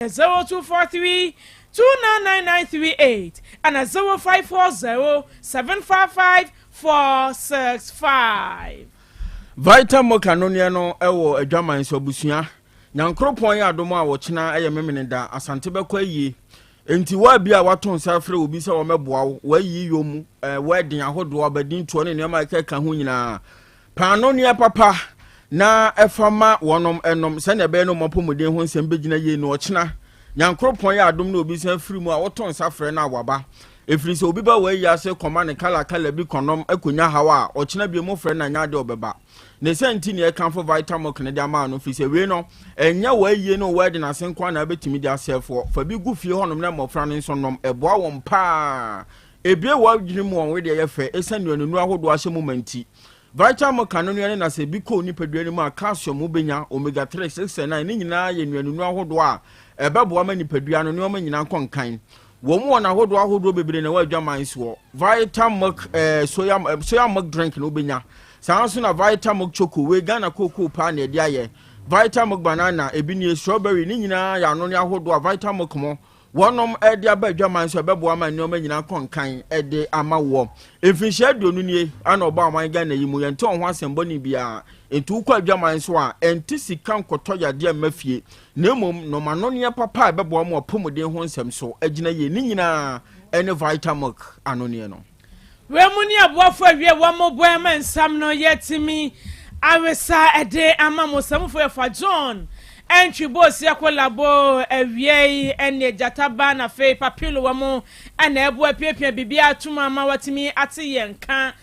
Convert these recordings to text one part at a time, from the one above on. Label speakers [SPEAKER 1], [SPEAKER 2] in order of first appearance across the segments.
[SPEAKER 1] 0243 299938 ɛna 0540 755 465.
[SPEAKER 2] Vital Mocha nonneɛ no wɔ adwaman so abusua. Nyankoropɔn yɛ adom a wɔkyena yɛ Memeneda, Asante bɛkɔ ayie. Enti wo a bi a wato nsa afrɛ obi sɛ wɔmɛboa wo, wayi yom, eh, wedding ahodoɔ, abadintoɔ ne nneɛma a ɛkeka ho nyinaa. Paano neɛ papa na ɛfa ma wɔnom ɛnom sɛnea ɛbɛyɛ no wɔn apɔmuden ho nsɛm bɛgyina yie no ɔkyena. Nyankoropɔn yɛ adom na obi san firi mu a woto nsa frɛ no a waba. Ɛfiri sɛ obi ba w'ayi ase kɔma ne kala kala bi kɔnom kɔnya haw a, ɔkyena bio mofrɛ no a nyɛ adeɛ ɔbɛba. Ne sɛ nti na yɛkamfo Vitamilk no de ama no firi sɛ wei no ɛnyɛ w'ayie ne wo wedding ase nko ara na wobɛtumi de asɛɛfoɔ. Fa bi gu fie hɔnom na mmɔfra no nso nnom. Ɛboa wɔn paa. Ebue w'adwene mu wɔn wedeɛ yɛ fɛ ɛsiane nnuanennuro ahodoɔ ahyɛ mu ma nti. Vitamilk anonneɛ no na sɛ ebi kɔ wo nipadua no mu a calcium wobɛnya, omega 3, 6 and 9 ne nyinaa yɛ nnuanennuro ahodoɔ a ɛbɛboa ma nipadua no nneɛma nyinaa nkɔ nkan. Wɔn mu wɔn ahodoɔ ahodoɔ bebree na ɛwɔ adwaman soɔ. Vitamilk eh, soya, eh, soya milk drink na wobɛnya. Saa nso na Vitamilk choco, wei Ghana kookoo paa na ɛde ayɛ. Vitamilk banana, ebi nie, strawberry, ne nyinaa yɛ anonne ahodoɔ a Vitamilk mo wɔnom de aba adwaman so ɛbɛboa ma nneɛma nyinaa kɔ nkan de ama woɔ. Mfinhyia 20 nie ana ɔbɔ aman Ghana yi mu, yɛnte wɔn ho asɛm bɔne biara. Nti wokɔ adwaman so a, ɛnte sika nkɔtɔ yadeɛ mma fie, na mmom nom anonneɛ papa a ɛbɛboa ma w'apɔmuden ho nsɛm so agyina yie. Ne nyinaa ne Vitamilk anonneɛ no.
[SPEAKER 1] Wei mu ne aboafo awie wɔn mo bɔ ma nsɛm no yɛtumi awesa de ama mo. Samufo yɛfa John Antwi Bosia Kolabo awiei ɛne Gyata Ba na afei Papilo wɔ mo ɛna ɛboa apiapia biribi atom ama watumi ate yɛn nka.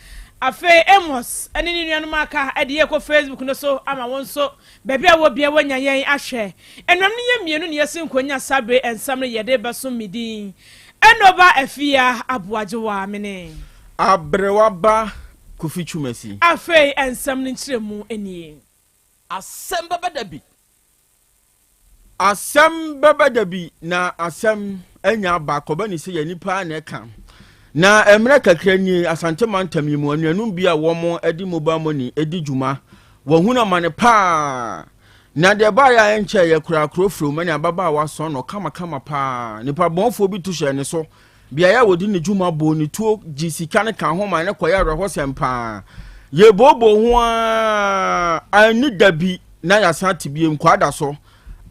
[SPEAKER 1] Afei Amos ɛne ne nuanom aka ɛde yɛ kɔ Facebook no so ama wɔn nso baabi a wɔ bia wɔanya yɛn ahwɛ. Ɛnuam no yɛ mmienu ne yɛsi nkonya sabre nsɛm no yɛde bɛsom me din. Enoba Afia Aboagyewa mene.
[SPEAKER 2] Aberewa ba Kofi Twumasi.
[SPEAKER 1] Afei nsɛm no nkyerɛmu nie.
[SPEAKER 3] Asɛm bɛba da bi.
[SPEAKER 2] Asɛm bɛba da bi na asɛm anya aba kɔba ni sɛ yɛ nipa ara na ɛka. Na mmerɛ kakra nie Asante mantam yi mu anuanom bi a wɔn de mobile money di dwuma wɔahunu amane paa. Na deɛ ɛbaeɛ a ɛnkyɛeɛ koraa kuro firom ne ababaawa sɔn no kamakama paa. Nipa bɔnfoɔ bi to hyɛɛ ne so. Beaeɛ a wɔdi ne dwuma bɔɔ ne tuo gye sika no ka ho ma ne kɔyɛ awerɛhosɛm paa. Yɛbooboo ho ara anni da bi na yɛasan ate biem kwaada so.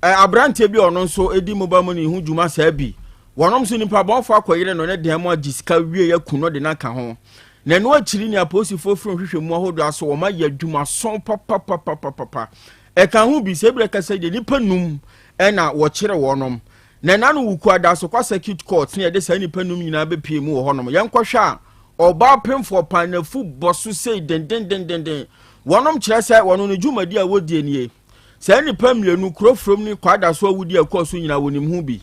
[SPEAKER 2] Aberanteɛ bi a ɔno nso di mobile money ho dwuma saa bi. Wɔnom nso nipa bɔnfoɔ akɔyere no ne dan mu agye sika wie aku no de no aka ho. Na ɛno akyiri ne apolisifoɔ firi nhwehwɛmu ahodoɔ ase wɔn ayɛ adwumaso papapapapapa. Ɛka ho bi, sɛ ebia kasa yi deɛ nnipa num na wɔkyere wɔnom. Na ɛna no Wukuada Asokwa Circuit Court na yɛde saa nnipa num nyinaa bɛpie mu wɔ hɔnom. Yɛnkɔhwɛ a, ɔbaa pemfoɔ pan n'afu bɔ so sei dendendendenden. Wɔnom kyerɛ sɛ wɔno no dwumadi a wɔdie nie. Saa nnipa mmienu, kuro from ne Kwada so awudi a ɛkɔɔ so nyinaa wɔnim ho bi.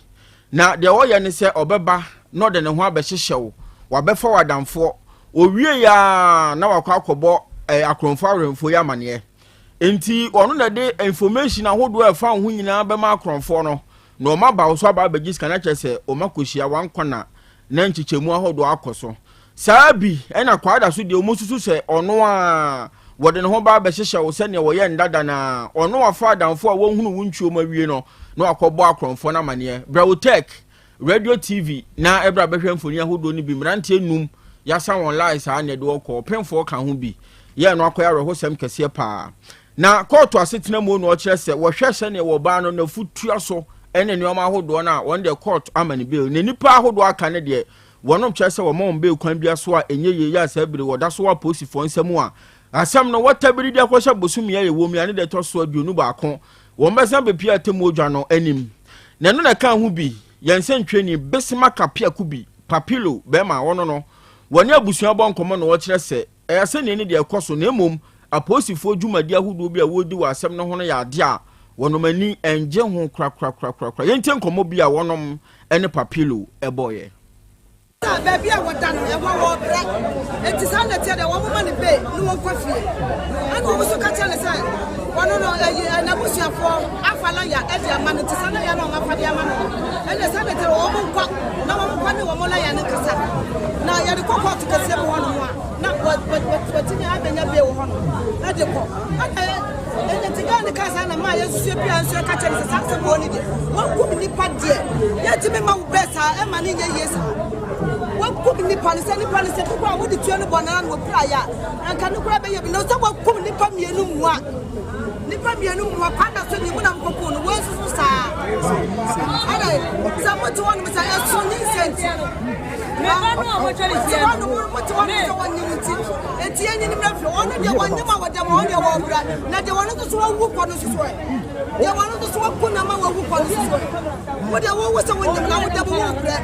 [SPEAKER 2] Na deɛ ɔyɛ ne sɛ ɔbɛba na ɔde ne ho abɛhyehyɛ wo, wabɛfa w'adamfoɔ. Ɔwie a na wakɔ akɔbɔ eh, akorɔmfoɔ awerɛmfoɔ yi amaneɛ. Enti ɔno na ɛde information ahodoɔ a ɛfa wo ho nyinaa bɛma akorɔmfoɔ no, na wɔn aba wo so aba abɛgye sika no akyerɛ sɛ wɔn akɔhyia wankɔ na na nkyekyɛmu ahodoɔ akɔ so. Saa bi ɛna Kwada so deɛ wɔn susu sɛ ɔno a wɔde ne ho ba abɛhyehyɛ wo sɛdeɛ wɔyɛ ndada na ɔno wafa adamfoɔ a wɔhunu wo ntwuo mu awie no na wakɔbɔ akorɔmfoɔ no amaneɛ. Brɛ Radio TV na ɛbra bɛhwɛ mfoni ahodoɔ no bi mmeranteɛ num yasa wɔn line saa na ɛde wɔkɔ ɔpemfoɔ ka ho bi yɛ no akɔyɛ awerɛhosɛm kɛseɛ paa na kɔɔto asetena mu no ɔkyerɛ sɛ wɔhwɛ sɛdeɛ wɔbaa no n'afutua so ne nneɛma ahodoɔ no a wɔn deɛ kɔɔto ama no bail na nnipa ahodoɔ aka no deɛ wɔnom kyerɛ sɛ wɔma wɔn bail kwan bia so a ɛnyɛ yie yɛ a saa bere wɔda so wɔ apolisifoɔ nsam a asɛm no wɔtabiri de akɔhyɛ bosome a ɛwɔ mu a ne deɛ ɛtɔ so 21 Wɔbɛsan bepue atemmuo dwa no anim. Na ɛno na ɛkaa ho bi, yɛn nsɛntwerɛni Bismarck Appiah-Kubi, Papilo, barima a ɔno no, wɔne abusua bɔ nkɔmmɔ na ɔkyerɛ sɛ ɛyɛ asɛnnie ne deɛ ɛkɔ so na mmom apolisifoɔ dwumadi ahodoɔ bi a wɔredi wɔ asɛm no ho no yɛ adeɛ a wɔnom ani nnye ho korakorakorakora. Yɛntie nkɔmmɔ bi a wɔnom ne Papilo bɔeɛ.
[SPEAKER 4] Na baabi a wɔda no, ɛhɔ wɔbrɛ. Enti saa na ɛteɛ deɛ, wɔmoma no bail na wɔnkɔ fie. Ɛna wɔn nso ka kyerɛ no sɛ, ɔno no, ɛyi, n'abusuafoɔ afa lɔya de ama no, nti saa lɔya no a wɔafa de ama no no, ɛnna saa na ɛteɛ deɛ, wɔnkɔ na wɔnkɔ ne wɔn lɔya no nkasa. Na yɛde kɔ kɔɔto kɛseɛ mu hɔnom a, na wɔ, watumi abɛnya bail wɔ hɔ no ɛde kɔ. Ɛna ɛnti gaa ne kaa saa na maa yɛsusue pia nso ɛka kyerɛ no sɛ saa asɛm wɔ ne deɛ wakum nipa deɛ yɛntumi ma wo bɛɛ saa ɛma ne nyɛ yie saa. Wakum nipa no sɛ nipa no sɛ bi koraa wode tuo no bɔ no ara na wɔpira yɛ a anka no koraa bɛyɛ bi na sɛ wakum nipa mmienu mua nipa mmienu mua kwa na so ne mu na mokɔkuu no wɔn nso so saa ɛna sɛ mote hɔ nom sɛ ɛso nyinsɛ nti mote hɔ nom mote hɔ nom sɛ wɔnyim nti enti yɛnyini mmerɛ firi ɔno deɛ wɔnyim a wɔda ma ɔno deɛ wɔbrɛ na deɛ wɔno nso so wɔwu kɔ no nso so ɛ Deɛ wɔn nso so wɔko na ma wɔawu kwa no nso so ɛ? Wo deɛ wowu sɛ wonyim na woda mu worebrɛ,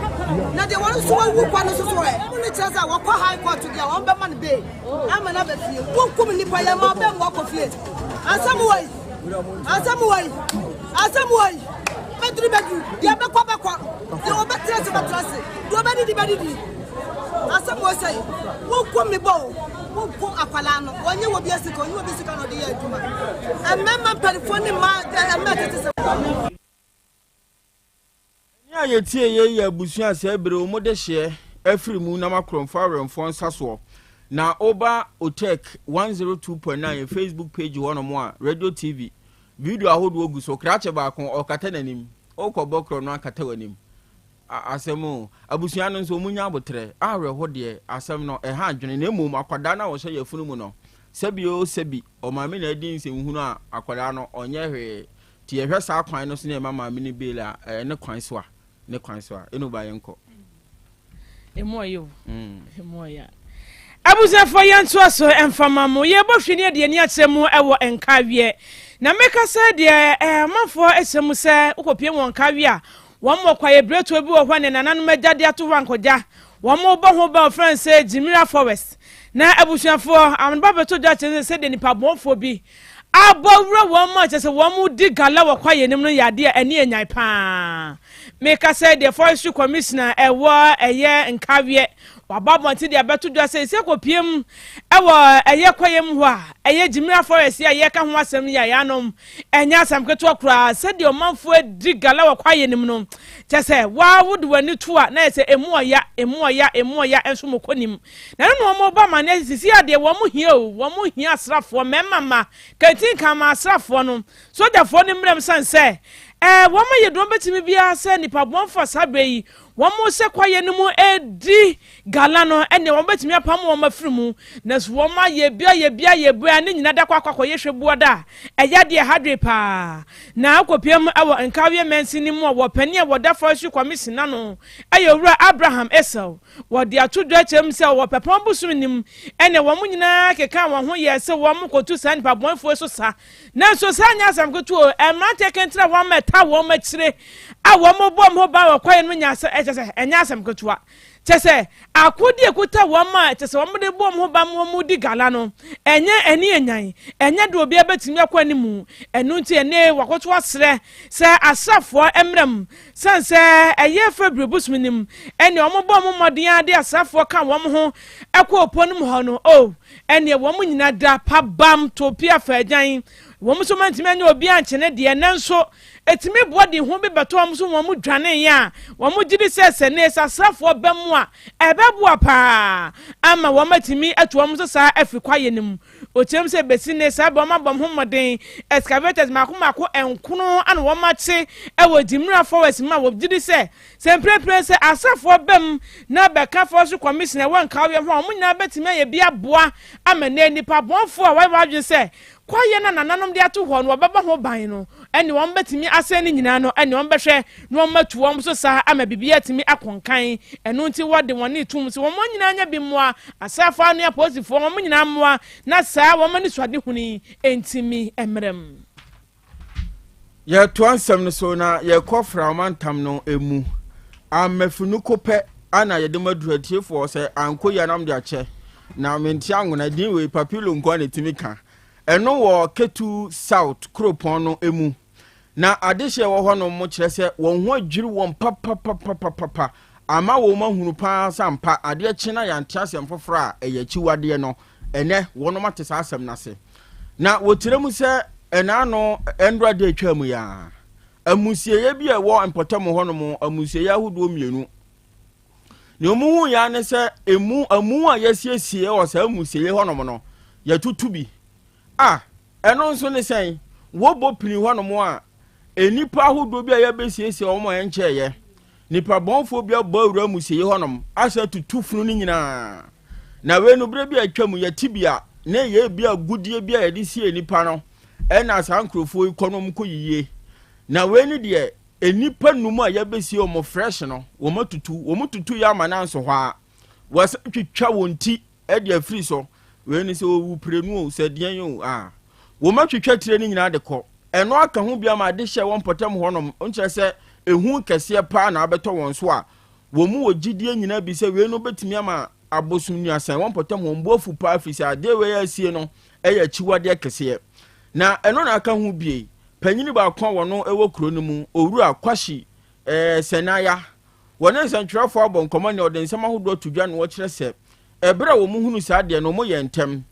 [SPEAKER 4] na deɛ wɔn nso wɔawu kwa no nso so ɛ? Mu no kyerɛ sɛ wɔkɔ high court deɛ wɔn bɛma no bail ama no aba fie. Wonkum nnipa yɛn ma ɔbɛn mu wakɔ fie. Asɛm wɔ yi, asɛm wɔ yi, asɛm wɔ yi. Bɛduru bɛduru, deɛ bɛkɔ bɛkɔ, deɛ wɔbɛtena ase bɛtena ase, deɛ wɔbɛdidi bɛdidi. Asɛm wɔ sɛ wonkum me bɔ o. Wonku akwadaa no, wɔnyɛ wɔ bi sika, ɔnyɛ obi sika na ɔde yɛ adwuma. Mmarima mpanimfoɔ ne mmaa mmaa tete sɛ.
[SPEAKER 2] Ɛnne a yɛtie yei yɛ abusua a saa bere wɔn dehyeɛ afiri mu nam akorɔmfoɔ awerɛmfoɔ nsa soɔ. Na woba Otec 102.9 yɛn Facebook page hɔ nom a, Radio TV, video ahodoɔ gu so. Krakye baako, ɔrekata n'anim. Wokɔbɔ korɔ no akata w'anim. A asɛm o. Abusua no nso, wɔnnya aboterɛ. Awerɛho deɛ, asɛm no, ɛha adwene. Na mmom, akwadaa no a ɔhyɛ yafunu mu no, sɛbi o sɛbi, ɔmaame na adi nsɛmhunu a, akwadaa no, ɔnyɛ hwee. Nti yɛhwɛ saa kwan no so na yɛma maame no bail a, ɛyɛ ne kwan so a, ne kwan so a. Eno ba yɛnkɔ.
[SPEAKER 1] Emu ɔyɛ o. Emu ɔyɛ a. Abusuafoɔ yɛntoa so mfa ma mo. Yɛbɔ hwɛ ne yɛde ani akyerɛ mu wɔ Nkaweɛ. Na meka sɛ deɛ amanfoɔ hyɛ mu sɛ wokɔpie wɔ Nkaweɛ a, Wɔn wɔ kwaeɛ biretuo bi wɔ hɔ a ne nananom agya de ato hɔ ankɔgya. Wɔn bɔ ho ban wɔfrɛ no sɛ Gyimira Forest. Na abusuafoɔ, anoba bɛtɔ dwa kyerɛ sɛ sɛdeɛ nnipa bɔnfoɔ bi abɔ wura wɔn mu a kyerɛ sɛ wɔn di gala wɔ kwaeɛ no mu no yɛ adeɛ a ani anyan paa. Meka sɛ deɛ Forestry Commissioner ɛwɔ ɛyɛ Nkaweɛ wabɔ abɔnten de abɛto dwa sɛ sɛ kɔpiem ɛwɔ ɛyɛ kwaeɛ mu hɔ a ɛyɛ Gyimira Forest yi a yɛka ho asɛm yi a yɛanom Ɛnyɛ asɛm ketewa koraa sɛdeɛ ɔmanfoɔ adi gala wɔ kwaeɛ no mu no. Kyerɛ sɛ, wo ara wode w'ani to a, na ayɛ sɛ emu ɔya, emu ɔya, emu ɔya, nso mokɔ nim. Na ɛno na wɔrebɔ amanneɛ sɛ seesei ara deɛ wɔn hia o, wɔn hia asraafoɔ, mmarima mma, kantinka ma asraafoɔ no, sogyafoɔ no mmram sane sɛ, ɛɛ, wɔn ayɛ deɛ wɔbɛtumi biara sɛ nnipa bɔnfoɔ a saa berɛ yi wɔhyɛ kwaeɛ no mu redi Gala no, ɛnneɛ wɔbɛtumi apam wɔn afiri mu. Nanso wɔayɛ bi ayɛ bi ayɛ bi a ne nyinaa da kɔ akɔ akɔyɛ hwɛbuada a ɛyɛ adeɛ a ɛha adwene pa ara. Na wokɔpia mu wɔ Nkawie mansini mu a wɔ panin a wɔda Forestry Commission ano yɛ Owura Abraham Essel. Wɔde ato dwa kyerɛ mu sɛ wɔ Pɛpɔn bosome no mu ɛnneɛ wɔn nyinaa kekaa wɔn ho yɛɛ sɛ wɔrekɔtu saa nnipa bɔnefoɔ yi so sa. Nanso saa nyɛ asɛm ketewa o, mmeranteɛ kentene a wɔama ɛtaa wɔn akyire a wɔbɔ wɔn ho ban wɔ kwaeɛ no mu nyɛ asɛm, ɛkyerɛ sɛ ɛnyɛ asɛm ketewa. Kyerɛ sɛ, akode a ɛkuta wɔn a kyerɛ sɛ wɔde bɔ wɔn ho ban ma wɔdi gala no, ɛnyɛ ani anyan, ɛnyɛ de obiara bɛtumi akɔ anim. Ɛno nti ɛnnɛ wɔakoto asrɛ sɛ asraafoɔ mmra mu. Sane sɛ ɛyɛ February bosome no mu ɛnneɛ wɔbɔ wɔn mmɔden ara de asraafoɔ ka wɔn ho kɔ ɔpɔ no mu hɔ no, oh, ɛnneɛ wɔn nyina da pa bam to pia fa agyan. Wɔn nso wɔantumi anyɛ obiara ankyene deɛ, nanso Ɛtumi boa de hu bi bɛtɔ wɔn so ma wɔdwane a wɔgye di sɛ sɛ Nase asraafoɔ ba mu a, ɛbɛboa pa ara ama wɔatumi atu wɔn so saa afiri kwaeɛ no mu. Ɔkyerɛ mu sɛ bɛsi nnɛ saa berɛ wɔabɔ wɔn ho mmɔden, excavators mmaako mmaako nkono na wɔakye wɔ Jimira Forest mu a wɔgye di sɛ sɛ mprempren sɛ asraafoɔ ba mu na bɛka Forestry Commission a ɛwɔ Nkaweɛ ho a wɔn nyinaa bɛtumi ayɛ bi aboa ama nnɛ nnipa bɔnfoɔ a wɔayɛ wɔn adwene sɛ Kwaeɛ no a nananom de ato hɔ no wɔbɛbɔ ho ban no ne wɔn bɛtumi asɛe ne nyinaa no ne wɔn bɛhwɛ na wɔn atu wɔn so saa ama biribiara atumi akɔ nkan. Ɛno nti wɔde wɔn retom sɛ wɔn nyinaa nya bi mmoa, asraafoɔ ne apolisifoɔ wɔn nyinaa mmoa na saa wɔn anisoadehunu yi ntumi mmra mu.
[SPEAKER 2] Yɛtoa nsɛm no so na yɛkɔ Frao mantam no mu. Amafinuko pɛ ana yɛde ma duru atiefoɔ sɛ ankɔ yi anam de akyɛ. Na mente anwona din wei Papilo nko na ɛtumi ka. Ɛno wɔ Ketu South kuropɔn no mu. Na adehyeɛ wɔ hɔ nom kyerɛ sɛ wɔn ho adwiri wɔn papapapapapa ama wɔn ahunu paa sɛ ampa adeɛ kye na yɛante asɛm foforɔ a ɛyɛ akyiwadeɛ no. Ɛnnɛ, wɔnom ate saa asɛm no ase. Na wɔkyerɛ mu sɛ ɛnaano nnora da atwaa mu yi ara, amusieeɛ bi a ɛwɔ mpɔtam hɔnom, amusieeɛ ahodoɔ mmienu. Nea wɔhuiɛ ara ne sɛ emu amu a yɛasiesie wɔ saa amusieeɛ hɔnom no, yɛatutu bi. A Ɛno nso ne sɛn? Wɔbɔ pini hɔnom a, nnipa ahodoɔ bi a yɛabɛsiesie wɔn a ɛnkyɛeɛ. Nnipa bɔnfoɔ bi abɔ awura amusieeɛ hɔnom asɛ atutu funu no nyinaa. Na wei no, berɛ bi a atwa mu, yɛte bi a, na ɛyɛ ebi agudeɛ bi a yɛde sie nnipa no, ɛna saa nkurɔfoɔ yi kɔ no wɔn kɔyiyie. Na wei no deɛ, nnipa num a yɛabɛsie wɔn fresh no, wɔn atutu, wɔn tutu yɛ ama no anso hɔ a, wɔasan twitwa wɔn ti de afiri so. Wei no sɛ owu prenu o, sɛ deɛn o, a wɔatwitwa tire no nyinaa de kɔ. Ɛno aka ho bi ama adehyeɛ wɔ mpɔtam hɔnom, nkyerɛ sɛ ehu kɛseɛ paa na abɛtɔ wɔn so a wɔn mu wɔ gyidie nyinaa bi sɛ wei no bɛtumi ama abosom nnuasan wɔ mpɔtam hɔ. Wɔn bo afu paa firi sɛ adeɛ wei a asie no yɛ akyiwadeɛ kɛseɛ. Na ɛno na aka ho bie. Panyini baako a wɔno wɔ kuro no mu, Owura Kwahyi eh, Sɛnaya, Wɔne nsɛntwerɛfoɔ abɔ nkɔmmɔ nea ɔde nsɛm ahodoɔ ato dwa na ɔkyerɛ sɛ ɛberɛ a wɔn hunu saa adeɛ no wɔn yɛɛ ntɛm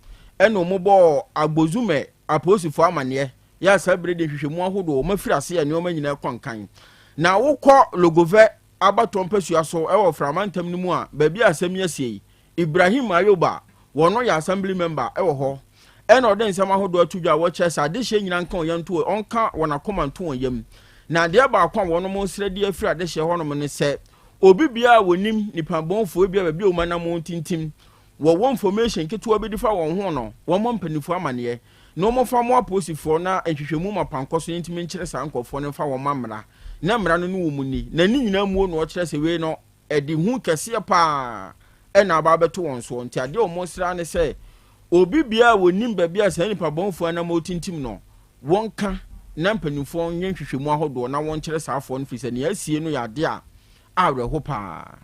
[SPEAKER 2] ɛna wɔn bɔɔ Agbozume apolisifoɔ amaneɛ yɛ a saa berɛ de nhwehwɛmu ahodoɔ wɔn afiri aseɛ a nneɛma nyinaa kɔ nkan. Na wokɔ Logovɛ abatoɔ mpasua so ɛwɔ Frama ntam no mu a baabi a asɛm yi asie yi Ibrahim Ayuba, wɔno yɛ assembly member wɔ hɔ, ɛna ɔde nsɛm ahodoɔ ato dwa a wɔkyerɛ sɛ adehyeɛ nyinaa nka wɔn yam nto ɔnka wɔn akoma nto wɔn yam. Na adeɛ baako a wɔnom resrɛ de afiri adehyeɛ hɔnom ne sɛ obi biara a wɔnim nipa bɔnfoɔ ebia baabi a wɔn anamɔn tintim wɔwɔ information ketewa bi de fa wɔn ho no wɔmmɔ mpanimfoɔ amaneɛ na wɔmfa mmoa apolisifoɔ na nhwehwɛmu mapa nkɔ so ntumi nkyerɛ saa nkurɔfoɔ no mfa wɔn ma mmara na mmara no ne wɔn nni na ne nyinaa muo na ɔkyerɛ sɛ wei no Ɛde hu kɛseɛ pa ara na aba abɛto wɔn soɔ. Nti adeɛ a wɔsrɛ ara ne sɛ, obi biara a wɔnim baabi a saa nnipa bɔnefoɔ anam retintim no, wɔnka na mpanimfoɔ nyɛ nhwehwɛmu ahodoɔ na wɔnkyerɛ saa afoɔ no, firi sɛ nea asie no yɛ adeɛ a awerɛho pa ara.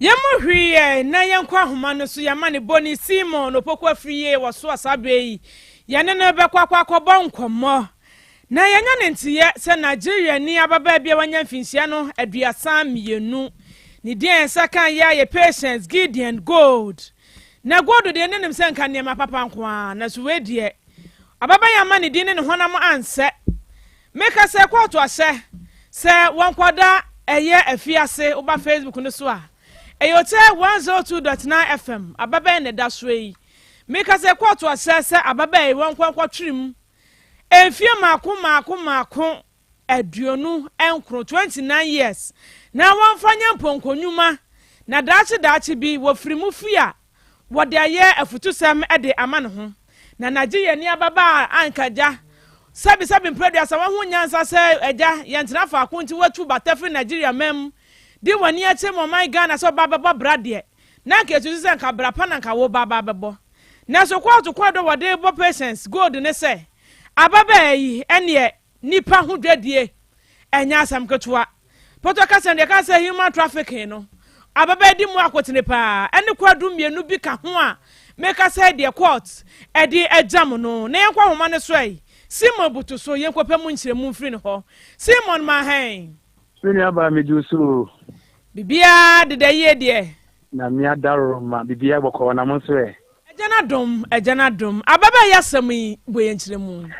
[SPEAKER 1] Yɛmmɔ hwee ɛ na yɛnkɔ ahoma no so yɛama ne bɔne Simon Opoku Afriyie wɔ so a saa berɛ yi yɛne no bɛkɔ akɔ akɔbɔ nkɔmmɔ. Na yɛanya ne nteyɛ sɛ Nigeriani ababaa bi a wanya mfinhyia no 32. Ne din a yɛn nsa ka yɛ ara yɛ Patience Gideon Gold. Na Gold deɛ ne nim sɛ nka nneɛma papa nko ara, nanso wei deɛ, ababaa yi amma ne din ne ne honam ansɛ. Meka sɛ kɔɔto ahyɛ sɛ wɔnkɔda ɛyɛ afiase, woba Facebook no so a, ɛyɛ Otɛ 102.9 FM, ababaa yi na ɛda soɔ yi. Meka sɛ kɔɔto ahyɛ sɛ ababaa yi wɔnkɔ nkɔtwere mu Mfeɛ mmaako mmaako mmaako 29, 29 years, na wɔmfa nyɛ mpɔnkɔ nnwuma, na daakye daakye bi wɔfiri mu fie a, wɔde ayɛ afutusɛm de ama ne ho. Na Nigeriani ababaa a anka agya, sɛbi sɛbi mprɛduasa, wahu nyansa sɛ agya, yɛntena faako nti watu bata firi Nigeria man mu de w'ani akyerɛ mu ɔman Ghana sɛ ɔba abɛbɔ bra deɛ, na anka yɛsusu sɛ anka bra pa na anka woreba aba abɛbɔ. Nanso kɔɔto kwan do a wɔde rebɔ Patience Gold ne sɛ, ababaa yi ɛneɛ nipa ho dwadie ɛnyɛ asɛm ketewa. Pɔtɔ kasa no deɛ ɛka sɛ human trafficking no, ababaa yi di mu akotene paa, ɛne kwaadu mmienu bi ka ho a meka sɛ deɛ court ɛde agyam no. Na yɛnkɔ ahoma no so ɛ, Simon butu so, yɛnkɔpɛ mu nkyerɛmu mfiri ne hɔ. Simon ma hɛn.
[SPEAKER 5] Me nuabaa megye wo so o.
[SPEAKER 1] Biribiara deda yie deɛ.
[SPEAKER 5] Nyame adaworoma biribiara bɔkɔɔ na mo nso ɛ?
[SPEAKER 1] Agya no adom, Agya no adom. Ababaa yi asɛm yi bɔ yɛn nkyerɛmu.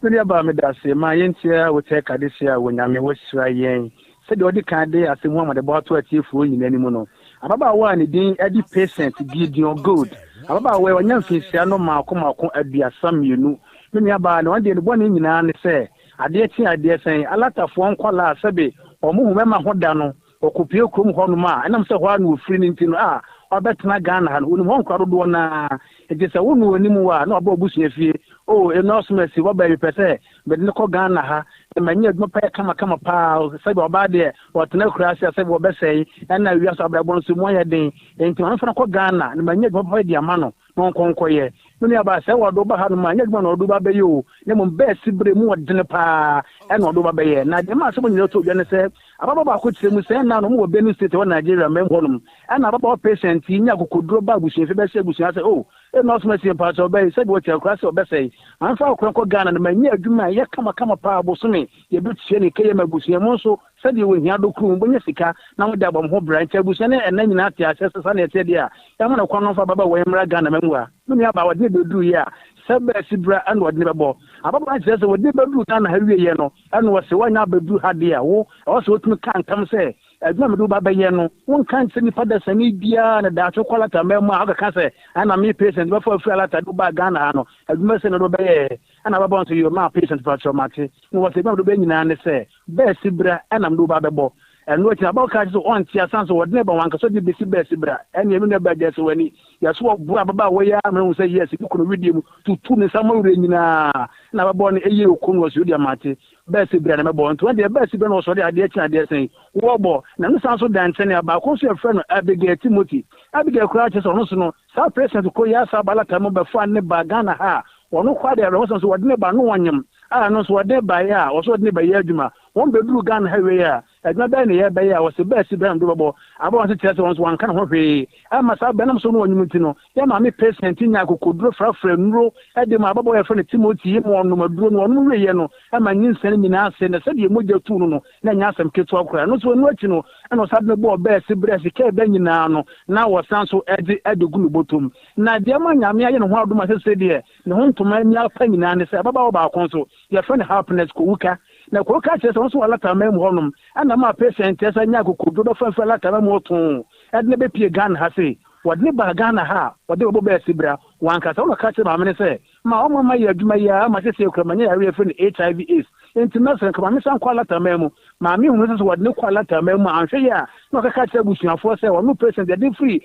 [SPEAKER 5] Me nuabaa medase ma yɛntia wo tɛ kadehyɛ a wɔ Nyame wahyira yɛn sɛdeɛ ɔde kan de asɛm ho amanebɔ ato atiefoɔ nyinaa anim no. Ababaawa a ne din de Patient Gideon Gold, ababaawa yi wanya mfinhyia no mmaako mmaako 32. Me nuabaa no ɔno deɛ ne bɔne nyinaa ne sɛ adeɛ kye adeɛ sɛn, alatafoɔ nkwadaa a sɛbe wɔn ho mɛma ho da no Ɔkɔpue kurom hɔnom a, ɛnam sɛ hɔ ara na ɔfiri no nti no, a wabɛtena Ghana ha no, ɔnim hɔ nkwadaa dodoɔ no ara. Nti sɛ wo ne ɔnim wo a, na waba w'abusua fie. Oh, Eno Asomasi, waba yi, mepɛ sɛ mede no kɔ Ghana ha, na manya adwuma pa yɛ kamakama pa ara. Sɛdeɛ ɔbaa deɛ, ɔtena akuraase a, sɛdeɛ ɔbɛsɛe, ɛna wiase abrabɔ nso, emu ayɛ den. Nti ma memfa no nkɔ Ghana, na manya adwuma papa de ama no. na ɔnkɔ nkɔyɛ. Me nuabaa, sɛ wɔde wo ba hanom a, ɛnyɛ adwuma na wɔde wo ba bɛyɛ o, na mmom bɛɛse berɛ mu ɔdene paa ɛna wɔde wo ba bɛyɛ. Na deɛ ɛma asɛm nyinaa tɔ dwa ne sɛ, ababaawa baako kyerɛ mu sɛ ɛnna no wɔwɔ Benue State ɛwɔ Nigeria man mu hɔnom, ɛna ababaawa patient yi nya akokoduro ba abusuafie bɛhyɛ abusua sɛ, oh, ɛnna ɔsom asie mpakyɛ ɔbɛyi, sɛdeɛ wɔte akura sɛ ɔbɛsɛe. Mamfa akora nkɔ Ghana na manya adwuma a ɛyɛ kamakama paa bosome yɛbɛtua ne kɛyɛ ma abusua mu nso Sɛdeɛ ohia do koro mobɛnya sika na mode abɔ mo ho bra. Nti abusua no ɛnɛ nyinaa te aseɛ sɛ sɛdeɛ ɛteɛ deɛ a, yɛama no kwan na ɔmfa ababaawa yi mmra Ghana ma mua. Me nua baa wɔde no bɛduruiɛ a, sɛ bɛasi bra ɛna wɔde no bɛbɔ. Ababaawa no kyerɛ sɛ wɔde no bɛduru Ghana ha wieɛ no, ɛna ɔse woanya abɛduru ha deɛ a, wo, ɛwɔ sɛ wotumi ka ntam sɛ. adwuma a mede wo ba bɛyɛ no, wonka nkyerɛ nipa dasani biara na daakye wokɔ Alata man mu a wokɛka sɛ ɛna me patient bɛfa wo firi Alata de wo baa Ghana ha no, adwuma sei na wode bɛyɛɛ. Ɛna ababaawa no sɛ yoo maa patient pakyɛw mate. Na wɔsɛ adwuma a mede wo bɛyɛ nyinaa ne sɛ bɛɛsi bra ɛna mede wo ba bɛbɔ. Ɛno akyi no ababaawa kaa kyerɛ sɛ ɔnte asan sɛ wɔde no ba wɔn ankasa de no bɛsi bɛɛsi bra. Ɛneɛ me nua baa gyae sɛ w'ani. Yɛso wɔboa ababaawa yi ara ma no hu sɛ yes ne kunu wedeɛ mu tutu ne nsa mmɔwerɛ nyinaa. Ɛna ababaawa no ɛyɛ okunu ɔsɛ yoo deɛ mate. Bɛɛsi bra na mɛbɔ. Nti wɔn deɛ bɛɛsi bra na wɔsɔre adeɛ kye adeɛ sɛn wɔbɔ. Na ɛno san so da nkyɛn a baako nso yɛfrɛ no Abigail Timothy. Abigail koraa kyerɛ sɛ ɔno nso no Saa president koro yi ara saa balata mu bɛfaa ne ba Ghana ha a ɔno koraa deɛ awerɛhosɛm sɛ wɔde ne ba no ɔnyem a ɛno nso wɔde baeɛ a ɔso wɔde ne bɛyɛ adwuma. Wɔn bɛduruu Ghana ha wiei a adwuma bɛn na yɛbɛyɛ a wɔse bɛɛ si bɛn do bɛbɔ aba wɔn ase kyerɛ sɛ wɔn nso wɔanka ne ho hwee amma saa bɛ nam so no ɔnyem nti no yɛn maame patient nyaa akokoduro frafra nnuro de maa ababaawa a yɛfrɛ no Timothy yi ma ɔnom aduro no ɔnom wieɛ no ɛma nyinsɛn no nyinaa ase na sɛdeɛ mogya tuu no no na ɛnyɛ asɛm ketewa koraa. Ɛno nso, ɛno akyi no, ɛna ɔsan de no bɔɔ bɛɛ se berɛ sika ɛbɛ nyinaa no, na wɔsan nso de de gu ne bɔtɔ mu. Na deɛ ama Nyame ayɛ ne ho adom a sesei deɛ ne ho ntoma ani apa nyinaa ne sɛ, ababaawa baako nso, yɛfrɛ no Happiness Kowuka. Na Kowuka kyerɛ sɛ ɔno nso wɔ Alataman mu hɔnom, ɛna maa Patient san nyaa akokoduro bɛfa mfiri Alataman mu hɔ too de no bɛpue Ghana ha sei. Wɔde no baa Ghana ha a, wɔde no bɛbɔ bɛɛ se bra. Wankasa, ɔna ɔka kyerɛɛ maame no sɛ, Ma ɔma mayɛ adwuma yi ara ma sesei koraa manya yareɛ a yɛfrɛ no HIV AIDS. Enti mɛsrɛ nka ma mensan nkɔ alataman mu. Maame hunuu sɛ sɛ wɔde no kɔ alataman mu a anhwɛ yie a na ɔkaka akyerɛ abusuafoɔ sɛ ɔno patient yɛde no firi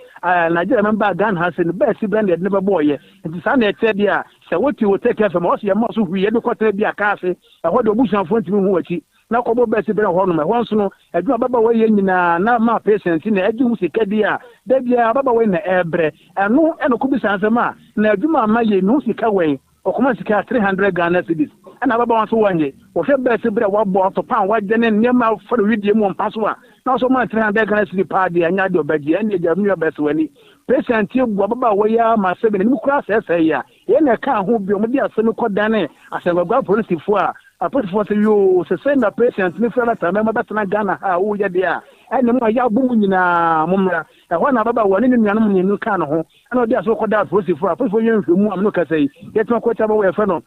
[SPEAKER 5] Nigeria man baa Ghana ha sei no bɛɛ sibra na yɛde no bɛbɔɔyɛ. Enti saa na ɛteɛ deɛ a sɛ wote wɔ Take FM a wɔse yɛmma so hwii yɛde kɔtena bi a kaa ase. Ɛhɔ deɛ w'abusuafoɔ ntumi nhu w'akyi. Na kɔbɔ bɛs bɛn hɔ nom. Ɛhɔ nso no, adwuma ababaawa yi yɛ nyinaa na ma patient na ɛgye ho sika di a, da biara ababaawa yi na ɛrebrɛ. Ɛno na ɔkɔbisaa nsɛm a, na adwuma a mayɛ yi, me ho sika wɛn? Ɔkɔma sika 300 Ghana cedis. Ɛna ababaawa nso wannye. Wɔhwɛ bɛs berɛ a wabɔ, atopa a wagye ne nneɛma a afa no wedeɛ mu wɔ mpa so a, na ɔsɛ ɔma no 300 Ghana cedi paa deɛ, ɛnyɛ adeɛ ɔbɛgye. Ɛnneɛ gya me nua bɛs w'ani. Patient bu ababaawa yi ara ma sɛbe n'anim koraa sɛesɛe a, Yei na ɛkaa ho bio, wɔde asɛm yi kɔdanee asɛnguagua apolisifoɔ a, apolisifoɔ sɛ, Yoo, sɛ sei na patient no firi Alataman mu abɛtena Ghana ha a woreyɛ deɛ a, ɛnne mo a yɛabo mo nyinaa mommra. Ɛhɔ na ababaawa ne ne nuanom mmienu kaa ne ho, ɛna wɔde asɛm no kɔdaa apolisifoɔ a, apolisifoɔ yɛɛ nhwɛmu a me ne wo kasa yi, yɛatumi akɔ akyiri ababaawa a yɛfrɛ no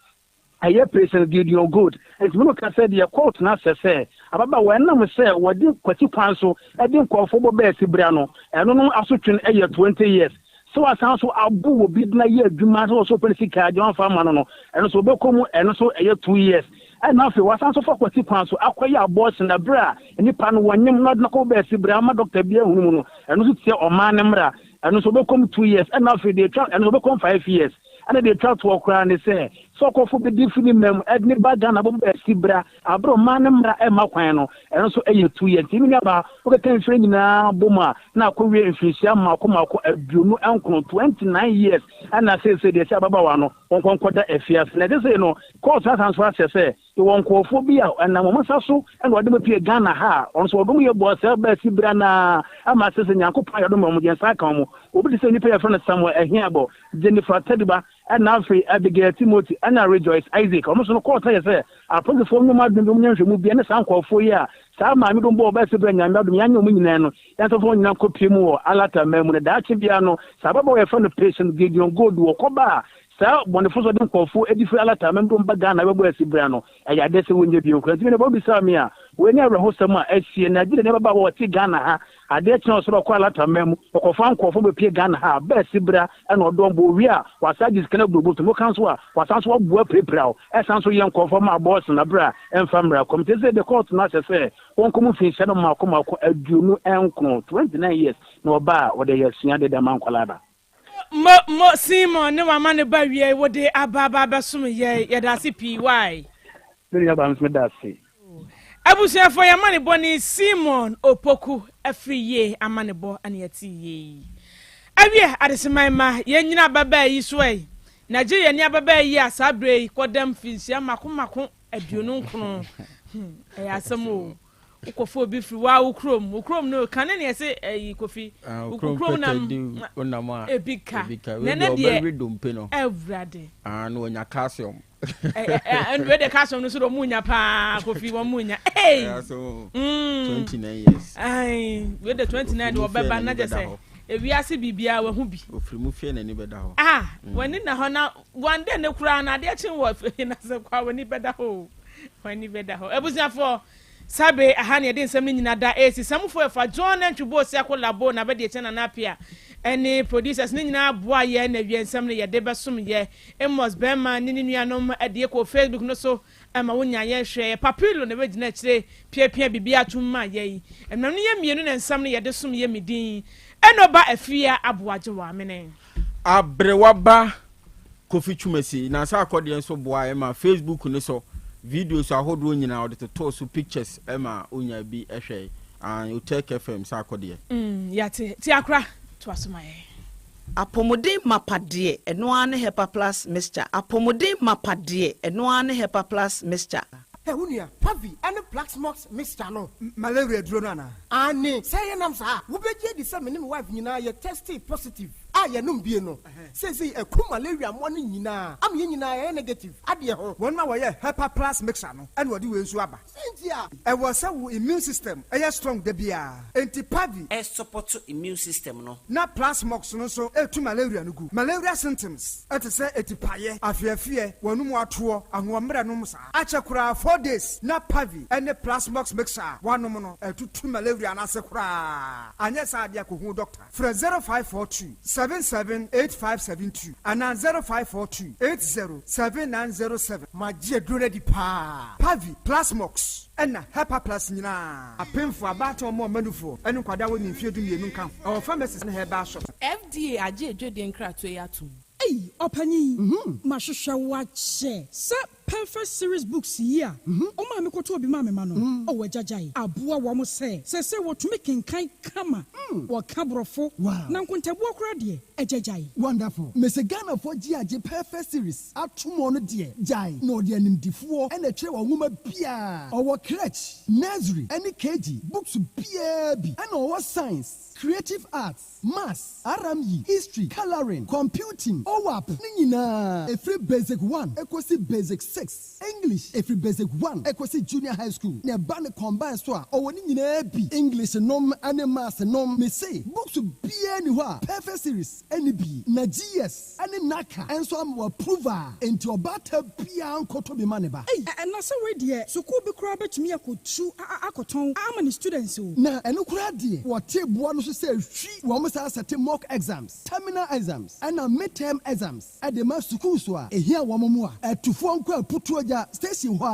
[SPEAKER 5] Ɛyɛ Patient Gideon Gold nti me no ka sɛ deɛ court no asɛ sɛ ababaawa ɛnam sɛ wɔde kwati kwan so de nkurɔfoɔ bɔ bɛɛ sibira no ɛno no asotwe no ɛyɛ 20 years sɛ wasan so abo wɔ bi de no ayɛ adwuma sɛ wɔsɛ ɔpɛ no sika agye wamfa ama no no ɛno so ɔbɛkɔ mu ɛno so ɛyɛ 2 years ɛna afei wasan so fa kwati kwan so akɔyɛ abortion ɛberɛ a nipa no wɔnyem na ɔde no akɔ bɛɛ sibira ama doctor bi ahunu mu no ɛno so tia ɔman no mmara ɛno so ɔbɛkɔ mu 2 years ɛna afei deɛ ɛtwa ɛno so ɔbɛkɔ mu 5 years Ɛna deɛ ɛtwa toɔ koraa ne sɛ, sɛ ɔkɔfo bi de fi ne mma mu de ne ba Ghana bɔ bɛsi bra aberɛ ɔman no mmara mma kwan no, ɛno nso yɛ tuyɛ. Nti me nuabaa, wokeka mfeɛ nyinaa bom a, na akɔwie mfirinhyia mmaako mmaako 29, 29 years, ɛna seesei deɛ ɛsɛ ababaawa no wɔnkɔ nkɔda afiase. Na seesei no, kɔɔto no asan nso ahyɛ sɛ yɛwɔ nkurɔfoɔ bi a ɛnam wɔn nsa so na wɔde wɔn apue Ghana ha a, wɔn nso wɔdom yɛ bɔɔ saa bɛsi bra no ara ama seesei Nyankopɔn ayɛ adom ma wɔn, yɛn nsa aka wɔn. Obi te sɛ nipa yɛfrɛ no Samuel Ahiabɔ, Jennifer Taduba, ɛna afei Abigail Timothy, ɛna Rejoice Isaac. Wɔn nso no kɔɔto ayɛ sɛ apolisifoɔ nnwom adom bi wɔn nyɛ nhwɛmu bia ne saa nkurɔfoɔ yi a saa maame bi bɔɔ bɛsi bra Nyame adom yɛanyɛ wɔn nyinaa no, yɛn nso wɔn nyinaa nkɔpie mu wɔ Alata man mu no daakye bia no saa ababaawa yɛfrɛ no Patient Gideon Gold wɔ kɔba a saa bɔnefo so de nkurɔfoɔ adi firi Alata man mu ba Ghana bɛbɔ asi bra no ɛyɛ adeɛ sɛ wɔnyɛ bio koraa. Nti me na wɔbisaa me a, wei ne awerɛhosɛm a asie. Nigeriani ababaawa a ɔte Ghana ha, adeɛ kye a ɔsɔre ɔkɔ Alata man mu, ɔkɔfa nkurɔfoɔ bɛpue Ghana ha a, bɛasi bra ɛna ɔdɔm bɔ. Ɔwie a, wasan agye sika no agu ne bɔtɔ mu. Woka nso a, wasan nso aboa apirapira wo, ɛsan nso yɛ nkurɔfoɔ ma abɔɔsen aberɛ a ɛmfa mmara kwan mu. Nti ɛsɛ sɛ kɔɔto no ahyɛ sɛ wɔnkɔ mu mfinhyia no mmaako mmaako 29, 29 years, na ɔba a, wɔde ayɛ asuadeɛ de ama nkwadaa aba.
[SPEAKER 1] Mo mo Simon ne wama ne ba wiei wode aba aba abɛsom yɛn yɛdase pii wai.
[SPEAKER 5] Me nua baa nso meda ase.
[SPEAKER 1] Abusuafoɔ yɛn amanebɔ ne Simon Opoku afiri yie amanebɔ na yɛte yie yi. Awie adeseman mma yɛn nyina ababaa yi so ɛ. Nigeria ni ababaa yi a saa berɛ yi kɔdam mfinhyia mako mako 29 hmm ɛyɛ asɛm o. Wokɔfa obi firi waa wo kurom, wo kurom no kane ne ɛse ɛyi kofi,
[SPEAKER 2] Ah,
[SPEAKER 1] wo
[SPEAKER 2] kurom
[SPEAKER 1] kurom
[SPEAKER 2] pɛtɛ
[SPEAKER 1] nam
[SPEAKER 2] di wonam a
[SPEAKER 1] ebi ka.
[SPEAKER 2] ebi ka.
[SPEAKER 1] Na
[SPEAKER 2] Wei
[SPEAKER 1] ɛnɛ
[SPEAKER 2] deɛ
[SPEAKER 1] deɛ
[SPEAKER 2] ɔbɛwe dompe no.
[SPEAKER 1] Awurade.
[SPEAKER 2] Ah, na wanya calcium.
[SPEAKER 1] Ɛn wei deɛ calcium no so deɛ ɔmo nya paa kofi wɔn mo nya. Hey!
[SPEAKER 2] Ɛyɛ so
[SPEAKER 1] Mm.
[SPEAKER 2] 29 years.
[SPEAKER 1] Ai, wei deɛ 29 deɛ
[SPEAKER 2] Ofiri mu fie
[SPEAKER 1] ɔbɛba
[SPEAKER 2] n'ani
[SPEAKER 1] na kyɛ
[SPEAKER 2] bɛda
[SPEAKER 1] sɛ
[SPEAKER 2] hɔ.
[SPEAKER 1] ewiase biribiara wahu bi.
[SPEAKER 2] Ofiri mu fie n'ani bɛda hɔ.
[SPEAKER 1] Ah, w'ani na hɔ na one day ne koraa na adeɛ kye wɔ na sɛ kwa w'ani bɛda hɔ o. W'ani bɛda hɔ. Abusuafoɔ. Saa bere yi, ɛha na yɛde nsɛm no nyinaa da esi. Samufo Efa, John Nantwi Boasiako Labo, na Abɛdeɛkyɛ Nana Appiah ne producers no nyinaa boa yɛn na awie nsɛm no yɛde bɛsom yɛ. Amos Bɛɛma ne ne nuanom de kɔɔ Facebook no so ma wonyaa yɛn hwɛɛ. Papilo na bɛgyina akyire piapia biribiara tom maa yɛn. Anuanom no yɛ mmienu na nsɛm no yɛde som yɛ. Me din Enoba Afia Aboagye Wamene.
[SPEAKER 2] Aberewa ba Kofi Twumasi na Sarkodie nso boaeɛ ma Facebook no so videos ahodoɔ nyinaa ɔde totoo so pictures ma onyaa bi hwɛe. Aane, Otek FM Sarkodie.
[SPEAKER 1] Mm, yɛate. Tiakora, toa so ma yɛn.
[SPEAKER 6] Apɔmuden mapa deɛ, ɛno ara ne Hepa Plus Mixture. Apɔmuden mapa deɛ, ɛno ara ne Hepa Plus Mixture.
[SPEAKER 7] Hɛ, wo nua, Pavi ne Plaxmox mixture no.
[SPEAKER 8] Malaria aduro no anaa?
[SPEAKER 7] Aane, sɛ ɛyɛ nam saa a, wobɛgye adi sɛ me ne me wife nyinaa yɛ testee positive a yɛnom bie no. Seesei aku malaria mmoa no nyinaa ama yɛn nyinaa yɛayɛ negative adeɛ ho.
[SPEAKER 8] Wɔn a wɔyɛ Hepa Plus mixture no na wɔde wei nso aba.
[SPEAKER 7] Sɛ nti a.
[SPEAKER 8] Ɛwɔ sɛ wo immune system yɛ strong da biara, enti Pavi.
[SPEAKER 9] Ɛsupɔto immune system no.
[SPEAKER 8] Na Plasmox no nso tu malaria no gu. Malaria symptoms te sɛ atipaeɛ, afeafeɛ, w'anum atoɔ, ahoɔmmerɛ nom saa. Akyɛ koraa 4 days na Pavi ne Plasmox mixture a woanom no atutu malaria no ase koraa. Anyɛ saa deɛ a kɔhu doctor. Frɛ 0542 778572 anaa 0542 807907.
[SPEAKER 7] Magye aduro no adi paa.
[SPEAKER 8] Pavi, Plasmox ɛna Hepa Plus nyinaa. Apemfo, abaatan, ɔmo ɔmanufoɔ ne nkwadaa a wɔnni mfeɛ 12 nka ho. Ɛwɔ pharmacies ne herbal shops.
[SPEAKER 10] FDA agye adwadie nkratoɔ yi atom.
[SPEAKER 11] Ei ɔpanyin, mahwehwɛ wo akyɛ sɛ Perfect Series Books yi a ɔmaa me kɔtɔɔ bi maa me ma no, ɔwɔ agyagyae aboa wɔn sɛ seesei wɔtumi kenkan kama, wɔka Borɔfo, na nkontabuo koraa deɛ, agyagyae.
[SPEAKER 12] Wonderful. Mese Ghanafoɔ gye agye Perfect Series ato mu ɔno deɛ gyae na ɔde animdifoɔ na ɛtwerɛ wɔ nwoma biaa. Ɔwɔ crèche, nursery ɛne KG books biaa bi ɛna ɔwɔ science, creative arts, maths, RME, history, colouring, computing, OWAP ne nyinaa ɛfiri basic 1 ɛkɔsi basic 6, English ɛfiri basic 1 ɛkɔsi junior high school na ɛba ne combine so a ɔwɔ ne nyinaa bi, English nom ne maths nom. Mese books biaa ni hɔ a Perfect Series ɛne bi na GS ɛne NaCCA ɛnso ama wɔ approve a enti ɔbaata biaa nkɔtɔ bi ma ne ba.
[SPEAKER 11] Ei, na sɛ wei deɛ, sukuu bi koraa bɛtumi akɔtu akɔtɔn ama ne students o.
[SPEAKER 12] Na ɛno koraa deɛ, wɔte boa no so sɛ hwi wɔn saa sɛte mock exams, terminal exams ɛna midterm exams ɛde ma sukuu so a ehia wɔn mu a ɛtufoɔ nkɔ Aputuogya station hɔ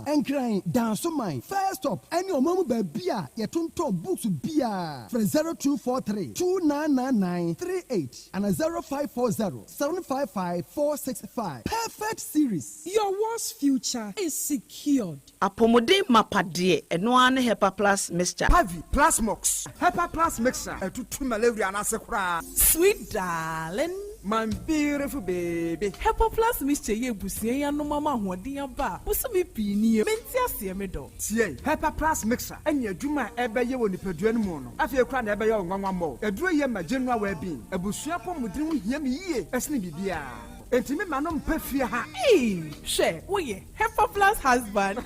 [SPEAKER 12] a Nkran, Dansoman first stop ɛne ɔman mu baabi a yɛtontɔn books biara. Frɛ 0243 2999 38 ana 0540 755 465. Perfect Series.
[SPEAKER 11] Your world's future is secured.
[SPEAKER 6] Apɔmuden mapa deɛ, ɛno ara ne Hepa Plus Mixture.
[SPEAKER 8] Pavi, Plasmox, Hepa Plus mixture ɛtutu malaria no ase koraa.
[SPEAKER 10] Sweet darling.
[SPEAKER 8] My beautiful baby.
[SPEAKER 10] Hepa Plus Mixture yɛ ebusua yi anom ama ahoɔden aba a bosome pii nie mente aseɛ me dɔ.
[SPEAKER 8] Tie, Hepa Plus mixture ɛne adwuma a ɛbɛyɛ wɔ nipadua no mu no afei koraa na ɛbɛyɛ wo nwanwa mmɔ. Aduro yɛ ma general well-being. Abusua pɔmuden ho hia me yie ɛsene biribiara. Enti me ma no mpɛ fie ha.
[SPEAKER 10] Ee, hwɛ, woyɛ Hepa Plus husband.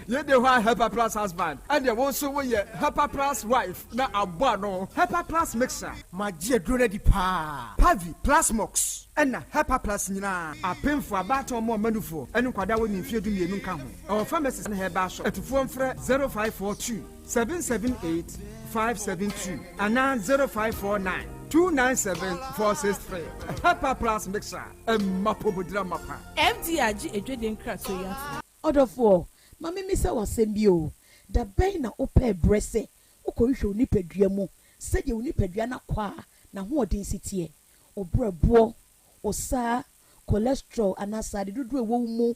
[SPEAKER 8] Yɛde hɔ a Hepa Plus husband ɛdeɛ wo nso woyɛ Hepa Plus wife na abɔ ano. Hepa Plus mixture.
[SPEAKER 7] Magye aduro no adi paa.
[SPEAKER 8] Pavi, Plasmox ɛna Hepa Plus nyinaa. Apemfo, abaatan, ɔmo ɔmanufoɔ ɛne nkwadaa a wɔnni mfeɛ 12 nka ho. Ɛwɔ pharmacies ne herbal shop. Atufoɔ mfrɛ 0542 778 572 anaa 0549 297 463. Hepa Plus mixture ɛmma pɔmudira mapa.
[SPEAKER 10] FDA agye adwadie nkratoɔ yi atom.
[SPEAKER 13] Ɔdɔfoɔ, ma memmisa wo asɛm bi o. Da bɛn na wopɛɛ berɛ sɛ wokɔhwehwɛ wo nipadua mu sɛdeɛ wo nipadua no akɔ a n'ahoɔden si teɛ? Wo berɛboɔ, wo saa, cholesterol anaa sade dodoɔ a ɛwɔ wo mu,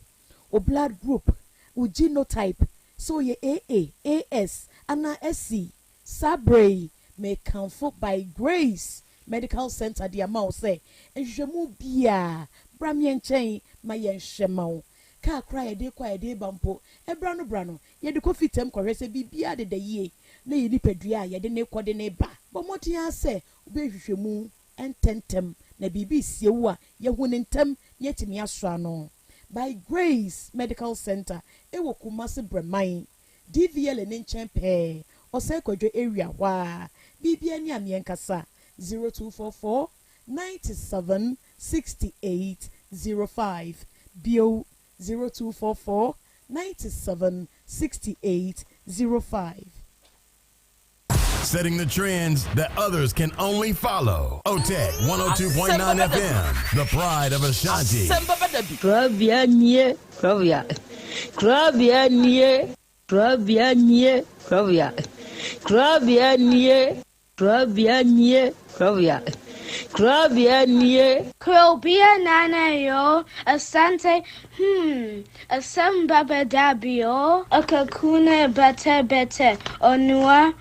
[SPEAKER 13] wo blood group, wo genotype, sɛ woyɛ AA, AS anaa SC. Saa berɛ yi, mekamfo By Grace Medical Center de ama wo sɛ nhwehwɛmu biaa bra meɛ nkyɛn ma yɛnhwɛ ma wo. Kaa koraa yɛde kɔ a yɛde ba mpo, ɛbra no bra no, yɛde kɔ fitam kɔhwɛ sɛ biribiara deda yie na yɛ nipadua a yɛde ne kɔ de ne ba. Bɔ mmɔden ara sɛ wobɛyɛ nhwehwɛmu ntɛmntɛm na biribi sie wo a, yɛhu ne ntɛm na yɛatumi asɔ ano. By Grace Medical Center ɛwɔ Kumasi Brɛman, DVLA ne nkyɛn pɛɛ, Ɔsɛe Kwadwo area hɔ a. Biribiara ni a meɛnkasa 0244 97 68 05 bio, 0244 97. 68 05.
[SPEAKER 14] Setting the trends that others can only follow. OTEC 102.9 FM, the pride of Ashanti.
[SPEAKER 15] Korabea nie, korabea, korabea nie, korabea nie, korabea, korabea nie, korabea nie, korabea, korabea nie.
[SPEAKER 16] Krobea nana yo, asante, hmm, asem baba dabio, akakuna bete bete, onua,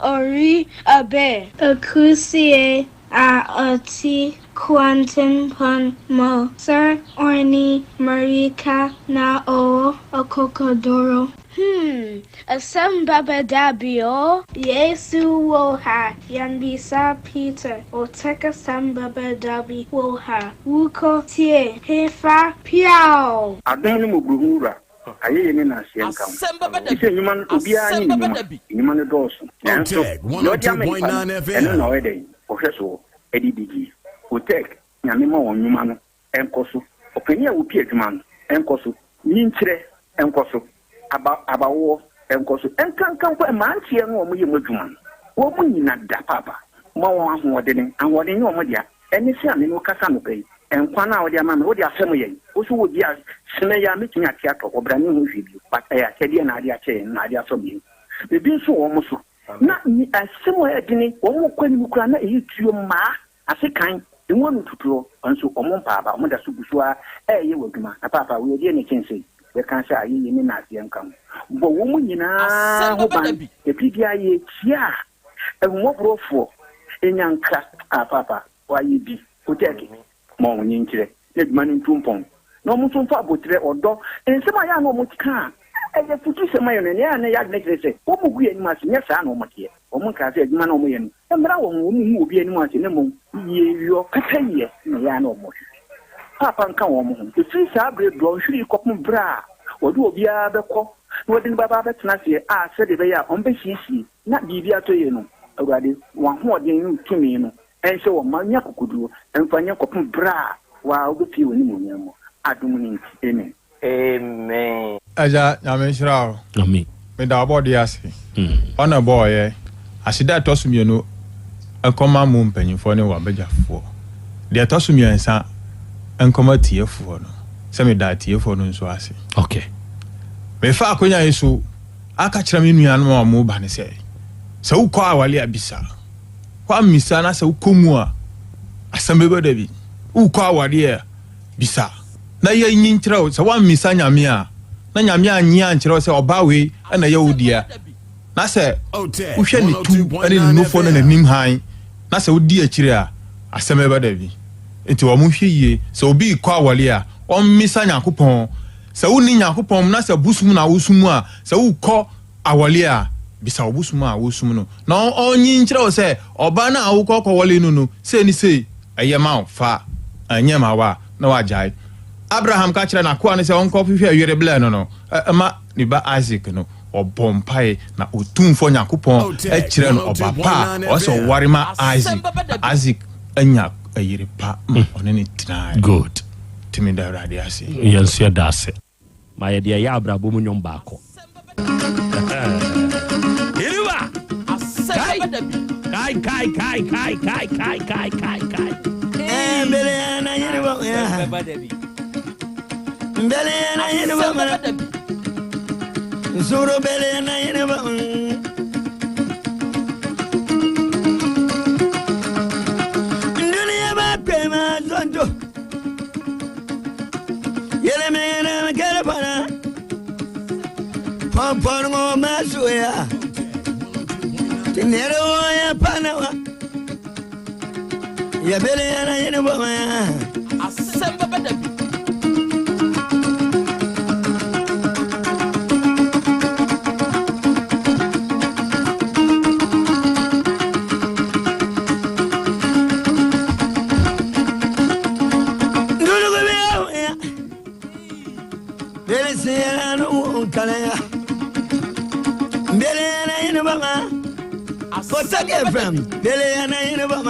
[SPEAKER 16] ori abe. Akusie a ɔte kwantempɔn mu, Sir Orni Marika na ɔwɔ akokoduru. Hmm, asɛm bɛba da bi o. Yesu wɔ ha, yɛmmisa Peter, Otec asɛm bɛba da bi wɔ ha, Wokɔ tie hefa piaw!
[SPEAKER 17] Adom ne mmɔborɔhunu Wura, ayɛyie ne nnaseɛ nka wo. Efisɛ nnwuma no, obiara nye ne nnwuma, nnwuma no dɔɔso, nanso
[SPEAKER 14] Otec
[SPEAKER 17] deɛ ɔde ama nnipa no,
[SPEAKER 14] 102.9
[SPEAKER 17] ɛno na
[SPEAKER 14] FM.
[SPEAKER 17] ɔyɛ dɛn? Ɔhwɛ soɔ de di die. Otec, Nyame ma wɔn nnwuma no nkɔ so. Ɔpanin a ɔpi adwuma no nkɔ so. Nyinkyerɛ nkɔ so. Aba, abawoɔ nkɔ so. Nkanka mpo mmeranteɛ no a wɔyɛ mu adwuma no, wɔn nyina da paapa. Ma wɔn ahoɔdene. Ahoɔden nyɛ wɔn dea. Ɛne sɛ a me ne wo kasa anɔpa yi, nkwa no a wode ama me, wode afɛm yɛn. Wo nso wɔ bi a, sene yi a mɛtumi ate atɔ, ɔbra ne ho hwee bio. But ɛyɛ akyɛdeɛ na ade akyɛ yɛn, na ade asɔ yɛn. Ebi nso wɔ wɔn so. Na asɛm a ɛyɛ dene, wɔn kɔ anim koraa na ɛyɛ tuo mmaa. Ase kan, emu ano tutuɔ, nso wɔn mpaaba, wɔn da so gu so ara reyɛ wɔ adwuma. Na paapa, wei ɛdeɛn na ɛkyɛn sei? Yɛka sɛ ayeyie ne naaseɛ nka ho. Bɔ wɔn nyinaa ho ban. Ɛfiri biara yɛkyia a, ahummɔborɔfoɔ nya nkra. Ah, paapa, woayɛ bi. Kotɛɛke, ma wɔn nkyerɛ na adwuma no ntu mpɔn. Na wɔn nso mfa aboterɛ, ɔdɔ, nsɛm a ɛyɛ a na wɔka a ɛyɛ afutusɛm ma yɛn no, ɛnea na ɛyɛ adwene kyerɛ sɛ wɔgu yɛn anim ase. Nyɛ saa na wɔteɛ. Wɔnkaa sɛ adwuma no a wɔyɛ no mmra wɔn ho, wɔnhu obi anim ase, na mmom yieyɔ, pɛpɛyɛ na ɛyɛ a na wɔhwehwɛ. Paapa nka wɔn ho. Ɛfiri saa berɛ dɔnhwere yi kɔpem berɛ a wɔde obiara bɛkɔ na wɔde no bɛba abɛtena aseɛ a sɛdeɛ ɛbɛyɛ a wɔbɛsiesie na biribi atɔ yie no, Awurade, w'ahoɔden ne wo tumi no nhyɛ wɔn ma nya akokoduo mfa nyɛ kɔpem berɛ a wo ara wobɛpue w'animuonyam mu. Adom no nti, amen.
[SPEAKER 18] Amen.
[SPEAKER 19] Agya Nyame nhyira wo.
[SPEAKER 20] Amen.
[SPEAKER 19] Meda ɔbɔdeɛ ase. Ɔna ɛbɔɔ yɛ. Aseda a ɛtɔ so mienu nkɔma mo mpanyinfoɔ ne w'abadwafoɔ. Deɛ ɛtɔ so miɛnsa nkɔma atiefoɔ no. Sɛ meda atiefoɔ no nso ase.
[SPEAKER 20] Okay.
[SPEAKER 19] Mefa akonya yi so aka kyerɛ me nuanom a wɔn ba no sɛ, sɛ wokɔ awale a bisa. Woammisa na sɛ wokɔ mu a, asɛm bɛba da bi. Wokɔ awadeɛ a, bisa na yɛnyi nkyerɛ wo. Sɛ woammisa Nyame a, na Nyame annye ankyerɛ wo sɛ ɔbaa wei na ɛyɛ wo dea, na sɛ wohwɛ ne tu ne ne nufoɔ ne n'anim hann, na sɛ wodi akyire a, asɛm bɛba da bi. Nti wɔn hwɛ yie, sɛ obi rekɔ awɔre a, ɔmmisa Nyankopɔn. Sɛ wonni Nyankopɔn mu na sɛ bosom na wosom a, sɛ wokɔ awɔre a, bisa wo bosom a wosom no, na ɔnyi nkyerɛ wo sɛ ɔbaa no a wokɔ kɔwɔre no no, sei ne sei, ɛyɛ ma wo, fa, ɛnyɛ ma wo a, na wagyae. Abraham ka kyerɛɛ n'akoa no sɛ ɔnkɔhwehwɛ yere brɛ no no, ma ne ba Isak no. Ɔbɔɔ mpae, na Otumfoɔ Nyankopɔn kyerɛɛ no ɔba pa a ɔwɔ sɛ ɔware ma Isak, na Isak anya yere pa ma ɔne no tenae.
[SPEAKER 20] Good.
[SPEAKER 19] Nti meda Awurade ase.
[SPEAKER 20] Yɛn nso yɛda ase. Ma yɛde ɛyɛ abrabɔ mu nnwom baako. Iriwa! Kai! Kai kai kai kai kai kai kai kai kai.
[SPEAKER 3] Asɛm bɛba da bi.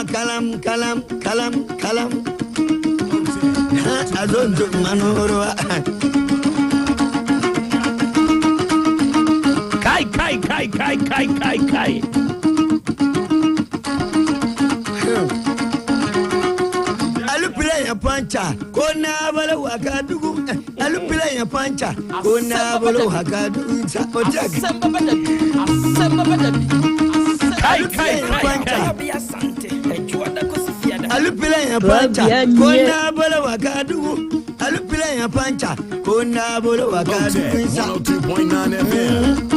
[SPEAKER 21] Kalam, kalam, kalam, kalam. Azonto manurwa.
[SPEAKER 20] Kai kai kai kai kai kai.
[SPEAKER 21] Alupile ya pancha ko na bala wakadugu alupile ya pancha ko na bala wakadugu sa ojak.
[SPEAKER 20] Kai kai kai kai.
[SPEAKER 21] Alupile ya pancha ko na bala wakadugu alupile ya pancha ko na bala wakadugu sa.
[SPEAKER 14] 102.9 FM.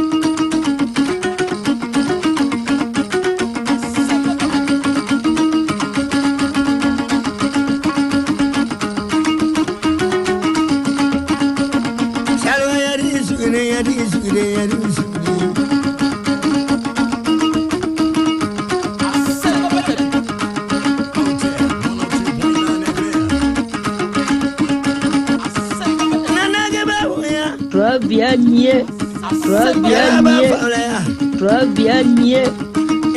[SPEAKER 21] Salwa yari sugune yari sugune yari sugune.
[SPEAKER 15] Trɔbea nie, trɔbea nie, trɔbea nie.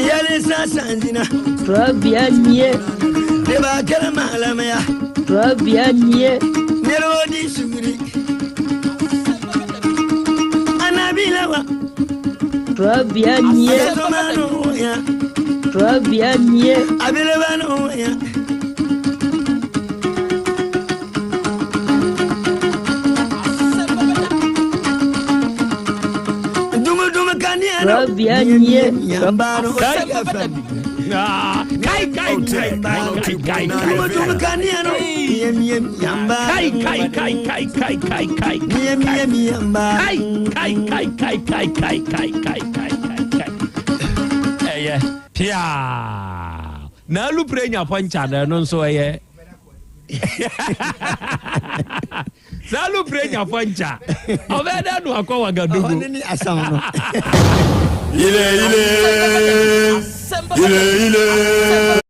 [SPEAKER 21] Yali sasanzina.
[SPEAKER 15] Trɔbea nie.
[SPEAKER 21] Ne b'a kɛra maalamaya.
[SPEAKER 15] Trɔbea nie.
[SPEAKER 21] Nɛrɛwɔ di suguri. Anabila wa.
[SPEAKER 15] Trɔbea nie.
[SPEAKER 21] Asomanu ya.
[SPEAKER 15] Trɔbea nie.
[SPEAKER 21] Abilebanu ya. Dumudumu kaniya.
[SPEAKER 15] Trɔbea nie.
[SPEAKER 21] Yambaro.
[SPEAKER 20] Kai kai kai kai kai kai.
[SPEAKER 21] Dumudumu kaniya no. Miyam miyam yamba.
[SPEAKER 20] Kai kai kai kai kai kai kai.
[SPEAKER 21] Miyam miyam yamba.
[SPEAKER 20] Kai kai kai kai kai kai kai kai kai kai kai. Ɛyɛ pia na alupere nya pɔnkya na ɛno nso ɛyɛ. Saa alupere nya pɔnkya ɔbɛyɛ dɛ no akɔ Wagadugu.
[SPEAKER 21] Ɔne ni asam no.
[SPEAKER 14] Ile ile ile ile.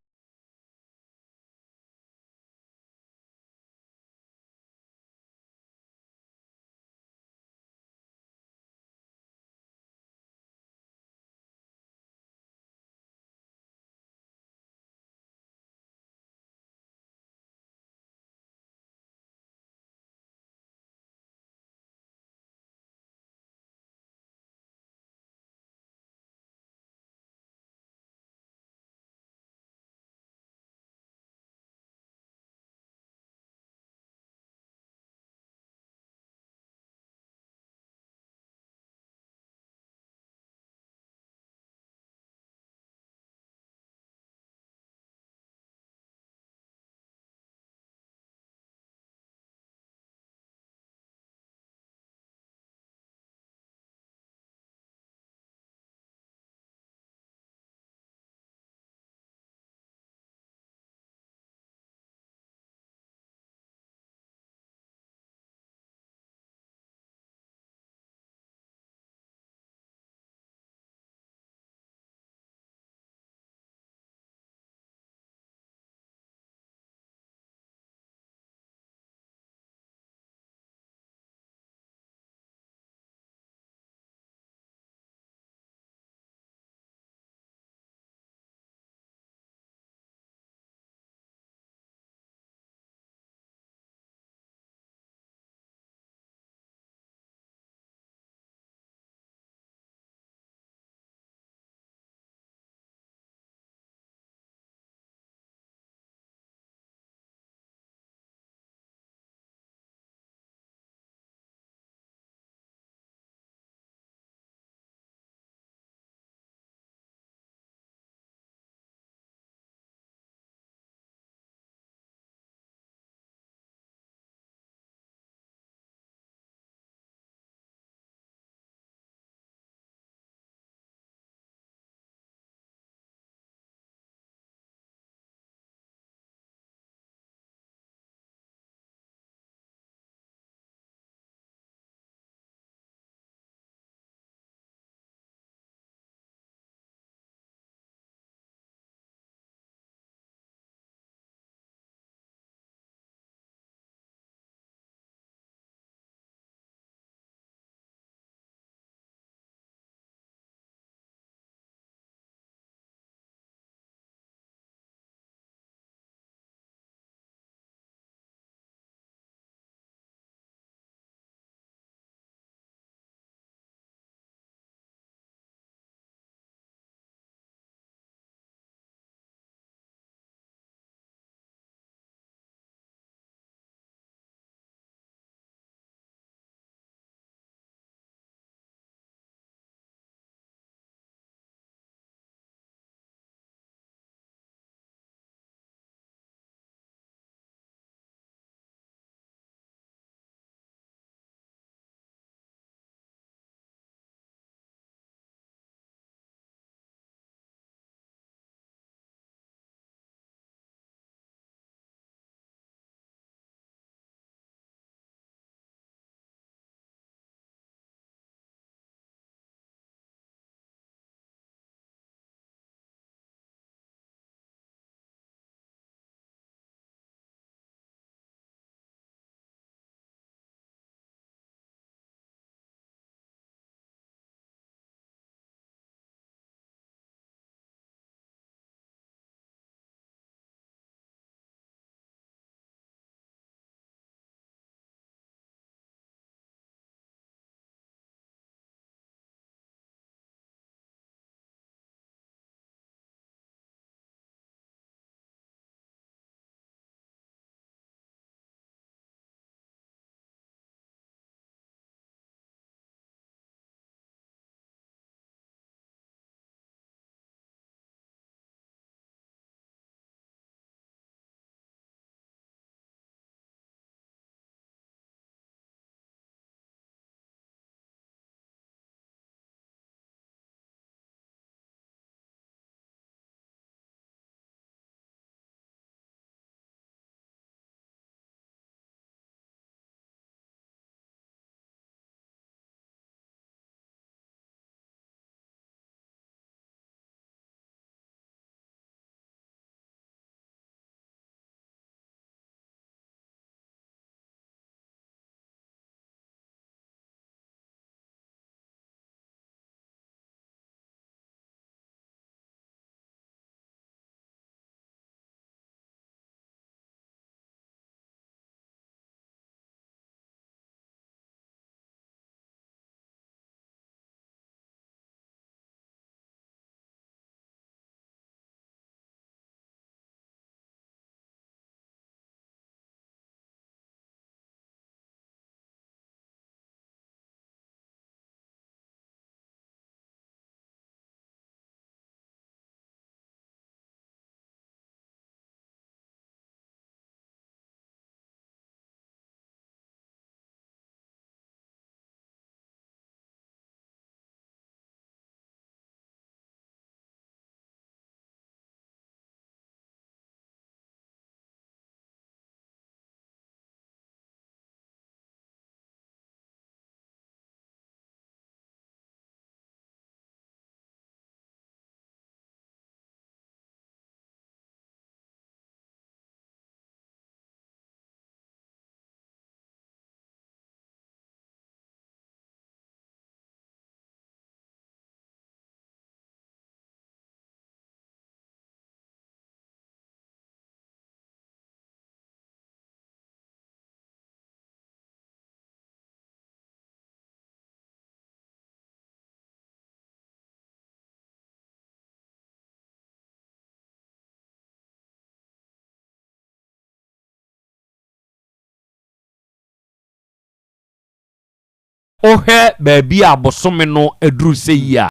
[SPEAKER 20] Wohwɛ baabi a bosome no aduru sɛ yi a,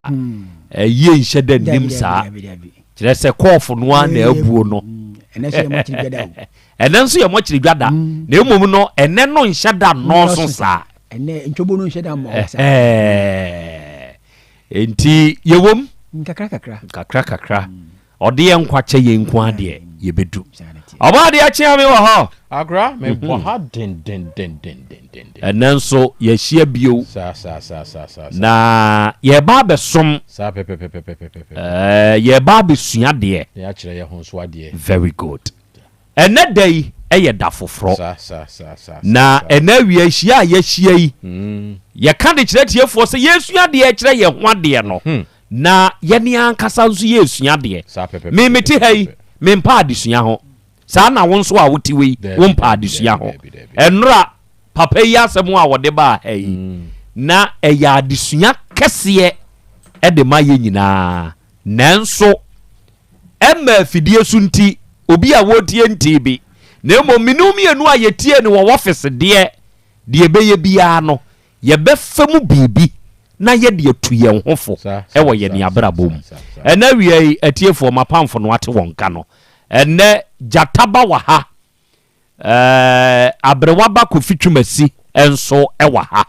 [SPEAKER 20] ayie nhyɛ da nnim saa. Kyerɛ sɛ kɔɔfo no ara na abuo no.
[SPEAKER 4] Ɛnɛ nso yɛ mɔkyere dwa da o.
[SPEAKER 20] Ɛnɛ nso yɛ mɔkyere dwa da. Na mmom no, ɛnɛ no nhyɛ da nnɔɔso saa.
[SPEAKER 4] Ɛnɛ ntwobo no nhyɛ da mmɔ hɔ saa.
[SPEAKER 20] Enti yɛwom.
[SPEAKER 4] Nkakra kakra.
[SPEAKER 20] Nkakra kakra. Ɔde yɛn nkwa kyɛ yɛn nko ara deɛ, yɛbɛdu. Ɔbɔ adeɛ akyea me wɔ hɔ.
[SPEAKER 22] Agora, mebɔ ha dendendendendenden.
[SPEAKER 20] Ɛnnɛ nso yɛahyia bio.
[SPEAKER 22] Saa, saa, saa, saa, saa, saa.
[SPEAKER 20] Na yɛreba abɛsom.
[SPEAKER 22] Saa pɛpɛpɛpɛpɛpɛpɛ.
[SPEAKER 20] Ɛɛ, yɛreba abɛsua adeɛ.
[SPEAKER 22] Na yɛakyerɛ yɛn ho nso adeɛ.
[SPEAKER 20] Very good. Ɛnnɛ da yi yɛ da foforɔ.
[SPEAKER 22] Saa, saa, saa, saa,
[SPEAKER 20] Na
[SPEAKER 22] saa.
[SPEAKER 20] ɛnnɛ awia hyia a yɛahyia yi, yɛka de kyerɛ atiefoɔ sɛ yɛresua adeɛ kyerɛ yɛn ho adeɛ no, Na yɛn ankasa nso yɛresua adeɛ. Me mete ha yi, mempɛ adesua ho. Saa na wo nso a wote wei, wompɛ adesua ho. Ɛnora, papa yi asɛm a wɔde baa ha yi, mm. na ɛyɛ adesua kɛseɛ de ma yɛn nyinaa. Nanso, ɛmma afidie so nti, obi a wɔretie ntii bi. Na mmom, mene mmienu a yɛtie no wɔ wɔfese deɛ, deɛ ɛbɛyɛ biara no, Yɛbɛfa mu biribi na yɛde atu yɛn ho fo wɔ yɛn abrabɔ mu. Ɛnnɛ awia yi, atiefoɔ, m'apamfo no ate wɔn nka no. Ɛnnɛ, gyata ba wɔ ha. Ɛɛ, aberewa ba Kofi Twumasi nso wɔ ha.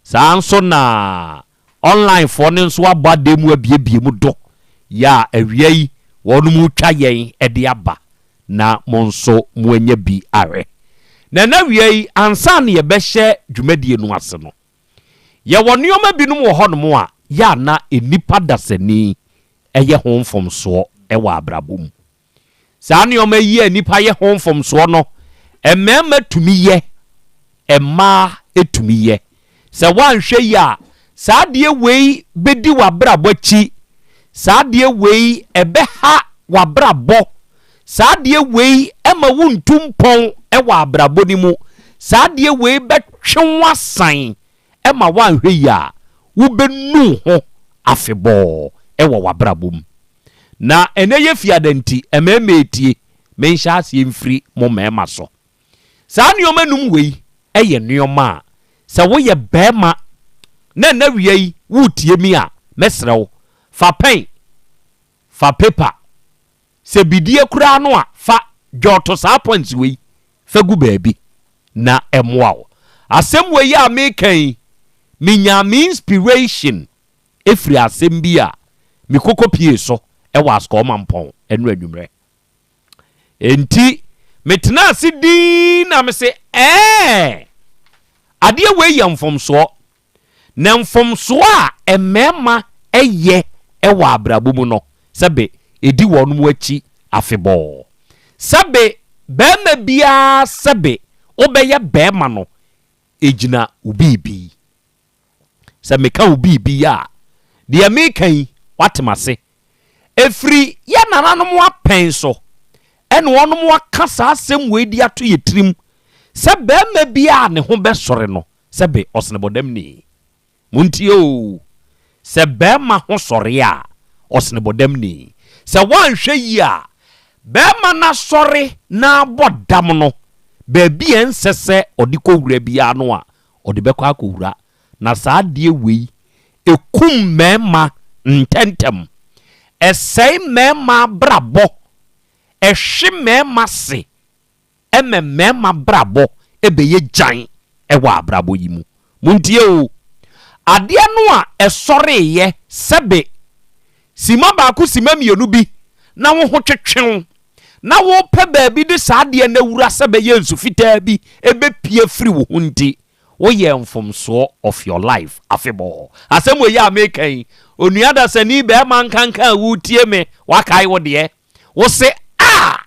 [SPEAKER 20] Saa nso na onlinefoɔ no nso abɔ adan mu abiebie mu do yɛ a awia yi wɔn retwa yɛn de aba. na mo nso moanya bi ahwɛ. Na ɛnnɛ awia yi, ansa na yɛbɛhyɛ dwumadie no ase no, yɛwɔ nneɛma binom wɔ hɔnom a yɛ a na nnipa dasani yɛ ho mfomsoɔ wɔ abrabɔ mu. Saa nneɛma yi a nnipa yɛ ho mfomsoɔ no, mmarima tumi yɛ, mmaa tumi yɛ. Sɛ woanhwɛ yie a, saa adeɛ wei bɛdi w'abrabɔ akyi. Saa adeɛ wei ɛbɛha w'abrabɔ. Saa adeɛ wei ɛma wontu mpɔn wɔ abrabɔ no mu. Saa adeɛ wei bɛtwe wo asan ma woanhwɛ yie a, wobɛnu wo ho afebɔɔ wɔ w'abrabɔ mu. Na ɛnnɛ yɛ fiada nti, mmarima retie, menhyɛ aseɛ mfiri mo mmarima so. Saa nneɛma num wei yɛ nneɛma a sɛ woyɛ barima na ɛnnɛ awia yi woretie mi a, mɛsrɛ wo, fa pɛn, fa paper, sɛ bidie koraa no a, fa dwɔɔto saa points wei fa gu baabi na ɛmmoa wo. Asɛm wei a meka yi, menyaa me inspiration firi asɛm bi a mekɔkɔpiee so wɔ Asukɔɔ Mampɔn ɛno anwummerɛ. Enti metenaa ase dinn na mese, Ɛɛ! Adeɛ wei yɛ mfomsoɔ. Na mfomsoɔ a mmarima yɛ wɔ abrabɔ mu no, sɛbe ɛdi wɔn akyi afebɔɔ. Sɛbe barima biara sɛbe wobɛyɛ barima no, ɛgyina wo biribi. Sɛ meka wo biribi a, deɛ meka yi, woate m'ase. Ɛfiri yɛn nananom apɛn so ɛna wɔnom aka saa asɛm wei de ato yɛ tirim sɛ barima biara a ne ho bɛsɔre no, sɛbe ɔsenebɔdamni. Montie oo, sɛ barima ho sɔre a, ɔsenebɔdamni. Sɛ woanhwɛ yie a, barima no asɔre na abɔ dam no, baabi a ɛnsɛ sɛ ɔde kɔwura biara no a, ɔde bɛkɔ akɔwura. Na saa adeɛ wei, ɛkum mmarima ntɛmntɛm. Ɛsɛe mmarima abrabɔ. Ɛhwe mmarima se ɛma mmarima abrabɔ bɛyɛ gyan wɔ abrabɔ yi mu. Montie o! Adeɛ no a ɛsɔreeɛ sɛbe simma baako simma mmienu bi na wo ho twetwe wo na worepɛ baabi de saa adeɛ no awura sɛ bɛyɛ nsu fitaa bi bɛpue afiri wo ho nti, woyɛɛ mfomsoɔ of your life afebɔɔ. Asɛm wei a meka yi, onua dasani barima nkanka a woretie me, woakae wo deɛ? Wo se, Ah!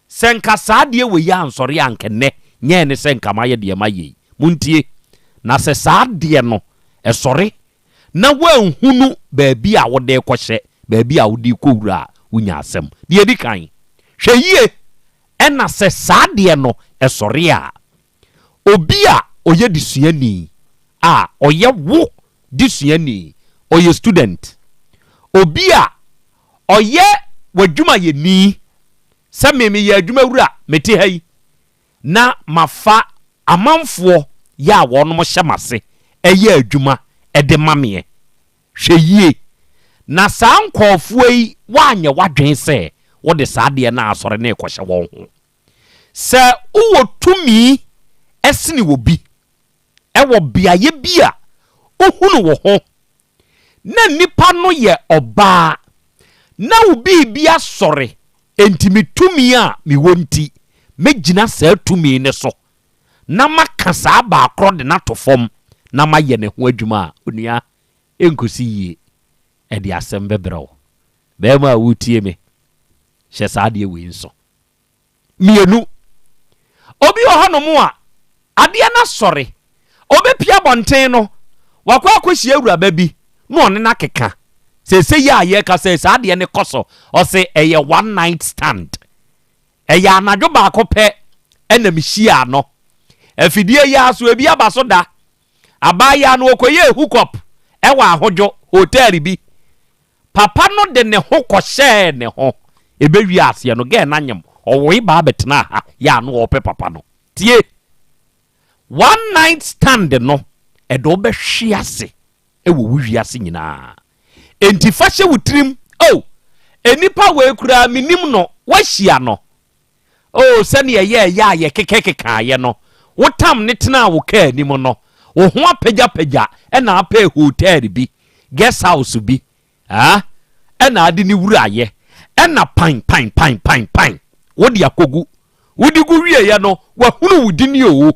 [SPEAKER 20] Sɛ nka saa adeɛ wei ansɔre a anka nnɛ nyɛ ne sɛ nka mayɛ deɛ mayɛ yi. Montie! Na sɛ saa adeɛ no sɔre na woanhunu baabi a wode rekɔhyɛ, baabi a wode rekɔwura a, wonya asɛm. Deɛ ɛdi kan, hwɛ yie na sɛ saa adeɛ no sɔre a, obi a ɔyɛ desuani a ɔyɛ wo desuani, ɔyɛ student, obi a ɔyɛ w'adwumayɛni, sɛ me meyɛ adwumawura, mete ha yi, na mafa amanfoɔ yɛ a wɔnom hyɛ m'ase yɛ adwuma de ma meɛ. Hwɛ yie na saa nkurɔfoɔ yi woanyɛ w'adwene sɛ wode saa adeɛ no asɔre no rekɔhyɛ wɔn ho. Sɛ wowɔ tumi sene obi wɔ beaeɛ bi a wohunu wo ho na nipa no yɛ ɔbaa na wo biribi asɔre enti me tumi a mewɔ nti mɛgyina saa tumi no so na maka saa baakorɔ de no ato fam na mayɛ ne ho adwuma a, onua, ɛnkɔsi yie. Ɛde asɛm bɛbrɛ wo. Barima a woretie me, hyɛ saa adeɛ wei nso. Mmienu, obi wɔ hɔnom a, adeɛ no asɔre, ɔbɛpue abɔnten no, wakɔ akɔhyia awuraba bi na ɔne no akeka. Seesei yi a yɛrekasa yi, saa adeɛ no kɔ so. Ɔse ɛyɛ one night stand. Ɛyɛ anadwo baako pɛ na mehyiaa no. Afidie yi ara so, ebi aba so da. Abaayewa no, ɔkɔyɛɛ hook up wɔ Ahodwo hotel bi. Papa no de ne ho kɔhyɛɛ ne ho. Ɛbɛwie aseɛ no, girl no anyem. Ɔwoe baa bɛtenaa ha yɛ a na ɔrepɛ papa no. Tie! One night stand no, ɛde wo bɛhwe ase wɔ wo wiase nyinaa. Enti fa hyɛ wo tirim, oh, nnipa wei koraa menim no, woahyia no. Oh, sɛnea ɛyɛɛ yɛ a yɛkekakekaeɛ no, wotam ne tenaa wo kaa anim no, wo ho apagyapagya na apɛ hotel bi, guest house bi, ah, ɛna ade ne wuraeɛ, ɛna pan, pan, pan, pan, pan, wode akɔgu. Wode gu wieeɛ no, wahunu wo dini oo.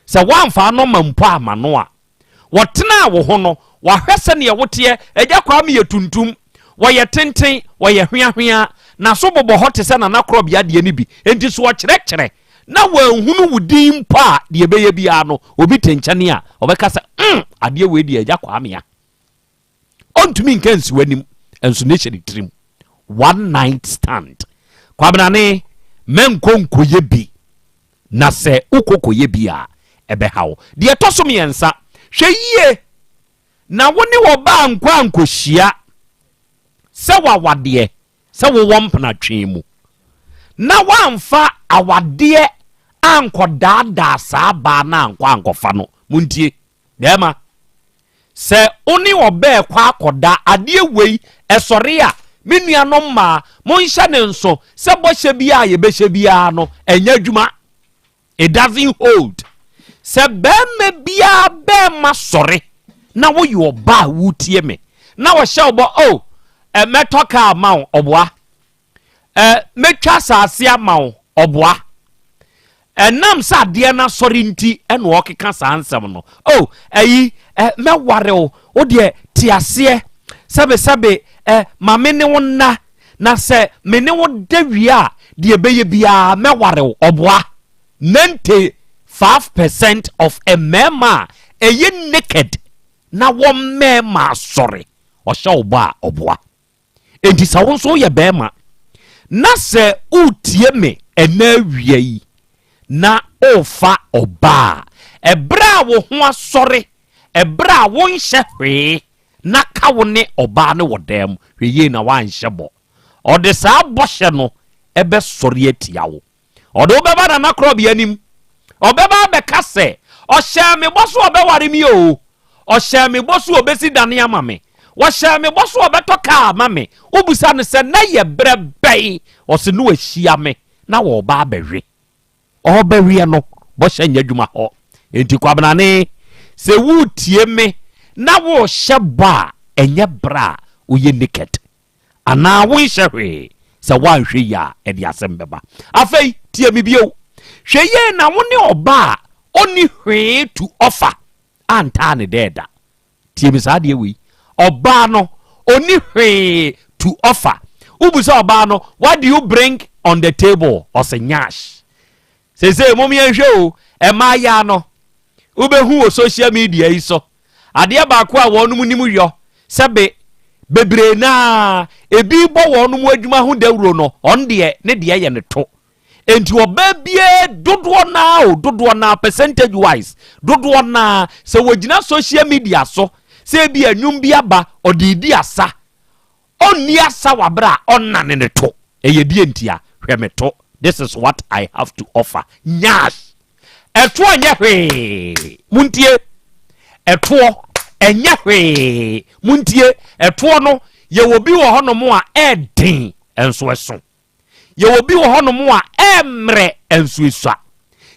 [SPEAKER 20] Sɛ woamfa ano ma mpo amma no a, wɔtenaa wo ho no, wɔahwɛ sɛdeɛ woteɛ. Agya Kwame yɛ tuntum, wɔyɛ tenten, wɔyɛ hweahwea, n'aso bobɔ hɔ te sɛ Nana Korɔbea deɛ no bi. Enti so ɔkyerɛkyerɛ na wanhunu wo din mpo a, deɛ ɛbɛyɛ biara no, obi te nkyɛne a, ɔbɛka sɛ, Mm, adeɛ wei deɛ Agya Kwame a. Ɔntumi nka nsi w'anim, nso ne hyɛ ne tirim. One night stand. Kwabenane, mɛnkɔ nkɔyɛ bi. Na sɛ wokɔ kɔyɛ bi a, ɛbɛha wo. Deɛ ɛtɔ so mmiɛnsa, hwɛ yie na wo ne ɔbaa nkɔ ankɔhyia sɛ w'awadeɛ, sɛ wowɔ mpenatwe mu, na woamfa awadeɛ ankɔdaadaa saa baa no ankɔ ankɔfa no. Montie, bɛrima, sɛ wo ne ɔbaa rekɔ akɔda, adeɛ wei, ɛsɔre a, me nuanom mmaa, monhyɛ no nso sɛ bɔhyɛ biara a yɛbɛhyɛ biara no, ɛnyɛ adwuma. It doesn't hold. Sɛ barima biara bɛrima sɔre na woyɛ ɔbaa a wotie me, na ɔhyɛ wo bɔ, oh, mɛtɔ kaa ma wo, ɔboa. Ɛ, mɛtwa asase ama wo, ɔboa. Ɛnam sɛ adeɛ no asɔre nti ɛna ɔkeka saa nsɛm no. Oh, ɛyi, ɛ, mɛware wo, wo deɛ te aseɛ, sɛbesɛbe, ɛ, ma me ne wo nna, na sɛ me ne wo da wie a, deɛ ɛbɛyɛ biara mɛware wo, ɔboa. 95 percent of mmarima a ɛyɛ naked na wɔmmɛɛma asɔre, ɔhyɛ wo bɔ a, ɔboa. Enti sɛ wo nso woyɛ barima na sɛ woretie me ɛnɛ awia yi na worefa ɔbaa a, ɛberɛ a wo ho asɔre, ɛberɛ a wonhyɛ hwee na ka wo ne ɔbaa no wɔ dan mu, hwɛ yie na woanhyɛ bɔ. Ɔde saa bɔhyɛ no bɛsɔre atia wo. Ɔde wo bɛba Nana Korɔbea anim. Ɔbɛba abɛka sɛ, Ɔhyɛɛ me bɔ so ɔbɛware me oo. Ɔhyɛɛ me bɔ so ɔbɛsi dane ama me. Ɔhyɛɛ me bɔ so ɔbɛtɔ kaa ama me. Wobisa no sɛ, na yɛ berɛ bɛn? Ɔse na wahyia me na wɔreba abɛwe. Ɔrebɛweɛ no, bɔhyɛ nyɛ adwuma hɔ. Enti Kwabenane, sɛ woretie me na worehyɛ bɔ a, ɛnyɛ berɛ a woyɛ naked. Anaa wonhyɛ hwee, sɛ woanhwɛ yie a, ɛde asɛm bɛba. Afei, tie me bio. Hwɛ yie na wo ne ɔbaa a ɔnni hwee to offer antaa ne dɛɛ da. Tie me saa adeɛ wei. Ɔbaa no, ɔnni hwee to offer. Wobusa ɔbaa no, what do you bring on the table? Ɔse nyash. Seesei mom yɛnhwɛ o, mmaayaa no, wobɛhu wɔ social media yi so, adeɛ baako a wɔnom nim yɔ, sɛbe bebree no ara, ebi bɔ wɔnom adwuma ho dawuro no, ɔno deɛ, ne deɛ yɛ ne to. Enti ɔbaa biara dodoɔ no ara o, dodoɔ no ara, percentage wise, dodoɔ no ara, sɛ wɔgyina social media so, sɛ ebi a nnwom bi aba, ɔde redi asa, Ɔnni asaw bere a ɔnnane ne to. Ɛyɛ deɛ ntia? Hwɛ me to. This is what I have to offer. Nyash! Ɛto anyɛ hwee. Montie. Ɛtoɔ, ɛnyɛ hwee. Montie, ɛtoɔ no, yɛwɔ bi wɔ hɔnom a ɛɛden nso ɛso. Yɛwɔ bi wɔ hɔnom a ɛɛmmerɛ nso esua.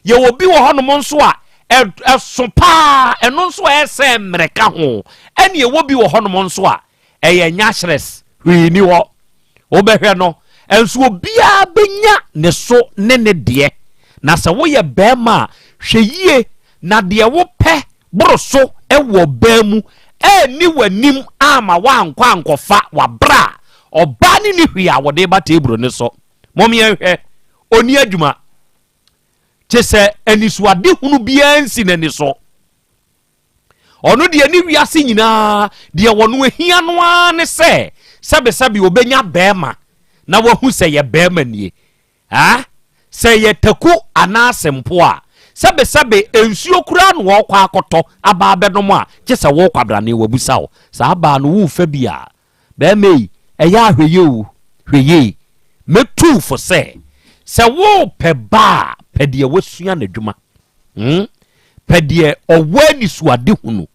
[SPEAKER 20] Yɛwɔ bi wɔ hɔnom nso a ɛso paa, ɛno nso a ɛsɛ mmerɛ ka ho. Ɛne ɛwɔ bi wɔ hɔnom nso a ɛyɛ nyahyerɛs, hwee ni hɔ. Wobɛhwɛ no, nso obiara bɛnya ne so ne ne deɛ. Na sɛ woyɛ barima a, hwɛ yie na deɛ wopɛ boro so wɔ ɔbaa mu anni w'anim amma woankɔ ankɔfa w'abrɛ a ɔbaa no nni hwee a wɔde ba table no so. Mom yɛnhwɛ, ɔnni adwuma. Kye sɛ anisoadehunu biara nsi n'ani so. Ɔno deɛ ne wiase nyinaa deɛ wɔn ahia no ara ne sɛ sɛbesɛbe ɔbɛnya bɛrima na wahu sɛ yɛ bɛrima nie. Ah, sɛ yɛ taku anaa sempo a, sɛbesɛbe nsuo koraa na wɔrekɔ akɔtɔ aba abɛnom a, gye sɛ wo kwabrane wabusa wo. Saa baa no worefa bi a, bɛrima yi, ɛyɛ a hwɛ yie o, hwɛ yie. Mɛtu wo fo sɛ, sɛ worepɛ ba a, pɛ deɛ wasua n'adwuma. Hmm? Pɛ deɛ ɔwɔ anisoadehunu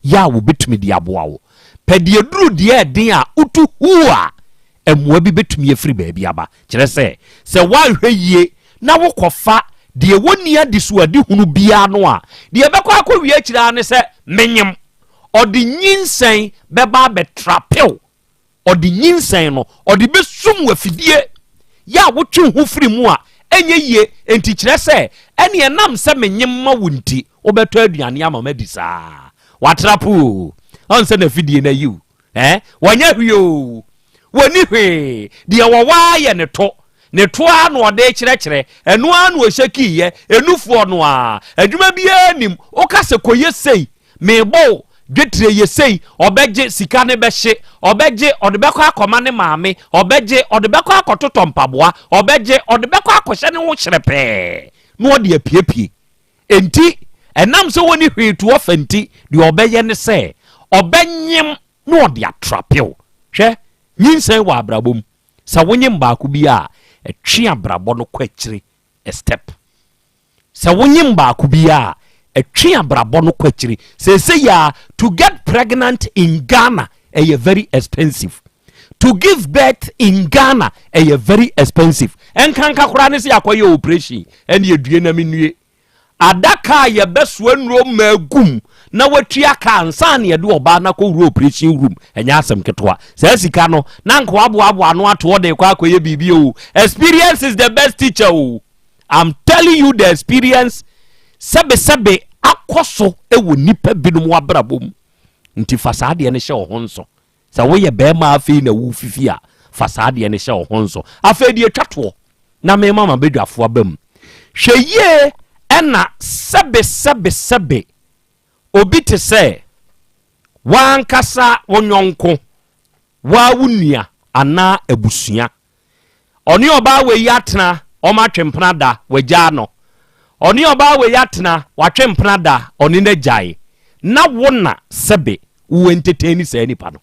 [SPEAKER 20] yɛ a wɔbɛtumi de aboa wo. Pɛ deɛ duru deɛ ɛden a wotu huu a, mmoa bi bɛtumi afiri baabi aba. Kyerɛ sɛ, sɛ woanhwɛ yie na wokɔfa deɛ wɔnni adesoadehunu biara no a, deɛ ɛbɛkɔ akɔwie akyire ara ne sɛ menyem. Ɔde nyinsɛn bɛba abɛtrapew Ɔde nyinsɛn no, ɔde bɛsum wo afidie yɛ a wotwe wo ho firi mu a, ɛnyɛ yie. Enti kyerɛ sɛ, ɛne ɛnam sɛ menyem ma wo nti, wobɛtɔ aduane ama madi saa. Watra po oo, ɔn sɛ n'afidie no ayi wo. Eh, wɔnyɛ hwee oo, wɔnni hwee. Deɛ wɔwɔ ara yɛ ne to. Ne to ara na ɔde rekyerɛkyerɛ, ɛno ara na ɔhyɛ kiiɛ, ɛnufoɔ no ara. Adwuma biara nnim, woka sɛ kɔyɛ sei, Merebɔ wo dwetire yɛ sei, ɔbɛgye, sika no bɛhye, ɔbɛgye, ɔde bɛkɔ akɔma ne maame, ɔbɛgye, ɔde bɛkɔ akɔtotɔ mpaboa, ɔbɛgye, ɔde bɛkɔ akɔhyɛ ne ho hyerɛpɛɛ na ɔde apiepie. Enti, ɛnam sɛ wɔnni hwee to ɔfa nti, deɛ ɔbɛyɛ ne sɛ, ɔbɛnyem na ɔde atrapew. Hwɛ, nyinsɛn wɔ abrabɔ mu. Sɛ wonyem baako bi a, ɛtwe abrabɔ no kɔ akyire a step. Sɛ wonyem baako bi a, ɛtwe abrabɔ no kɔ akyiri. Seesei a, to get pregnant in Ghana ɛyɛ very expensive. To give birth in Ghana ɛyɛ very expensive. Ɛnkanka koraa ne sɛ yɛakɔyɛ operation ɛne edue na menue. Adaka a yɛbɛsoa nnuro ma agum na watua ka ansa na yɛde ɔbaa no akɔwura operation room ɛnyɛ asɛm ketewa. Saa sika no na nka waboaboa ano ato hɔ de kɔ akɔyɛ biribi o. Experience is the best teacher o. I'm telling you the experience sɛbesɛbe akɔ so wɔ nnipa binom abrabɔ mu. Nti fa saa adeɛ no hyɛ wo ho nso. Sɛ woyɛ bɛrima afei na wofifi a, fa saa adeɛ no hyɛ wo ho nso. Afei deɛ twa toɔ na mema m'abadwafoɔ aba mu. Hwɛ yie ɛna sɛbesɛbesɛbe obi te sɛ w'ankasa wo yɔnko, woa wo nua anaa abusua. Ɔne ɔbaa wei atena, wɔatwe mpena da, wagyaa no. Ɔne ɔbaa wei atena, watwe mpena da, ɔne no agyae. Na wo na sɛbe wo entertain saa nipa no.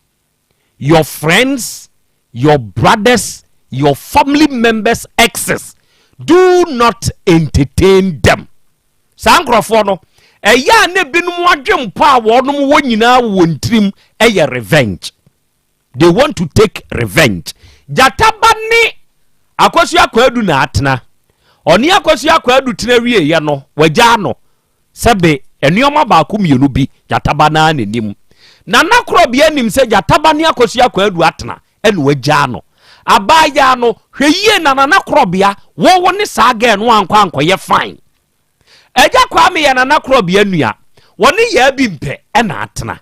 [SPEAKER 20] Your friends, your brothers, your family members exes, do not entertain them. Saa nkurɔfoɔ no, ɛyɛ a na ebinom adwempɔ a wɔnom wɔ nyinaa wɔ wɔn tirim yɛ revenge. They want to take revenge. Gyata ba ne Akosua Kwaadu na atena. Ɔne Akosua Kwaadu tena wieeɛ no, wagyaa no. Sɛbe nneɛma baako mmienu bi, Gyata ba no ara na nim. Nana Korɔbea nim sɛ Gyata ba ne Akosua Kwaadu atena, ɛna wagyaa no. Abaayaa no, hwɛ yie na Nana Korɔbea, wo wo ne saa girl no ankɔ ankɔyɛ fine. Agya Kwame yɛ Nana Korɔbea nua. Wɔne Yaa Bimpɛ na atena.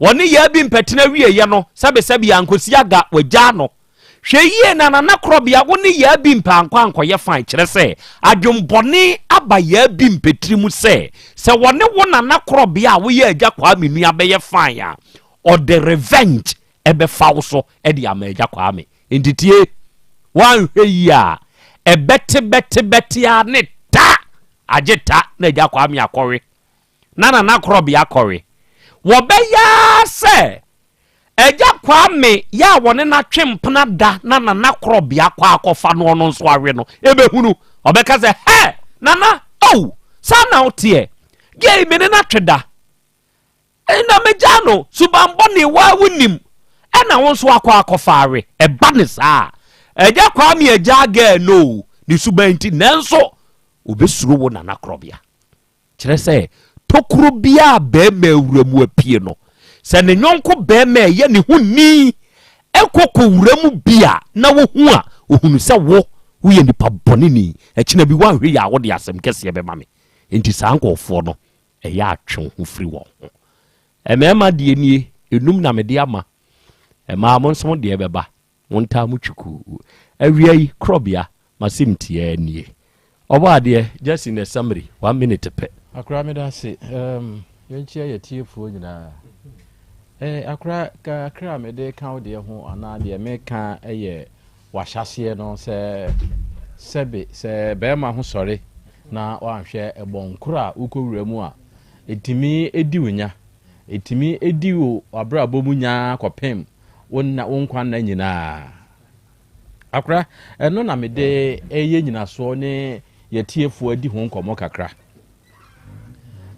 [SPEAKER 20] Wɔne Yaa Bimpɛ tena wieeɛ no, sɛbesɛbe ankosi aga, wɔagyaa no. Hwɛ yie na Nana Korɔbea, wo ne Yaa Bimpɛ ankɔ ankɔyɛ fine, kyerɛ sɛ, adwembɔne aba Yaa Bimpɛ tiri mu sɛ, sɛ wɔne wo Nana Korɔbea a woyɛ Agya Kwame nua bɛyɛ fine a, ɔde revenge bɛfa wo so de ama Agya Kwame. Enti tie, woanhwɛ yie a, ɛbɛte bɛte bɛte ara ne ta, agye ta na Agya Kwame akɔwe, na Nana Korɔbea akɔwe. Wɔbɛyɛ ara sɛ Agya Kwame yɛ a wɔne no atwe mpena da na Nana Korɔbea kɔ akɔfa no ɔno nso awe no, ɛbɛhunu. Ɔbɛka sɛ, Hɛ! Nana, oh, saa na woteɛ? Gei, me ne no atwe da. Na megyaa no, suban bɔne waa wonim, ɛna wo nso akɔ akɔfa awe. Ɛba ne saa a, Agya Kwame agyaa girl no o, ne suban nti, nanso obɛsuro wo Nana Korɔbea. Kyerɛ sɛ, tokuro biara a barima awura mu apue no, sɛ ne yɔnko barima a ɛyɛ ne ho ni kɔ kɔwura mu bi a, na wohu a, ɔhunu sɛ wo, woyɛ nipa bɔneni. Ɛkyena bi woanhwɛ yie a, wode asɛm kɛseɛ bɛma me. Enti saa nkurɔfoɔ no, ɛyɛ a twe wo ho firi wɔn ho. Mmarima deɛ nie, enum na mede ama. Mmaa, mo nso mo deɛ bɛba. Montaa mo twikuu. Awia yi, korɔbea, m'asɛm tiaa nie. Ɔbɔ adeɛ, just in a summary, one minute pɛ.
[SPEAKER 22] Akora meda ase um, yɛnkyia yɛ tiefoɔ nyinaa. Eh, akora kakra a mede ka wo deɛ ho anaa deɛ meka yɛ wahyɛseɛ no sɛ sɛbe sɛ bɛrima ho sɔre na wanhwɛ ɛbɔnkoro a wokɔwura mu a ɛtumi di wo nya ɛtumi di wo abrabɔ mu nyaa kɔpem wo nna, wo nkwa nna nyinaa. Akora, ɛno na mede ɛyɛ nyinasoɔ ne yɛtiefoɔ adi ho nkɔmmɔ kakra.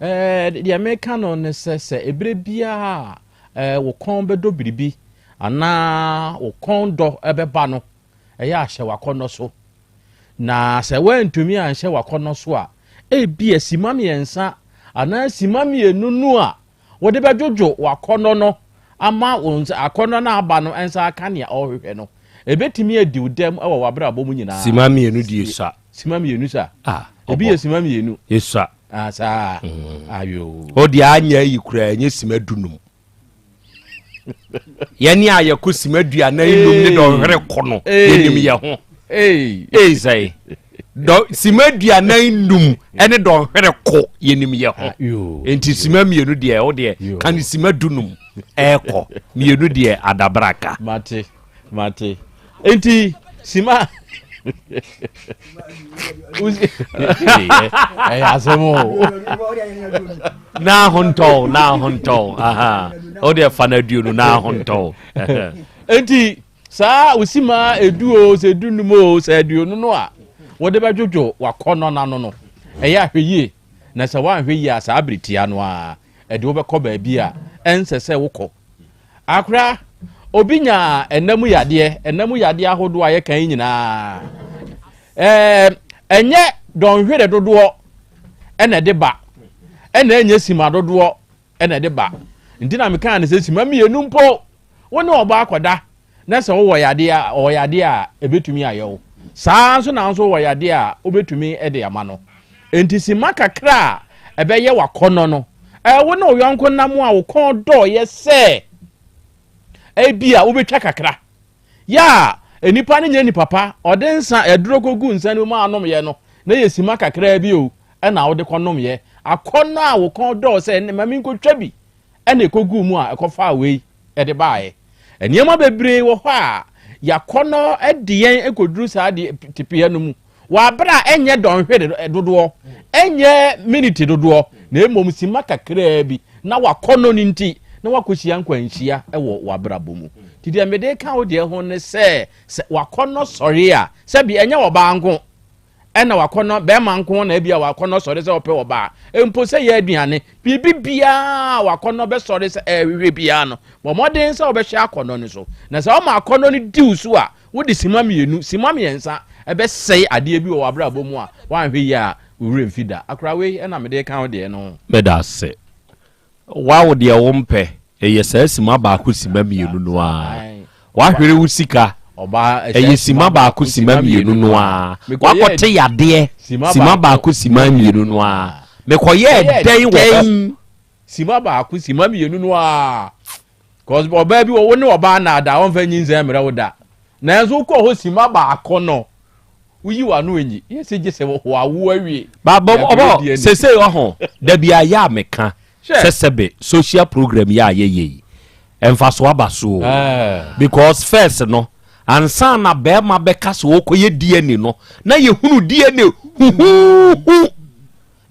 [SPEAKER 22] Ɛɛ, deɛ meka no ne sɛ, sɛ ɛberɛ biara a wo kɔn bɛdɔ biribi anaa wo kɔn dɔ ɛbɛba no, ɛyɛ ahyɛ w'akɔnnɔ so. Na sɛ woantumi anhyɛ w'akɔnnɔ so a, ebia sima mmiɛnsa anaa sima mmienu no a Wode bɛdwodwo w'akɔnnɔ no ama wo nsa, akɔnnɔ no a aba no nsa aka nea ɔrehwehwɛ no. Ebetumi adi wo dɛm wɔ w'abrabɔ mu nyinaa.
[SPEAKER 20] Sima mmienu deɛ esua.
[SPEAKER 22] Sima mmienu sa.
[SPEAKER 20] Ah,
[SPEAKER 22] Ebi yɛ sima mmienu.
[SPEAKER 20] Esua.
[SPEAKER 22] Ah, saa. Mm. Ayo.
[SPEAKER 20] O deɛ anyɛ ayi koraa ɛnyɛ sima dunum. Yɛne a yɛkɔ sima aduanan num ne dɔnhwere kɔ no, yɛnim yɛ ho.
[SPEAKER 22] Ei
[SPEAKER 20] sɛe. Dɔ sima aduanan num ne dɔnhwere ko yɛnim yɛ ho. Ah, Nti sima mmienu deɛ wo deɛ ka ne sima dunum ɛɛkɔ mmienu deɛ adabraka.
[SPEAKER 22] Mate mate. Nti sima ɛyɛ asɛm o.
[SPEAKER 20] Na ahontɔn na ahontɔn aha wo deɛ fa no aduonu na ahontɔn.
[SPEAKER 22] Nti Saa osima edu oo, sɛ dunum oo, sɛ aduonu no a wode bɛdwodwo w'akɔnnɔ no ano no, ɛyɛ ahwɛyie, na sɛ woanhwɛ yie a, saa bere tia no ara, ɛde wo bɛkɔ baabi a ɛnsɛ sɛ wokɔ. Akora, obi nya ɛnna mu yadeɛ, ɛnna mu yadeɛ ahodoɔ a yɛka yi nyinaa, ɛɛ, ɛnyɛ dɔnhwere dodoɔ ɛna ɛde ba, ɛna ɛnyɛ sima dodoɔ ɛna ɛde ba. Nti na mekaa no sɛ sima mmienu mpo Wo ne ɔbaa kɔda na sɛ wowɔ yadeɛ a, ɔwɔ yadeɛ a, ɛbɛtumi ayɛ wo. Saa ara nso na wo nso wowɔ yadeɛ a, wobɛtumi de ama no. Enti simma kakra a ɛbɛyɛ w'akɔnnɔ no, ɛɛ, wo ne wo yɔnko nam a wo kɔn dɔɔeɛ sɛ ebia wobɛtwa kakra. Yɛ a nnipa no nyɛ nnipa pa, ɔde nsa, aduro kɔgu nsa no mu ma anomyɛ no, na yɛ simma kakraa bi o, ɛna wode kɔnomyɛ. Akɔnnɔ a wo kɔn dɔɔ sɛ ɛnne ma menkɔtwa bi ɛna ɛkɔguu mu a ɛkɔfaa wei de baeɛ. Nneɛma bebree wɔ hɔ a yɛakɔnnɔ de yɛn kɔduru saa de tepea no mu wɔ abere a ɛnyɛ dɔnhwere dodoɔ, ɛnyɛ miniti dodoɔ, na mmom sima kakraa bi na wakɔnnɔ no nti na wakɔhyia nkwanhyia wɔ w'abrabɔ mu. Nti deɛ mede ka wo deɛ ho ne sɛ, sɛ wakɔnnɔ sɔre a, sɛbi ɛnyɛ ɔbaa nko, ɛna wakɔnɔ bɛrima nko na ebia wakɔnɔ sɔre sɛ ɔpɛ ɔbaa mpo sɛ yɛ aduane biribi biara wakɔnɔ bɛsɔre sɛ ɛhwehwɛ biara no bɔ mmɔden sɛ ɔbɛhwɛ akɔnɔ no so na sɛ ɔma akɔnɔ no diw so a wode sima mmienu sima mmiɛnsa ɛbɛsɛe adeɛ bi wɔ w'abrabɔ mu a woanhwɛ yie a wo werɛ mfi da akora wei ɛna mede ka wo deɛ no ho.
[SPEAKER 20] Meda ase. Wawo deɛ wo mpɛ ɛyɛ saa sima baako sima mmienu no ara wahwere wo sika ɛyɛ sima baako sima mmienu no ara wakɔte yadeɛ sima baako sima mmienu no ara mekɔyɛɛ dɛn wɔ hɔ.
[SPEAKER 22] Sima baako sima mmienu no ara cause ɔbaa bi wɔ wo ne ɔbaa naadaa ɔmfa nyinsɛn mmerɛ wo da nanso wokɔ hɔ sima baako no Woyi w'ano enyi yɛ sɛ gye sɛ wɔawo awie.
[SPEAKER 20] Ba bɔ ɔbɔ sesei ɔho dabi ayɛ a meka sɛ sɛbe social program yi a yɛyɛ yi mfaso aba so o because first no ansa na bɛrima bɛka sɛ ɔkɔyɛ DNA no na yɛhunu DNA huhuhu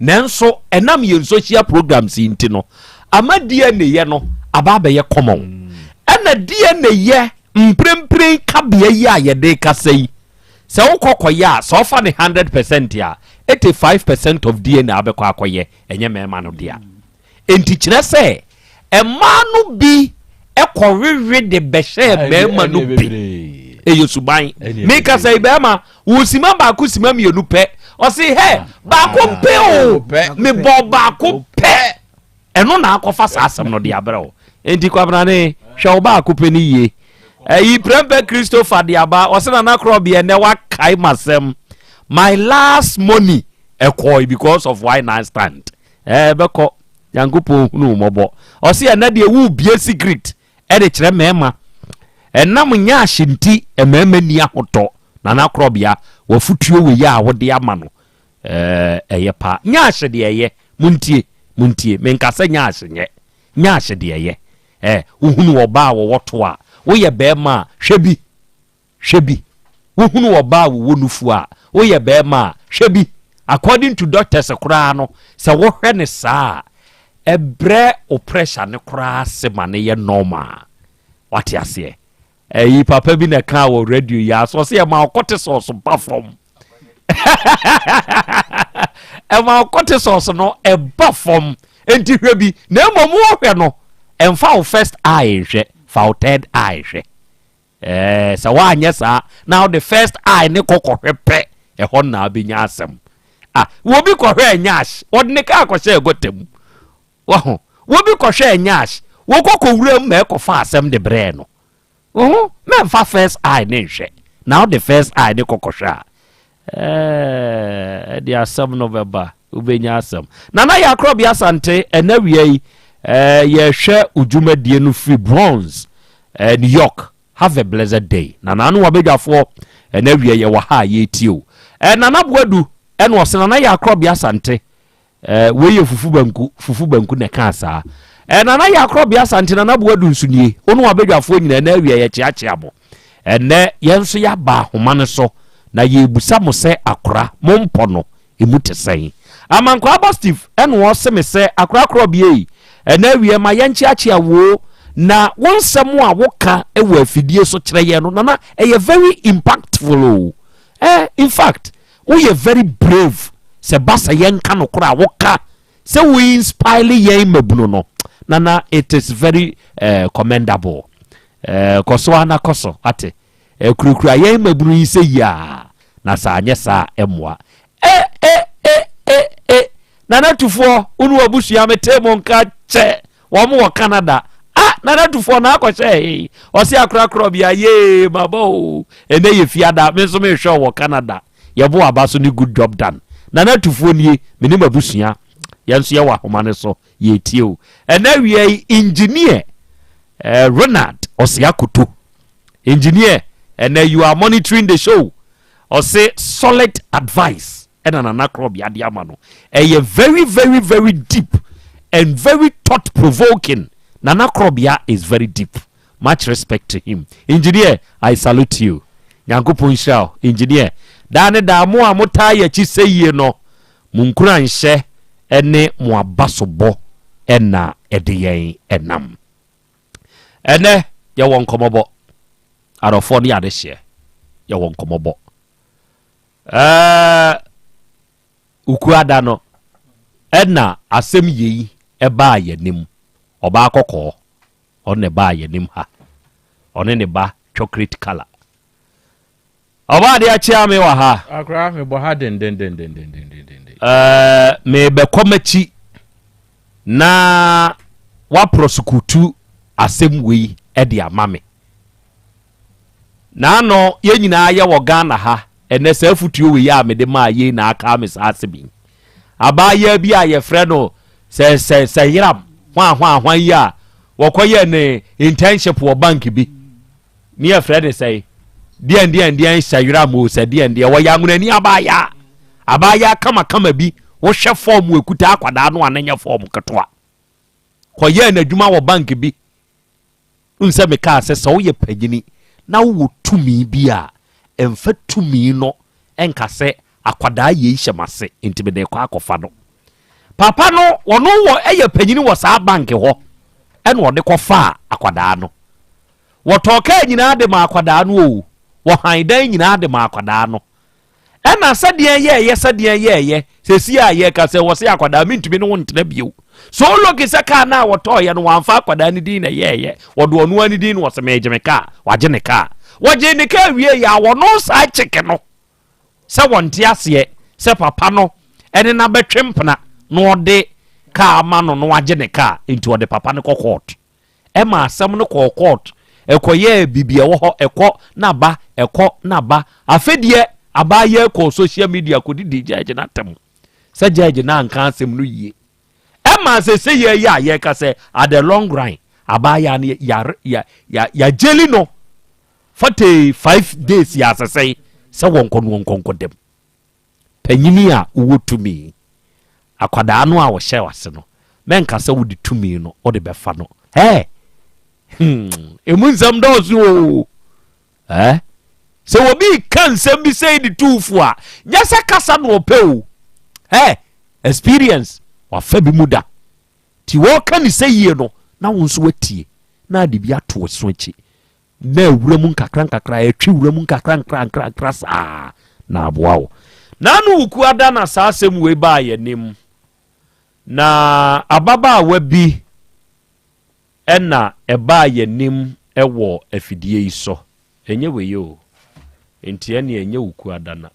[SPEAKER 20] nanso ɛnam yɛn social programs yi nti no ama DNA yɛ no aba abɛyɛ common ɛna DNA yɛ Mprempren kabea yi a yɛde rekasa yi, sɛ wokɔ kɔyɛ a, sɛ wɔfa no 100 percent a, 85 percent of DNA a wobɛkɔ akɔyɛ, ɛnyɛ mmarima no dea. Enti kyerɛ sɛ, Mmaa no bi kɔwewe de bɛhyɛɛ mmarima no bi. Ɛyɛ suban. Meka sɛ bɛrima, wo sima baako sima mmienu pɛ. Ɔse hɛ, baako pɛ o, mebɔ baako pɛ. Ɛno na akɔfa saa asɛm no de abrɛ wo. Enti Kwabenane, hwɛ wo baako pɛ no yie. Ɛyi Prɛmpɛ Christopher de aba, ɔse Nana Korɔbeɛ nnɛ wakae m'asɛm. My last money ɛkɔe because of why night stand. Ɛɛ bɛkɔ. Nyankopɔn hunu wo mmɔbɔ. Ɔse ɛnɛ deɛ wo bie secret ɛde kyerɛ mɛɛma. Ɛnam nyaahye nti mɛɛma nni ahotɔ. Nana Korɔbea, wafutuo wei a wode ama no ɛɛ ɛyɛ paa. Nyaahye deɛ ɛyɛ, montie, montie, menka sɛ nyaahye nyɛ, nyaahye deɛ ɛyɛ. Ɛɛ wohunu ɔbaa a wɔwɔ to a, woyɛ bɛɛma a, hwɛ bi. Hwɛ bi. Wohunu ɔbaa a wɔwɔ nufu a, woyɛ barima a, hwɛ bi. According to doctors koraa no, sɛ wohwɛ no saa a, ɛbrɛ wo pressure no koraa ase ma no yɛ normal. Wate aseɛ? Ɛyi papa bi na ɛkaa wɔ radio yi ara so, ɔse ɛma wo cortisols ba fam. Ɛma wo cortisols no ɛba fam. Enti hwɛ bi. Na mmom wohwɛ no, ɛmfa wo first eye nhwɛ, fa wo third eye hwɛ. Ɛɛ, sɛ woanyɛ saa na wode first eye ne kɔ kɔhwɛ pɛ, ɛhɔ na abɛnya asɛm. Ah, wobi kɔhwɛɛ nyash, wɔde ne kaa kɔhyɛɛ gɔta mu. Waho, wobi kɔhwɛɛ nyash, wɔkɔ kɔwura mu ma ɛkɔfa asɛm de brɛɛ no. Woho, mɛmfa first eye ne nhwɛ, na wode first eye ne kɔ kɔhwɛ a, ɛɛ, ɛde asɛm no bɛba, wobɛnya asɛm. Nana Yakrɔbi Asante, ɛnɛ awia yi, ɛɛ, yɛhwɛ wo dwumadie no firi Bronx, ɛɛ, New York. Have a blessed day. Nana ano wabadwafoɔ, ɛnɛ awia yɛwɔ ha a yɛretie o. Ɛɛ, Nana Boadu, ɛna ɔse Nana Yakrɔbi Asante, Eh, wei yɛ fufu banku, fufu banku na ɛkaa saa. Eh, Nana yɛ akorɔbea Asante Nana Boadu nso nie. Wo ne w'abadwafoɔ nyinaa ɛnɛ awia yɛkyeakyea mo. Ɛnɛ yɛn nso yɛaba ahoma no so na yɛrebusa mo sɛ akora mo mpɔ no emu te sɛn? Amankwaa Aba Steve ɛna ɔse me sɛ akora korɔbea yi ɛnɛ awia ma yɛnkyeakyea woo na wo nsɛm a woka wɔ afidie so kyerɛ yɛn no Nana ɛyɛ very impactful o. Eh, in fact Woyɛ very brave sɛ ba sɛ yɛnka nokorɛ a woka sɛ wo inspire yɛn mmabunu no Nana it is very uh, commendable uh, kɔ so ana kɔ so ate uh, kurakura yɛn mmabunu yi sɛ yia na sɛ anyɛ saa ɛmmoa e e e e e Nana Tufoɔ wo ne w'abusua metee mo nka kyɛ wɔn wɔ Canada ah Nana Tufoɔ na akɔhyɛ he ɔse akorakorɔ bia yee maba o ɛnɛ yɛ fiada me nso mehwɛ wɔ Canada yɛbo aba so ne good job done Nana Tufoɔ nie me ne m'abusua yɛn nso yɛwɔ ahoma no so yɛtie o ɛnɛ awia yi engineer eh, Ronald ɔse akoto engineer ɛnɛ you are monitoring the show ɔse solid advice ɛna Nana Korɔbea de ama no. Ɛyɛ very very very deep and very thought provoking. Nana Korɔbea is very deep. Much respect to him. Engineer, I salute you. Nyankopɔn nhyira wo, engineer. Daa ne daa mo a motaa yɛn akyi sɛ yie no, mo nkuranhyɛ ne mo abasobɔ na ɛde yɛn nam. Ɛnɛ yɛwɔ nkɔmmɔbɔ. Adɔfoɔ ne adehyeɛ, yɛwɔ nkɔmmɔbɔ. Ɛɛ, Ukuada no, ɛna asɛm yei ɛbaa yɛnim. Ɔbaa kɔkɔɔ, ɔno na ɛbaa yɛnim ha. Ɔne ne ba chocolate colour. Ɔbaa adeɛ akyea me wɔ ha.
[SPEAKER 22] Akora, mebɔ ha dendendendendendenden.
[SPEAKER 20] Ɛɛ, mebɛkɔ m'akyi na waprɔsekutu asɛm wei de ama me. Naano yɛn nyinaa yɛ wɔ Ghana ha, ɛnɛ saa afutuo wei a mede maa yei na akaa me saa asɛm yi. Abaayaa bi a yɛfrɛ no sɛ sɛ sɛ yeram hwan hwan hwan yi a wɔkɔyɛɛ ne internship wɔ bank bi ne yɛfrɛ ne sɛe deɛn deɛn deɛn sɛ yeram o sɛ deɛn deɛn wɔyɛ anwonani abaayaa abaayaa kamakama bi wohwɛ fɔɔm ekuta akwadaa no a ne nyɛ fɔɔm ketewa kɔyɛɛ n'adwuma wɔ bank bi Wohu sɛ mekaa sɛ, sɛ woyɛ panyini na wowɔ tumi bi a, mfa tumi no nka sɛ akwadaa yei hyɛ m'ase nti mede rekɔ akɔfa no. Papa no, ɔno wɔ ɛyɛ panyini wɔ saa bank hɔ ɛna ɔde kɔfaa akwadaa no. Wɔtɔɔ kaa nyinaa de maa akwadaa no o, wɔhan dan nyinaa de maa akwadaa no. Ɛna sɛdeɛ yɛɛyɛ sɛdeɛ yɛɛyɛ sɛsi a yɛka sɛ wɔse akwadaa mentumi ne wo ntena bio. So look sɛ kaa no a wɔtɔɔyɛ no wɔamfa akwadaa no din na ɛyɛɛyɛ, wɔde ɔno ara ne din na wɔsɛ meegye me kaa, wagye ne kaa. Wɔgyee ne kaa wie yɛ a wɔno saa kyeke no sɛ wɔnte aseɛ sɛ papa no ɛne no abɛtwe mpena na ɔde kaa ama no na wagye ne kaa nti ɔde papa no kɔ court. Ɛma asɛm no kɔɔ court, ɛkɔyɛɛ biribi ɛwɔ hɔ, ɛkɔ na ba, ɛkɔ na ba. Afɛdeɛ abaayewa kɔɔ social media kɔdidi judge no atɛm. Sɛ judge no anka asɛm no yie. Ɛma sese yɛ yɛ a yɛka sɛ at the long run abaayaa no yare ya ya yɛagyeli no 45 days yɛ asesɛe sɛ wɔnkɔ no wɔnkɔ nkɔ dam. Panyini a wowɔ tumi akwadaa no a wɔhyɛ wase no mɛnka sɛ wode tumi no wode bɛfa no. Ɛɛ hmm emu nsɛm dɔɔso o. Eh? Sɛ obi reka nsɛm bi sɛi de tu fo a, nyɛ sɛ kasa na ɔpɛ o. Eh, experience, wafa bi mu da. Ti wɔka ne sɛ yie no, na wo nso watie, na ade bi ato so akyi. Na awura mu nkakra nkakra, ɛtwe wura mu nkakra nkakra nkakra saa, na aboa wo. Na ano wuku ada na saa asɛm wei baa yɛn anim. Na ababaawa bi Ɛna ɛbaa y'anim wɔ afidie yi so. Ɛnyɛ wei o. Nti ɛneɛ ɛnyɛ wo kuada na.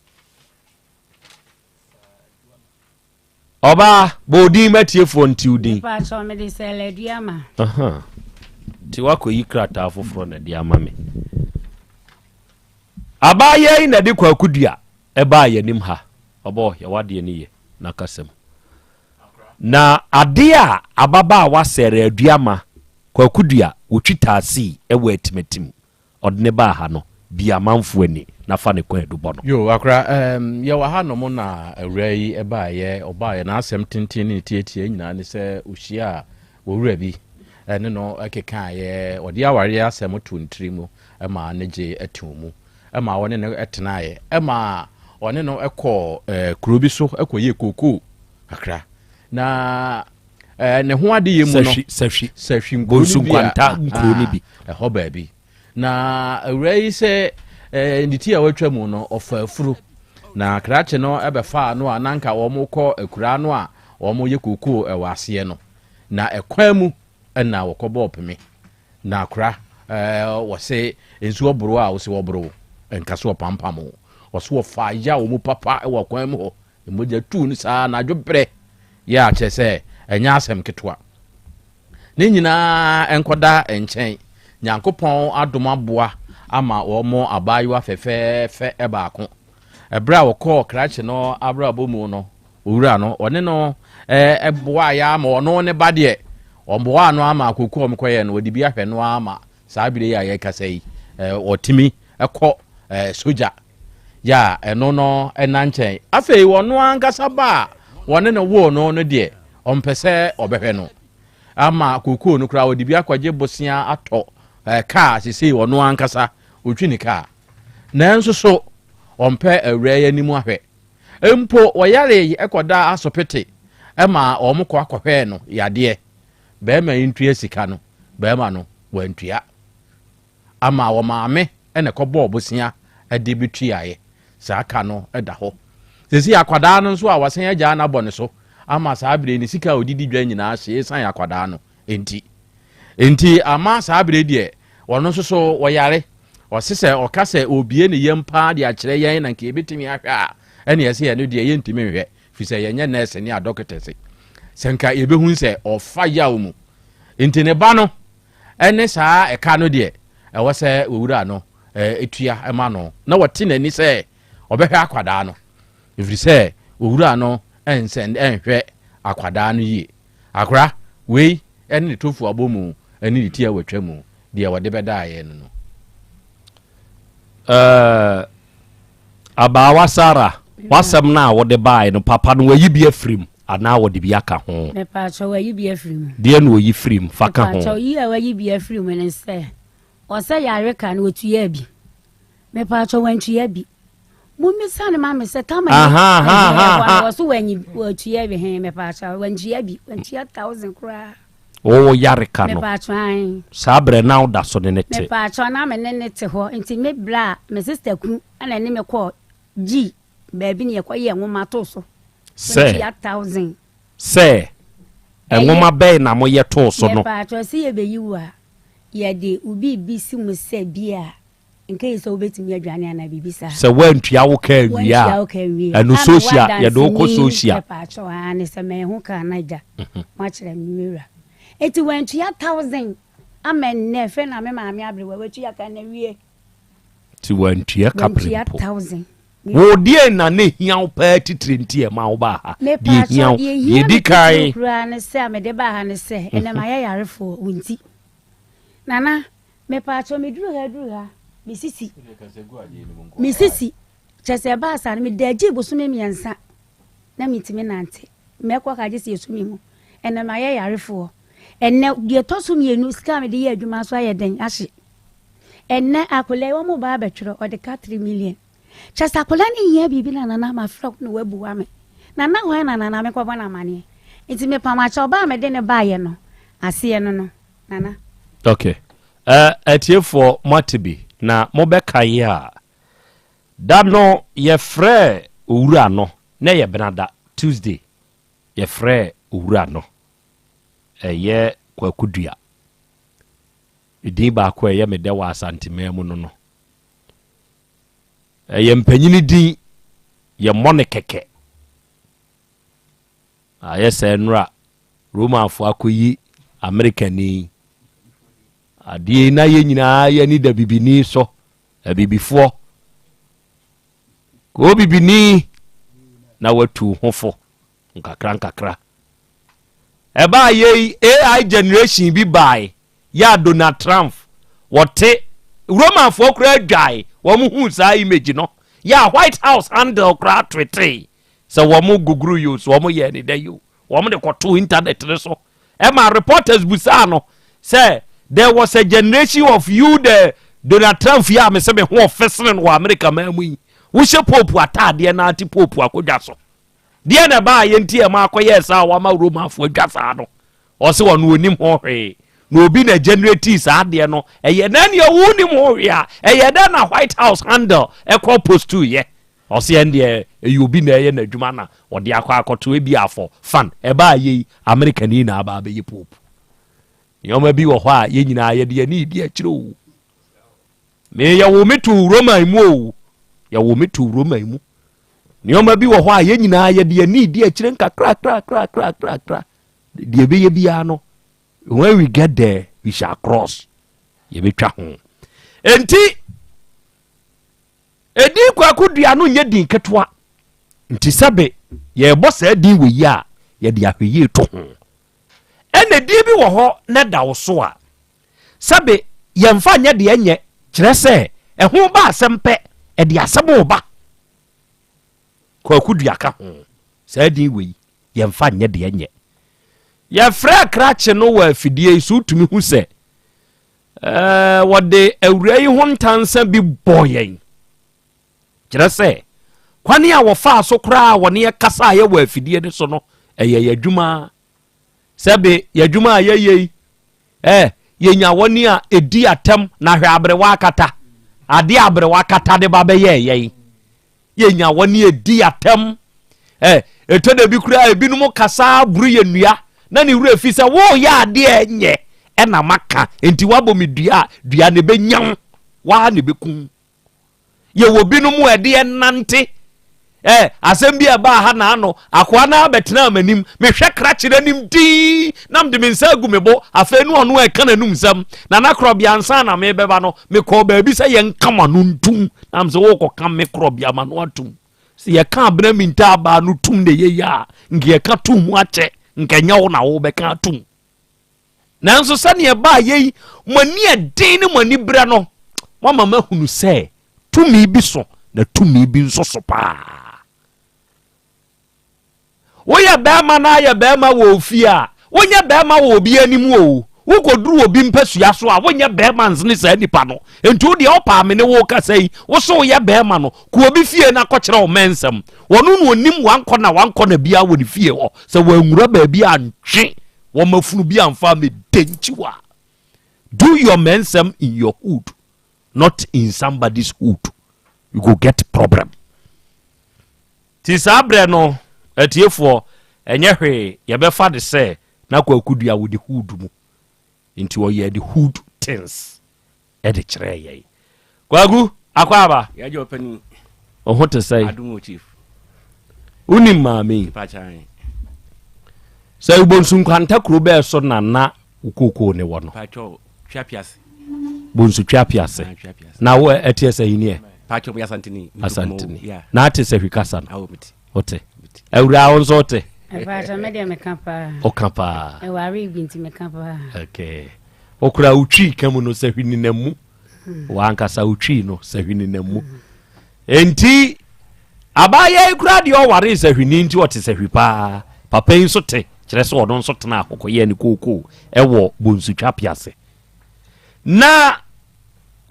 [SPEAKER 20] Ɔbaa, bɔ wo din ma tiefoɔ nte wo din.
[SPEAKER 2] Mepakyɛw, mede Sɛlɛ Aduama.
[SPEAKER 20] Aha. Nti woakɔyi krataa foforɔ na ɛde ama me. Abaayewa yi na ɛde Kwaku Dua ɛbaa y'anim ha. Ɔbɔ, yɛ w'adeɛ no yie na kasa mu. Na adeɛ a ababaawa Sarah Aduama, Kwaku Dua, wɔtwi taasii wɔ Atimatim, ɔde no baa ha no, bue amanfoɔ ani na fa ne kwaadu bɔ no.
[SPEAKER 22] Yo, akora, ehm, yɛwɔ ha nom na awuraa yi baeɛ, ɔbaeɛ n'asɛm tenten ne ne tiatia nyinaa ne sɛ ɔhyiaa owura bi ne no kekaeɛ, ɔde awareɛ asɛm too ne tiri mu maa no gye too mu ma ɔne no tenaeɛ ma ɔne no kɔɔ kuro bi so kɔyɛɛ kookoo kakra na ne ho adeyɛ mu no
[SPEAKER 20] sahwi
[SPEAKER 22] sahwi nkuro no bi
[SPEAKER 20] a nkuro no bi
[SPEAKER 22] ɛhɔ baabi na awura yi sɛ ne ti a watwa mu no ɔfa afuro na krakye no bɛfaa no a na nka wɔn kɔ akuraa no a wɔn yɛ kookoo ɛwɔ aseɛ no na ɛkwan mu ɛna wɔkɔbɔɔ peme Na akora eh, wɔse nsuo ɔboro a wose wɔboro wo, nka so ɔpampam wo. Ɔse wɔfaa yaw mu papa wɔ kwan mu hɔ, mogya tuu no saa anadwo berɛ yɛ a kyerɛ sɛ ɛnyɛ asɛm ketewa. Ne nyinaa nkɔda nkyɛn, Nyankopɔn adom aboa ama wɔn abaayewa fɛfɛɛfɛ baako. Ɛberɛ a wɔkɔɔ krakye no abrabɔ mu no, Owura no, ɔne no boaeɛ ara ma ɔno ne ba deɛ, ɔboaa no ara ma akokoɔ a wɔkɔyɛɛ no, wɔde bi ahwɛ no ara ma saa berɛ yi a yɛrekasa yi, ɔtumi kɔ sogya yɛ a ɛno no ɛna nkyɛn. Afei ɔno ankasa ba a wɔne no woo no no deɛ, ɔmpɛ sɛ ɔbɛhwɛ no. Ama kokoo no koraa wɔde bi akɔgye bosea atɔ kaa sesei ɔno ankasa ɔtwi ne kaa. Nanso so ɔmpɛ awuraa yi anim ahwɛ. Mpo wɔyaree kɔdaa asopete ma wɔkɔ akɔhwɛɛ no yadeɛ. Barima yi ntua sika no, barima no wantua. Ama wɔ maame na ɛkɔbɔɔ bosea de bɛtuaeɛ. Saa ka no da hɔ. Seesei akwadaa no nso a wasan agyaa no abɔ ne so ama saa berɛ yi ne sika a ɔde di dwa nyinaa hye ɛsiane akwadaa no nti. Nti ama saa berɛ yi deɛ ɔno nso so ɔyare. Ɔse sɛ ɔka sɛ ɔrebue ne yam paa de akyerɛ yɛn na nka yɛbɛtumi ahwɛ a, ɛne ɛsɛ yɛno deɛ yɛntumi nhwɛ, firi sɛ yɛnyɛ nɛɛse ne adɔkotɛse. Sɛ nka yɛbɛhu sɛ ɔfa yaw mu. Nti ne ba no ne saa ɛka no deɛ, ɛwɔ sɛ owura no tua ma no, na wɔte n'ani sɛ ɔbɛhwɛ akwadaa no, ɛfiri sɛ owura no nsɛ nhwɛ akwadaa no yie. Akora, wei ne ne tofu abɔmu ne ne ti a watwa mu, deɛ wɔde bɛdaeɛ no no.
[SPEAKER 20] Ɛɛ, abaawa Sara, w'asɛm no a wode baeɛ no, papa no wayi bi afiri mu anaa wɔde bi aka ho?
[SPEAKER 2] Mepaakyɛw, wayi bi afiri mu.
[SPEAKER 20] Deɛ na oyi firi mu? Fa ka ho.
[SPEAKER 2] Mepaakyɛw, yi a wayi bi afiri mu ne sɛ, ɔsɛ yare ka no otuaa bi. Mepaakyɛw, wantua bi. Mummisa no ma me sɛ kama ni ɛhɛn wɔ so wanyi watua bi hɛn mepaakyɛw, wantua bi, wantua thousand koraa.
[SPEAKER 20] Wo yare ka no.
[SPEAKER 2] Mepaakyɛw ae.
[SPEAKER 20] Saa berɛ na woda so ne no te?
[SPEAKER 2] Mepaakyɛw na me ne no te hɔ nti me bra me sister kunu ɛna ɛne me kɔɔ G baabi ne yɛkɔ yɛɛ nwoma too so.
[SPEAKER 20] Sɛ.
[SPEAKER 2] Wantua thousand.
[SPEAKER 20] Sɛ. Nwoma bɛn na moyɛ too so no?
[SPEAKER 2] Mepaatwɔ sɛ yɛbɛyi wo a, yɛde wo biribi si mu sɛ bi a nka yi sɛ wobɛtumi adwane anaa biribi saa.
[SPEAKER 20] Sɛ woantua wo kaa nwie a,
[SPEAKER 2] Woantua wo kaa nwie a,
[SPEAKER 20] ɛno
[SPEAKER 2] ama
[SPEAKER 20] sosia, yɛde wo kɔ
[SPEAKER 2] w'adanseni
[SPEAKER 20] sosia.
[SPEAKER 2] Mepaatwɔ aane sɛ manhu kaa no agya, moakyerɛ me me wura. Enti wantua thousand ama nnɛ, afei na me maame aberewa watua ka no awie.
[SPEAKER 20] Nti wantua kapre
[SPEAKER 2] Wantua
[SPEAKER 20] mpo.
[SPEAKER 2] thousand.
[SPEAKER 20] Wo deɛn na na ehia wo paa titire nti a ɛma wobaa ha? Deɛ ehia wo,
[SPEAKER 2] Mepaakyɛw, deɛ
[SPEAKER 20] deɛ
[SPEAKER 2] ehia
[SPEAKER 20] edi
[SPEAKER 2] me titire
[SPEAKER 20] kan.
[SPEAKER 2] koraa ne sɛ a mede baa ha ne sɛ, ɛnɛ mayɛ yarefoɔ, wo nti. Nana, mepaakyɛw, meduru ha aduru ha, me sisi, me sisi, kyerɛ sɛ ɛbaa saa no, meda agyee bosome mmiɛnsa na mentumi nante. Mɛkɔ ka gye sɛ yɛsu me mu. Ɛnɛ mayɛ yarefoɔ. Ɛnɛ, deɛ ɛtɔ so mmienu, sika a mede yɛ adwuma nso ayɛ dɛn ahye. Ɛnɛ, akwadaa yi, wɔn ba abɛtwerɛ, ɔde ka 3 million. Kyerɛ sɛ akwadaa no hia biribi na Nana mafrɛ wo na woabua me. Nana hwan na Nana mekɔbɔ no amaneɛ? Nti mepam akyɛ ɔbaa a mede no baeɛ no aseɛ no no Nana.
[SPEAKER 20] Ok. Eh, atiefoɔ moate bi na mobɛkae a, da no yɛfrɛɛ owura no, na ɛyɛ Benada, Tuesday, yɛfrɛɛ owura no, ɛyɛ Kwaku Dua. Edin baako a ɛyɛ me dɛ wɔ Asanteman mu no no. Ɛyɛ mpanyini din, yɛmmɔ no kɛkɛ. Ayɛ sɛ nnora Romanfoɔ akɔyi Amerikani. Adeɛ yi na yɛn nyinaa yɛn ani da bibini so, abibifoɔ. Kɔɔ bibini na watu ho fo nkakra nkakra. Ɛbaa yei AI generation bi bae yɛ a Donald Trump wɔte Romanfoɔ koraa dwae wɔn huu saa image no yɛ a White House handle koraa twetee sɛ wɔn guguru yo so wɔn yɛ ne dɛ yo wɔn de kɔto internet no so ɛma reporters busaa no sɛ there was a generation of you the Donald Trump yi a me sɛ me ho ɔfɛ sene no wɔ America man mu yi wohyɛ pope ataadeɛ na ate pope akɔdwa so Deɛn na ɛbaa yɛ nti a ɛma akɔyɛɛ saa a wama Romanfoɔ adwa saa no? Ɔse ɔno ɔnim ho hwee. Na obi na generatii saa adeɛ no. Ɛyɛ na ɛneɛ wonim ho hwee a, ɛyɛ dɛn na White House handle ɛkɔ postuu yɛ? Ɔse ɛndeɛ ɛyɛ obi na ɛyɛ n'adwuma na ɔde akɔ akɔto ebi afɔ fan. Ɛbaa yei, Amerikani na aba abɛyɛ Pope. Nneɛma bi wɔ hɔ a yɛn nyinaa yɛde yɛn ani redi akyire o. Me yɛwoo me too Roman mu o. Yɛwoo me too Roman mu. Nneɛma bi wɔ hɔ a yɛn nyinaa yɛde yɛn ani di akyire nkakrakrakrakrakra. Deɛ ɛbɛyɛ biara no, when we get there, we shall cross. Yɛbɛtwa ho. Enti, edin Kwaku Dua no nyɛ din ketewa. Nti sɛbe yɛrebɔ saa din wɔ yi a, yɛde ahwɛyie to ho. Ɛna din bi wɔ hɔ na ɛda wo so a, Sɛbe yɛmfa nyɛ deɛ ɛnyɛ, kyerɛ sɛ ɛho ba asɛm pɛ, ɛde asɛm reba. Kwaku Dua ka ho, saa din wei, yɛmfa nyɛ deɛ ɛnyɛ. Yɛfrɛɛ krakye no wɔ afidie yi so, wotumi hu sɛ ɛɛ wɔde awura yi ho ntansa bi bɔɔ yɛn. Kyerɛ sɛ, kwane a wɔfaa so koraa a wɔne yɛ kasaeɛ wɔ afidie no so no, ɛyɛ yɛn adwuma. Sɛbe yɛn adwuma a yɛyɛ yi, Eh, yɛnya wɔn a ɛdi atɛm na hwɛ aberewa akata. Adeɛ a aberewa akata de ba bɛyɛɛ yɛn. Yɛnya wɔn a ɛdi atɛm. Eh, ɛtɔ da bi koraa ebinom kasa buru yɛ nnua na ne werɛ fi sɛ woyɛ adeɛ ɛnyɛ ɛna maka nti woabɔ me dua a dua na ɛbɛnya wo waa na ɛbɛku Yɛwɔ binom a ɛde ɛnante. Ɛ asɛm bi a ɛbaa ha na ano akoa no abɛtena m'anim mehwɛ krakye no anim dii na mede me nsa agu me bo afei ne ɔno ɛka n'anum nsɛm na na korɔbea nsa na mebɛba no mekɔɔ baabi sɛ yɛnka ma no ntum na mesɛ wokɔka me korɔbea ma no atum sɛ yɛka abena minta abaa no tum na ɛyɛ yɛ a nka yɛka tum mu akyɛ nka ɛnyɛ wo na wobɛka atum Nanso sɛnea ɛbaa yei, mo ani ɛden ne mo ani berɛ no, moama mahunu sɛ tumi bi so na tumi bi nso so paa. Woyɛ bɛrima na ayɛ bɛrima wɔ ofie a, wonyɛ bɛrima wɔ obi anim o. Wokɔduru obi mpasua so a, wonyɛ bɛrima nsene saa nipa no. Nti wo deɛ ɔpaa me ne wo kasa yi, wo so woyɛ bɛrima no, kɔ obi fie na kɔkyerɛ wo mɛnsɛm. Wɔno na onim wankɔ na wankɔ na biara wɔ ne fie hɔ. Sɛ wanwura baabi antwe wɔn afunu bi amfa amɛda nkyiwa. Do your mɛnsɛm in your hood, not in somebody's hood. You go get problem. Ti saa berɛ no, atiefoɔ, ɛnyɛ hwee, yɛbɛfa de sɛ Na Kwaku Dua wɔ the hood mu. Nti ɔyɛɛ the hood things de kyerɛɛ yɛn. Kwaku, akɔ aba?
[SPEAKER 9] Yɛagye ɔpanin.
[SPEAKER 20] Wo ho te sɛn?
[SPEAKER 9] Adom o chief.
[SPEAKER 20] Wonim maame yi? Sɛ Bonsu Nkwanta kuro bɛɛ so na na wo kookoo ne wɔ no?
[SPEAKER 9] Pakyɛw, Tweapease.
[SPEAKER 20] Bonsu Tweapease.
[SPEAKER 9] Ah, Tweapease.
[SPEAKER 20] Na wo ɛteɛ sɛ yi neɛ?
[SPEAKER 9] Pakyɛw, meyɛ Asanteni.
[SPEAKER 20] Asanteni.
[SPEAKER 9] Yeah.
[SPEAKER 20] Na ate sɛ hwi kasa no?
[SPEAKER 9] Awo mete.
[SPEAKER 20] Wote? Awuraa wo nso wote?
[SPEAKER 2] Pakyɛw, me deɛ meka paa.
[SPEAKER 20] Woka paa.
[SPEAKER 2] Ɛware bi nti meka paa.
[SPEAKER 20] Okay. Wokora wo twi ka mu no sɛ hwi nenam mu. Hmm. Wankasa wo twi no sɛ hwi nenam mu. Hmm. Enti abaayewa yi koraa deɛ ɔwaree sahwini nti ɔte sahwi paa. Papa yi nso te, kyerɛ sɛ ɔno nso tenaa hɔ kɔyɛɛ ne kookoo wɔ Bonsutwa Apiase. Na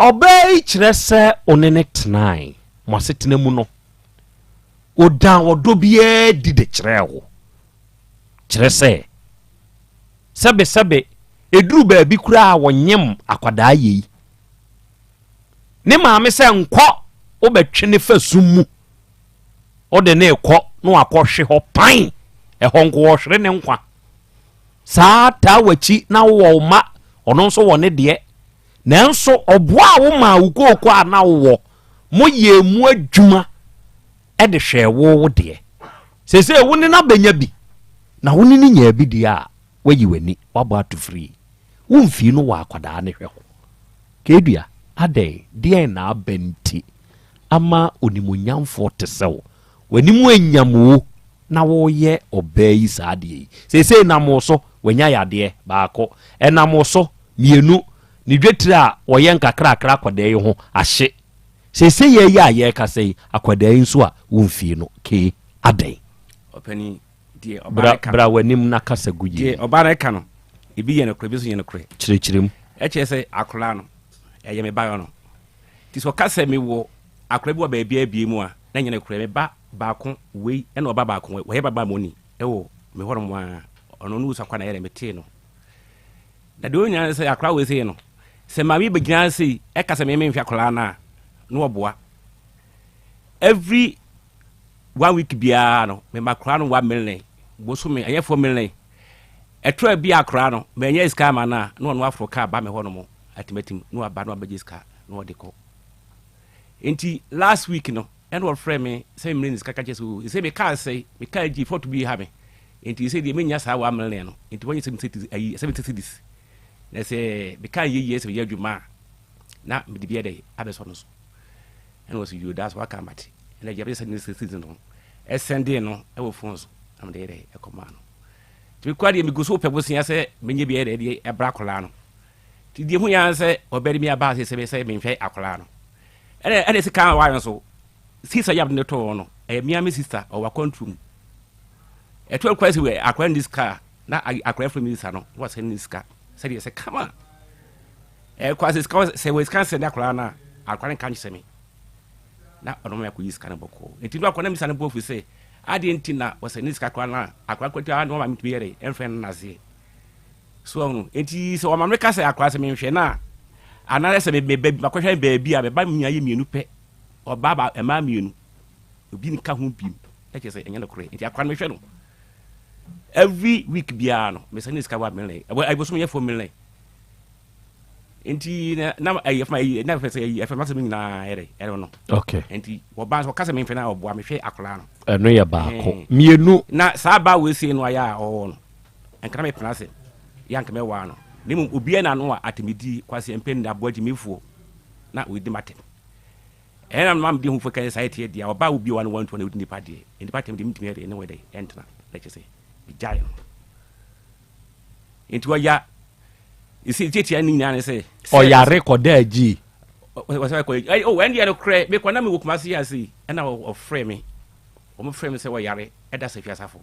[SPEAKER 20] ɔbaa yi kyerɛ sɛ ɔne ne tenae, mo asetena mu no, ɔdaa ɔdɔ biara di de kyerɛɛ wo. Kyerɛ sɛ, sɛbesɛbe, ɛduru baabi koraa a wɔnyem akwadaa yei. Ne maame sɛ nkɔ wobɛtwe ne fa sum mu wode ne rekɔ na wakɔhwe hɔ pan ɛhɔ nko wɔhwere ne nkwa saa taa w'akyi na wowɔ wo ma ɔno nso wɔ ne deɛ nanso ɔboa wo maa wo kooko a na wowɔ moyɛɛ mu adwuma de hwɛɛ wo wo deɛ seesei wo ne no abɛnya bi na wo ne no nyaa bi deɛ a wayi w'ani wabɔ ato firii wo mfii no wɔ akwadaa ne hwɛ ho Keedua, adɛn, deɛn na aba nti ama onimuonyamfoɔ te sɛ wo, w'anim anyam wo na woreyɛ ɔbaa yi saa adeɛ yi? Seesei nam wo so, wanya yadeɛ, baako, ɛnam wo so, mmienu, ne dwetire a wɔyɛ nkakrakra akwadaa yi ho ahye. Seesei yɛ yi a yɛrekasa yi, akwadaa yi nso a womfii no, Kee, adɛn?
[SPEAKER 9] Ɔpanin, deɛ ɔbaa
[SPEAKER 20] Bra,
[SPEAKER 9] no ka no.
[SPEAKER 20] bra w'anim na kasa gu yie.
[SPEAKER 9] Deɛ ɔbaa no ka no, ebi yɛ nokorɛ, ebi nso nyɛ nokorɛ.
[SPEAKER 20] Kyerɛkyerɛ mu.
[SPEAKER 9] Ɛkyerɛ sɛ akwadaa no, ɛyɛ me ba no. Nti sɛ ɔka sɛ mewɔ akwadaa bi wɔ baabi abie mu a, na ɛnyɛ nokorɛ. Me ba baako wei ɛna ɔba baako wei, wɔyɛ ba mɔni ɛwɔ me hɔnom a, ɔno no wusu akwa na ɛyɛ dɛ metee no. Na deɛ ɔnya ne sɛ akwadaa wei sei no, sɛ maame yi bɛgyina sei ɛka sɛ me menhwɛ akwadaa no a, na ɔboa. Every one week biara no mema akwadaa no 1 million bosome ɛnyɛ 4 million. Ɛtɔ bi akwadaa no mɛnyɛ sika ama no a, na ɔno aforo kaa ba me hɔ nom atimatim na waba na wabɛgye sika na ɔde kɔ. Nti last week no ɛna ɔfrɛ me sɛ mmiri ne sika ka kyerɛ sɛ o sɛ me kaa sɛ me kaa gyi fɔto bi ha me nti sɛ deɛ menya saa 1 million no nti wɔnyɛ 70 ayi 70 cedis na sɛ me kaa yɛ yie sɛ meyɛ adwuma a na mede bi ɛdɛ abɛsɔ no so. Ɛna ɔsi yoo that's waka mate. Ɛna agya bɛyɛ 70 cedis no ɛsɛndee no ɛwɔ phone so na mede yɛ dɛ ɛkɔmaa no. Nti mekura deɛ megu so pɛ bosea sɛ menyɛ bi yɛ dɛ deɛ ɛbra akwadaa no. Nti deɛ hu yɛn sɛ ɔbɛde mi aba ase sɛ sɛ menhwɛ akwadaa no. Ɛna sika a wayɛ nso sista yɛ abde tɔɔ no ɛyɛ mea me sista ɔwɔ akwantuo mu. Ɛto akwa sɛ akwadaa ne sika na akwadaa firi mi sista no na wasɛn ne sika sɛdeɛ sɛ kama. Ɛkɔ ase sika sɛ wɔ sika sɛ ne akwadaa no a akwadaa no nka nkyerɛ me na ɔno ma akɔyi sika no bɔkɔɔ. Nti no akwadaa no misa no bɔ firi sɛ adeɛ nti na wɔsɛ ne sika koraa no a akwadaa koraa na ɔma metumi yɛ dɛ ɛmfrɛ no naseɛ so ɔno nti sɛ ɔma meka sɛ akwadaa sɛ menhwɛ no a anaasɛ sɛ meba makɔhwɛ baabi a meba nyinaa yɛ mmienu pɛ ɔbaa ba mmaa mmienu obi nka ho biem na kyerɛ sɛ ɛnyɛ nokorɛ. Nti akwadaa no mehwɛ no every week biara no mesɛ ne sika 1 million ɛbosom yɛ 4 million. Nti na na ɛyɛ fama ɛyɛ na fɛ sɛ ɛyɛ fama sɛ mi nyinaa yɛrɛ ɛrɛ no.
[SPEAKER 20] Okay.
[SPEAKER 9] Nti wɔba nso ɔka sɛ mi nfɛ na ɔboa mi hwɛ akwadaa no.
[SPEAKER 20] Ɛno yɛ baako. Mmienu.
[SPEAKER 9] Na saa baa wo esie no ayɛ a ɔwɔ no nka na mi pena ase yɛ anka mɛ waa no na emu obiara na ano a atemidi kwasi mpɛ ne aboa gyimifoɔ na odi ma tɛm. Ɛna maa mi di ho fo kɛse saa ɛteɛ deɛ ɔbaa obi wa no wantu na odi nipa deɛ nipa tɛm deɛ mi ntumi yɛ deɛ ne wɔ dɛ ɛntena na kyɛ sɛ mi gyae no. Nti ɔya esi tiatia ne nyinaa ne sɛ.
[SPEAKER 20] Ɔyare kɔda agyi.
[SPEAKER 9] Ɔsɛ kɔ ɛyi o ɛn deɛ no korɛ mekɔ na mewɔ Kumasi ase yi ɛna ɔfrɛ me wɔn frɛ me sɛ ɔyare ɛda sɛ fi asafo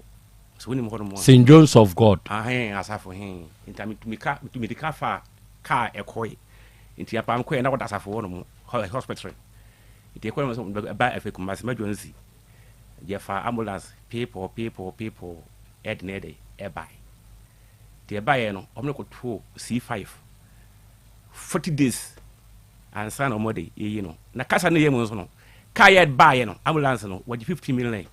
[SPEAKER 9] sɛ wonim hɔ nom a.
[SPEAKER 20] St John's of God.
[SPEAKER 9] Ahɛn asafo hɛn nti metumi ka metumi de ka fa kaa ɛkɔe nti apa mekɔɛ na ɔda asafo hɔ nom hospital nti ɛkɔɛ no sɛ ɛba ɛfɛ Kumasi mɛdwo nsi yɛfa ambulance peepɔɔ peepɔɔ peepɔɔ ɛde na ɛde ɛbae. Deɛ ɛbaeɛ no, wɔn de kɔtoo C5 40 days ansa na wɔn de yɛyi no. Na kasa no yɛ mu nso no, kaa yɛ baeɛ no, ambulance no, wɔgye 15 million.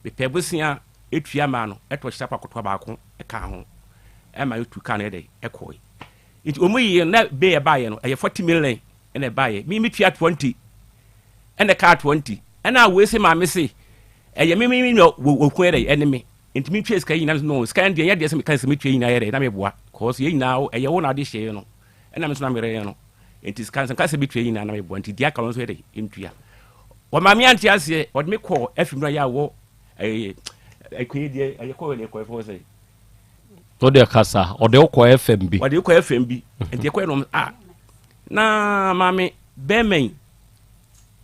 [SPEAKER 9] Mepɛ bosea etua maa no, ɛtɔ hyɛ akɔ akotoa baako ɛka ho. Ɛma yɛtu kaa no yɛ dɛ ɛkɔe. Nti wɔn yiyɛ no na bee ɛbaayɛ no ɛyɛ 40 million ɛna ɛbaayɛ. Me metua 20 ɛna ɛkaa 20 ɛna wei se maame se ɛyɛ me me nua wɔku yɛ dɛ ɛne me. Nti metua sika yi nyinaa no sika no deɛ ɛnyɛ deɛ sɛ meka sɛ metua nyinaa yɛ dɛ na meboa cause yɛn nyinaa ɛyɛ wo na ade hyɛɛ no ɛna me nso na mereyɛ no. Nti sika no sɛ nka sɛ metua nyinaa na meboa nti deɛ aka no nso yɛ dɛ ntua. Wɔma me ante aseɛ wɔde me kɔɔ afim no yɛ a wɔ ɛyɛ ɛkɔyɛ deɛ ɛyɛ kɔɔ deɛ kɔɛ fɔ sɛ
[SPEAKER 20] O deɛ kasa, ɔde wo kɔ FM bi.
[SPEAKER 9] Ɔde kɔ FM bi. Nti ɛkɔɛ nom a na maame bɛrima yi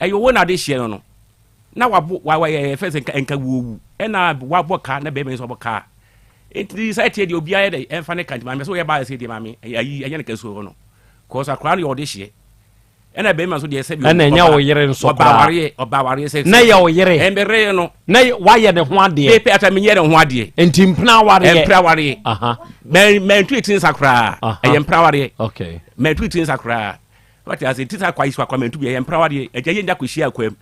[SPEAKER 9] ɛyɛ owó na ade hyɛ no no na wabo wa wa yɛ fɛ sɛ nka nka wuowu ɛna wabɔ kaa na bɛrima yi nso wabɔ kaa nti sɛ ɛteɛ deɛ obiara yɛ dɛ ɛnfa ne ka nti maame sɛ woyɛ baa sɛ deɛ maame ayi ɛnyɛ ne ka suo no kɔɔso akora no yɛ ɔde hyeɛ ɛna bɛrima nso deɛ sɛbi
[SPEAKER 20] ɛna ɛnyɛ wo yere nso koraa
[SPEAKER 9] ɔba awareɛ ɔba awareɛ sɛ
[SPEAKER 20] na yɛ wo yere
[SPEAKER 9] ɛmbɛrɛ no
[SPEAKER 20] na wayɛ ne ho adeɛ
[SPEAKER 9] pepe ata menyɛ ne ho adeɛ
[SPEAKER 20] nti mpena awareɛ
[SPEAKER 9] mpena awareɛ mɛ mɛntu eti nsa koraa ɛyɛ mpena awareɛ
[SPEAKER 20] okay
[SPEAKER 9] mɛntu eti nsa koraa wate ase ti sa kwa yi so akwa mɛntu bi ɛyɛ mpena awareɛ ɛgya yɛ nya kɔ hyia akwam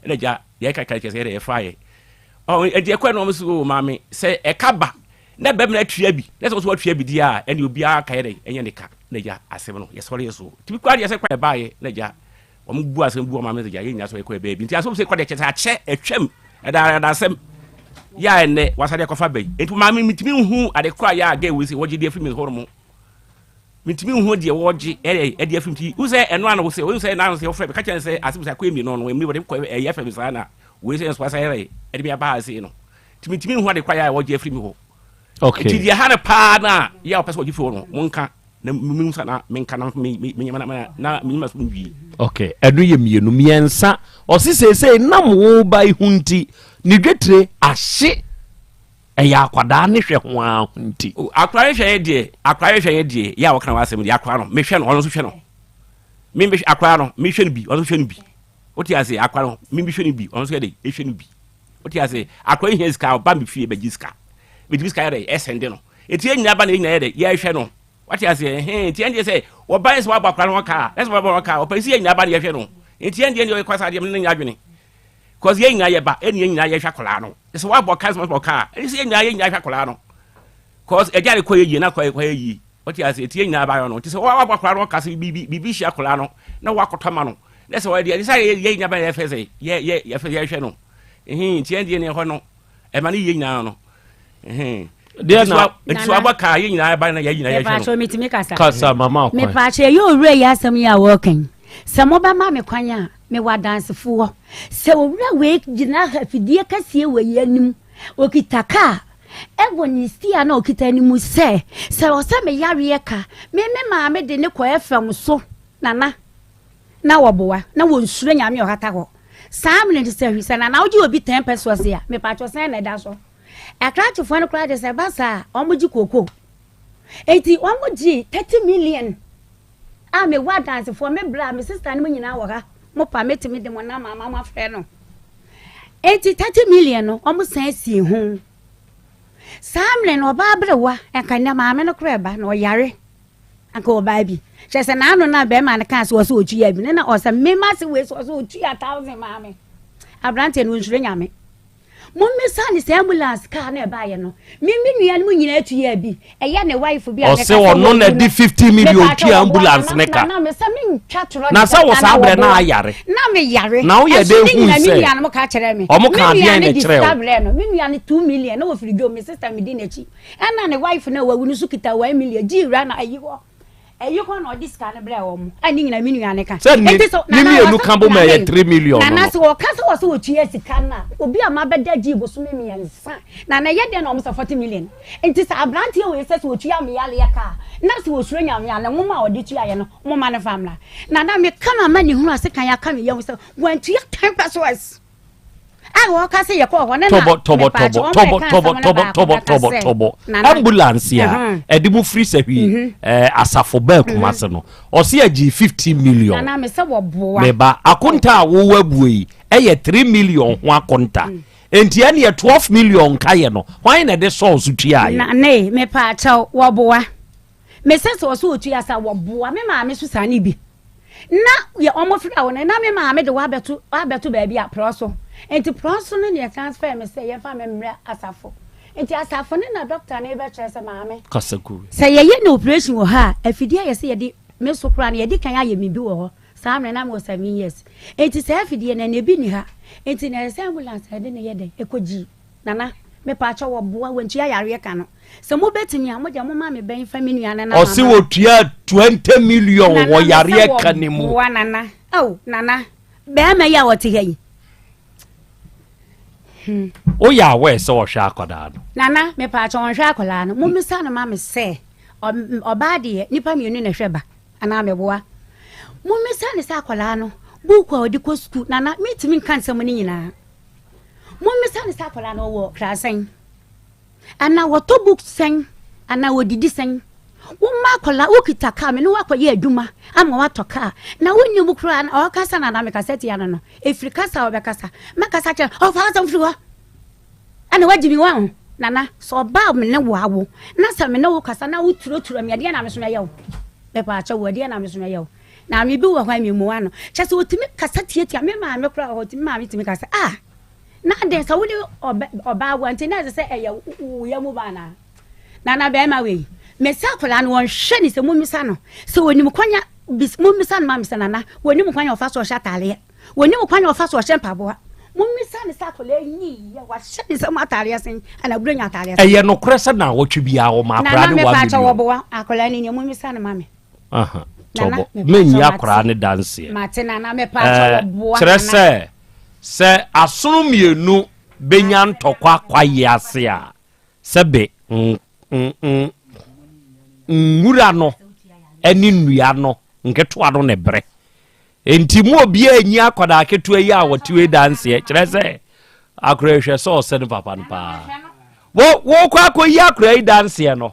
[SPEAKER 9] ɛna gya yɛ kaka kyɛ sɛ yɛ dɛ yɛfa yɛ ɔ ɛdi ɛkɔ ɛna wɔn so o maame sɛ ɛka ba na bɛrima atua bi na sɛ wɔn so atua bi di a ɛna obiara ka yɛ dɛ ɛnyɛ ne ka na gya asɛm no yɛsɔre yɛ so tumi kura deɛ sɛ kwan ɛbaayɛ na gya wɔn bu asɛm bu wɔn maame sɛ gya yɛ nyina sɔ ɛkɔ ɛbɛɛ bi nti asɛm sɛ kɔ deɛ kyɛ sɛ akyɛ atwam ɛda ɛda asɛm yɛ a ɛnɛ wasa deɛ kɔfa bɛyi nti maame mitumi nhu ade kora yɛ a gɛ wei sɛ wɔgye deɛ firi mi hɔ nom mitumi nhu deɛ wɔgye ɛyɛ ɛdeɛ firi ti wosɛ ɛno ano wosɛ wosɛ ɛno ano sɛ wɔfrɛ mi kakyɛ sɛ asɛm sɛ akɔyɛ mi no no emi wɔde kɔ ɛyɛ fɛ mi saa na wei sɛ nso asa yɛ ɛde mi aba ha sei no nti mitumi nhu ade kora yɛ a wɔgye afiri mi hɔ
[SPEAKER 20] Okay.
[SPEAKER 9] Nti deɛ ha no paa no a yɛ a wɔpɛ sɛ wɔgye firi hɔ no monka na mehu sa na menka na na menyima so nwie.
[SPEAKER 20] Okay, ɛno yɛ mmienu mmiɛnsa ɔse seesei nam wo ba yi ho nti ne dwetire ahye ɛyɛ akwadaa ne hwɛ ho ara ho nti.
[SPEAKER 9] Oh, akwadaa ne hwɛ yɛ deɛ akwadaa ne hwɛ yɛ deɛ yɛ a wɔka w'asɛm deɛ akwadaa no mehwɛ no ɔno nso hwɛ no me mehwɛ akwadaa no mehwɛ no bi ɔno nso hwɛ no bi wote ase akwadaa no me mehwɛ no bi ɔno nso yɛ de ehwɛ no bi Wote ase? Akora yi hia sika, ɔba me fie bɛgye sika. Metumi sika yɛ dɛ, ɛsɛnde no. Eti yɛn nyinaa ba na yɛn nyinaa yɛ dɛ, yɛhwɛ no. Wate ase? Ɛhɛn, nti ɛndeɛ sɛ wɔba yɛ sɛ wɔabɔ akora no ho kaa, na sɛ wɔabɔ ho kaa, ɔpɛ sɛ yɛn nyinaa ba na yɛhwɛ no. Nti ɛndeɛ deɛ ɔyɛ kwasa deɛ, me ne no nyɛ adwene. Cause yɛn nyinaa yɛba, ɛne yɛn nyinaa yɛhwɛ akwadaa no. Sɛ wɔabɔ kaa, sɛ wɔabɔ kaa, ɛne sɛ yɛn nyinaa yɛn nyinaa hwɛ akwadaa no. Cause ɛgya de kɔ yɛ yie na kɔ yɛ yie. Wote ase? Nti yɛn nyinaa ba yɛ no. Nti sɛ wɔabɔ akwadaa no ho kaa sɛ biribi biribi hyia akwadaa no na wɔakɔtɔ ama no, na sɛ wɔyɛ deɛ, ɛne sɛ yɛn nyinaa ba na yɛfɛ sɛ yɛ yɛ yɛfɛ yɛhwɛ no. Ɛhɛn, nti yɛn deɛ ne ɛhɔ no, ɛma ne yie nyinaa no. Ɛhɛn.
[SPEAKER 20] Deɛ na
[SPEAKER 9] nti so abɔ kaa yɛn nyinaa ba na yɛn nyinaa yɛhwɛ no.
[SPEAKER 2] Mepaakyɛw metumi kasa.
[SPEAKER 20] Kasa mama kwan.
[SPEAKER 2] Mepaakyɛw ɛyɛ owura yi asɛm yi a wɔreka yi. Sɛ mobɛma me kwan a, mewɔ adansefoɔ. Sɛ owura wei gyina afidie kɛseɛ wɔ yi anim, okita kaa ɛwɔ ne stia na okita no mu sɛ, sɛ ɔsɛ me yareɛ ka, me me maame de ne kɔ FM so, nana. na wɔboa na wɔnsuro Nyame a ɔhata hɔ saa mene de sɛ hwi sɛ nana wogye obi 10 pesewas a mepatwɔ sɛn na ɛda so akrakyefoɔ no koraa de sɛ ɛba saa a wɔn gye kooko enti wɔn gye 30 million a mewɔ adansefoɔ me bra me sister no mu nyinaa wɔ ha mo pa metumi de mo nam ama mo afrɛ no enti 30 million no wɔn san sie ho saa mene no ɔbaa berewa nka nnɛ maame no koraa ɛba na ɔyare Anka ɔbaa bi. Kyerɛ sɛ n'ano na bɛrima no kaa sɛ ɔsɛ ɔtua bi no na ɔsɛ mema se wei sɛ ɔsɛ ɔtua thousand maa me. Aberanteɛ no ɔnsuro Nyame. Mommisa ne sɛ ambulance kaa na ɛbaeɛ no me me nuanom nyinaa tuaa bi. Ɛyɛ ne wife bi a meka
[SPEAKER 20] Ɔse
[SPEAKER 2] sɛ
[SPEAKER 20] ɔno na
[SPEAKER 2] wawu no.
[SPEAKER 20] de 50 million
[SPEAKER 2] Mepaakyɛw
[SPEAKER 20] tua
[SPEAKER 2] ɔboa
[SPEAKER 20] ambulance
[SPEAKER 2] na
[SPEAKER 20] ne ka.
[SPEAKER 2] na mesɛ mentwa torɔ
[SPEAKER 20] Na
[SPEAKER 2] de
[SPEAKER 20] sɛ wɔ
[SPEAKER 2] na
[SPEAKER 20] saa berɛ na
[SPEAKER 2] wɔboa.
[SPEAKER 20] ayare.
[SPEAKER 2] Na meyare.
[SPEAKER 20] Na woyɛ
[SPEAKER 2] Ɛnso
[SPEAKER 20] dɛn
[SPEAKER 2] ne
[SPEAKER 20] hui
[SPEAKER 2] nyinaa me
[SPEAKER 20] sɛ
[SPEAKER 2] nuanom ka kyerɛ me.
[SPEAKER 20] ɔmo
[SPEAKER 2] Me
[SPEAKER 20] kaa
[SPEAKER 2] nua
[SPEAKER 20] deɛn
[SPEAKER 2] no
[SPEAKER 20] na
[SPEAKER 2] de
[SPEAKER 20] ɛkyerɛɛ
[SPEAKER 2] sika
[SPEAKER 20] wo?
[SPEAKER 2] brɛɛ no. Me nua no 2 million na ɔfiri dwom me sister medi n'akyi. Ɛna ne wife no a wawu no nso kita 1 million gyee wura na ayi hɔ ayi hɔ na ɔde sika no brɛɛ wɔn a ne nyinaa me nua ne ka.
[SPEAKER 20] Sɛ ne
[SPEAKER 2] Enti so
[SPEAKER 20] ne
[SPEAKER 2] nana
[SPEAKER 20] mmienu
[SPEAKER 2] wɔsɛ
[SPEAKER 20] ka bom a
[SPEAKER 2] nana
[SPEAKER 20] ɛyɛ
[SPEAKER 2] yi
[SPEAKER 20] 3 million no
[SPEAKER 2] nana
[SPEAKER 20] no.
[SPEAKER 2] sɛ wɔka sɛ wɔsɛ wɔtua sika no a obi a mabɛda gyee bosome mmiɛnsa nana ɛyɛ dɛn na wɔn sɛ 40 million nti sɛ aberanteɛ wei sɛ sɛ wɔtua me yareɛ ka a na sɛ wɔsuro nyame a ne nwoma a ɔde tuaeɛ no moma no fa mmra nana meka no ama ne hunu ase kan aka me yam sɛ wantua 10 pesos. a wɔka sɛ yɛkɔɔ hɔ ne na
[SPEAKER 20] tɔbɔ tɔbɔ
[SPEAKER 2] mepaakyɛ
[SPEAKER 20] tɔbɔ
[SPEAKER 2] wɔn
[SPEAKER 20] tɔbɔ
[SPEAKER 2] bɛka
[SPEAKER 20] tɔbɔ
[SPEAKER 2] asɛm no
[SPEAKER 20] tɔbɔ
[SPEAKER 2] baako
[SPEAKER 20] tɔbɔ
[SPEAKER 2] bɛka
[SPEAKER 20] tɔbɔ
[SPEAKER 2] sɛ
[SPEAKER 20] tɔbɔ
[SPEAKER 2] nana
[SPEAKER 20] ambulance a
[SPEAKER 2] Mhm.
[SPEAKER 20] ɛde mu firi sahwi
[SPEAKER 2] Mhm.
[SPEAKER 20] ɛɛ asafo bɛɛ kumase no ɔsi agye 15 million
[SPEAKER 2] nana me sɛ wɔboa
[SPEAKER 20] meba akonta a wowɔ abue yi ɛyɛ 3 million ho akonta nti ɛneɛ 12 million nka yɛ no hwan na ɛde sɔɔ so tuaeɛ
[SPEAKER 2] na ne mepaakyɛw wɔboa me sɛ sɛ ɔsɛ ɔtua sa wɔboa me maame so saa ne bi Na yɛ ɔmo frɛ wo no na me maame de wo abɛto abɛto baabi a prɔ so nti prɔ so no na yɛ transfer me sɛ yɛmfa me mmrɛ asafo Nti asafo no na dɔkta no rebɛkyerɛ sɛ maame.
[SPEAKER 20] Kasa gu.
[SPEAKER 2] Sɛ yɛyɛ no operation wɔ ha a, afidie a yɛsɛ yɛde me so koraa no yɛde kan ayɛ me bi wɔ hɔ. Saa mmerɛ na mewɔ 7 years. Nti saa afidie no ɛna ebi nni ha. Nti na ɛsɛ sɛ ambulance a yɛde no yɛ dɛn ɛkɔgyi. Nana, mepaakyɛw wɔboa wɔntua yareɛ ka no. Sɛ mobɛtumi a, mo deɛ momma me bɛn fa me nua no na
[SPEAKER 20] Ɔse
[SPEAKER 2] mama.
[SPEAKER 20] wɔtua 20 million
[SPEAKER 2] Nana,
[SPEAKER 20] wɔ
[SPEAKER 2] mesɛ
[SPEAKER 20] yareɛ ka ne mu.
[SPEAKER 2] wɔboa Nana. Ao, Nana, bɛrima yi a ɔte ha yi.
[SPEAKER 20] Woyɛ aware sɛ ɔhwɛ akwadaa no?
[SPEAKER 2] Nana, mepaakyɛw ɔnhwɛ akwadaa no. Mommisa no ma me sɛ, ɔbaa deɛ, nnipa mmienu na ɛhwɛ ba, anaa meboa? Mommisa no sɛ akwadaa no, buuku a ɔde kɔ sukuu, Nana, mentumi nka nsɛm no nyinaa. Mommisa no sɛ akwadaa no ɔwɔ kra sɛn? Anaa wɔtɔ book sɛn? Anaa wɔdidi sɛn? Woma akwadaa, wokita kaa, me ne woakɔyɛ adwuma ama woatɔ kaa, na wonni mu koraa na ɔkasa na na mekasa tia no no, ɛfiri kasa a ɔbɛkasa, mɛkasa kyerɛ no, ɔfa asɛm firi hɔ, ɛna wagye me waho. Nana, sɛ ɔbaa me ne wo awo, na sɛ me ne wo kasa na woturotura me, ɛdeɛ na me so mɛyɛ wo? Mepaakyɛ wo, ɛdeɛ na me so mɛyɛ wo? Na me bi wɔ hɔ a memmua no. Kyɛ sɛ ɔtumi kasa tiatia me maame koraa wɔ hɔ, ɔtumi maame tumi kasa, ah, Na adɛn sɛ wode ɔbaa wo nti na ɛsɛ sɛ ɛyɛ wo yam ba anaa? Nana bɛrima wei, mese akwadaa no wɔnhwɛ ne sɛ mummisa no sɛ wɔnim kwan a mummisa no ma me sɛ nana wɔnim kwan a ɔfa so ɔhyɛ ataareɛ wɔnim kwan a ɔfa so ɔhyɛ mpaboa mummisa no sɛ akwadaa yi yɛ wahyɛ ne nsam ataareɛ sen ana buronya ataareɛ sen.
[SPEAKER 20] Ɛyɛ nokorɛ sɛ naawɔtwe biara wɔma akwadaa no 1 million?
[SPEAKER 2] Nana mepa kyɛw wɔboa akwadaa no nie mummisa no ma me.
[SPEAKER 20] Tɔbɔ menyi akwadaa no danseɛ.
[SPEAKER 2] Mate nana mepa kyɛw wɔboa
[SPEAKER 20] kyerɛ sɛ Sɛ asono mmienu bɛnya ntɔkwa kwaeɛ ase a, sɛbe nwura no ne nnua no nketewa no na ɛbrɛ. Enti mu obiara nyi akwadaa ketewa yi a wɔte wei danseɛ, kyerɛ sɛ akora hwɛ sɛ ɔsɛ ne papa no paa. Wokɔ akɔyi akora yi danseɛ no,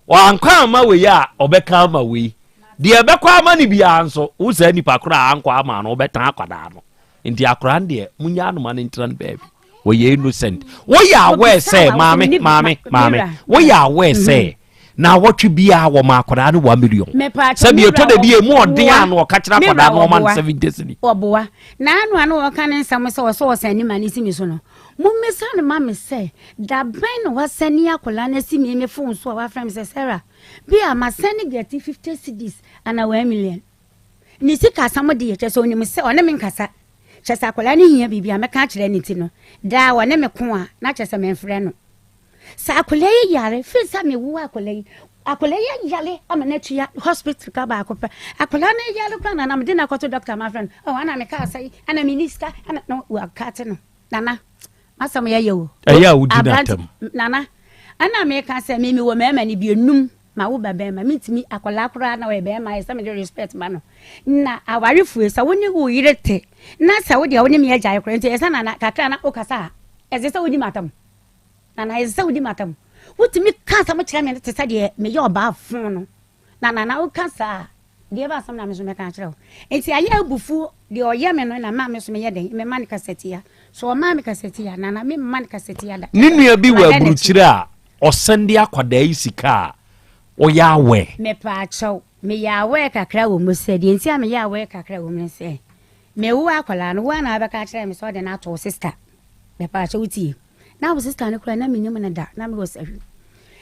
[SPEAKER 20] Wankɔ amma wei a, ɔbɛka ama wei. Deɛ ɛbɛkɔ ama no biara nso, wo saa nipa korɔ a ankɔ ama no, wobɛtan akwadaa no. Nti akwadaa no deɛ, monyaa no ma no ntena no baabi. Wɔyɛ innocent. Woyɛ aware sɛ, maame, maame, maame, woyɛ aware sɛ, na awɔtwe biara wɔma akwadaa no 1 million. Sɛbi ɛtɔ da bi emu ɔden a na ɔka kyerɛ akwadaa no ɔma no 70 cedi.
[SPEAKER 2] Wɔboa. Na ano a na wɔka ne nsɛm sɛ ɔsɛ ɔsɛn ne ma ne si mi so no, Mommisa no ma me sɛ, da bɛn na wasɛne akwadaa no asi me me phone so a wafrɛ me sɛ, Sarah, bi a masɛne Gertie 50 cedis anaa 1 million. Ne sika asɛm deɛ, kyerɛ sɛ ɔnim sɛ ɔne me nkasa. Kyerɛ sɛ akwadaa no hia biribi a mɛka akyerɛ no nti no, daa ɔne me ko a, na kyerɛ sɛ memfrɛ no. Sɛ akwadaa yi yare, firi sɛ mewo akwadaa yi, akwadaa yi ayare ama no atua hospital ka baako pɛ. Akwadaa no yare koraa na na mede no akɔto doctor mafrɛ no, oh, ana meka asɛe, ana menni sika, ana na wakate no. Nana, m'asɛm yɛ yɛ o.
[SPEAKER 20] Ɛyɛ a wodi n'atam.
[SPEAKER 2] Nana, ɛna meka sɛ me mewɔ mmarima no bi enum ma wo ba bɛrima mentumi akwadaa koraa na ɔyɛ bɛrima ayɛ sɛ mede respect ma no na awarefo sɛ wo ne wo yere te na sɛ wo deɛ wo ne me agyae koraa nti ɛsɛ sɛ nana kakra na wokasa a ɛsɛ sɛ wodi m'atam nana ɛsɛ sɛ wodi m'atam wotumi ka asɛm kyerɛ me te sɛ deɛ meyɛ ɔbaa fon no Na Nana wo ka saa a, deɛ ɛba asɛm na me nso mɛka akyerɛ wo. Nti ayɛ abufuo, deɛ ɔyɛ me no na ma me nso meyɛ dɛn, mema no kasatia. So ɔmaa me kasatia, Nana memma no kasatia da.
[SPEAKER 20] Ne nua bi wɔ aburukyire a ɔsɛnde akwadaa yi sika a, ɔyɛ aware?
[SPEAKER 2] Mepaakyɛw, meyɛ aware kakra wɔ mu sɛ, deɛ nti a meyɛ aware kakra wɔ mu ne sɛ, mewo akwadaa no, wo ara na wabɛka akyerɛ me sɛ ɔde no ato wo sister. Mepaakyɛw wotie? Na wo sista no koraa na menim no da, na mewɔ sahwi.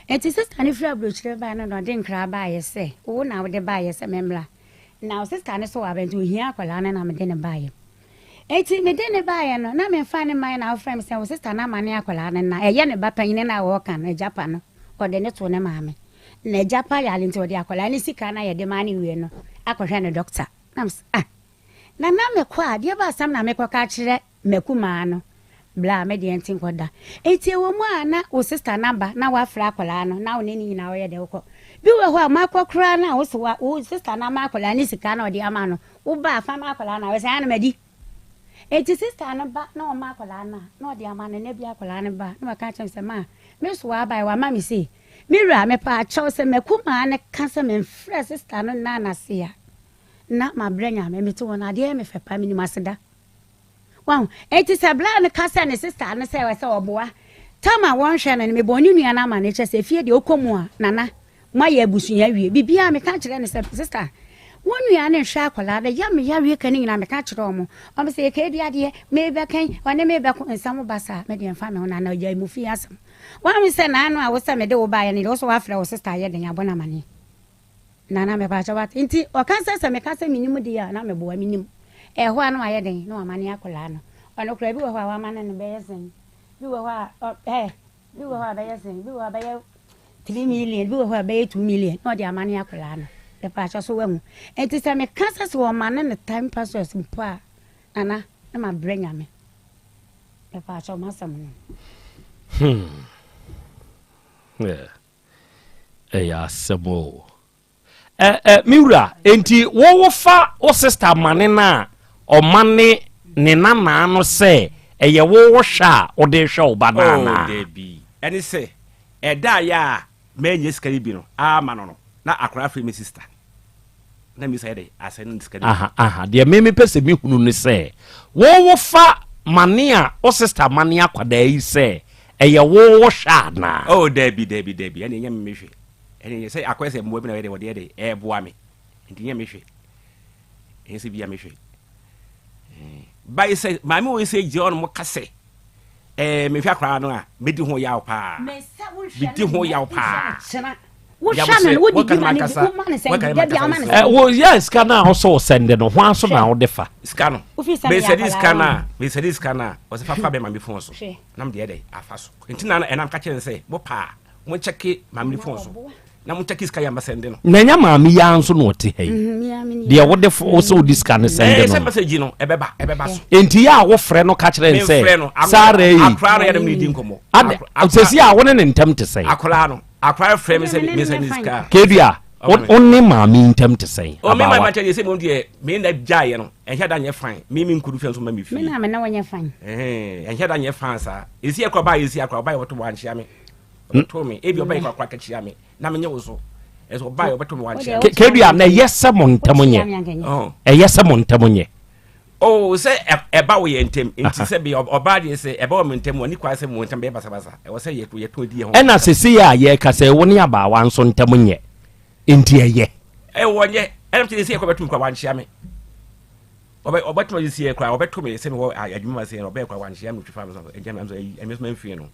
[SPEAKER 2] Enti sista no firi aburokyire baeɛ no na ɔde nkra baeɛ sɛ, wo na wode baeɛ sɛ memmra. Na wo sista no so wɔ aba nti ohia akwadaa no na mede no baeɛ. Enti mede no baeɛ no, na memfa no mmaeɛ na wofrɛ me sɛ wo sista no amane akwadaa no na ɛyɛ ne ba panyin no a wɔreka no, agya pa no, ɔde no too ne maame. Na agya pa yare nti ɔde akwadaa no sika no a yɛde maa no wie no akɔhwɛ no dɔkta. Na mesɛ, ah, na na mekɔ a, deɛ ba asɛm na mekɔka akyerɛ M'akumaa no, bra me deɛ nti nkɔda. Nti ɛwɔ mu a na wo sister no aba na wafrɛ akwadaa no na wo ne ne nyinaa wɔyɛ dɛ wokɔ. Bi wɔ hɔ a moakɔ koraa no a wo se wo sister no ama akwadaa no sika na ɔde ama no, wo ba a fa ma akwadaa no a ɔsɛ ana madi. Nti sister no ba na ɔma akwadaa no a na ɔde ama no na bi akwadaa no ba na waka akyerɛ me sɛ ma me so waba yi wama me sei. Me wura mepaakyɛw sɛ m'akumaa no ka sɛ memfrɛ sister no nna n'ase a na mabrɛ Nyame mete hɔ no adeɛ yɛ me fɛ paa menim aseda. Wahu? Enti sɛ bra no ka sɛ ne sista no sɛ ɛsɛ ɔboa tam a wɔnhwɛ no no, mebɔɔ ne nua no amanneɛ kyerɛ sɛ efie deɛ ɔkɔ mu a, Nana, moayɛ abusua awie. Biribiara meka kyerɛ no sɛ, sista, Wo nua no nhwɛ akwadaa no, ɛyɛ me yareɛ ka ne nyinaa meka kyerɛ wɔn. Wɔn sɛ yɛka adi adeɛ, mebɛkɛn, ɔne me bɛko, nsɛm ba saa, me deɛ mfa me ho na na ɔgyae mu fie asɛm. Wɔn sɛ naano a wo sɛ mede wo baeɛ no deɛ wo sɛ woafrɛ wo sista ayɛ den abɔ no amaneɛ. Nana mepaakyɛ wate nti ɔka sɛ sɛ meka sɛ menim deɛ a na meboa menim. Ɛhɔ a na wayɛ den na wamane akwadaa no. Ɔno koraa bi wɔ hɔ a wamane no bɛyɛ sɛn, bi wɔ hɔ a ɛ Bi wɔ hɔ a bɛyɛ sɛn, bi wɔ hɔ a bɛyɛ 3 million, bi wɔ hɔ a bɛyɛ 2 million na ɔde ama ne akwadaa no. Mepaakyɛ so wahu. Nti sɛ meka sɛ sɛ ɔma ne ne time pastors mpo a, nana na mabrɛ Nyame. Mepaakyɛ ɔmo asɛm no.
[SPEAKER 20] Yeah. Ɛyɛ asɛm o. Ɛ ɛ me wura, enti wo wofa wo sister mane no a ɔmane ne nanaa no sɛ ɛyɛ wo wo hwɛ a wode rehwɛ wo ba no
[SPEAKER 9] Oh,
[SPEAKER 20] anaa?
[SPEAKER 9] dabi. Ɛne sɛ, ɛda a yɛ a mannya sika no bi no ama no no, na akwadaa frɛ me sister. Na me sɛ yɛ dɛ, asɛn no sika no bi.
[SPEAKER 20] Aha, aha, deɛ me mepɛ sɛ mehunu ne sɛ, wo wofa mane a wo sister mane akwadaa yi sɛ ɛyɛ wo wo hwɛ anaa?
[SPEAKER 9] Oh, dabi, dabi, dabi, ɛne ɛnyɛ me mehwɛ. Ɛne sɛ akɔyɛ sɛ mmoa bi na ɔyɛ dɛ wɔde yɛ dɛ ɛɛboa me nti nyɛ me hwɛ ɛnyɛ sɛ bia me hwɛ bayi sɛ maame wɔ sɛ gyina ɔno mo ka sɛ ɛɛ mehwɛ akwaraa no a medi ho yaw paa medi ho yaw paa
[SPEAKER 2] wohwɛ no wodidi ma ne woma ne sɛ da bia woma ne sɛ
[SPEAKER 20] wo yɛ sika no a wosɛ wo sɛnde no ho aso na wode fa
[SPEAKER 9] sika no mesɛde sika no a mesɛde sika no a ɔsɛ fafa bɛma me fon so na mede yɛ dɛ afa so nti na ɛnam ka kyerɛ no sɛ mo paa Monkyɛke maame no phone so na monkyɛke sika yi a masɛnde no.
[SPEAKER 20] Na ɛnyɛ maame yi ara nso na ɔte ha yi.
[SPEAKER 2] Mhm,
[SPEAKER 20] Deɛ wode fo wo sɛ wode sika no sɛnde no.
[SPEAKER 9] Sɛ message no ɛbɛba ɛbɛba so.
[SPEAKER 20] Enti yɛ a wofrɛ no ka kyerɛ no sɛ Sarah yi.
[SPEAKER 9] Akora no yɛ ne di nkɔmmɔ.
[SPEAKER 20] Ade sɛsi a wo ne ne ntam te sɛn?
[SPEAKER 9] Akora no akora frɛ me sɛ me sɛ ne sika.
[SPEAKER 20] Kedua wo ne maame ntam te sɛn?
[SPEAKER 9] O me maame kyɛ sɛ mo deɛ me na gyaeɛ no ɛnhyɛ da nyɛ fine me me nkuru fɛ nso ma me fie.
[SPEAKER 2] Me na me na wɔnyɛ fine.
[SPEAKER 9] Ɛnhyɛ da nyɛ fine saa. Esi akora ba esi akora ba yɛ wɔto wɔn ankyea me. Ɔbɛto me. Ebi ɔbɛyɛ kwakwa kakyia me na menyɛ wo so. Ɛsɛ ɔbaa ɔbɛto me wankyea me.
[SPEAKER 20] Kedua na ɛyɛ sɛ mo ntam nyɛ. Ɛyɛ sɛ mo ntam nyɛ.
[SPEAKER 9] Oh, sɛ ɛba wɔ yɛn ntam nti sɛ bi ɔbaa deɛ sɛ ɛba wɔ mo ntam wɔ ne kwan sɛ mo ntam bɛyɛ basabasa ɛwɔ sɛ yɛto yɛto di yɛn ho.
[SPEAKER 20] Ɛna sese yɛ a yɛka sɛ wo ne abaawa nso ntam nyɛ nti ɛyɛ.
[SPEAKER 9] Ɛwɔ nyɛ ɛna sɛ yɛkɔ bɛto me kora wankyea me. Ɔbɛ ɔbɛto me sɛ kora ɔbɛto me sɛ mewɔ adwuma ma sɛ ɔbɛyɛ kora wankyea me otwi fa me so ɛgya me ɛmɛ so mamfie no.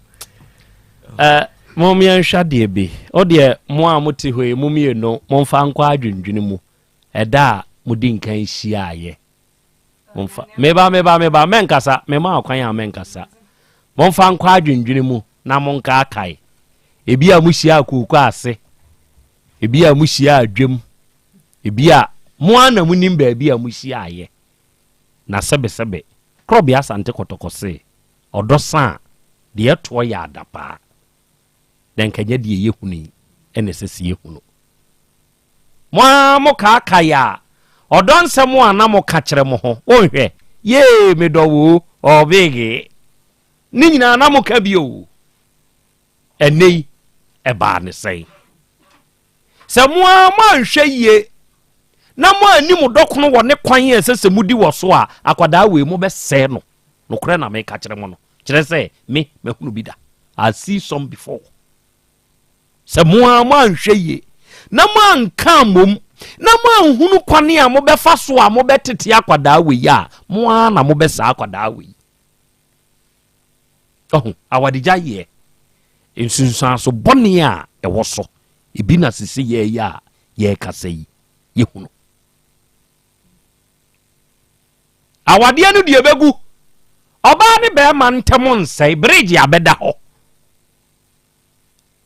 [SPEAKER 20] Eh, mom yɛnhwɛ adeɛ bi. O deɛ, mo a mote hɔ yi, mo mmienu, momfa nkɔ adwendwene mu. Ɛda a modi nkan hyiaeɛ. Momfa, meba, meba, meba, mɛnkasa, mema wo kwan a mɛnkasa. Momfa nkɔ adwendwene mu na monkaakae. Ebi a mohyiaa kooko ase, ebi a mohyiaa dwam, ebi a mo ara na monim baabi a mohyiaeɛ. Na sɛbesɛbe, Korɔbea Asante Kɔtɔkɔ se, Ɔdɔ sa a, deɛ ɛtoɔ yɛ adapaa, na nka nyɛ deɛ yɛhunu yi na ɛsɛ sɛ yɛhunu. Mo ara mokaakae a, ɔdɔ nsɛm a na moka kyerɛ mo ho, wonhwɛ, yee, medɔ wo o, ɔbeegee, ne nyinaa na moka bi o. Ɛnnɛ yi, ɛbaa ne sɛn? Sɛ mo ara moanhwɛ yie na moanni mo dɔkono wɔ ne kwan a ɛsɛ sɛ modi wɔ so a, akwadaa wei mobɛsɛe no. Nokorɛ na meka kyerɛ mo no, kyerɛ sɛ, me, mahunu bi da. I see some before. Sɛ mo ara moanhwɛ yie, na moanka ammom, na moanhunu kwane a mobɛfa so a mobɛtete akwadaa wei a, mo ara na mobɛsaa akwadaa wei. Ɔho, awadegya yɛ nsunsuanso bɔne a ɛwɔ so. Ebi na sese yɛɛyɛ a yɛrekasa yi, yɛhunu. Awadeɛ no deɛ ɛbɛgu. Ɔbaa ne bɛrima ntam nsɛe, bridge abɛda hɔ.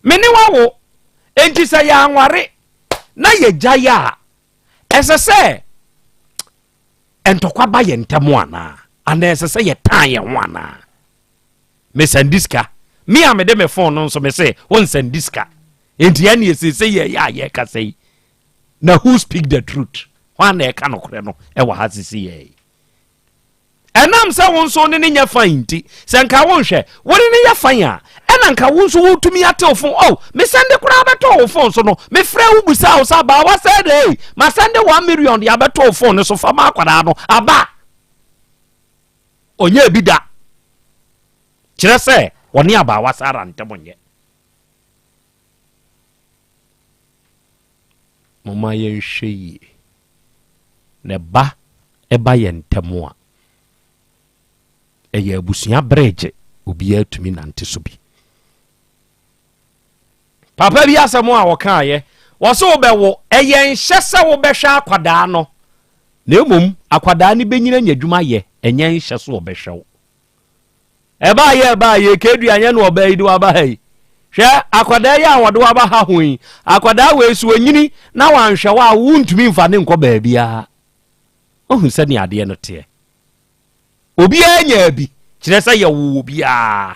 [SPEAKER 20] Me ne wawo, enti sɛ yɛanware na yɛgyae a, ɛsɛ sɛ ntɔkwa ba yɛn ntam anaa? Anaa ɛsɛ sɛ yɛtan yɛn ho anaa? Mesɛnde sika. Me a mede me phone no nso mese wonsɛnde sika. Enti ɛne ɛsese yɛyɛ a yɛkasa yi. Na who speak the truth? Hwan na ɛka nokorɛ no ɛwɔ ha sisi yɛ yi? Ɛnam sɛ wo nso ne ne nyɛ fan nti, sɛ nka wonhwɛ, wo ne ne yɛ fan a, ɛna nka wo nso wotumi ate wo fon. Oh, mesɛnde koraa bɛtɔ wo fon so no, mefrɛ wo busaa wo sɛ abaawa sɛ dɛ ei, masɛnde 1 million de abɛtɔ wo fon no so fa ma akwadaa no, aba. Ɔnyɛ bi da. Kyerɛ sɛ, ɔne abaawa Sara ntam nyɛ. Momma yɛnhwɛ yie. Na ɛba ɛba yɛn ntam a, ɛyɛ abusua bregye, obiara tumi nante so bi. Papa bi asɛm a ɔkaeɛ, wɔse wobɛwo, ɛyɛ nhyɛ sɛ wobɛhwɛ akwadaa no, na mmom akwadaa no bɛnyini anya adwuma yɛ, ɛnyɛ nhyɛ so ɔbɛhwɛ wo. Ɛbaayɛ ɛbaayɛ, kɛdua nyɛ no ɔbaa yi de waba ha yi. Hwɛ akwadaa yi a wɔde waba ha ho yi, akwadaa wei so ɔnyini na wanhwɛ wo a wontumi mfa ne nkɔ baabiara. Wohu sɛnea adeɛ no teɛ. Obiara nyaa bi, kyerɛ sɛ yɛwoo obiara.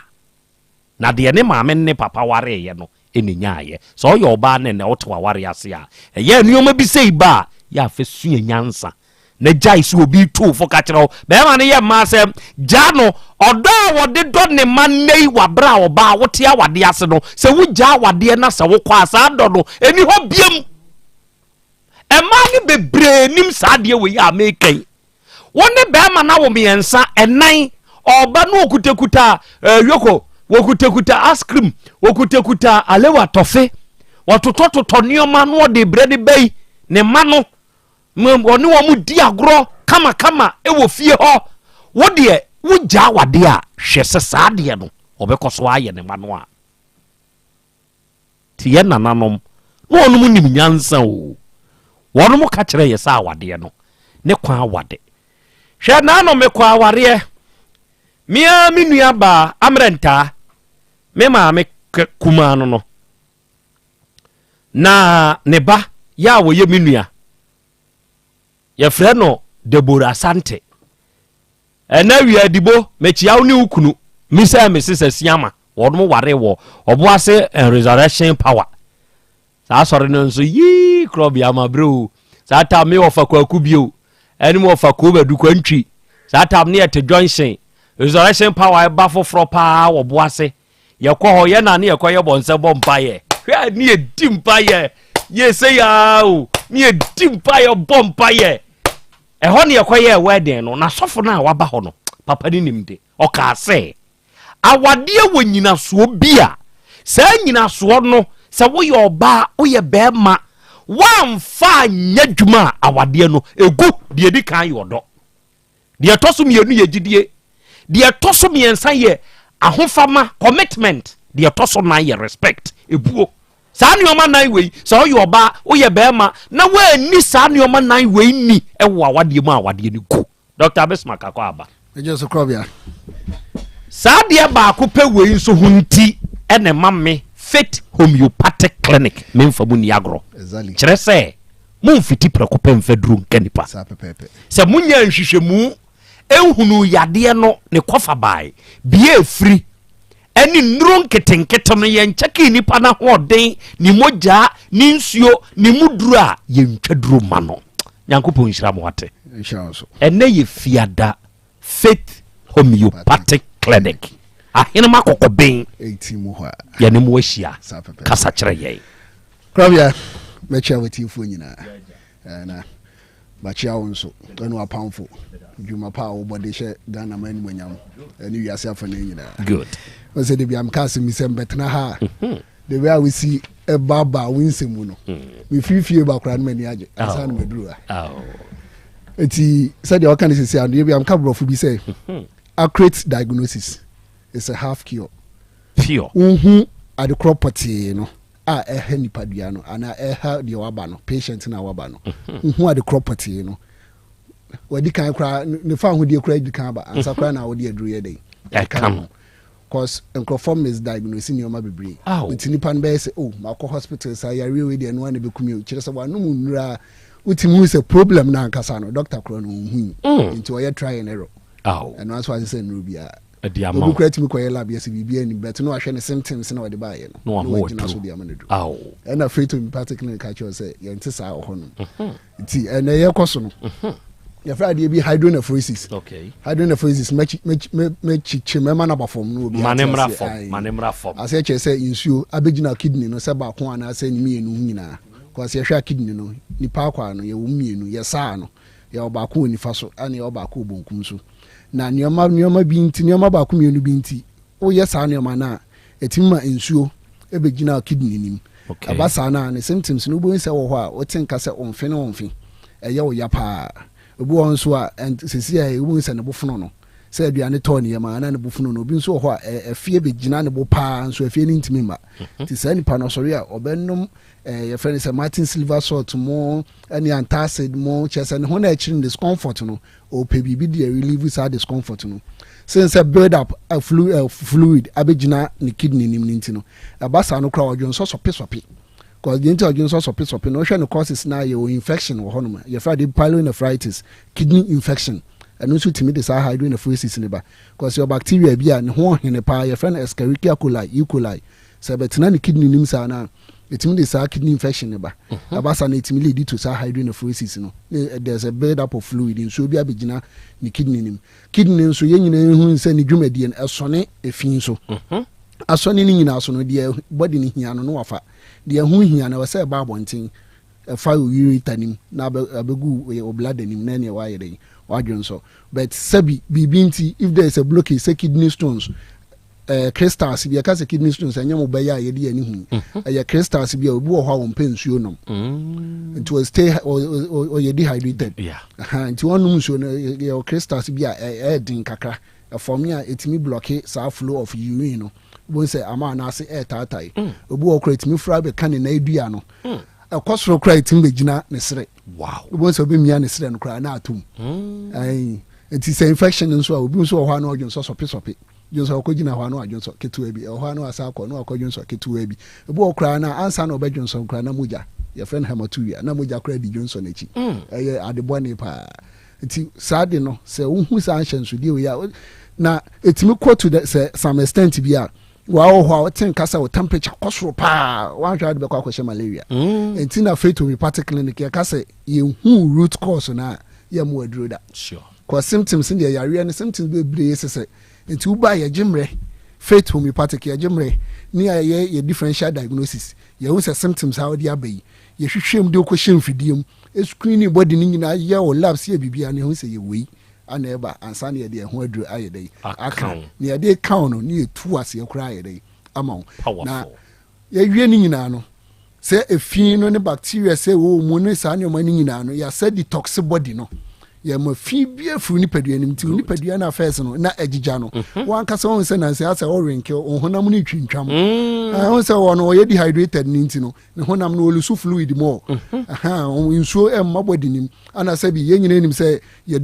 [SPEAKER 20] Na deɛ ne maame ne ne papa wareeɛ no na ɛnyaaeɛ. Sɛ woyɛ ɔbaa na ɛnnɛ wote w'awareɛ ase a, ɛyɛ a nneɛma bi sei ba a, yɛ a fa sua nyansa na gyae sɛ obi retu wo fo ka kyerɛ wo. Barima no yɛ mmaa sɛ, gyaa no. Ɔdɔ a wɔde dɔ ne mma nnɛ yi wɔ berɛ a ɔbaa wote awadeɛ ase no, sɛ wogyaa awadeɛ na sɛ wokɔ a, saa dɔ no, ɛnni hɔ biom. Mmaa no bebree nim saa adeɛ wei a meka yi. Wo ne bɛrima no awo mmiɛnsa, ɛnan, ɔba no ɔkutakuta eh, yoko, wɔkutakuta ice cream, wɔkutakuta alewa tɔfe, wɔtotɔtotɔ nneɛma no ɔde brɛ ne ba yi, ne mma no, ɔne wɔn di agorɔ kamakama wɔ fie hɔ. Wo deɛ, wogyaa wadeɛ a, hwɛ sɛ saa adeɛ no, ɔbɛkɔ so ayɛ ne mma no a. Nti yɛn nananom na wɔnom nim nyansa o. Wɔnom ka kyerɛ yɛ sɛ awadeɛ no ne kwan awade. Hwɛ naano mekɔ awareɛ. Me ara me nua baa Amrɛ Ntaa, me maame kumaa no no, na ne ba yɛ a wɔyɛ me nua, yɛfrɛ no Deborah Asante. Ɛnɛ awia Adibo, mekyia wo ne wo kunu Misa and Mrs Asiama. Wɔnom waree wɔ Ɔboase and Resurrection Power. Saa asɔre no nso yii korɔbea ma berɛ o. Saa tam me wɔfa Kwaku bio, ɛne me wɔfa Koobadu Kwantwi. Saa tam ne yɛte Junction. Resurrection Power ɛba foforɔ paa wɔ Boase. Yɛkɔ hɔ, yɛ na ne yɛkɔ yɛ bɔ nsɛ bɔ mpaeɛ. Hwɛ ne yɛdi mpaeɛ. Yɛ sɛ yaa o, ne yɛdi mpaeɛ bɔ mpaeɛ. Ɛhɔ ne yɛkɔyɛɛ wedding no, na sɔfo no a waba hɔ no, papa no nim de. Ɔkaa sɛ, Awadeɛ wɔ nyinasoɔ bi a, saa nyinasoɔ no, sɛ woyɛ ɔbaa, woyɛ barima, woamfa anyɛ adwuma a, awadeɛ no, ɛgu. Deɛ ɛdi kan yɛ ɔdɔ. Deɛ ɛtɔ so mmienu yɛ gyidie. Deɛ ɛtɔ so mmiɛnsa yɛ ahofama, commitment. Deɛ ɛtɔ so nan yɛ respect, ebuo. Saa nneɛma nan wei, sɛ woyɛ ɔbaa, woyɛ barima, na woanni saa nneɛma nan wei ni wɔ awadeɛ mu a, awadeɛ no gu. Dr. Bismarck akɔ aba.
[SPEAKER 1] Ɛgye so korɔbea.
[SPEAKER 20] Saa adeɛ baako pɛ wei nso ho nti ɛna ɛma me Faith Homeopathic Clinic memfa mu nni agorɔ. Kyerɛ sɛ momfiti prɛko pɛ mfa duro nka nipa. Sɛ monya nhwehwɛmu nhunuu yadeɛ no ne kɔfa bae, bea ɛfiri, ɛne nnuro nketenkete no yɛnkyɛkee nipa no ahoɔden, ne mogyaa, ne nsuo, ne mu duro a yɛntwa duro ma no. Nyankopɔn nhyira mo ate. Ɛnɛ yɛ fiada Faith Homeopathic Clinic. Ahenema kɔkɔben yɛne mo ahyia kasa kyerɛ yɛn.
[SPEAKER 1] Korabea mɛkyia w'atiefoɔ nyinaa eh, na makyia wo nso ɛne w'apamfo dwuma pa a wobɔ de hyɛ Ghana ma animonyam ɛne wiase afa no nyinaa.
[SPEAKER 20] Good.
[SPEAKER 1] Wọ́n sɛ debi amka asɛm bi sɛ mbɛtena ha a mhm. the way a wosi ɛbaabaa wo nsɛm mu no mm. mefiri fie ba koraa no m'ani agye ansa na maduru ha. Eti sɛdeɛ ɔka no sisi ano debi amka borɔfo bi sɛ mhm. accurate diagnosis is a half cure.
[SPEAKER 20] Pure.
[SPEAKER 1] Wohu adekorɔ pɔtee no a ɛha nipadua no anaa ɛha deɛ waba no patient no a waba no mhm. wohu adekorɔ pɔtee no wadi kan koraa ne fa ahodie koraa di kan aba ansa koraa na wode aduru yɛ dɛn
[SPEAKER 20] ɛka ho
[SPEAKER 1] cause nkurɔfoɔ misdiagnose nneɛma bebree nti nipa no bɛyɛ sɛ oh makɔ hospital saa yareɛ wei deɛ ɛno ara na ɛbɛku mi o kyerɛ sɛ wanom nnura a wotumi hu sɛ problem no ankasa no doctor korɔ no ɔnhui mm. nti ɔyɛ try and error ɛno nso ase sɛ nnuro biara
[SPEAKER 20] Ɛde ama
[SPEAKER 1] Obi koraa tumi kɔyɛ lab yɛ sɛ biribiara nnim but na wahwɛ ne symptoms na ɔde baeɛ no
[SPEAKER 20] na
[SPEAKER 1] wagyina so de ama no aduro. Ɛna Faith Homeopathic Clinic ka kyerɛ wo sɛ yɛnte saa wɔ hɔnom. Mhm. Nti ɛnɛ yɛkɔ so no mhm. yɛfrɛ adeɛ bi hydronephrosis. Hydronephrosis mɛkyikyim mɛma no aba fam na obi ate aseɛ. Aseɛ kyerɛ sɛ nsuo abɛgyina kidney no sɛ baako anaasɛ ne mmienu ho nyinaa. Kɔsɛ yɛhwɛ a kidney no nipa akwaa no yɛwɔ mu mmienu yɛsaa no yɛwɔ baako wɔ nifa so ɛna yɛwɔ baako wɔ bonkum so. Na nneɛma nneɛma bi nti, nneɛma baako mmienu bi nti, woyɛ saa nneɛma no a, ɛtumi ma nsuo bɛgyina kidney no mu. Ɛba saa no a, ne symptoms no wobɛhu sɛ wɔ hɔ a, wote nka sɛ wo mfe ne wo mfe ɛyɛ wo ya paa. Obi wɔ hɔ nso a, sɛsi a wohu sɛ ne bo fono no, sɛ aduane tɔɔ ne yam a, na ne bo fono no. Obi nso wɔ hɔ a, afie bɛgyina ne bo paa nso afie no ntumi mma. Mhm. Nti saa nipa no ɔsɔre a, ɔbɛnom yɛfrɛ no sɛ Martin silver salt mo ne antacid mo, kyerɛ sɛ ne ho na akyiri no discomfort no, ɔpɛ biribi de relieve saa discomfort no. Sen sɛ build up fluid abɛgyina ne kidney nim no nti no, ɛba saa no koraa ɔdwonsɔ sɔpesɔpe. Cause deɛ nti a ɔdwene sɛ ɔsɔpesɔpe no, wohwɛ ne causes no a yɛwɔ infection wɔ hɔnom a yɛfrɛ ade pyelonephritis, kidney infection. Ɛno nso tumi de saa hydronephrosis no ba. Cause yɛwɔ bacteria bi a ne ho ɔhene paa, yɛfrɛ no Escherichia coli, E. coli. Sɛ ɛbɛtena ne kidney no mu saa no a, ɛtumi de saa kidney infection no ba. Mhm. Ɛba saa no ɛtumi lead to saa hydronephrosis no. Ne there's a build up of fluid, nsuo bi abɛgyina ne kidney no mu. Kidney nso yɛn nyinaa hu sɛ ne dwumadie no ɛsɔne efi nso. Mhm. Asɔne no nyinaa so no deɛ body no hia no no wafa. Deɛ ɛho hia no ɛwɔ sɛ ɛba abɔnten ɛfa wo ureter no mu na abɛgu wo bladder no mu na ɛneɛ wayɛ dɛn wadwonsɔ. But sɛbi biribi nti if there is a blockage sɛ kidney stones eh, crystals bi yɛka sɛ kidney stones ɛnyɛ mo bɛyɛ a yɛde yɛn ani hu yi mhm. ɛyɛ crystals bi a obi wɔ hɔ a wɔmpɛ nsuo nom mm. nti wɔ stay ɔyɛ dehydrated nti wɔnom nsuo no yɛwɔ crystals bi a ɛyɛ den kakra ɛfɔme a ɛtumi blɔke saa flow of urine no wobɛhu sɛ ama anaase ɛɛtaatae mm. obi wɔ koraa ɛtumi fura bɛka ne nan dua no mm. ɛkɔ soro koraa ɛtumi bɛgyina ne serɛ wobɛhu sɛ wobɛmia ne serɛ no koraa na atom mm. nti sɛ infection nso a obi nso wɔ hɔ a na ɔdwonsɔ sɔpesɔpe dwonsɔ ɔkɔgyina hɔ a na wadwonsɔ ketewa bi ɛwɔ hɔ a na wasa akɔ na wakɔdwonsɔ ketewa bi ebi wɔ koraa na ansa na ɔbɛdwonsɔ koraa na mogya yɛfrɛ no hematuria na mogya koraa di dwonsɔ n'akyi ɛyɛ ade bɔne paa Nti saa de no sɛ wohu saa nhyɛnsodeɛ wei a na ɛtumi kɔ to the sɛ some extent bi a wawɔ hɔ a wote nka sɛ wo temperature kɔ soro paa woanhwɛ a wode bɛkɔ akɔhyɛ malaria mm. nti na Faith Homeopathic Clinic yɛka sɛ yɛhu root cause no a yɛmmo aduro da
[SPEAKER 20] sure.
[SPEAKER 1] kɔ symptoms deɛ yareɛ no symptoms bebree sesɛ nti woba yɛgye mmerɛ Faith Homeopathic yɛgye mmerɛ ne yɛyɛ yɛ differential diagnosis yɛhu sɛ symptoms a wode aba yi yɛhwehwɛ mu de wokɔhyɛ mfidie mu screening body no nyinaa yɛ wɔ labs yɛ biribiara no yɛhu sɛ yɛ wei ana ɛba ansa na yɛde ɛho aduro ayɛ dɛn aka na yɛde ka wo no ne yɛtu aseɛ koraa ayɛ dɛn ama wo na yɛwie no nyinaa no sɛ efi no ne bacteria sɛ ɛwɔ mu ne saa nneɛma no nyinaa no yɛasɛ detox body no yɛma fi bi afiri nipadua no mu nti nipadua no afɛs no na agyigya no mhm. wankasa wɔn sɛ nansi asɛ ɔrenke wɔn honam no twintwam mm. ɛho sɛ wɔn ɔyɛ dehydrated ne nti no ne honam no ɔlusu fluid mu ɔ nsuo ɛmma body nim ana sɛ bi yɛn nyinaa nim sɛ yɛ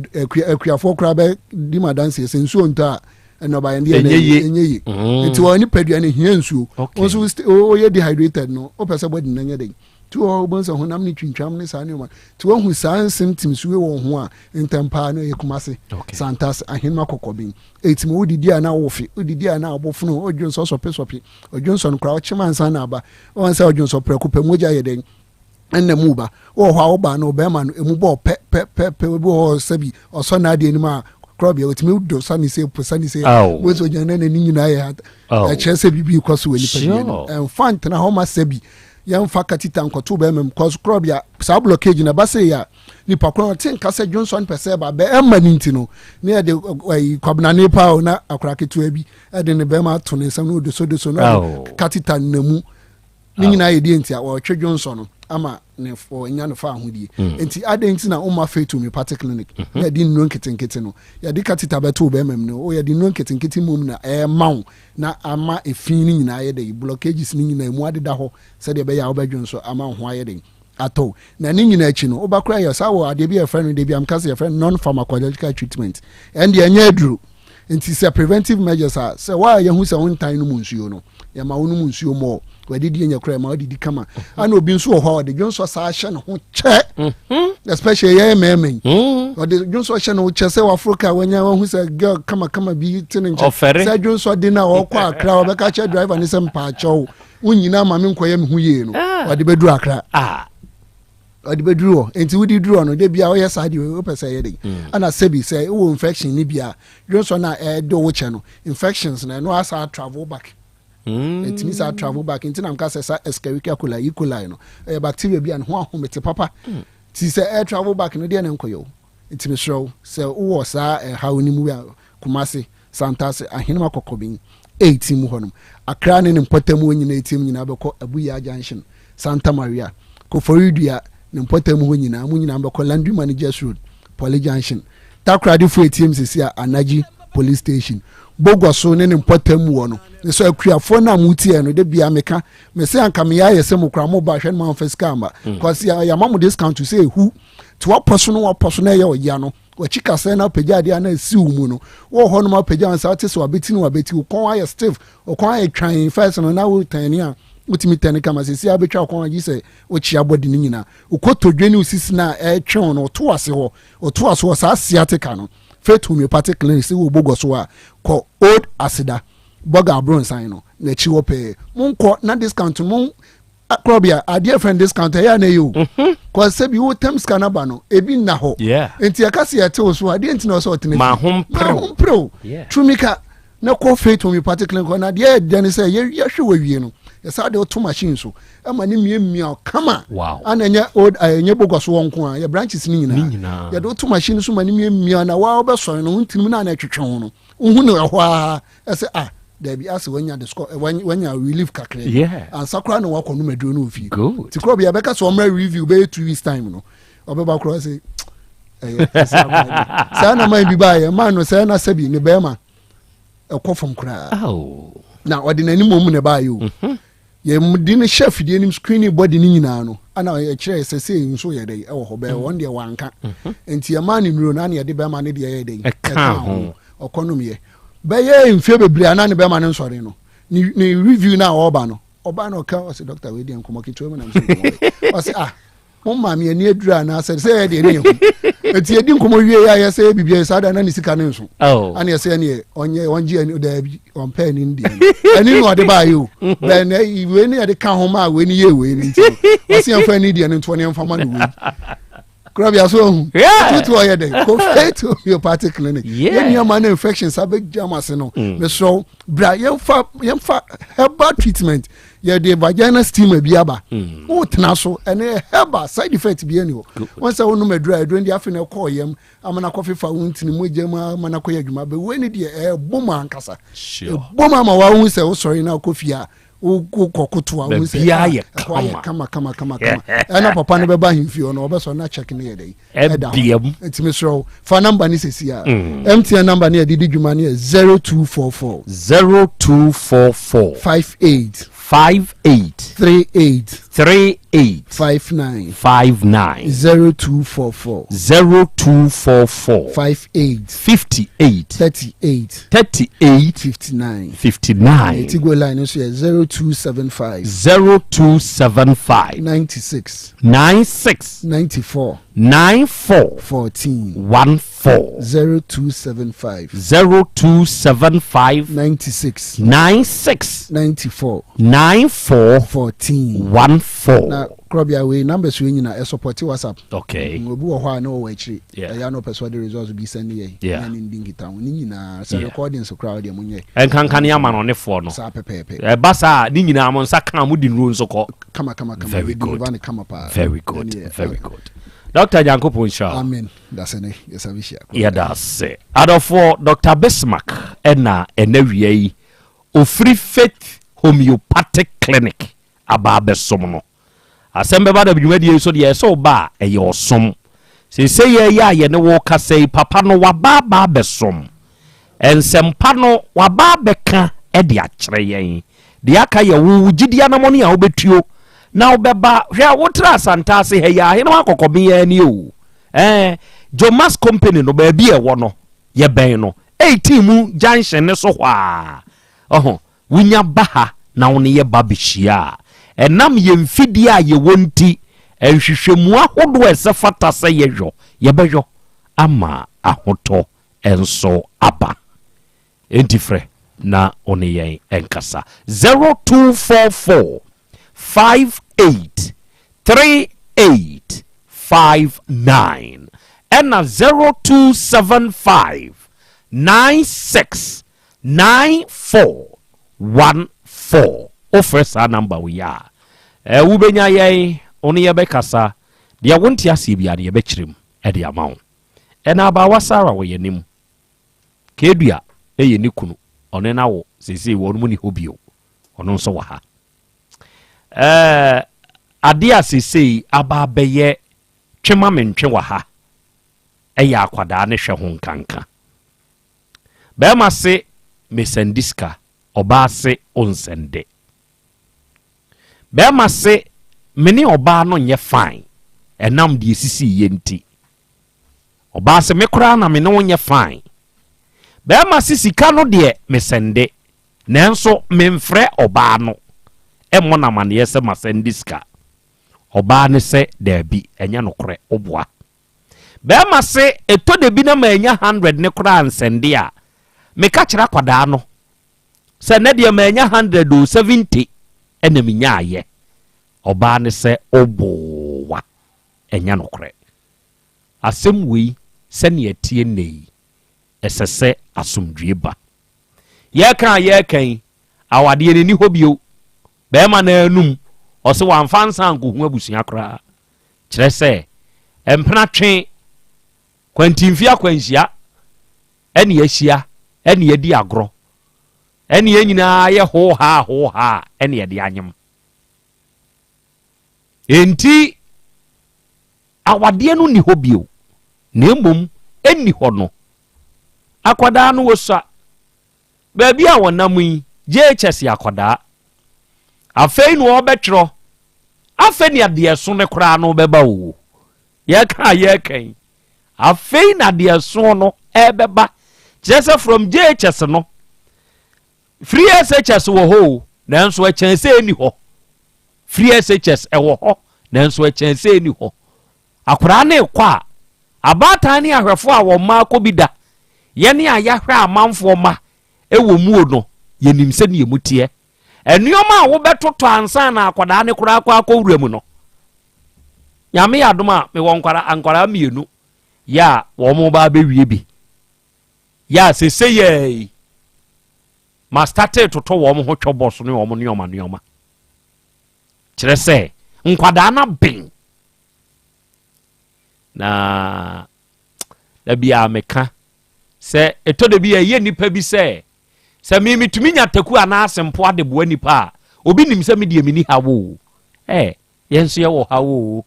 [SPEAKER 1] akuafoɔ koraa bɛ di ma adanseɛ sɛ nsuo ntɔ a ɛnɔbayɛ deɛ ɛnyɛ yie mm. nti wɔn nipadua no hia nsuo wɔn nso wɔyɛ dehydrated no wɔpɛ sɛ body no nyɛ den nti wɔ wɔn sɛ honam no twintwam ne saa nneɛma nti wɔn hu saa symptoms wei wɔ ho a ntɛm paa no yɛ Kumase Santase Ahenema Kɔkɔben eti mo wodidi a na wofe wodidi a na abofono odwo nsɔ sɔpe sɔpe odwo nsɔ no koraa ɔkyem ansa na aba wɔn sɛ ɔdwo nsɔ prɛko pɛ mogya yɛ dɛn ɛna mu ba wɔ hɔ a woba no ɔbɛrima no emu bɔ pɛ pɛ pɛ pɛ obi wɔ hɔ sɛbi ɔsɔ n'adeɛ anim a korɔbea otumi do sani se po sani se wo nso gyina n'ani nyinaa yɛ ɛkyerɛ sɛ biribi kɔ so wɔ nipa bi anim ɛnfa ntena hɔ ma sɛbi yɛnfa katita nkɔto bɛrima mu kɔs korɔbea saa blockage na ɛba sɛ yɛ a nipa korɔ ɔte nka sɛ dwonsɔ no pɛ sɛ ɛba bɛrima no nti no ne yɛde ɛyi kwabenane paa o na akora ketewa bi ɛde ne bɛrima ato ne nsam na odosodoso na ɔde katita nna mu ne nyinaa yɛ deɛ nti a wɔtwe dwonsɔ no ama ne ɔnya ne fa ahodie mm. nti adɛn nti na woma faith homeopathic clinic mm -hmm. na yɛde nnuro nketenkete no yɛde katita bɛto bɛrima mu no o yɛde nnuro nketenkete mmom na ɛma wo na ama efi no nyinaa yɛ dɛ blockages no nyinaa mu adeda hɔ sɛdeɛ ɛbɛyɛ a wobɛdwonsɔ ama wo ho ayɛ den atɔ na ne nyinaa akyi no woba koraa yɛ saa wɔ adeɛ bi a yɛfrɛ no deɛ bi a meka sɛ yɛfrɛ no non pharmacological treatment ɛndeɛ ɛnyɛ aduro nti sɛ preventive measures a sɛ wa yɛhu sɛ wo ntan no mu nsuo no yɛma wo nom nsuo mɔɔ wadidi nyɛ koraa yɛma wodidi kama ana obi nso wɔ hɔ a ɔde dwonsɔ saa hyɛ ne ho kyɛ mhm. especially yɛyɛ mmarima yi mhm. ɔde dwonsɔ hyɛ ne ho kyɛ sɛ waforo kaa wanya wahu sɛ girl kamakama bi te ne nkyɛn sɛ dwonsɔ de no a ɔkɔ akra ɔbɛka kyerɛ driver ne sɛ mpaakyɛw wonyina ma me nkɔyɛ me ho yie no ah. ɔde bɛduru akra ah. ɔde bɛduru hɔ nti wode duru hɔ no de bia woyɛ saa deɛ wopɛ sɛ ɛyɛ den mm. ɛna sɛbi sɛ wowɔ infection no bi a dwonsɔ no a ɛde wo kyɛ no infections no ɛno asa travel back ɛtumi mm. saa travel back nti na mka sɛ sa Escherichia coli E. coli no ɛyɛ bacteria bi a ne ho ahomete papa mm. nti sɛ ɛ travel back no deɛ ne nkɔyɛ o nti mesrɛ wo sɛ wowɔ saa ɛhaw no mu a Kumase Santase Ahenema Kɔkɔben 18 mu hɔnom Accra ne ne mpɔtam hɔ nyinaa ɛtiam nyinaa bɛkɔ Abuya Junction Santa Maria Koforidua ne mpɔtam hɔ nyinaa mo nyinaa bɛkɔ Landry Managers Road. Poly Junction. Takoradi fo etiem sisi a Anagye Police Station. Bogɔ so ne ne mpɔtam wɔ no. Ne so akuafoɔ no a motiɛ no, da bia meka, mese anka meyɛ ayɛ sɛ mo koraa mo ba hwɛ no mamfa sika amma. Cause yɛama mo discount sɛ ehu. Nti wapɔ so no wapɔ so na ɛyɛ ɔya no. Wakyi kasɛɛ na apagya adeɛ a na asi wo mu no. Wowɔ hɔ nom apagya wo nsa wote sɛ wabɛti ne wabɛti, wo kɔn ayɛ stiff, wo kɔn ayɛ twann. First no na wo tɛne a wotumi tɛne kama, seesei abɛtwa wo kɔn agye sɛ wokyea body no nyinaa. Wo kotodwe ne wo sisi no a ɛretwe wo no, woto ase hɔ, woto ase hɔ saa sciatica no. Faith Homeopathic Clinic sɛ wɔ Bogɔ so a, kɔ Old Aseda, Bɔga Abronsan no n'akyi hɔ pɛɛ. Monkɔ na discount no korɔbea adeɛ fɛn discount ɛyɛ ana yɛ o mhm. kɔ sɛ bi wotam sika no aba no ebi nna hɔ nti ɛka sɛ yɛte wo so adeɛ nti na ɔsɛ ɔtena fi mahomperew tumika na kɔ faith homeopathic clinic na adeɛ ɛdɛ ne sɛ yɛhwɛ wɔ awie no yɛsa de woto machine so ɛma ne miamia kama ana ɛnyɛ old ɛnyɛ bogɔ so wɔ nko a yɛ branches no nyinaa yɛde woto machine so ma ne miamia na waa wobɛsɔre no wontini mu na ana ɛtwetwe ho no wohu no ɛhɔ a ɛsɛ ah dabi ase wanya de score eh, wanya relief kakra bi ansa koraa na wakɔ nom aduro no ofie ti koraa bi abɛka sɛ ɔmra review bɛyɛ 2 weeks time no ɔbɛba koraa sɛ ɛyɛ saa na man bi baayɛ man no sɛ na sɛbi ne bɛrima ɛkɔ fam koraa na ɔde n'anim mu na ɛbaayɛ o mhm. Yɛde no hyɛ afidie no mu screening body no nyinaa no ana ɛkyerɛ sɛ sei nso yɛ dɛn ɛwɔ hɔ bɛɛ mhm. wɔn deɛ wanka mhm. nti ɛmaa ne nnuro no ana yɛde bɛrima no deɛ yɛ dɛn ɛka ho ɔkɔnom yɛ bɛyɛ mfie bebree ana ne bɛrima no nsɔre no ne ne review no a ɔreba no ɔbaa na ɔka ɔsɛ doctor wei deɛ nkɔmɔ ketewa mu na mesɛ nkɔmɔ ɔsɛ ah mo maame ani aduru anaasɛ sɛ yɛ deɛ ne yɛ hu nti yɛdi nkɔmmɔ wie yɛ ayɛ sɛ yɛ biribi saa da na ne sika ne nso oh. ana ɛsɛ ɛneɛ ɔnyɛ ɔngye ani daabi ɔmpɛ ani no deɛ ani na ɔde baayɛ o bɛn na wei ne yɛde ka ho ma wei ne yɛ wei ne nti ɔsɛ yɛmfa ani deɛ no ntoɔ ne yɛmfa ma no wei kurabea so ahu tutu ɔyɛ dɛ kɔ faith homeopathic clinic yɛn nneɛma no infections abɛgya mu ase no mm. mesrɛ bra yɛmfa yɛmfa herbal treatment yɛde vagina steamer bi aba hmm. wotena so ɛne herbal side effect bi ɛni hɔ wɔn sɛ wonom aduru a aduru deɛ afei na ɛkɔɔ yam ama na akɔfefa wo ntini mu gya mu ama na akɔyɛ adwuma bɛ wei ne deɛ ɛbɔ mu ankasa ɛbɔ mu ama wahu sɛ wosɔre na akɔ fie a wokɔ koto a wohu sɛ ɛhɔ ayɛ kama kama kama kama ɛna papa no bɛba ahemfie hɔ no ɔbɛsɔ na check ne yɛ dɛ ɛda hɔ nti mesrɛ wo fa number ne sɛsi a mtn mm. number ne yɛde di dwuma ne yɛ 0244
[SPEAKER 20] 0244
[SPEAKER 1] 58
[SPEAKER 20] 58
[SPEAKER 1] 38
[SPEAKER 20] 38
[SPEAKER 1] 59
[SPEAKER 20] 59
[SPEAKER 1] 0244
[SPEAKER 20] 0244
[SPEAKER 1] 58
[SPEAKER 20] 58
[SPEAKER 1] 38
[SPEAKER 20] 38
[SPEAKER 1] 59
[SPEAKER 20] 59
[SPEAKER 1] Tigo line nso yɛ 0275
[SPEAKER 20] 0275
[SPEAKER 1] 96
[SPEAKER 20] 96
[SPEAKER 1] 94
[SPEAKER 20] 94
[SPEAKER 1] 14
[SPEAKER 20] 14
[SPEAKER 1] 0275
[SPEAKER 20] 0275
[SPEAKER 1] 96
[SPEAKER 20] 96
[SPEAKER 1] 94
[SPEAKER 20] 94
[SPEAKER 1] 14
[SPEAKER 20] 14.
[SPEAKER 1] Na korɔbea wei numbers wei nyina ɛsupɔte WhatsApp.
[SPEAKER 20] Okay.
[SPEAKER 1] Mm, obi wɔ hɔ a na ɔwɔ akyire.
[SPEAKER 20] Yeah.
[SPEAKER 1] Ɛyɛ a na ɔpɛ sɛ ɔde results bi send yɛn.
[SPEAKER 20] Yeah.
[SPEAKER 1] Na ne ndi nkitaho ne nyinaa sɛ
[SPEAKER 20] Yeah.
[SPEAKER 1] recordings koraa deɛ monyɛ.
[SPEAKER 20] Ɛnkanka ne amanɔnefoɔ no.
[SPEAKER 1] Saa pɛpɛɛpɛ.
[SPEAKER 20] Ɛba saa a ne nyinaa mo nsa ka a mode nnuro nso kɔ.
[SPEAKER 1] Kama kama kama.
[SPEAKER 20] Very
[SPEAKER 1] Yɛ
[SPEAKER 20] good.
[SPEAKER 1] deliver no kama paa.
[SPEAKER 20] Very good.
[SPEAKER 1] Ɛne yɛ-
[SPEAKER 20] Very good. Doctor Nyankopɔn nhyira wo.
[SPEAKER 1] Amen. Dasɛ ne yɛsa bɛhyia.
[SPEAKER 20] Yɛda ase. Adɔfoɔ, Doctor Bismarck ɛna ɛnɛ wia yi ofiri Faith Homeopathic Clinic aba abɛsom no. Asɛm bɛba da dwumadie yi so deɛ ɛsɛ wo ba a ɛyɛ ɔsom. Seesei yɛ yi a yɛne wo rekasa yi papa no waba aba abɛsom. Nsɛmpa no waba abɛka de akyerɛ yɛn. Deɛ aka yɛ wo wo gyidie anamɔne a wobɛtuo na wobɛba. Hwɛ wotra Asantase ha yi a ahenewa akɔkɔbe ara nie o. Ɛɛ Jomas company no baabi a ɛwɔ no yɛbɛn no 18 mu junction no so hɔ ara. Ɔho Wonya ba ha na wo ne yɛ ba bɛhyia a, ɛnam yɛn mfidie a yɛwɔ nti, nhwehwɛmu ahodoɔ a ɛsɛ fata sɛ yɛyɔ, yɛbɛyɔ ama ahotɔ nso aba. Enti frɛ na wo ne yɛn nkasa. 0244 58 38 59 ɛna 0275 96 9414 Wofrɛ saa number wei a, eh, wobɛnya yɛn, wo ne yɛbɛkasa. Deɛ wonte aseɛ biara no, yɛbɛkyerɛ mu de ama wo. Ɛna abaawa Sarah wɔ yɛn anim. Kedua yɛ ne kunu, ɔne no awo, seesei wɔn mu ni hɔ bio. Ɔno nso wɔ ha. Eh, adeɛ a seesei aba abɛyɛ twe ma mentwe wɔ ha. Ɛyɛ akwadaa ne hwɛ ho nkanka. Bɛrima se mesɛnde sika, ɔbaa se onsɛnde. Bɛrima se me ne ɔbaa no nyɛ fine ɛnam deɛ esisiiɛ nti. Ɔbaa se me koraa na me ne wo nyɛ fine. Bɛrima se sika no deɛ mesɛnde nanso memfrɛ ɔbaa no mmɔ no amaneɛ sɛ masɛnde sika. Ɔbaa no sɛ daabi ɛnyɛ nokorɛ woboa. Bɛrima se ɛtɔ da bi na mannya hundred no koraa ansɛnde a, meka kyerɛ akwadaa no sɛ nnɛ deɛ mannya hundred o, 70 na menyaeɛ. Ɔbaa no sɛ woboa ɛnyɛ nokorɛ. Asɛm wei sɛnea ɛteɛ nnɛ yi, ɛsɛ sɛ asomdwoeɛ ba. Yɛreka a yɛreka yi, awadeɛ no ɛnni hɔ bio. Barima no anum, ɔse wamfa nsa ankɔhu abusua koraa. Kyerɛ sɛ, mpena twe, kwantimfi akwanhyia, ɛne ahyia, ɛne adi agorɔ, ɛne yɛn nyinaa yɛ hoohaa hoohaa ɛne ɛde anyem. Enti, awadeɛ no nni hɔ bio, na mmom ɛnni hɔ no, akwadaa no wɔsua. Baabi a wɔnam yi, JHS yɛ akwadaa. Afei na ɔrebɛtwerɛ. Afei na deɛ ɛso no koraa no bɛba o. Yɛka a yɛreka yi, afei na deɛ ɛso no ɛrebɛba. Kyerɛ sɛ from JHS no, free SHS wɔ hɔ o, nanso ɛkyɛn sɛ ɛnni hɔ. Free SHS ɛwɔ hɔ, nanso ɛkyɛn sɛ ɛnni hɔ. Akwadaa no rekɔ a, abaatan ne ahwɛfoɔ a wɔn mma akɔ bi da, yɛne a yɛahwɛ amanfoɔ mma wɔ muo no, yɛnim sɛdeɛ emu teɛ. Nneɛma a wobɛtotɔ ansa na akwadaa no koraa akɔ akɔwura mu no, Nyame yɛ adom a, mewɔ nkwadaa nkwadaa mmienu yɛ a wɔn ba abɛwie bi. Yɛ a sese yɛ yi, ma starte totɔ wɔn ho twɔbɔs ne wɔn nneɛma nneɛma. Kyerɛ sɛ, nkwadaa no aben. Na da biara meka sɛ ɛtɔ da bi a ɛyɛ nnipa bi sɛ sɛ me metumi nya taku anaa asempoa de boa nnipa a obi nim sɛ me deɛ menni haw o. Ɛ yɛn nso yɛwɔ haw o.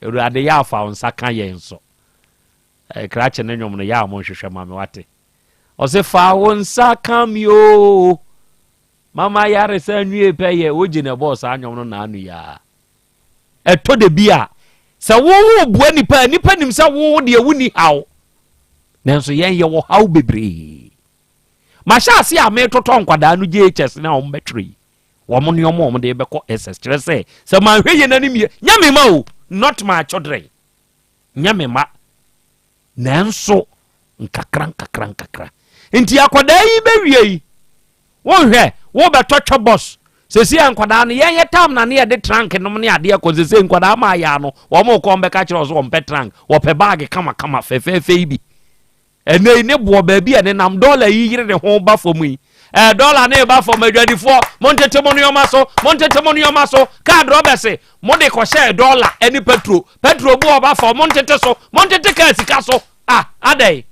[SPEAKER 20] Awurade yɛ afa wo nsa ka yɛn nso. Ɛ krakye ne nnwom no yɛ a monhwehwɛ ma me wate. Ɔse fa wo nsa ka me o. Mama yaresa nwie pɛ yɛ ogye na ɛbɔɔ saa nnwom no naanu yi ara. Ɛtɔ da bi a, sɛ wo boa nipa a, nipa nim sɛ wo deɛ wonni haw. Nanso yɛn yɛwɔ haw bebree. Mahyɛ ase a metotɔ nkwadaa no JHS na wɔn bɛtwerɛ yi. Wɔn nneɛma wɔn de bɛkɔ SS kyerɛ sɛ sɛ manhwɛ yie n'anim yie nyɛ me ma o not my children nyɛ me ma. Nanso, nkakrankakra-nkakra. Nti akwadaa yi bɛwie yi, wonhwɛ, wobɛtɔ twɛ bɔs. Sɛsi a nkwadaa no, yɛn yɛ tam na ne yɛde trank nom ne adeɛ kɔ. Sɛsi nkwadaa maa yɛ ano, wɔn kɔ wɔn bɛka kyerɛ wɔn sɛ wɔn pɛ trank, wɔpɛ baage kamakama fɛfɛɛfɛ yi bi. Ɛnɛ yi ne boɔ baabi a nenam dɔla yi yere ne ho ba fam yi. Ɛɛ dɔla ne ba fam adwadifoɔ, montete mo nneɛma so, montete mo nneɛma so. Kaa drɔbɛse, Mo de kɔhyɛɛ dɔla ne pɛtro. Pɛtro bo ɔba fam, montete so, montete kaa sika so. Ah, adɛn?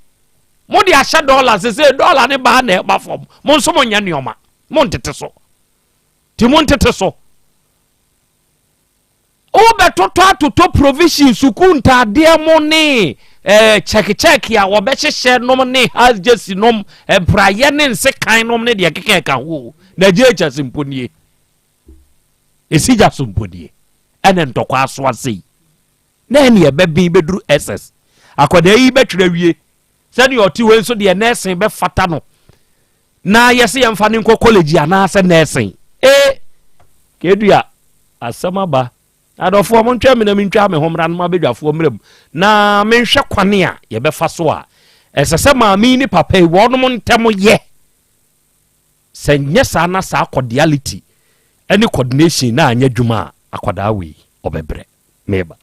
[SPEAKER 20] Mo de ahyɛ dɔla, sese dɔla ne baa na ɛba fam. Mo nso mo nyɛ nneɛma, montete so. Ti montete so. Wobɛtotɔ atotɔ provision, sukuu ntaadeɛ mo ne eh, kyɛkekyɛke a wɔbɛhyehyɛ nom ne house jersey nom, mpraeɛ ne nsekan nom ne deɛ keka ɛka ho. Na JHS mpo nie. Esi gya so mpo nie, ɛna ntɔkwa aso ase yi. Na ɛne ɛbɛben bɛduru SS. Akwadaa yi bɛtwerɛ awie. Sɛdeɛ ɔte hɔ yi nso deɛ nursing bɛfata no. Na yɛse yɛmfa no nkɔ college anaasɛ nursing. Ee, Kedua, asɛm aba. Adɔfoɔ, montwɛn me na mentwa me ho mmra no mabɛdwafoɔ mmerɛ mu na menhwɛ kwane a yɛbɛfa so a ɛsɛ sɛ maame yi ne papa yi wɔnom ntɛm yɛ. Sɛ nyɛ saa na saa cordiality ne coordination no anyɛ adwuma a, akwadaa wei ɔbɛbrɛ. Meba.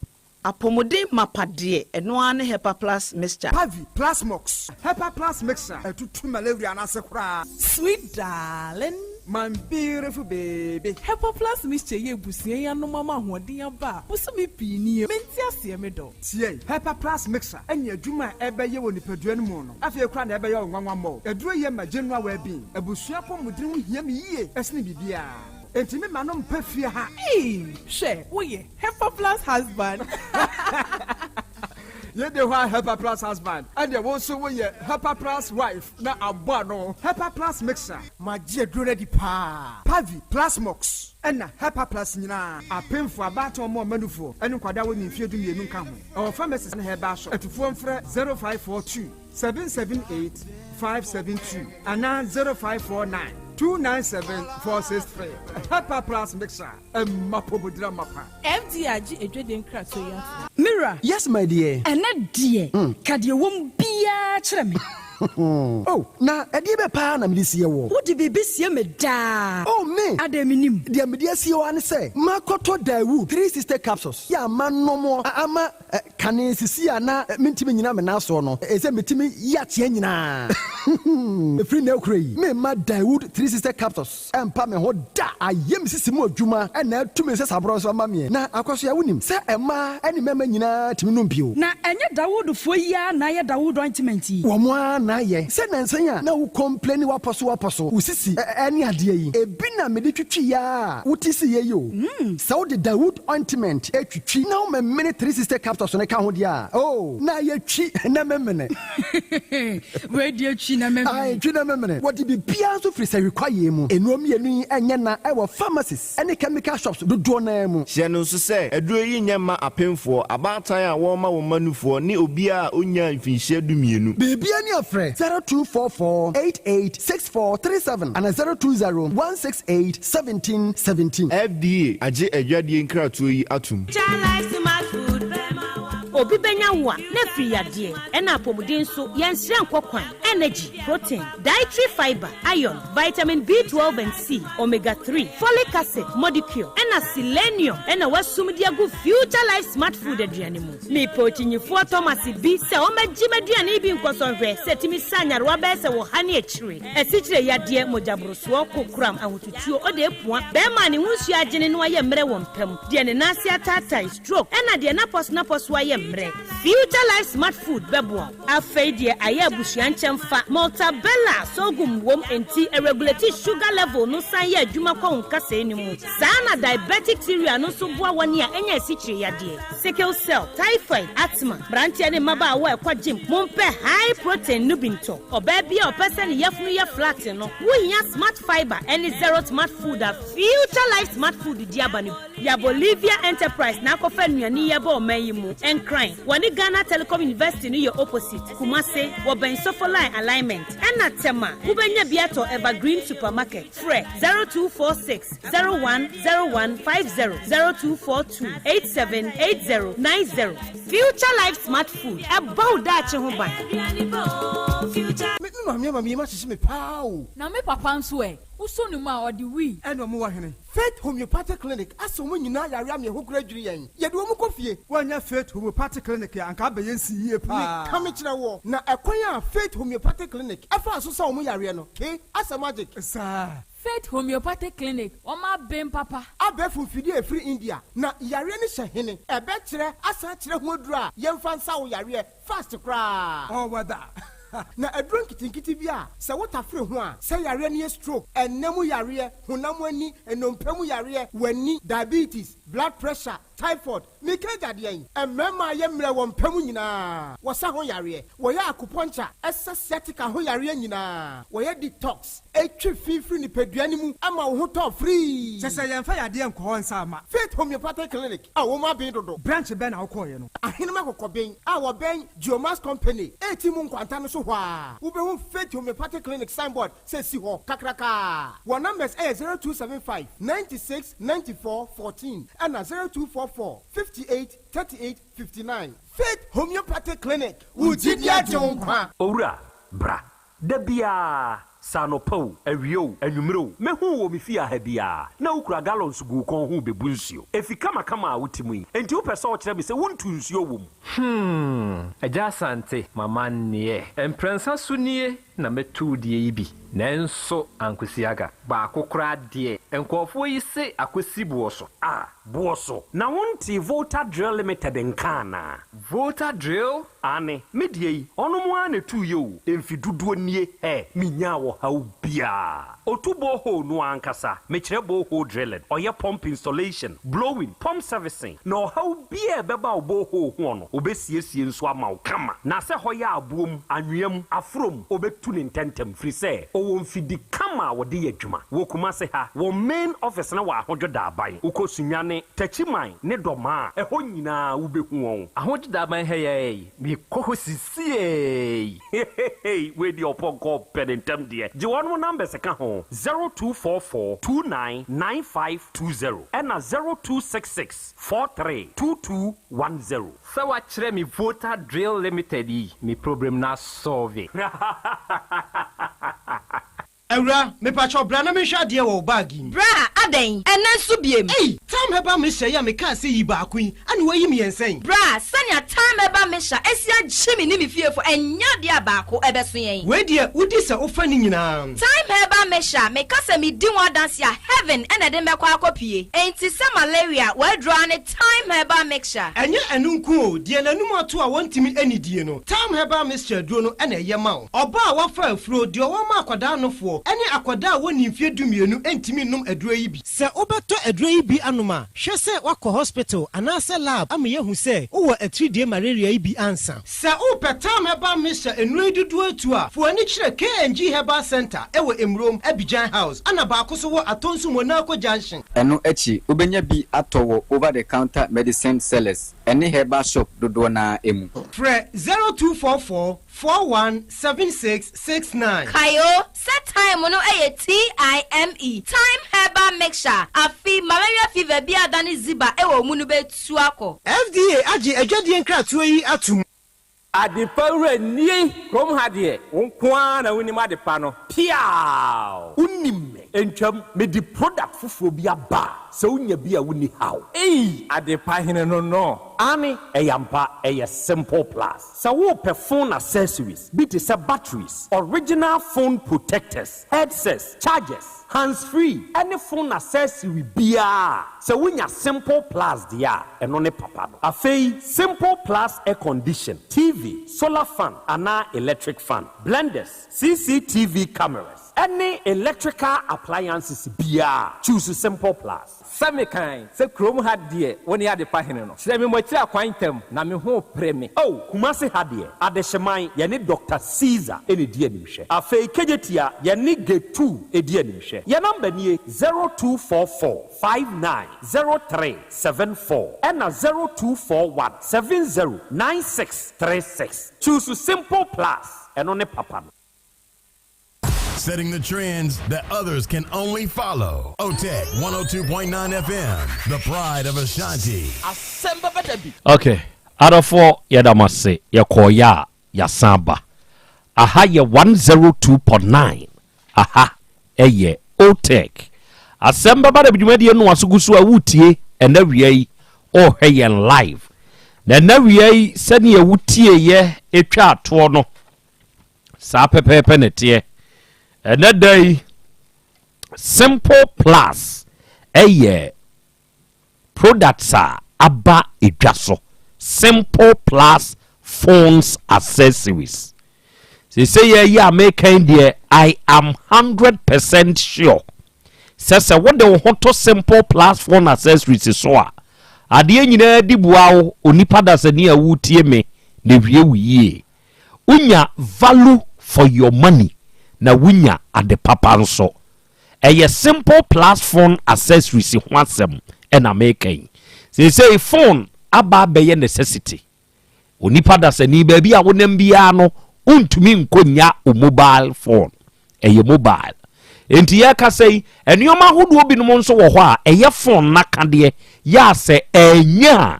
[SPEAKER 6] Apɔmuden mapa deɛ, ɛno ara ne Hepa Plus Mixture.
[SPEAKER 8] Pavi, Plasmox, Hepa Plus Mixture, ɛtutu malaria no ase koraa.
[SPEAKER 10] Sweet darling.
[SPEAKER 8] My beautiful baby.
[SPEAKER 10] Hepa Plus Mixture yi abusua yi anom ama ahoɔden aba a bosome pii nie. Mente aseɛ me dɔ.
[SPEAKER 8] Tie, Hepa Plus Mixture ne adwuma a ɛbɛyɛ wɔ nipadua no mu no, afei koraa na ɛbɛyɛ wo nwanwa mmɔ. Aduro yɛ ma general well-being. Abusua apɔmuden ho hia me yie sene biribiara. Enti me ma no mpa fie ha.
[SPEAKER 10] Eii hwɛ woyɛ Hepa Plus husband.
[SPEAKER 8] Yɛde hɔ a Hepa Plus husband, ɛneɛ wo nso woyɛ Hepa Plus wife na abɔ ano. Hepa Plus mixture. Magye aduro no adi paa. Pavi, Plasmox, ɛna Hepa Plus nyinaa. Apemfoɔ, abaatan ɔmo ɔma nufoɔ, ɛne nkwadaa a wɔnni mfeɛ dumienu nka ho. Ɛwɔ pharmacies ne herbal shop. Atufoɔ mfrɛ 0542 778 572 anaa 0549 297 463. Hepa Plus mixture, ɛma apɔmudira mapa.
[SPEAKER 10] FDA agye adwadie nkratoɔ yi atom.
[SPEAKER 11] Me wura.
[SPEAKER 5] Yes my dear.
[SPEAKER 11] Ɛnnɛ deɛ, ka deɛ ɛwɔ mu biara kyerɛ me.
[SPEAKER 5] Oh, na ɛdeɛ bɛ paa na mede sie woɔ?
[SPEAKER 11] Wode biribi sie me daa.
[SPEAKER 5] Oh, me!
[SPEAKER 11] Adɛn mennim?
[SPEAKER 5] Deɛ mede asie wo ara ne sɛ, makɔtɔ Daewoo 360 capsules yi a manom a ama kane sisi a na mentumi nnyina me nan soɔ no, ɛsɛ metumi yi ateɛ nyinaa. Ɛfiri nnɛ rekora yi, meremma Daewoo 360 capsules. Ɛmpa me ho da. Ayɛ me sisi mu adwuma na atu me nsasaborɔ nso ama meɛ. Na Akwasoa, wonim sɛ mmaa ne mmarima nyinaa tumi nom bio.
[SPEAKER 11] Na ɛnyɛ Dawoodfoɔ yi ara na ayɛ Dawood ointment yi?
[SPEAKER 5] Wɔn ara na ayɛ. Sɛ nansa yi a na wo complaini w'apɔso w'apɔso, wo sisi ne adeɛ yi, ebi na mede twitwiiɛ ara a wote siiɛ yi o. Sɛ wode Dawood ointment twitwi na womemene 360 capsules no ka ho deɛ a, oh, na ayɛ twi na memene.
[SPEAKER 11] Wei deɛ twi na memene.
[SPEAKER 5] Ae, twi na memene. Wɔde biribiara nso firi sahwi kwaeɛ mu. Nnuro mmienu yi nyɛ na wɔ pharmacies ne chemical shops dodoɔ no ara mu.
[SPEAKER 12] Hyɛ no nso sɛ, aduro yi nyɛ mma apemfoɔ, abaatan a wɔrema wɔn mma nufoɔ ne obiara a ɔnnyaa mfinhyia dumienu.
[SPEAKER 5] Biribiara ni a frɛ 0244 88 64 37 anaa 020 168 17 17.
[SPEAKER 12] FDA agye adwadie nkratoɔ yi atom.
[SPEAKER 23] Obi bɛnya wo a, na afiri yadeɛ, ɛna apɔmuden nso, yɛnsrɛ nkɔ kwan, energy, protein, dietary fibre, iron, vitamin B12 and C, omega 3, folic acid, modicure, ɛna selenium ɛna wasum de agu Future Life Smart Food aduane mu. Mepɛ okyinyifoɔ Thomas bi sɛ ɔmmɛgye m'aduane yi bi nkɔsɔ nhwɛ sɛ ɛtumi sa nyarewa bɛyɛ sɛ wɔ ha ne akyire, asikyire yadeɛ, mogyaborosoɔ, kokoram, ahotutuo, ɔde apua, bɛrima a ne ho nsuo agyene na wayɛ mmerɛ wɔ mpa mu, deɛ ne nan ase ataatae, stroke, ɛna deɛ n'apɔso-n'apɔso ayɛ mmerɛ. Future Life Smart Food bɛboa wo. Afei deɛ ayɛ abusua nkyɛmfa. Maltabella sorghum wom enti ɛregulate sugar level no san yɛ adwuma kɔ wo nkasɛɛ no mu. Saa na diabetic cereal no nso boa wɔn a anya asikyire yadeɛ, sickle cell, typhoid, asthma. Mmeranteɛ ne mmabaawa a ɛkɔ gym, mompɛ high protein no bi ntɔ. Ɔbaa bi a ɔpɛ sɛ ne yafunu yɛ flat no, wohia Smart Fibre ne Zero Smart Food a Future Life Smart Food de aba no bi. Ya Bolivia Enterprise na akɔfa nnuane yi aba ɔman yi mu. Nkran, wɔne Ghana Telecom University no yɛ opposite. Kumase, wɔbɛn Sofoline Alignment. Ɛna Tema, wobɛnya bi atɔ Evergreen Supermarket. Frɛ 0246 010150, 0242 878090. Future Life Smart Food, ɛbɔ wo daakye ho ban.
[SPEAKER 7] Me maame ama me yam ahyehye me paa o.
[SPEAKER 24] Na me papa nso ɛ? Wosɔ ne mu a, ɔde wii.
[SPEAKER 7] Ɛna ɔmo wɔ hene? Faith Homeopathic Clinic asɛ wɔn nyinaa yare ama ɛho kora dwiri yɛn. Yɛde wɔn kɔ fie.
[SPEAKER 8] Woannya Faith Homeopathic Clinic a, anka abɛyɛ nsi yie paa.
[SPEAKER 7] Meka mekyerɛ woɔ, na ɛkwan a Faith Homeopathic Clinic faa so sa wɔn yareɛ no, ke, asɛ magic.
[SPEAKER 8] Saa.
[SPEAKER 24] Faith Homeopathic Clinic, wɔn aben papa.
[SPEAKER 7] Abɛɛfo mfidie a ɛfiri India, na yareɛ no hyɛ hene? Ɛbɛkyerɛ asan akyerɛ ho aduro a yɛmfa nsa wo yareɛ fast koraa.
[SPEAKER 8] All weather.
[SPEAKER 7] Na aduro nketenkete bi a sɛ wotafere ho a, sɛ yareɛ no yɛ stroke, ɛnna mu yareɛ, honam ani, nnompe mu yareɛ, w'ani, diabetes, blood pressure, typhoid, meka agya deɛn? Mmarima a yɛ mmerɛ wɔ mpa mu nyinaa, wɔsa ho yareɛ, wɔyɛ acupuncture, ɛsa sciatica ho yareɛ nyinaa, wɔyɛ detox, ɛtwe fi firi nipadua no mu ma wo ho tɔ firii.
[SPEAKER 8] Kyerɛ sɛ yɛmfa yadeɛ nkɔ hɔ nsa mma.
[SPEAKER 7] Faith Homeopathic Clinic a wɔn aben dodo.
[SPEAKER 8] Branch bɛn na wokɔeɛ no?
[SPEAKER 7] Ahenem Akokɔben a wɔbɛn Geomax Company reti mu nkwanta no so hɔ ara, wobɛhu Faith Homeopathic Clinic signboard sɛ si hɔ kakrakaa. Wɔn numbers yɛ 0275 96 94 14 ɛna 0244 58 38 59. Faith Homeopathic Clinic, wo gyidi agye wo nkwa.
[SPEAKER 25] Owura, bra. Da biara, sɛ anɔpa o, awia o, anwummere o, mehu wo wɔ me fie ha biara, na wokura gallons gu wo kɔn ho rebebu nsuo. Efi kamakama a wote mu yi, enti wopɛ sɛ wokyerɛ me sɛ wontu nsuo wɔ mu?
[SPEAKER 26] Hmm, Agya Asante, m'amanneɛ. Mprɛnsa so nie.
[SPEAKER 13] na mɛtu wo deɛ yi bi, nanso ankosi aga. Baako koraa deɛ, nkurɔfoɔ yi se akosi boɔ so.
[SPEAKER 25] Ah, boɔ so. Na wontee Volta Drill Limited nka anaa?
[SPEAKER 13] Volta Drill?
[SPEAKER 25] Aane, me deɛ yi, ɔnom ara na ɛtuiɛ o, mfe dodoɔ nie, hɛ, menyaa ɔhaw biara. Ɔtu borehole no ara ankasa, mekyerɛ borehole drilling, ɔyɛ pump installation, blowing, pump servicing, na ɔhaw biara a ɛbɛba wo borehole hoɔ no, ɔbɛsiesie nso ama wo kama. Na sɛ hɔ yɛ aboɔ mu, anwea mu, aforɔ mu, ɔbɛtu no ntɛntɛm, firi sɛ ɔwɔ mfidi kama a wɔde yɛ adwuma. Wɔ Kumase ha, wɔn main office no wɔ Ahodwo Daaban. Wokɔ Sunyani, Techiman ne Dɔmaa a, ɛhɔ nyinaa wobɛhu wɔn.
[SPEAKER 13] Ahodwo Daaban ha yi ara yi, mekɔ hɔ sisiei.
[SPEAKER 25] Heheheey wei deɛ ɔpɔnkɔ pɛ ne ntɛm deɛ. Gye wɔnom numbers ka ho, 0244 29 9520 ɛna 0266 43 2210.
[SPEAKER 13] Sɛ wakyerɛ me Volta Drill Limited yi, me problem no asɔlve.
[SPEAKER 7] Awura, mepakyɛw bra na menhwɛ adeɛ wɔ wo bag yi mu.
[SPEAKER 16] Bra, adɛn? Ɛnnɛ nso biem?
[SPEAKER 7] Ei! Tam Herbal Mixture yi a mekaa sɛ yi baako yi, ɛna woayi mmiɛnsa yi?
[SPEAKER 16] Bra, sɛnea Tam Herbal Mixture asi agye me ne me fiefo, ɛnyɛ adeɛ a baako ɛbɛso yɛn.
[SPEAKER 7] Wei deɛ, wodi sɛ wofa ne nyinaa.
[SPEAKER 16] Thyme Herbal Mixture, meka sɛ medi ho adanse a, heaven na ɛde me bɛkɔ akɔpue. Enti sɛ malaria, w'aduro ara ne Thyme Herbal Mixture.
[SPEAKER 7] Ɛnyɛ ɛno nko o, deɛ n'anum ato a wɔntumi nnidie no, Thyme Herbal Mixture aduro no na ɛyɛ ma wo. Ɔbaa a wafa afuro, deɛ ɔwɔ ma akwadaa nofoɔ, ne akwadaa a wɔnnii mfeɛ dumienu ntumi nnom aduro yi bi. Sɛ wobɛtɔ aduro yi bi anom a, hwɛ sɛ woakɔ hospital anaasɛ lab ama yɛahu sɛ wowɔ atiridie malaria yi bi ansa. Sɛ wopɛ Thyme Herbal Mixture nnuro yi dodoɔ atu a, fa w'ani kyerɛ KNG Herbal Centre wɔ Emurom, Abidjan House, ɛna baako nso wɔ Atonsu Monaco Junction.
[SPEAKER 17] Ɛno akyi, wobɛnya bi atɔ wɔ over-the-counter medicine sellers ne herbal shop dodoɔ no ara mu.
[SPEAKER 7] Frɛ 0244 417669.
[SPEAKER 16] Kae o, sɛ thyme no yɛ TIME, Thyme Herbal Mixture, afe malaria fever bi a adane ziba wɔ wo mu no bɛtu akɔ.
[SPEAKER 7] FDA agye adwadie nkratoɔ yi atom.
[SPEAKER 3] Adepa wura nie kurom ha deɛ wo nko ara na wonim adepa no
[SPEAKER 25] piaaw. Wonim me ntwam mede product foforɔ bi aba a sɛ wonya bi a wonni haw.
[SPEAKER 3] Ei adepa hene no no.
[SPEAKER 25] Aane ɛyɛ ampa ɛyɛ simple plus. Sɛ worepɛ phone accessories bi te sɛ batteries, original phone protectors, headsets, chargers, hands free ɛne phone accessory biara a, sɛ wonya Simple Plus deɛ a, ɛno ne papa no. Afei Simple Plus air condition, TV, solar fan anaa electric fan, blenders, CCTV cameras ɛne electrical appliances biara a, choose Simple Plus.
[SPEAKER 13] Sɛ mekan sɛ kurom ha deɛ wo ne adepa hene no. Kyerɛ me moakyiri akwan ntɛm na me ho repere me.
[SPEAKER 25] Oh, Kumasi ha deɛ, Adehyeman, yɛne Doctor Caesar na ɛdi animhwɛ. Afei Kejetia, yɛne Getu di animhwɛ. Yɛn number nie, 0244 59 03 74 ɛna 0241 70 96 36. Choose Simple Plus, ɛno ne papa no.
[SPEAKER 14] Setting the trends that others can only follow. OTEC 102.9 FM, the pride of Ashanti.
[SPEAKER 3] Asɛm bɛba da bi.
[SPEAKER 20] Ok adɔfoɔ yɛda mo ase yɛkɔɔyɛ a yɛasan aba aha yɛ 102.9 aha ɛyɛ OTEC asɛm bɛba da bi dwumadie no aso gu so a wotie ɛnɛ wia yi ɔrehwɛ yɛn live na ɛnɛ wia yi sɛdeɛ wotieeɛ ɛtwa atoɔ no Saa pɛpɛɛpɛ na ɛteɛ. Ɛnɛ da yi, Simple Plus ɛyɛ products a aba edwa so. Simple Plus phones accessories. Sese yɛ yi a mekan deɛ, I am 100% sure sɛ sɛ wode wo ho to Simple Plus phone accessories so a, adeɛ nyinaa di boa wo onipa dasani a wotie me na wie wo yie. Wonya value for your money na wonya ade papa nso. Ɛyɛ simple plus phone accessories ho asɛm na meka yi. Seesei phone aba abɛyɛ necessity. Onipa dasani baabi a wonam biara no wontumi nkɔ nnya wo mobile phone. Ɛyɛ mobile. Enti yɛrekasa yi, nneɛma ahodoɔ binom nso wɔ hɔ a ɛyɛ phone no akadeɛ yɛ a sɛ ɛnyɛ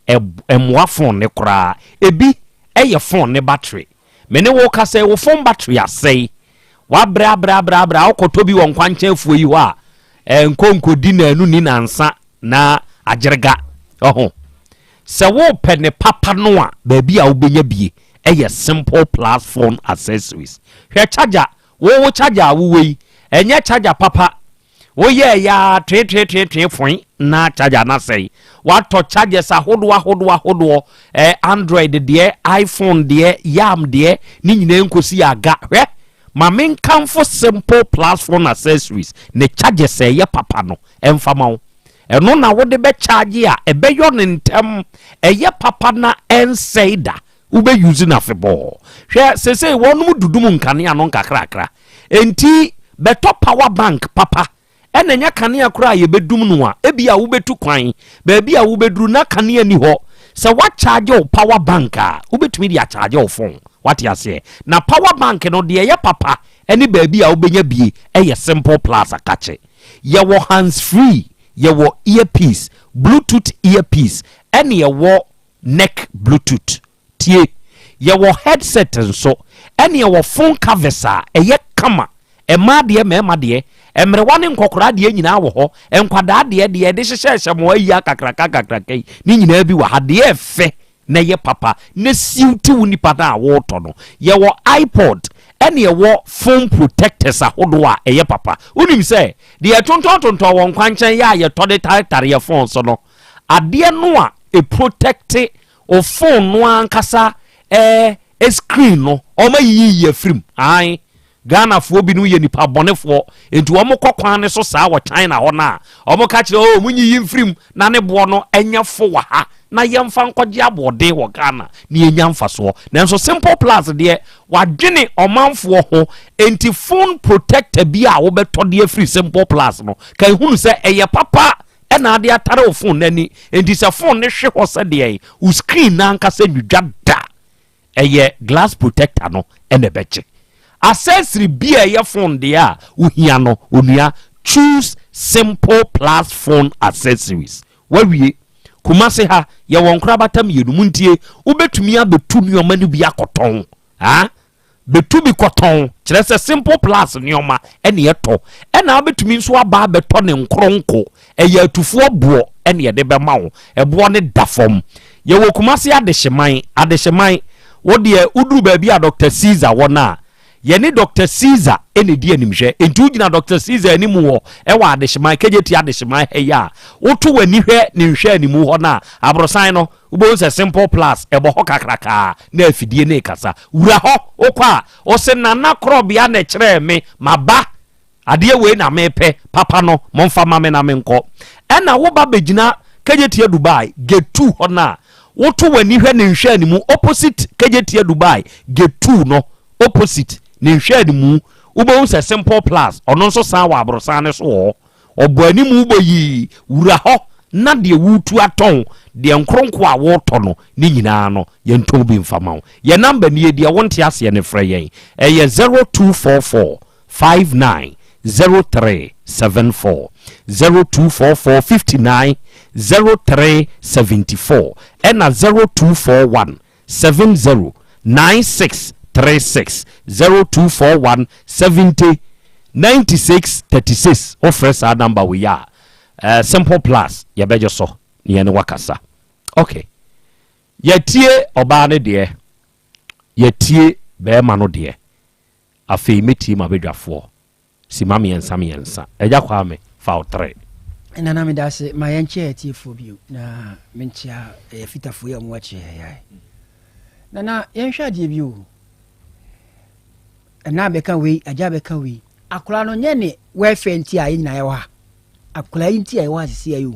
[SPEAKER 20] a ɛmmoa phone no koraa. Ebi yɛ phone no battery. Me ne wo rekasa yi, wo phone battery asɛe. Wabrɛ abrɛ abrɛ abrɛ a wokɔtɔ bi wɔ nkwankyɛn afuo yi hɔ a, ɛnkɔ nkɔdi naanu ni nansa na agyerega. Ɔho. Sɛ wopɛ ne papa no a, baabi a wobɛnya bie. yɛ Simple Plus Phone Accessories. Hwɛ charger, wo wo charger a wowɔ yi, ɛnyɛ charger papa. Woyɛɛ yɛ ara tweetweetweetwee foe na charger no asɛe. Woatɔ chargers ahodoɔ ahodoɔ ahodoɔ, eh, Android deɛ, iPhone deɛ, Yam deɛ, ne nyinaa nkosi aga. Hwɛ, ma menkamfo Simple Plus Phone Accessories ne chargers a ɛyɛ papa no ɛmfa ma wo. Ɛno na wode bɛcharge a ɛbɛyɔ no ntɛm, ɛyɛ papa na ɛnsɛe da. Wobɛ use no afebɔɔ. Hwɛ sesei wɔnom dudum nkanea no nkakrakra. Enti bɛtɔ power bank papa. Ɛna ɛnyɛ kanea koraa a yɛbɛdum no a, ebia wobɛtu kwan, baabi a wobɛduru na kanea nni hɔ. Sɛ woacharge wo power bank a, wobɛtumi de acharge wo phone. Wate aseɛ? Na power bank no, deɛ ɛyɛ papa ne baabi a wobɛnya bie yɛ Simple Plus akakye. Yɛwɔ hands free, yɛwɔ earpiece, bluetooth earpiece, ɛne yɛwɔ neck bluetooth. Tie! Yɛwɔ headset nso, ɛne yɛwɔ phone covers a ɛyɛ kama. Mmaa deɛ, mmarima deɛ, mmerewa ne nkɔkoraa deɛ nyinaa wɔ hɔ. Nkwadaa deɛ, deɛ yɛde hyehyɛhyɛ mo ayi akakraka akakraka yi, ne nyinaa bi wɔ ha. Deɛ ɛfɛ na ɛyɛ papa na siwti wo nipa no a woretɔ no. Yɛwɔ iPod ɛne ɛwɔ phone protectors ahodoɔ a ɛyɛ papa. Wonim sɛ deɛ yɛtontɔntontɔn wɔ nkwankyɛn yɛ a yɛtɔ de taretare yɛn phone so no, adeɛ no a ɛprotɛkte wo phone no ankasa ɛɛ screen no, wɔayiyiyi afiri mu. Ae. Ghanafoɔ binom yɛ nipa bɔnefoɔ, enti wɔn kɔ kwan no so saa wɔ China hɔ no a, wɔn ka kyerɛ oh, monyiyi mfiri mu na ne boɔ no nyɛ fo wɔ ha na yɛmfa nkɔgye aboɔden wɔ Ghana na yɛnya mfasoɔ. Nanso Simple Plus deɛ, wadwene ɔmanfoɔ ho, enti phone protector bi a wobɛtɔ de afiri Simple Plus no, ka ehunu sɛ ɛyɛ papa na ade atare wo phone no ani, enti sɛ phone no hwe hɔ sɛdeɛ wo screen no ankasa nnwidwa da. Ɛyɛ glass protector no na ɛbɛgye. Accessory bi a ɛyɛ phone deɛ a wohia no, onua, choose Simple Plus Phone Accessories. Wawie. Kumasi ha, yɛwɔ nkorabata mmienu. Montie, wobɛtumi abɛtu nneɛma no bi akɔtɔn. Ah? Bɛtu bi kɔtɔn, kyerɛ sɛ Simple Plus nneɛma ɛne ɛtɔ. Ɛna wobɛtumi nso aba abɛtɔ ne nkoronko. Ɛyɛ atufoɔ boɔ ɛne yɛde bɛma wo. Ɛboɔ no da fam. Yɛwɔ Kumasi Adehyeman, Adehyeman, wo deɛ woduru baabi a Doctor Caesar wɔ no a, yɛne Doctor Caesar na ɛdi animhwɛ. Enti wogyina Doctor Caesar anim hɔ wɔ Adehyeman, Kejetia Adehyeman ha yi a, woto w'ani hwɛ ne nhwɛanimu hɔ no a, aborosan no, wobɛhu sɛ Simple Plus ɛbɔ hɔ kakrakaa na afidie no rekasa. Wura hɔ, wokɔ a, wose Nana Korɔbea na ɛkyerɛɛ me, maba. Adeɛ wei na mepɛ, papa no, momfa ma me na menkɔ. Ɛna woba bɛgyina Kejetia Dubai, gate 2 hɔ no a, woto w'ani hwɛ ne nhwɛanimu, opposite Kejetia Dubai, gate 2 no, opposite ne nhwɛanimu, wobɛhu sɛ Simple Plus, ɔno nso san wɔ aborosan no so wɔ hɔ. Ɔbɔ animu bɔ yii, wura hɔ na deɛ woretu atɔn, deɛ nkoronko a woretɔ no, ne nyinaa no, yɛntɔn bi mfa ma wo. Yɛn number nie, deɛ wonte aseɛ no frɛ yɛn, ɛyɛ 0244 59 03 74, 0244 59 03 74, ɛna 0241 70 96 36, 0241 70 96 36. Wofrɛ saa number wei a, eh, Simple Plus yɛbɛgye so na yɛne wakasa. Okay. Yɛtie ɔbaa no deɛ, yɛtie bɛrima no deɛ. Afei mɛtie m'abadwafoɔ simma mmiɛnsa mmiɛnsa. Agya Kwame, fa wo tre.
[SPEAKER 4] Nana medase ma yɛnkyea atiefoɔ bio na menkyea ɛyɛ fitafoɔ yi a wɔn akyire ha yi. Nana yɛnhwɛ adeɛ bi o. Ɛna bɛka wei, agya bɛka wei. Akwadaa no nyɛ ne welfare nti a yɛn nyinaa yɛwɔ ha. Akwadaa yi nti a yɛwɔ ha sisi yi o.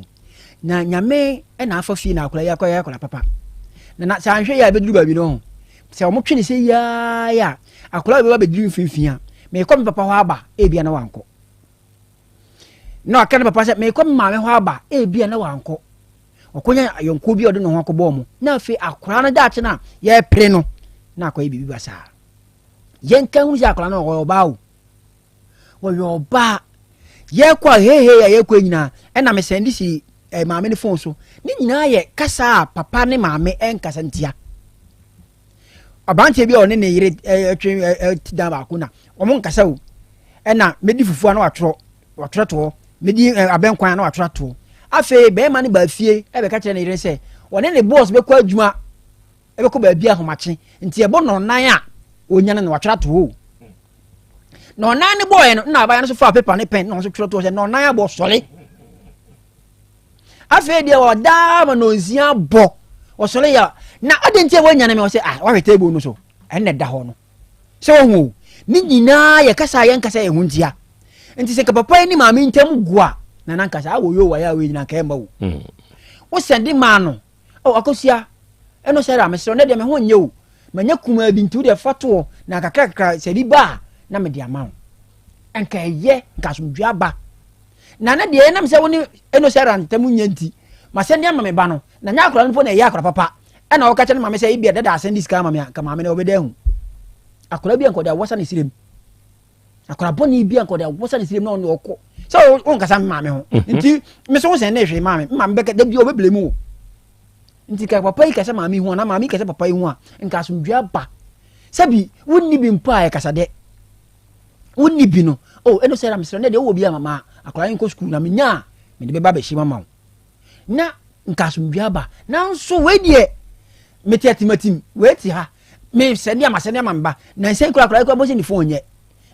[SPEAKER 4] Na nyame na afa fie na akwadaa yi akɔyɛ akwadaa papa. Na na sɛ anhwɛ yi a ɛbɛduru baabi no ho. Sɛ wɔn twe ne sɛ yiaa yɛ a, akwadaa yi bɛba bɛduru mfimfini a, meekɔ me papa hɔ aba, ebia na wankɔ. Na waka ne papa sɛ meekɔ me maame hɔ aba, ebia na wankɔ. Ɔkɔnya ayɔnkoɔ bi a ɔde ne ho akɔbɔ wɔn. Na afei akwadaa no daakye no a yɛrepere no, na akɔyɛ biribi basaa. Yɛnka hunu sɛ akwadaa no ɔyɛ ɔbaa o. Wɔyɛ ɔbaa. Yɛkɔ a heihei a yɛkɔ nyinaa ɛna mesɛnde si eh, maame no fon so. Ne nyinaa yɛ kasa a papa ne maame ɛnkasa ntia. Aberanteɛ bi a ɔne ne yere ɛtwe eh, eh, ɛte dan baako na wɔn nkasa o. Ɛna medi fufuo a na watwerɛ watwerɛ toɔ medi eh, abɛnkwan a na watwerɛ toɔ. Afei bɛrima no baa fie ɛbɛka kyerɛ ne yere sɛ ɔne ne boss bɛkɔ adwuma. ɛbɛkɔ baabi ahomakye nti ɛbɔ nɔnan a ɔnyane no watwerɛ ato hɔ na ɔnan no bɔɔɛ no na abaayewa no nso faa pepa ne pɛn na ɔno nso twerɛ to hɔ sɛ nɔnan abɔ sɔre afei deɛ ɔdaa ma nɔnsia bɔ ɔsɔre yɛ na ɔde nti a wɔanyane me ɔsɛ ah wahwɛ table no so ɛnna ɛda hɔ no sɛ wɔhu o ne nyinaa yɛ kasa a yɛnkasa yɛ ho ntia nti sɛ nka papa yi ne maame ntam gu a na nankasa awɔ yɛ wayɛ a wei nyina nka ɛmma wo hmm. wosɛnde maa no oh, akosua ɛno sɛ ra mesrɛ ne deɛ me ho nyɛ o manya kumaa bi nti wodeɛ fa toɔ na kakrakakra sɛ bi ba a na mede ama wo nka ɛyɛ nka asomdwe aba na ne deɛ ɛnam sɛ wo ne ɛno sɛ ra ntam nyɛ nti masɛnde ama me ba no na nyɛ akora no mpo na ɛyɛ akora papa Ɛna ɔka kyerɛ ne maame sɛ ebia dada asɛn de sika ama me a, nka maame no ɔbɛda ahu. Akwadaa bi a nka ɔde awɔsa ne serem. Akwadaa bɔne bi a nka ɔde awɔsa ne serem na ɔno ɔkɔ. Sɛ wonkasa me maame ho. Mhm. Nti me so wosɛn ne hwee maame. Me maame bɛka da bi ɔbɛbile mu o. Nti ka papa yi kasa maame ho a na maame yi kasa papa yi ho a nka asomdwe aba. Sɛbi wonni bi mpo a ɛkasa dɛ. Wonni bi no. Oh, ɛno sɛ na mesrɛ ne deɛ wowɔ bi a mama akwadaa yi nkɔ sukuu na menya a mede bɛba abɛhyɛ mu ama wo. na nka asomdwe aba nanso wei deɛ mete atimatim wei te ha me sɛnde ama sɛnde ama mba na nsɛn kura kura kura bɔ sɛ ne fon nyɛ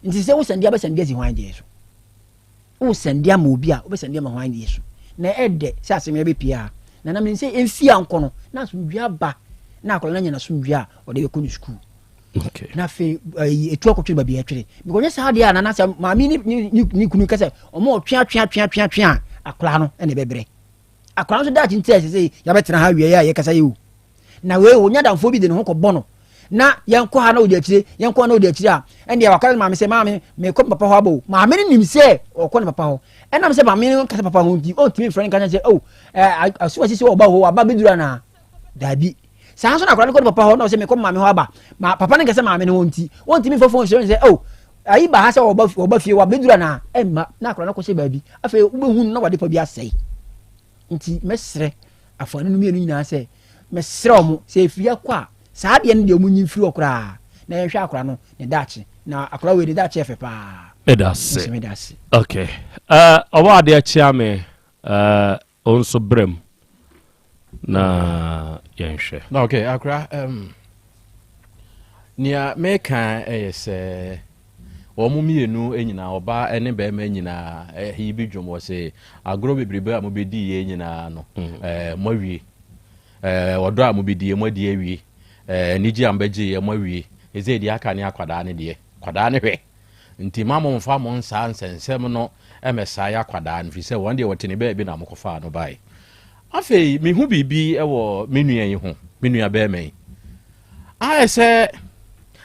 [SPEAKER 4] nti sɛ wo sɛnde abɛsɛnde asi hwan deɛ so wo sɛnde ama obi a wobɛsɛnde ama hwan deɛ so na ɛdɛ sɛ asɛm yɛ bɛpie a na nam sɛ ɛmfie ankɔ no na asomdwe aba na akwadaa no anya n'asomdwe a ɔde bɛkɔ ne sukuu na afei ɛyi etu akɔtwe baabi ɛtwere because nyɛ saa deɛ a nana sɛ maame ne ne ne kunu kɛsɛ ɔmo ɔtwe atwe atwe atwe atwe a akwadaa no ɛna ɛbɛbrɛ akwadaa nso daakye nti a ɛsɛ sɛ yabɛtena ha wie a yɛkasa yi o na wei onya danfoɔ bi de ne ho kɔbɔ no na yɛnkɔ ha na ɔdi akyire yɛnkɔ ha na ɔdi akyire a ɛndeɛ wakɔla ne maame sɛ maame mekɔ me papa hɔ abɔ o maame no nim sɛ ɔkɔ ne papa hɔ ɛnam sɛ maame no kasa papa ho nti ɔntumi mfrɛ no nka sɛ o ɛɛ aso asisi ɔba hɔ aba bɛduru anaa daabi saa nso na akwadaa no kɔ ne papa hɔ na ɔsɛ mekɔ maame hɔ aba ma papa no nkɛsɛ maame no hɔ nti wɔntumi mfa fon srɛ no sɛ oh ayi ba ha sɛ ɔba ɔba fie wabɛduru anaa ɛmma na akwadaa no kɔhyɛ baabi afei wobɛhu no na wade pa bi asɛe nti mɛsrɛ afoano no mmienu nyinaa sɛ mɛsrɛ ɔmo sɛ efiri akɔ a saa adeɛ no deɛ ɔmo nyi mfiri hɔ koraa na yɛnhwɛ akwadaa no ne daakye na akwadaa wei ne daakye ɛfɛ paa
[SPEAKER 20] meda ase okay ɔwɔ adeɛ kyea me Wo nso brɛ mu na yɛnhwɛ.
[SPEAKER 15] Okay, akora, um, nea meka ɛyɛ sɛ wɔn mmienu nyinaa, ɔbaa ne barima nyinaa, ɛyi bi dwom wɔ se agorɔ bebrebe a mobɛdi yɛ nyinaa no, mm. eh, moawie. Eh, ɔdɔ a mobɛdi yɛ moadi awie. Eh, anigye a mobɛgye yɛ moawie. Ɛsɛ deɛ aka ne akwadaa ne deɛ. Akwadaa ne hwɛ. Nti mma mommfa mo nsa nsɛnsɛm no mmɛsae akwadaa no, ɛfiri sɛ wɔn deɛ wɔte ne baabi na mokɔfaa no baeɛ. Afei mehu biribi wɔ me nua yi ho, me nua barima yi. Ayɛ sɛ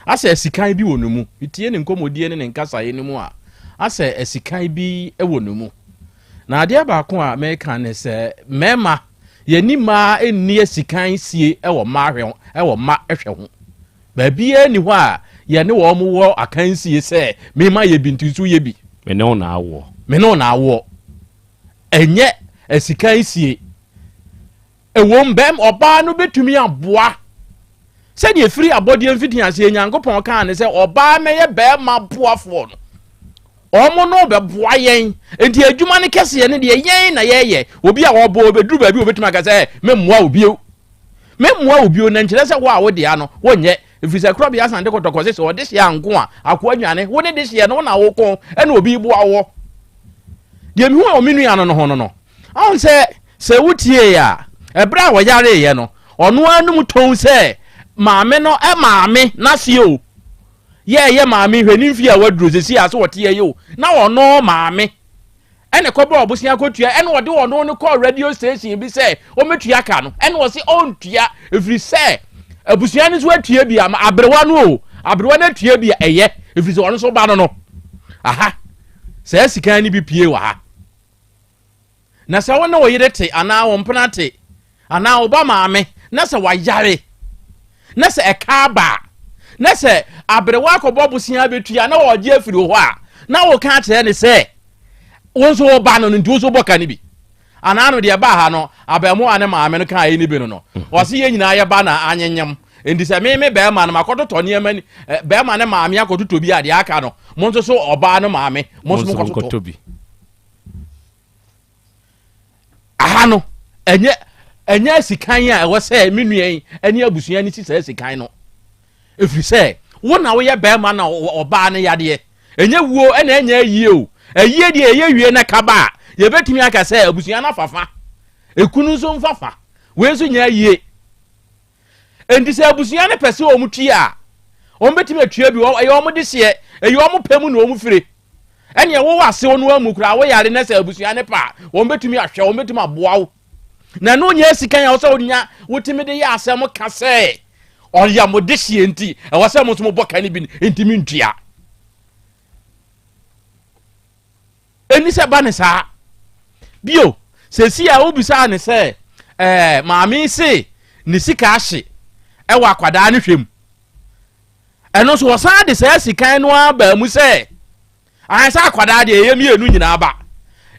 [SPEAKER 15] asɛ asikan bi wɔ ne mu. Metie ne nkɔmmɔdie ne ne nkasaeɛ no mu a, asɛ asikan bi wɔ ne mu. Na adeɛ baako a meka ne sɛ mmarima, yɛne mmaa nni asikan sie wɔ mma hwɛ wɔ mma hwɛ ho. Baabiara nni hɔ a yɛne wɔn wɔ akansie sɛ mema yɛ bi nti nso yɛ bi.
[SPEAKER 20] Me ne wo na awoɔ.
[SPEAKER 15] Me ne wo na awoɔ. Ɛnyɛ asikansie. Ɛwom, bɛm ɔbaa no bɛtumi aboa sɛdeɛ ɛfiri abɔdeɛ mfitiaseɛ Nyankopɔn kaa ne sɛ ɔbaa mɛyɛ bɛrima boafoɔ no. Wɔn no bɛboa yɛn. Nti adwuma no kɛseɛ no deɛ yɛn na yɛyɛ. Obi a ɔbɔ ɔbɛduru baabi ɔbɛtumi aka sɛ memmoa wo bio. Memmoa wo bio na nkyerɛ sɛ wo a wo dea no wonyɛ. Ɛfiri sɛ korɔbea asante kɔtɔkɔ se sɛ ɔdehyeɛ anko a akoa dwane. Wo ne dehyeɛ no wo na woko ɛna obi boa woɔ. Deɛ mehu wɔ me nua no no ho no no, ɔhu sɛ sɛ wotieeɛ a, ɛberɛ a ɔyareeɛ no, ɔno ara nom tɔn sɛ maame no maame n'aseɛ o. Yɛ ɛyɛ maame hwɛ ne mfie a waduro sɛsi a sɛ ɔteɛ yi o, na ɔno maame ɛna ɛkɔbɔ ɔbosea kɔtua ɛna ɔde ɔno no kɔɔ radio station bi sɛ ɔmɛtua ka no ɛna ɔse ɔntua ɛfiri sɛ abusua no nso atua bi ama aberewa no o aberewa no atua bi a ɛyɛ ɛfiri sɛ ɔno nso ba no no aha saa sika no bi pie wɔ ha Na sɛ wo ne wo yere te anaa wo mpena te anaa wo ba maame na sɛ wayare na sɛ ɛka aba a, na sɛ aberewa akɔbɔ bosea bɛtua na ɔgye afiri wo hɔ a, na woka akyerɛ ne sɛ wo nso wo ba no no nti wo nso bɔ ka no bi. Anaa no deɛ ɛbaa ha no, abɛɛmoa ne maame no kaa ɛni bi no no, ɔse yɛn nyinaa yɛba na anyenyem. Nti sɛ me me bɛrima no makɔtotɔ nneɛma ni, bɛrima ne maame akɔtotɔ bi a deɛ aka no, mo nso so ɔbaa no maame, mo nso mokɔtotɔ
[SPEAKER 20] bi.
[SPEAKER 15] Aha no, ɛnyɛ. Ɛnyɛ asikan a ɛwɔ sɛ me nua yi ne abusua no si saa asikan no. Ɛfiri sɛ, wo na woyɛ barima na ɔbaa no yadeɛ. Ɛnyɛ wuo ɛna ɛnyɛ ayie o. Ayie deɛ ɛyɛ wie na kaba a, yɛbɛtumi aka sɛ abusua no afa fa. Ekunu nso mfa fa. Wei nso nyɛ ayie. Enti sɛ abusua no pɛ sɛ wɔn tua a, wɔn bɛtumi atua bi, ɛyɛ wɔn dehyeɛ, ɛyɛ wɔn pɛ mu na wɔn fire. Ɛneɛ wowɔ asew no amu koraa, woyare na sɛ abusua no pɛ a, wɔn bɛtumi ahwɛ, wɔn bɛtumi aboa wo. Na ɛno nyɛ asikan a wɔsɛ wonya wotumi de yɛ asɛm ka sɛ ɔyɛ mo dehyeɛ nti ɛwɔ sɛ mo nso mobɔ ka no bi nti mentua. Ɛnni sɛ ɛba ne saa. Bio, seesei a wobisaa ne sɛ, ɛɛ, maame yi se ne sika ahye ɛwɔ akwadaa no hwɛ mu. Ɛno nso wɔsan de saa sikan no ara baa mu sɛ, ayɛ sɛ akwadaa deɛ ɛyɛ mmienu nyinaa ba.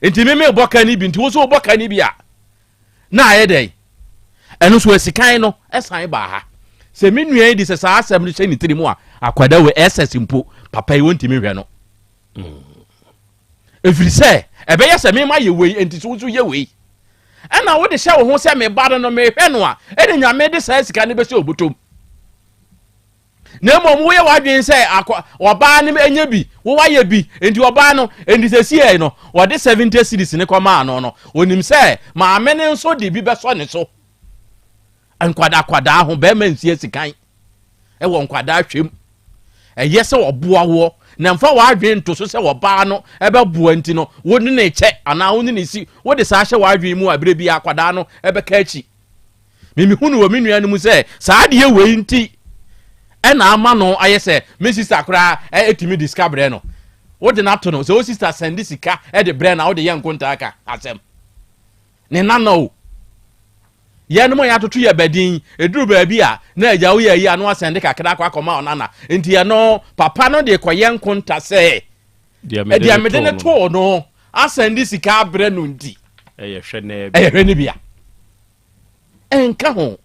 [SPEAKER 15] Nti me mebɔ ka no bi, nti wo nso wobɔ ka no bi a, na ayɛ dɛn? Ɛno nso asikan no san baa ha. Sɛ me nua yi de sɛ saa asɛm no hyɛ ne tirim a, akwadaa wɔ SS mpo, papa yi wɔntumi nhwɛ no. Ɛfiri sɛ ɛbɛyɛ sɛ mema yɛ wei, enti so nso yɛ wei. Ɛna wode hyɛ wo ho sɛ me ba no no mehwɛ no a, ɛne Nyame de saa sika no bɛhyɛ obotom. Na mmom woyɛ w'adwene sɛ akɔ ɔbaa no ɛnyɛ bi, wo wayɛ bi, enti ɔbaa no, enti sɛ siɛ no, wɔde 70 cedis ne kɔmaa no no, onim sɛ maame no nso de bi bɛsɔ ne so. Nkwadaa kwadaa ho, bɛrima nsi asikan. wɔ nkwadaa hwɛ mu. Ɛyɛ sɛ ɔboa woɔ na mfa w'adwene nto so sɛ ɔbaa no ɛbɛboa nti no wo ne ne kyɛ anaa wo ne ne si wode saa hyɛ w'adwene mu a berɛ bi akwadaa no ɛbɛka akyi. Memehu no wɔ me nua no mu sɛ saa adeɛ wei nti ɛna ama no ayɛ sɛ me sista koraa ɛtumi de sika brɛ no. Wode no ato no sɛ wo sista sɛnde sika de brɛ no a wode yɛ nkontaa ka asɛm. Ne nana o. Yɛnom a yɛatoto yɛ badin, ɛduru baabi a na agya woyɛ ayi a na wasɛnde kakra akɔ akɔma ɔnana. Nti ɛno papa no de kɔyɛ nkonta sɛ deɛ mede ne too no asɛnde sika abrɛ no nti
[SPEAKER 20] ɛyɛ
[SPEAKER 15] hwɛ ne bia. Ɛnka ho.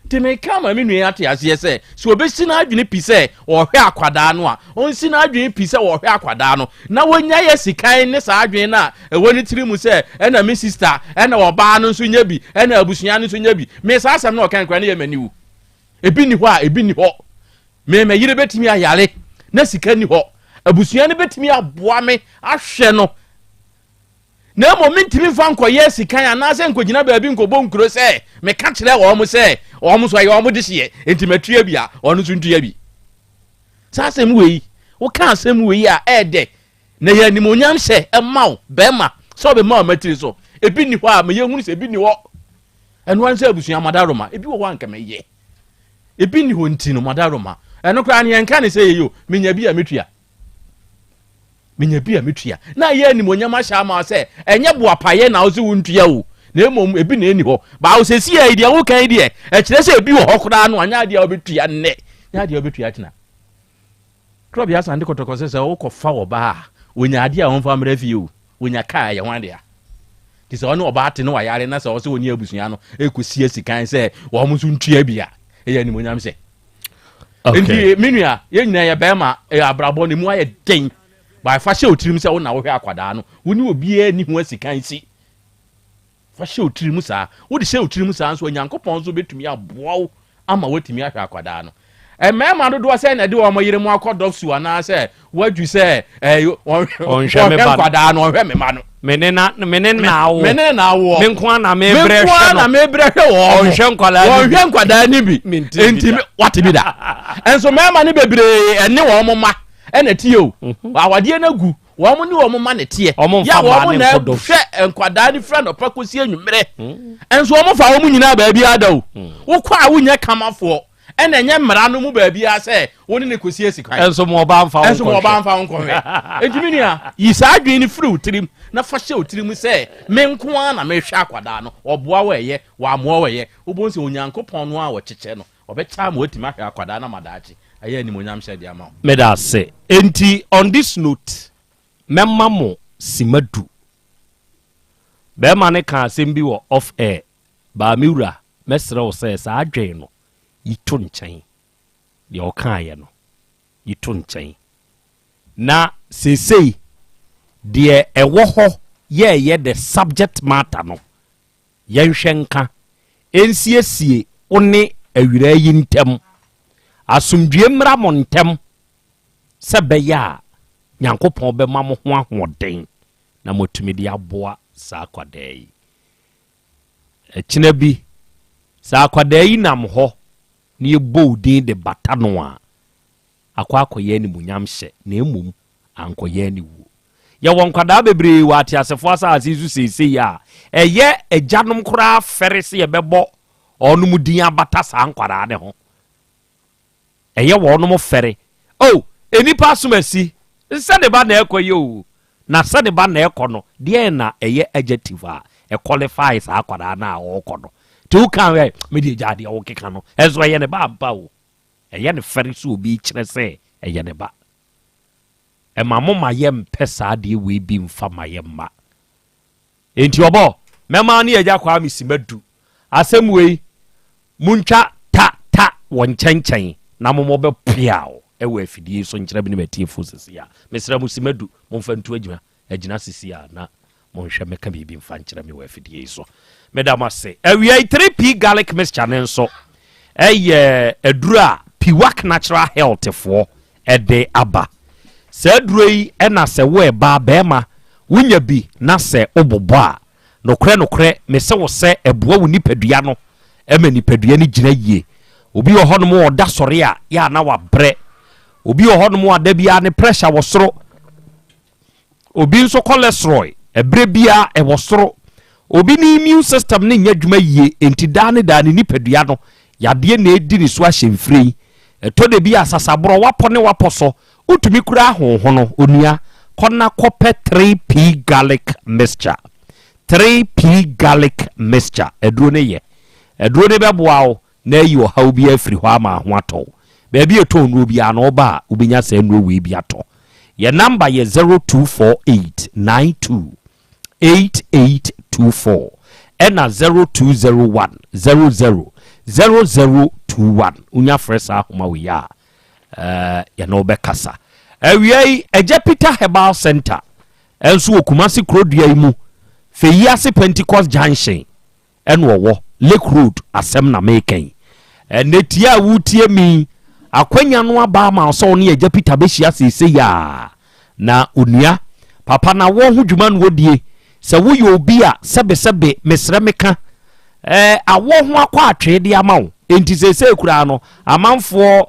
[SPEAKER 15] Nti meka ama me nua yi ate aseɛ sɛ, sɛ ɔbɛsi n'adwene pi sɛ ɔrehwɛ akwadaa no a, ɔnsi n'adwene pi sɛ ɔrehwɛ akwadaa no, na wɔnya yɛ sikan ne saa adwene no a ɛwɔ ne tiri mu sɛ, ɛna me sista, ɛna ɔbaa no nso nya bi, ɛna abusua no nso nya bi. Me saa asɛm no ɔka nkora no yɛ m'aniwu. Ebi nni hɔ a, ebi nni hɔ. Me me yere bɛtumi ayare na sika nni hɔ. Abusua no bɛtumi aboa me ahwɛ no. Na mmom mentumi mfa nkɔyɛ asikan anaasɛ nkɔgyina baabi nkɔbɔ nkuro sɛ meka kyerɛ wɔn sɛ wɔn nso ɛyɛ wɔn dehyeɛ enti matua bi a wɔn nso ntua bi. Saa asɛm wei, woka asɛm wei a ɛɛdɛ na ɛyɛ animuonyam hyɛ ɛma wo bɛrima sɛ ɔbɛma wo matiri so. Ebi nni hɔ a ma yɛhunu sɛ ebi nni hɔ. Ɛno ara sɛ abusua madaroma ebi wɔ hɔ a nka mɛyɛ. Ebi nni hɔ nti no madaroma. Ɛno koraa no yɛnka ne sɛ yɛyɛ o, menya bi a metua. Menya bi a metua. Na ayɛ animuonyam ahyɛ ama sɛ ɛnyɛ boapayɛ na wose wontua o, na mmom ebi na ɛni hɔ. Baa wo sɛsi yi deɛ woka yi deɛ, ɛkyerɛ sɛ ebi wɔ hɔ koraa no anyɛ adeɛ a wobɛtua nnɛ, nyɛ adeɛ a wobɛtua kyena. Krɔbea Asante Kɔtɔkɔ sɛ sɛ wokɔfa ɔbaa a, ɔnya adeɛ a ɔmfa mmra fie o, ɔnya kaa ɛyɛ ho adeɛ a. Nti sɛ ɔne ɔbaa te na wayare na sɛ ɔsɛ ɔne abusua no ɛkɔsi asikan sɛ wɔn nso ntua bi a, ɛyɛ animuonyam hyɛ. Okay. Nti me nua, yɛn nyinaa yɛ bɛrima, ɛyɛ abrabɔ no mu ayɛ den. Ba fa hyɛ otirim sɛ wo na wohwɛ akwadaa no. Wo ne obiara ni ho asikan si. Fa hyɛ otirim saa. Wode hyɛ otirim saa nso, Onyankopɔn nso bɛtumi aboa wo ama woatumi ahwɛ akwadaa no. Mmarima dodoɔ sɛ na ɛde wɔn yere mu akɔ dɔksu anaasɛ wadwu sɛ ɔnhwɛ nkwadaa no, ɔnhwɛ me mma no.
[SPEAKER 20] Me ne na me ne na awo.
[SPEAKER 15] Me ne na awoɔ.
[SPEAKER 20] Me nko ara na me brɛ hwɛ no.
[SPEAKER 15] Me nko ara na me brɛ hwɛ wɔn.
[SPEAKER 20] Ɔnhwɛ nkwadaa
[SPEAKER 15] ni bi. Ɔnhwɛ nkwadaa ni bi. Nti wate bi da. Nso mmarima no bebree ɛne wɔn mma ɛna tie o. Mhm. Awadeɛ no agu wɔn ne wɔn mma na teɛ.
[SPEAKER 20] Wɔn
[SPEAKER 15] nfa
[SPEAKER 20] mmaa
[SPEAKER 15] ne
[SPEAKER 20] nkɔ dɔm.
[SPEAKER 15] Hwɛ nkwadaa no fira nɔpa kɔsi anwummerɛ.
[SPEAKER 20] Mm.
[SPEAKER 15] Nso wɔn fa wɔn nyinaa baabi ada o.
[SPEAKER 20] Mm.
[SPEAKER 15] Wokɔ a wonyɛ kamafoɔ. Ɛna ɛnyɛ mmara no mu baabiara sɛ wo ne no kɔsi asi kwan.
[SPEAKER 20] Ɛnso mo ɔbaa mfa wo nkɔhwɛ.
[SPEAKER 15] Ɛnso mo ɔbaa mfa wo nkɔhwɛ. Enti me nua, yi saa adwene no firi wo tirim na fa hyɛ wo tirim sɛ me nko ara na mehwɛ akwadaa no. Ɔboa wo ɛyɛ, wammoa wo ɛyɛ. Wobɛhu sɛ Onyankopɔn no ara a ɔkyekyɛ no, ɔbɛkyɛ ama woatumi ahwɛ akwadaa no ama daakye ayɛ animuonyam hyɛ de ama wo.
[SPEAKER 20] Meda ase. Enti on this note, mɛma mo sima du. Bɛɛma no kaa asɛm bi wɔ off air, baa me wura, Mɛsrɛ wo sɛ saa adwene no yi to nkyɛn, deɛ ɔkaeɛ no, yi to nkyɛn. Na seesei deɛ ɛwɔ hɔ yɛɛyɛ the subject matter no, yɛnhwɛ nka. nsiesie wo ne awuraa yi ntam. Asomdwoeɛ mmra mo ntam sɛ ɛbɛyɛ a Nyankopɔn bɛma mo ho ahoɔden na moatumi de aboa saa akwadaa yi. Ɛkyena bi, sɛ akwadaa yi nam hɔ na yɛbɔ wo din de bata no a, akɔ akɔyɛ animuonyamhyɛ na mmom ankɔyɛ aniwuo. Yɛwɔ nkwadaa bebree wɔ ateasefoɔ asase yi so seesei a ɛyɛ agyanom koraa fɛre sɛ yɛbɛbɔ wɔnom din abata saa nkwadaa no ho. Ɛyɛ wɔnom fɛre. Oh, nnipa asom asi, sɛ ne ba na ɛkɔ yi o, na sɛ ne ba na ɛkɔ no, deɛn na ɛyɛ adjective a ɛqualify saa akwadaa no a ɔrekɔ no? Nti woka ɛ, me deɛ gyaa deɛ wokeka no, ɛnso ɛyɛ ne ba ampa o. Ɛyɛ no fɛre sɛ obi rekyerɛ sɛ ɛyɛ ne ba. Ɛma mo ma yɛmpɛ saa adeɛ wei bi mfa ma yɛn mma. Enti ɔbɔ, mɛma ne agya Kwame Simadu asɛm wei, montwa ta ta wɔ nkyɛnkyɛn na momɔ bɛ peaw wɔ afidie yi so nkyerɛ me ne m'atiefoɔ sisi a. Mesrɛ mo Simadu, momfa ntu agyina agyina sisi a na monhwɛ mɛka biribi mfa nkyerɛ me wɔ afidie yi so. Meda mo ase. Awia yi 3P garlic mixture no nso ɛyɛ aduro a Piwak Natural Health foɔ ɛde aba. Saa aduro yi ɛna sɛ wo ɛbaa bɛɛma wonya bi na sɛ wobobɔ a, nokorɛ nokorɛ mese wo sɛ ɛboa wo nipadua no ɛma nipadua no gyina yie. Obi wɔ hɔnom a ɔda sɔre a yɛ a na wabrɛ. Obi wɔ hɔnom a da biara ne pressure wɔ soro. Obi nso cholesterol ɛberɛ biara ɛwɔ soro. Obi ne immune system no nyɛ adwuma yie, enti daa ne daa ne nipadua no yadeɛ na ɛdi ne so ahyɛmfire yi. Ɛtɔ da bi a sasaborɔ wapɔ ne wapɔ so, wotumi kura ahonhono. Onua, kɔ na kɔpɛ 3P garlic mixture. 3P garlic mixture, aduro no yɛ. Aduro no bɛboa wo na ayi ɔhaw biara afiri hɔ ama ho atɔ wo. Baabi a ɛtɔn nnuro biara no, woba a, wobɛnya saa nnuro wei bi atɔ. Yɛn namba yɛ 0248 92 8824 ɛna 0201 00 0021. Wonya frɛ saa ahoma wei a, yɛne wo bɛkasa. Awia yi, Agya Peter Herbal Center nso wɔ Kumasi kurodua yi mu, Feyiase Pentecost Junction. Ɛna ɔwɔ Lake Road asɛm na meka yi. Ɛnɛ tie a woretie me yi, akwanya no aba ama wo sɛ wo ne Agya Peter bɛhyia seesei a. Na onua, papa na wɔ ho dwuma na ɔdie. Sɛ woyɛ obi a sɛbesɛbe mesrɛ meka, ɛɛ awɔ ho akɔ atwee de ama wo. Enti seesei koraa no, amanfoɔ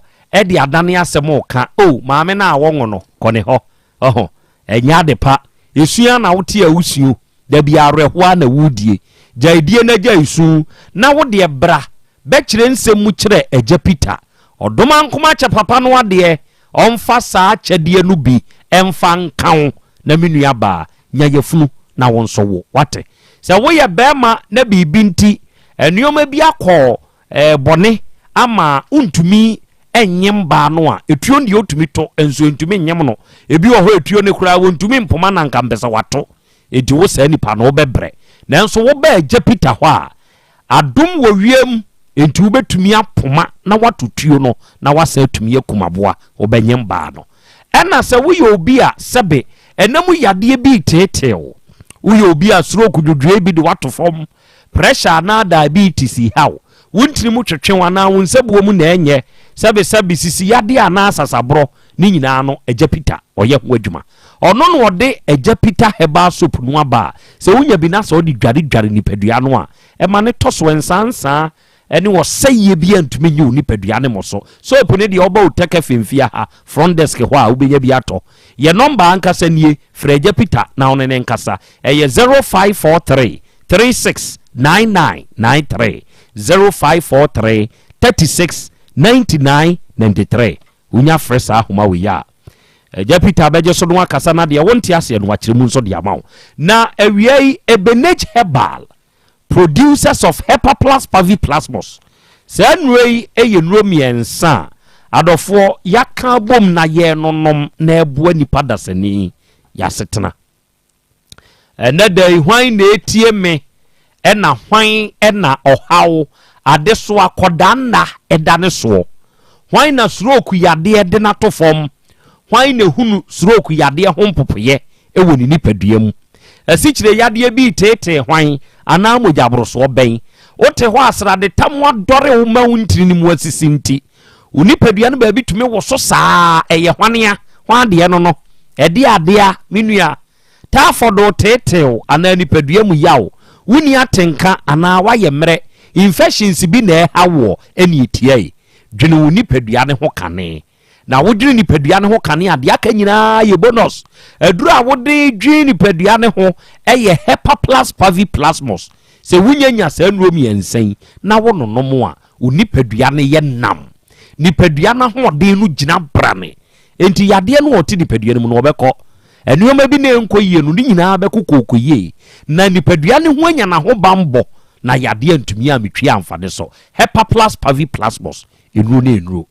[SPEAKER 20] de adane asɛm reka, oh, maame no a wɔnwo no, kɔ ne hɔ. Ɔho, ɛnyɛ ade pa. Esu ara na wote a wusu. Da bi awerɛhoɔ ara na woredie. Gyae die na gyae su, na wo deɛ bra bɛkyerɛ nsɛm mu kyerɛ Agya Peter. Ɔdom ankoma kyɛ papa no adeɛ, ɔmfa saa akyɛdeɛ no bi mfa nka wo na me nua baa, nya yafunu na wo nso wo. Woate? Sɛ woyɛ barima na biribi nti nneɛma bi akɔ eh, bɔne ama wontumi nyem baa no a, etuo no deɛ wotumi to, nso ntumi nyem no. Ebi wɔ hɔ etuo no koraa wɔntumi mpoma na nka mpɛ sɛ wato. Enti wo saa nipa no wobɛbrɛ. Nanso woba Agya Peter hɔ a, adom wɔ wiem, enti wobɛtumi apoma na wato tuo no na wasan atumi akum aboa, wobɛnyem baa no. Ɛna sɛ woyɛ obi a sɛbe ɛna mu yadeɛ bi reteetee wo, woyɛ obi a stroke dwodwoe bi de wato fam, Pressure anaa diabetes haw wo ntini mu twetwe wo anaa wo nsabuo mu na ɛnyɛ, sɛbesɛbe, sisi yadeɛ anaa sasaborɔ, ne nyinaa no Agya Peter ɔyɛ ho adwuma. Ɔno na ɔde Agya Peter Herbal Soap no aba a sɛ wonya bi na sɛ wode dwaredware nipadua no a, ɛma no tɔ so, nsansaa ne ɔsɛeɛ biara ntumi nye wo nipadua no mmɔ so. Soap no deɛ woba Otec FM fie ha, front desk hɔ a wobɛnya bi atɔ. Yɛn nɔmba ankasa nie, frɛ Agya Peter na wo ne no nkasa. Ɛyɛ 0543 36 99 93, 0543 36 99 93. Wonya frɛ saa ahoma wei a, Agya Peter bɛgye so na wakasa na deɛ wonte aseɛ no wakyerɛ mu nso de ama wo. Na awia yi, Ebenage Herbal, producers of Hepaplus Paviplasmus. Saa nnuro yi yɛ nnuro mmiɛnsa a adɔfoɔ yɛaka abom na yɛrenonom na ɛboa nipa dasani yɛasetena. Ɛnɛ da yi hwan na etie me ɛna hwan ɛna ɔhaw adesoa kɔdaa nna ɛda ne soɔ? Hwan na stroke yadeɛ de no ato fam? Hwan na ehunu stroke yadeɛ ho mpopoeɛ wɔ ne nipadua mu? Asikyire yadeɛ bi reteetee hwan anaa mogyaborosoɔ bɛn? Wote hɔ a sradetam adɔre wo ma wo ntini no mu asisi nti, wo nipadua no baabi tumi woso saa. Ɛyɛ hwanea? Hwan deɛ no no? Ɛdeɛ adea, me nua? Taafɔdo teeteew anaa nipadua mu yaw, wonni atenka anaa woayɛ mmerɛ, infections bi na ɛreha woɔ, ɛne ɛtiae. Dwene wo nipadua no ho kane. Na wodwene nipadua no ho kane a, deɛ aka nyinaa yɛ bonus. Aduro a wode dwene nipadua no ho yɛ Hepaplus Paviplasmus. Sɛ wonya nya saa nnuro mmiɛnsa yi na wononom a, wo nipadua no yɛ nam. Nipadua no ahoɔden no gyina brane. Enti yadeɛ no a ɔte nipadua no mu no, ɔbɛkɔ. Nneɛma bi na ɛnkɔ yie no, ne nyinaa bɛkɔ kooko yie. Na nipadua no ho anya n'ahobanbɔ na yadeɛ antumi ammetwi amfa ne so. Hepaplus Paviplasmus, nnuro ne nnuro.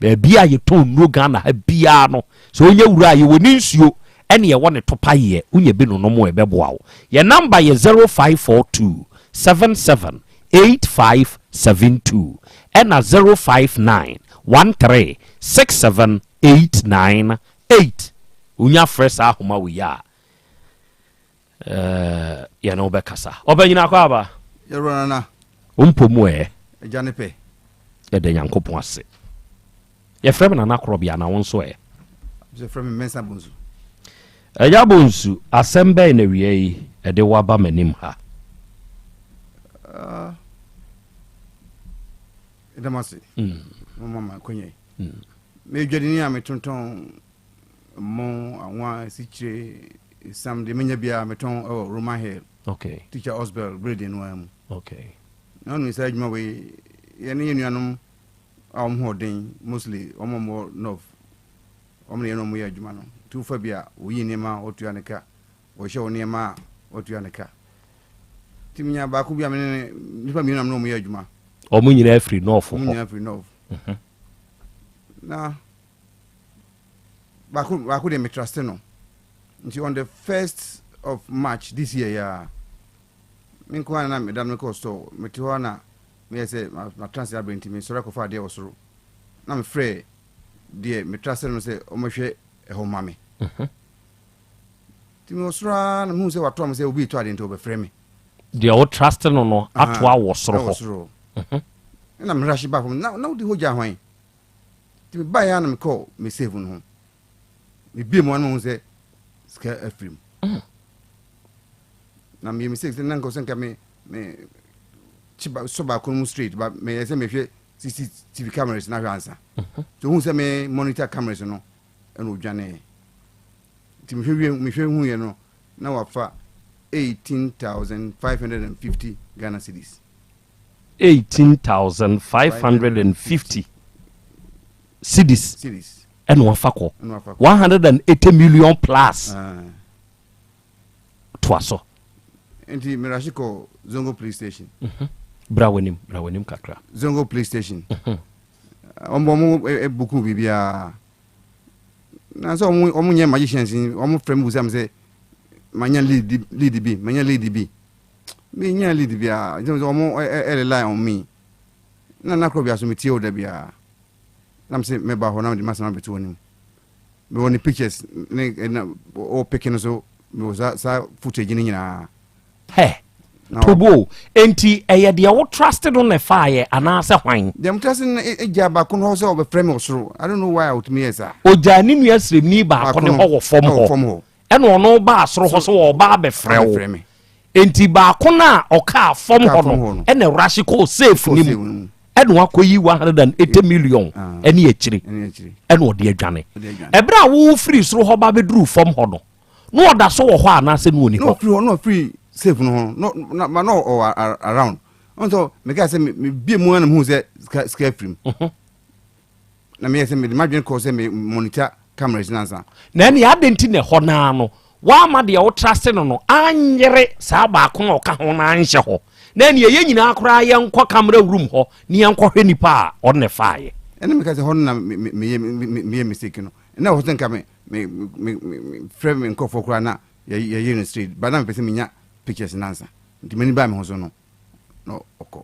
[SPEAKER 20] Baabi a yɛtɔn nnuro Ghana ha biara no, sɛ wonya wura a, yɛwɔ ne nsuo ɛne yɛwɔ ne topayeɛ, wonya bi nonom a ɛbɛboa wo. Yɛn number yɛ 0542 77 8572 ɛna 059 13 67 898. Wonya frɛ saa ahoma wei a, Eh, yɛne wo bɛkasa. Ɔpanyin akɔ aba.
[SPEAKER 2] Yɛwura nana.
[SPEAKER 20] Wo mpɔ mu ɛ.
[SPEAKER 2] Agya ne pɛ.
[SPEAKER 20] Yɛda Nyankopɔn ase. Yɛfrɛ me Nana Korɔbea na wo nso ɛ?
[SPEAKER 2] Yɛfrɛ me Mensah Bonsu.
[SPEAKER 20] Agya Bonsu, asɛm bɛn na awia yi ɛde wo aba m'anim ha?
[SPEAKER 2] Uh, ɛda mo ase. Mm. Mo mama akwanya yi. Mm. Medwadini a metontɔn Mo, anwa, asikyire, esiam, deɛ menya biara metɔn wɔ Roman Hill.
[SPEAKER 20] Okay.
[SPEAKER 2] Teacher Osbel building no ara mu.
[SPEAKER 20] Okay.
[SPEAKER 2] Na ɔno saa adwuma wei yɛne yɛn nuanom a wɔn ho ɔden mostly wɔn a wɔwɔ north wɔn na yɛne wɔn yɛ adwuma no. Nti wofa bi a wɔyi nneɛma a wɔtua ne ka, wɔhyɛ wɔn nneɛma a wɔtua ne ka. Nti menya baako bi a mene ne nnipa mmienu a mene wɔn yɛ adwuma.
[SPEAKER 20] Wɔn nyinaa firi north hɔ.
[SPEAKER 2] Wɔn nyinaa firi north. Mhm. Na Baako baako deɛ me truste no nti on the first of March this year yaa me nko ara na meda no mekɔɔ store mete hɔ na meyɛ sɛ matena ase abrɛ nti mesɔre akɔfa adeɛ wɔ soro na mefrɛ deɛ me truste no sɛ ɔmmɛhwɛ ɛhɔ ma me mhm. nti mewɔ soro ara na mehu sɛ watoa me sɛ obi retɔ adeɛ nti ɔbɛfrɛ me
[SPEAKER 20] deɛ wo truste no no atoa wɔ soro hɔ
[SPEAKER 2] mhm. ɛna merahye ba fam na wode hɔ gya hwan Nti mebaeɛ ara na mekɔɔ me safe no ho. Mebie mu a na mahu sɛ sika afiri mu. Mm. Na meyɛ mistake sɛ na nka sɛ nka me me kyi ba sɔ baako no mu straight ba meyɛ sɛ mehwɛ CCTV cameras na ahwɛ ansa. Mm-hmm. Nti ohun sɛ me monitor cameras no ɛna odwaneeɛ. Nti mehwɛ wie mehwɛ huiɛ no na wafa 18,550 Ghana cedis.
[SPEAKER 20] 18,550 cedis ɛna wafa kɔ 180 million plus toa so.
[SPEAKER 2] Nti merahye kɔ Zongo police station.
[SPEAKER 20] Mhm. Bra w'anim, bra w'anim kakra.
[SPEAKER 2] Zongo police station. Mhm. Wɔn bɔ wɔn buku biribiara. Na sɛ wɔn wɔn nyɛ magicians wɔn frɛ mi busa mi sɛ manya lead lead bi manya lead bi. Me nyaa lead biara nti sɛ ɔmo ɛ rely on me na na korɔ bia so me tie wo da biara na me se mɛba hɔ na mede masɛm abɛto w'anim mewɔ ne pictures ne na ɔ peke no so mewɔ saa saa footage no nyinaa.
[SPEAKER 20] Hɛ Tobo, enti ɛyɛ deɛ wo trust no na ɛfaeɛ anaasɛ hwan?
[SPEAKER 2] Deɛ me trust no gyaa baako no hɔ sɛ ɔbɛfrɛ me wɔ soro I don't know why a ɔtumi yɛɛ saa.
[SPEAKER 20] Ɔgyaa ne nua sremni baako no hɔ wɔ fam hɔ. Ɛna ɔno baa soro hɔ sɛ ɔreba abɛfrɛ wo. Enti baako no a ɔkaa fam hɔ no ɛna rush kɔɔ safe no mu ɛna wakɔyi 180 million ah. ɛne akyire ɛna ɔde adwane. Ɛberɛ a wofiri soro hɔ ba bɛduru fam hɔ no na ɔda so wɔ hɔ anaasɛ na ɔni hɔ?
[SPEAKER 2] Na ɔfiri hɔ na ɔfiri safe no ho na na ɔwɔ around. Ɔn sɛ meka sɛ mebie mu anam hu sɛ sika afiri mu. Mhm. Na meyɛ sɛ mede m'adwene kɔɔ sɛ me monitor cameras no ansa.
[SPEAKER 20] Na ɛne adɛn nti na ɛhɔ no ara no woamma deɛ wo trust no no anyere saa baako a ɔka ho no anhyɛ hɔ? Na ɛne yɛn nyinaa koraa yɛnkɔ camera room hɔ na yɛnkɔhwɛ nipa a ɔno na ɛfaeɛ.
[SPEAKER 2] Ɛna meka sɛ hɔ no na meyɛ meyɛ mistake no. Ɛna ɛhɔ sɛ nka me me me me frɛ me nkurɔfoɔ koraa na yɛyɛ no straight but na mepɛ sɛ menya pictures no ansa. Nti m'ani baa me ho so no na ɔkɔ.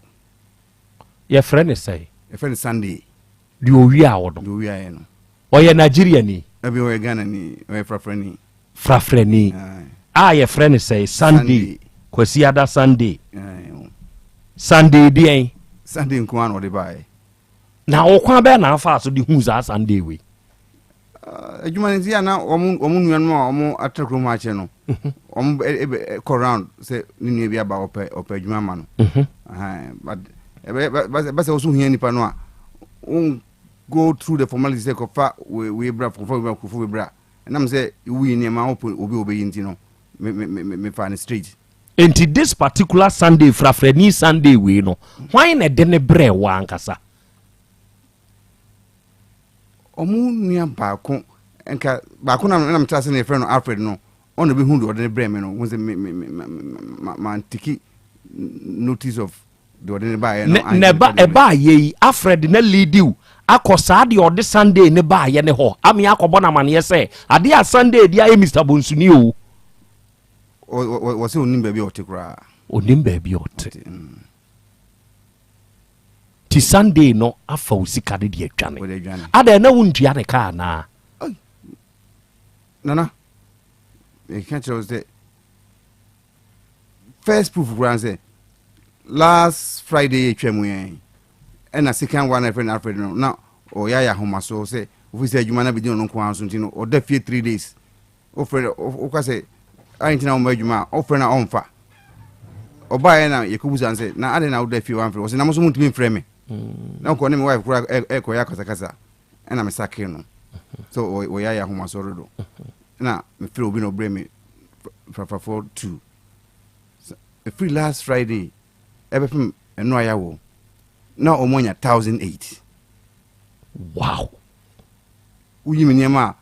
[SPEAKER 20] Yɛfrɛ no sɛn?
[SPEAKER 2] Yɛfrɛ no Sunday.
[SPEAKER 20] Deɛ ɔwiaa wo no.
[SPEAKER 2] Deɛ ɔwiaeɛ no.
[SPEAKER 20] Ɔyɛ Nigeriani?
[SPEAKER 2] Dabi, ɔyɛ Ghanani, ɔyɛ Frafrani.
[SPEAKER 20] Frafrani. A yɛfrɛ no sɛn? Sunday. Kwasiada Sunday. Sunday deɛn?
[SPEAKER 2] Sunday nko ara na ɔde baeɛ.
[SPEAKER 20] Na wo kwan bɛɛ na afaa so de huu saa Sunday wei?
[SPEAKER 2] Adwuma no nti a na wɔn wɔn nuanom a wɔn atra kurom ha akyɛ no wɔn kɔ round sɛ ne nua bi aba ɔpɛ ɔpɛ adwuma ama no. But ɛbɛ bɛ sɛ woso hia nipa no a won go through the formality sɛ kɔfa wei bra kɔfa wei bra kɔfa wei bra ɛnam sɛ woyi nneɛma wopɛ obi a ɔbɛyi nti no me me me me fa no straight.
[SPEAKER 20] Enti this particular Sunday frafrani Sunday wei no hwan na ɛde ne brɛɛ wo ankasa?
[SPEAKER 2] Ɔmo nua baako nka baako na na metra ase na yɛfrɛ no Alfred no ɔna bɛhu deɛ ɔde ne brɛɛ me no hu sɛ me me me ma ma ntiki notice of deɛ ɔde ne baeɛ no.
[SPEAKER 20] Na ɛba ɛbaayɛ yi Alfred na leadiw akɔ saa deɛ ɔde Sunday ne baayɛ ne hɔ ame akɔbɔ no amaneɛ sɛ adeɛ a Sunday de ayɛ Mr. Bonsuni o.
[SPEAKER 2] Wɔ sɛ onim baabi a ɔte koraa.
[SPEAKER 20] Onim baabi a ɔte. Ti Sunday no afa wo sika no de adwane. Adɛn na wontua ne ka anaa?
[SPEAKER 2] Nana, meka kyerɛ wo sɛ first proof koraa sɛ last Friday yɛ twa mu yɛn ɛna second one ɛfrɛ no Alfred no na ɔyɛ ayɛ ahomaso sɛ ofi sɛ adwuma no abɛgyina ɔno nko ara so nti no ɔda fie three days Wofrɛ no, woka sɛ, adɛn nti na womma adwuma a, wofrɛ no a ɔmfa. Ɔbaeɛ na yɛkɔbusa no sɛ, na adɛn na woda fie wamfrɛ? Ɔse, na mo nso montumi mfrɛ me. Na ɔkɔ ne me wife koraa ɛkɔyɛ akasakasa. Ɛna mesakee no sɛ ɔyɛ ayɛ ahomasoɔ dodo. Ɛna mefrɛ obi na ɔbrɛ me frafrafoɔ tu. Ɛfiri last Friday ɛbɛpem ɛno a yɛawo na ɔmo anya 1008.
[SPEAKER 20] Wow!
[SPEAKER 2] Woyi me nneɛma a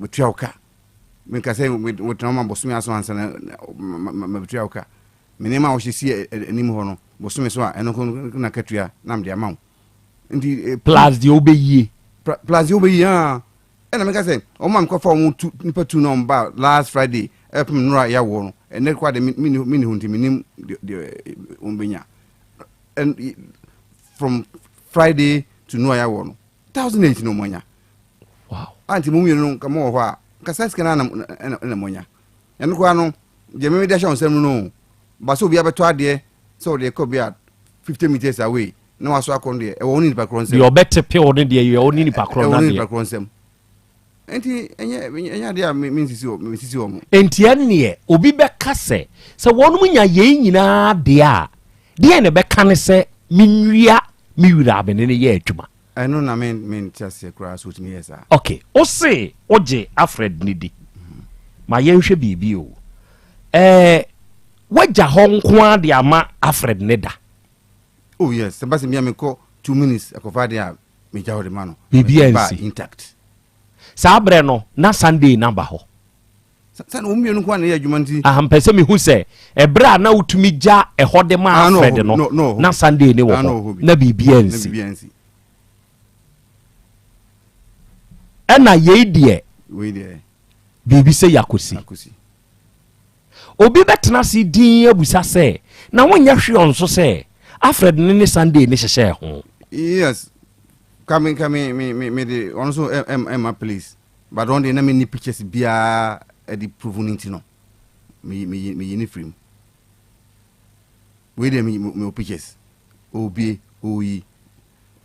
[SPEAKER 2] Metua wo ka. Menka sɛ wotena hɔ ma bosome aso ansa na mabetua wo ka. Me nneɛma a wɔhyɛ si anim hɔ no, bosome so a, ɛno nko na katua na mede ama wo. Nti eh,
[SPEAKER 20] plus deɛ wobɛyie.
[SPEAKER 2] Plus deɛ wobɛyie aa. Ɛna meka sɛ wɔn a mekɔfa wɔn tu nipa tu na wɔn ba last Friday ɛpem nnora yɛawoɔ no, ɛnɛ koraa deɛ menni hɔ nti menim deɛ wɔn bɛnya. And from Friday to nnora yɛawoɔ no, 1008 na wɔn anya.
[SPEAKER 20] Wow.
[SPEAKER 2] A nti mo mmienu no nka mo wɔ hɔ a nka saa sika no na na moanya. Ɛno koraa no deɛ meme de ahyɛ wo nsam no no ba sɛ obi abɛtɔ adeɛ sɛ ɔde kɔ bi a 50 meters away na waso akɔ no deɛ ɛwɔ wo ne nipa korɔ nsam.
[SPEAKER 20] Deɛ ɔbɛtepe wo no deɛ ɛwɔ wo ne nipa korɔ
[SPEAKER 2] no adeɛ. Ɛwɔ ne nipa korɔ nsam. Nti ɛnyɛ ɛnyɛ adeɛ a mensisi wɔ mesisi wɔ mo.
[SPEAKER 20] Nti ɛnneɛ obi bɛka sɛ sɛ wɔnom nya yei nyinaa deɛ a deɛn na ɛbɛka ne sɛ menwia me wura a me ne no yɛ adwuma.
[SPEAKER 2] Ɛno na me me nte aseɛ koraa sɛ otumi yɛ saa.
[SPEAKER 20] Ok, wo se wo gye Alfred no di. Ma yɛnhwɛ biribi o. Ɛɛ, wagya hɔ nko ara de ama Alfred ne da?
[SPEAKER 2] Oh yes, sɛ basi mia mekɔ 2 minutes akɔfa adeɛ a megya hɔ de ma no.
[SPEAKER 20] Biribi
[SPEAKER 2] Ba
[SPEAKER 20] ansi.
[SPEAKER 2] intact.
[SPEAKER 20] Saa berɛ no, na Sunday no aba hɔ.
[SPEAKER 2] Sɛ na wɔn mmienu nko ara na ɛyɛ adwuma nti.
[SPEAKER 20] Aha, mpɛ sɛ mehu sɛ ɛberɛ a na wotumi gya ɛhɔ de ma
[SPEAKER 2] Ah, na ɔwɔ
[SPEAKER 20] Alfred
[SPEAKER 2] hɔ bi.
[SPEAKER 20] no,
[SPEAKER 2] No, na ɔwɔ hɔ
[SPEAKER 20] na
[SPEAKER 2] bi.
[SPEAKER 20] Sunday ne wɔ
[SPEAKER 2] Ah, na
[SPEAKER 20] hɔ,
[SPEAKER 2] ɔwɔ hɔ bi.
[SPEAKER 20] na biribi
[SPEAKER 2] Na
[SPEAKER 20] ansi.
[SPEAKER 2] biribi ansi.
[SPEAKER 20] Ɛna yei deɛ,
[SPEAKER 2] Wei deɛ.
[SPEAKER 20] biribi sɛ yɛakɔsi.
[SPEAKER 2] Akɔsi.
[SPEAKER 20] Obi bɛtena ase dinn abusa sɛ, na wonyɛ hwee nso sɛ Alfred ne ne Sunday ne hyehyɛɛ ho?
[SPEAKER 2] Yes, ka me ka me me me me de ɔno nso ɛmma please. But ɔno deɛ na menni pictures biara de prove no nti no meyi meyi meyi ne firi mu. Wei deɛ me mewɔ pictures. Ɔrebie, ɔreyi,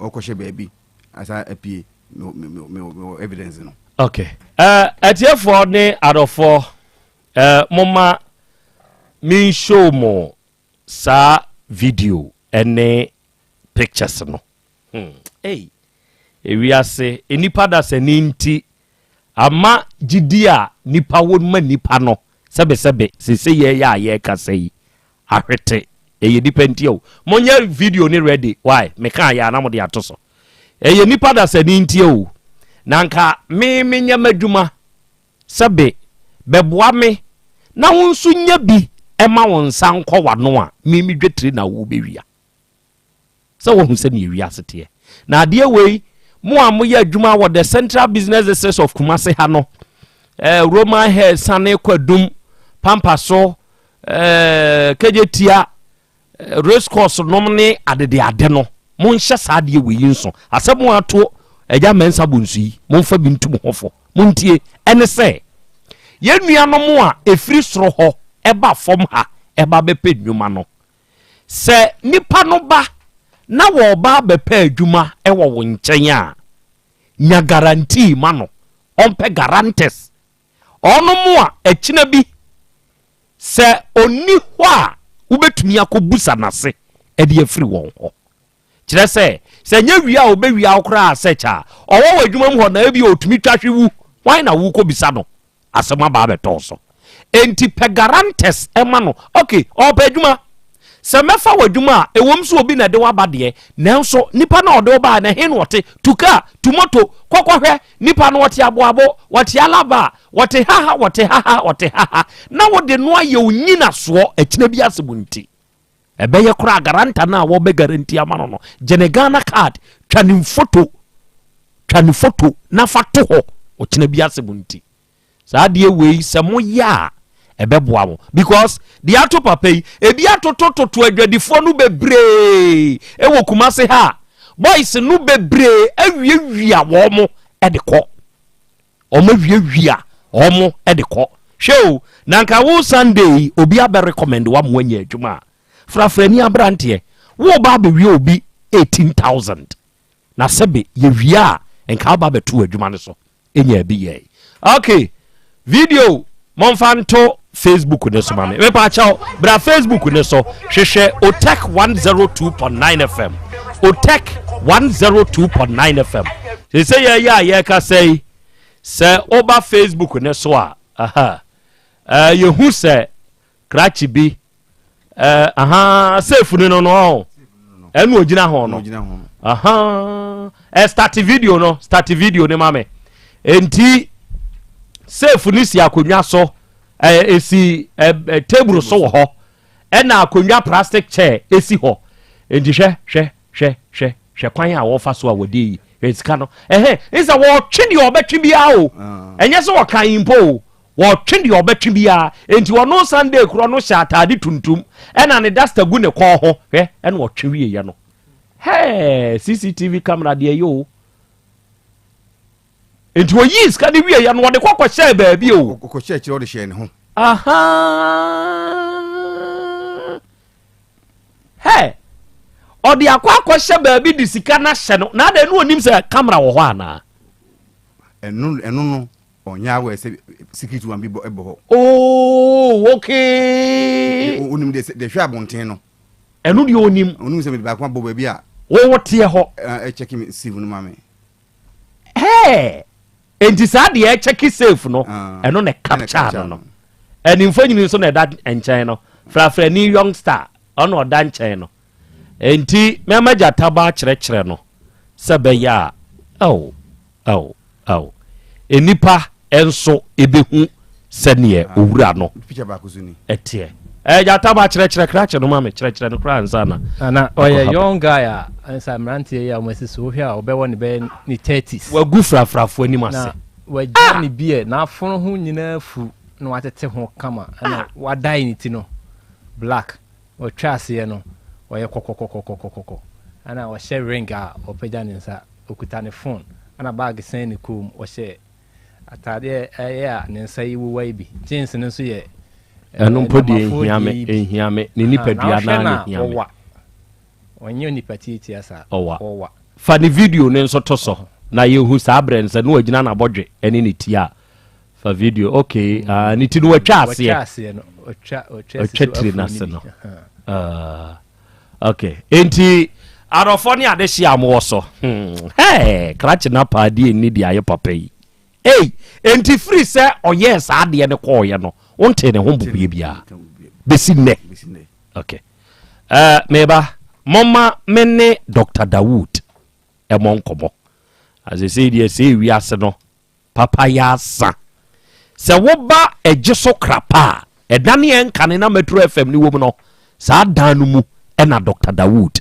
[SPEAKER 2] ɔrekɔhyɛ baabi asa apue mewɔ mewɔ mewɔ mewɔ evidence no.
[SPEAKER 20] Okay. Uh, atiefoɔ ne adɔfoɔ uh, momma menshow mo saa video ne pictures no. Hmm. Ei, ewiase, nnipa dasani nti, ama gyidi a nnipa wɔ ma nnipa no, sɛbesɛbe, sese yɛyɛ a yɛrekasa yi, ahwete. Ɛyɛ nnipa nti o. Monyɛ video ne ready. Why? Meka yɛ a na mode ato so. Ɛyɛ nnipa dasani nti o. Na nka me menyɛ m'adwuma sɛbe bɛboa me na wo nso nya bi ma wo nsa nkɔ w'ano a, me me dwetire na wobɛwia. Sɛ woahu sɛdeɛ wiase teɛ. Na adeɛ wei, mo a moyɛ adwuma wɔ the Central Business District of Kumasi ha no, eh, Roman Hair sane kɔ adum, Pampa so, eh, Kejetia, eh, race course nom ne adedeade no, monhyɛ saa adeɛ wei yi nso. Asɛm a ato Agya Mensah Bonsu yi, momfa bi ntu mo ho fo. Montie, ɛne sɛ, yɛn nuanom a ɛfiri soro hɔ ɛba fam ha ɛba bɛpɛ nnwuma no, Sɛ nipa no ba na wɔreba abɛpɛ adwuma wɔ wo nkyɛn a, nya guarantee ma no. Ɔmpɛ guarantors. Ɔnom a akyina bi sɛ ɔnni hɔ a wobɛtumi akɔbusa n'ase de afiri wɔn hɔ. Kyerɛ sɛ, sɛ ɛnyɛ wia a ɔbɛwia wo koraa sɛ kyɛ a, ɔwɔ w'adwuma mu hɔ na ebia ɔtumi twa hwe wu, hwan na worekɔbisa no? Asɛm aba abɛtɔ wo so. Enti pɛ guarantors ma no. Ok, ɔrepɛ adwuma. Sɛ mɛfa w'adwuma a, ɛwom sɛ obi na ɛde wo aba deɛ, nanso nipa no a ɔde wo baeɛ no, ɛhe na ɔte? Tu kaa, tu moto, kɔ kɔhwɛ nipa no, ɔte Aboabo, ɔte Alaba, ɔte haha, ɔte haha, ɔte haha, na wode no ayɛ wo nyinasoɔ akyina bi asɛm nti. Ɛbɛyɛ koraa garanta no a wɔbɛ guarantee ama no no, gye ne Ghana card, twa ne mfoto, twa ne foto na fa to hɔ ɔkyena bi asɛm nti. Saa adeɛ wei sɛ moyɛ a ɛbɛboa mo because deɛ ato papa yi ebi atotototo adwadifoɔ no bebree ɛwɔ Kumase ha a boys no bebree awiawia wɔn mo de kɔ. Wɔn awiawia wɔn de kɔ. Hwɛ o, na nka wo Sunday yi obi abɛ recommend wo ama wanya adwuma a, frafrani aberanteɛ, wo ba abɛwia obi 18,000. Na sɛbe yɛwia a, nka woba abɛto adwuma no so. Ɛnya bi yɛe. Okay, video momfa nto Facebook ne so ma me. Mepa kyɛw, bra Facebook ne so, hwehwɛ Otech 102.9 FM. Otech 102.9 FM. Sɛ yɛyɛ a yɛkasa yi, sɛ woba Facebook ne so a, aha, uh, yɛhu sɛ krakye bi uh, aha, safe no no no, ɛnu ogyina ho no. Aha, uh, start video no, start video ne ma me. Enti, safe no si akonnwa so, ɛsi uh, uh, table so wɔ hɔ, ɛna akonnwa plastic chair esi hɔ. Enti hwɛ, hwɛ, hwɛ, hwɛ. Hwɛ kwan a wɔfa so a wɔde yi hwɛ sika no ɛhɛn nsɛ wɔtwe deɛ ɔbɛtwe biara o ah. ɛnyɛ sɛ wɔkan yi mpo o wɔtwe deɛ ɔbɛtwe biara nti ɔno Sunday korɔ no hyɛ ataade tuntum ɛna ne dasta gu ne kɔn ho hwɛ ɛna ɔtwe wie yɛ no hɛɛ CCTV camera deɛ yɛ o nti oyii sika no wie yɛ no ɔde kɔ kɔhyɛɛ baabi o
[SPEAKER 2] kɔhyɛ akyire ɔde hyɛɛ ne ho
[SPEAKER 20] aha Hey! Ɔde akɔ akɔhyɛ baabi de sika no ahyɛ no na adɛn ne ɔnim sɛ camera wɔ hɔ anaa?
[SPEAKER 2] Ɛno ɛno no ɔnyɛ aware sɛ secret one bi bɔ ɛbɔ hɔ.
[SPEAKER 20] Oh, okay.
[SPEAKER 2] Onim de de hwɛ abɔnten no.
[SPEAKER 20] Ɛno deɛ onim.
[SPEAKER 2] Onim sɛ mede baako abɔ baabi a.
[SPEAKER 20] Wɔwɔ teɛ hɔ.
[SPEAKER 2] Ɛkyɛke me sieve no ma me.
[SPEAKER 20] Hey! Enti saa deɛ ɛkyɛke safe no, ah. ɛno na capture no no. Ɛne mfonyini nso na ɛda nkyɛn no. Frafrani young star ɔna ɔda nkyɛn no. Enti mɛma gyata ba akyerɛkyerɛ no sɛ bɛyɛ a ɛw ɛw ɛw nnipa nso ebehu sɛdeɛ ah. owura no ɛteɛ. Ɛɛ gyata ba kyerɛkyerɛ krakye no ma me kyerɛkyerɛ no koraa nsa na.
[SPEAKER 9] Nana ɔyɛ young guy a nsa mmeranteɛ yi a wɔn asi so wohwɛ a ɔbɛwɔ ne bɛyɛ ne thirties.
[SPEAKER 20] Wagu frafrafoɔ anim ase.
[SPEAKER 9] Na wagya ne beard n'afono ho nyinaa fu na watete ho kama ɛna wadae ne ti no black ɔtwa aseɛ no ɔyɛ kɔkɔkɔkɔkɔkɔkɔ ɛna ɔhyɛ ring a ɔpagya ne nsa ɔkuta ne phone ɛna bag sɛn ne kɔn mu ɔhyɛ Ataadeɛ a ɛyɛ a ne nsa yi wowa yi bi. Jeans no nso yɛ
[SPEAKER 20] Ɛno mpo deɛ nhia me, nhia me. Ne nipadua no ara na ehia me.
[SPEAKER 9] Ɔwa. Ɔnyɛ onipa tiatia saa.
[SPEAKER 20] Ɔwa. Ɔwa. Fa ne video no nso to so na yɛhu saa berɛ no sɛ na wagyina n'abɔdwe ne ne ti a. Fa video, okay. Ah, ne ti no watwa aseɛ.
[SPEAKER 9] Watwa aseɛ no. Ɔtwa, ɔtwa
[SPEAKER 20] Ɔtwa tiri no ase no. Ah, okay. Enti, adɔfoɔ ne adehye a mowɔ so. Hmm. Hey, krakye na paadeɛ nni deɛ ayɛ papa yi. Ei, enti firi sɛ ɔyɛɛ saa adeɛ no kɔɔeɛ no, wontee ne ho mpopoeɛ biara bɛsi nnɛ. Okay. Uh, meba, momma me ne Dr. Dawood ɛmɔ nkɔmmɔ. Asesei deɛ sɛ wiase no, Papa yɛ asa. Sɛ woba Ɛgye so Krapa a, ɛdan a ɛnkane na Metro FM no wom no, saa dan no mu na Dɔkta Dawood,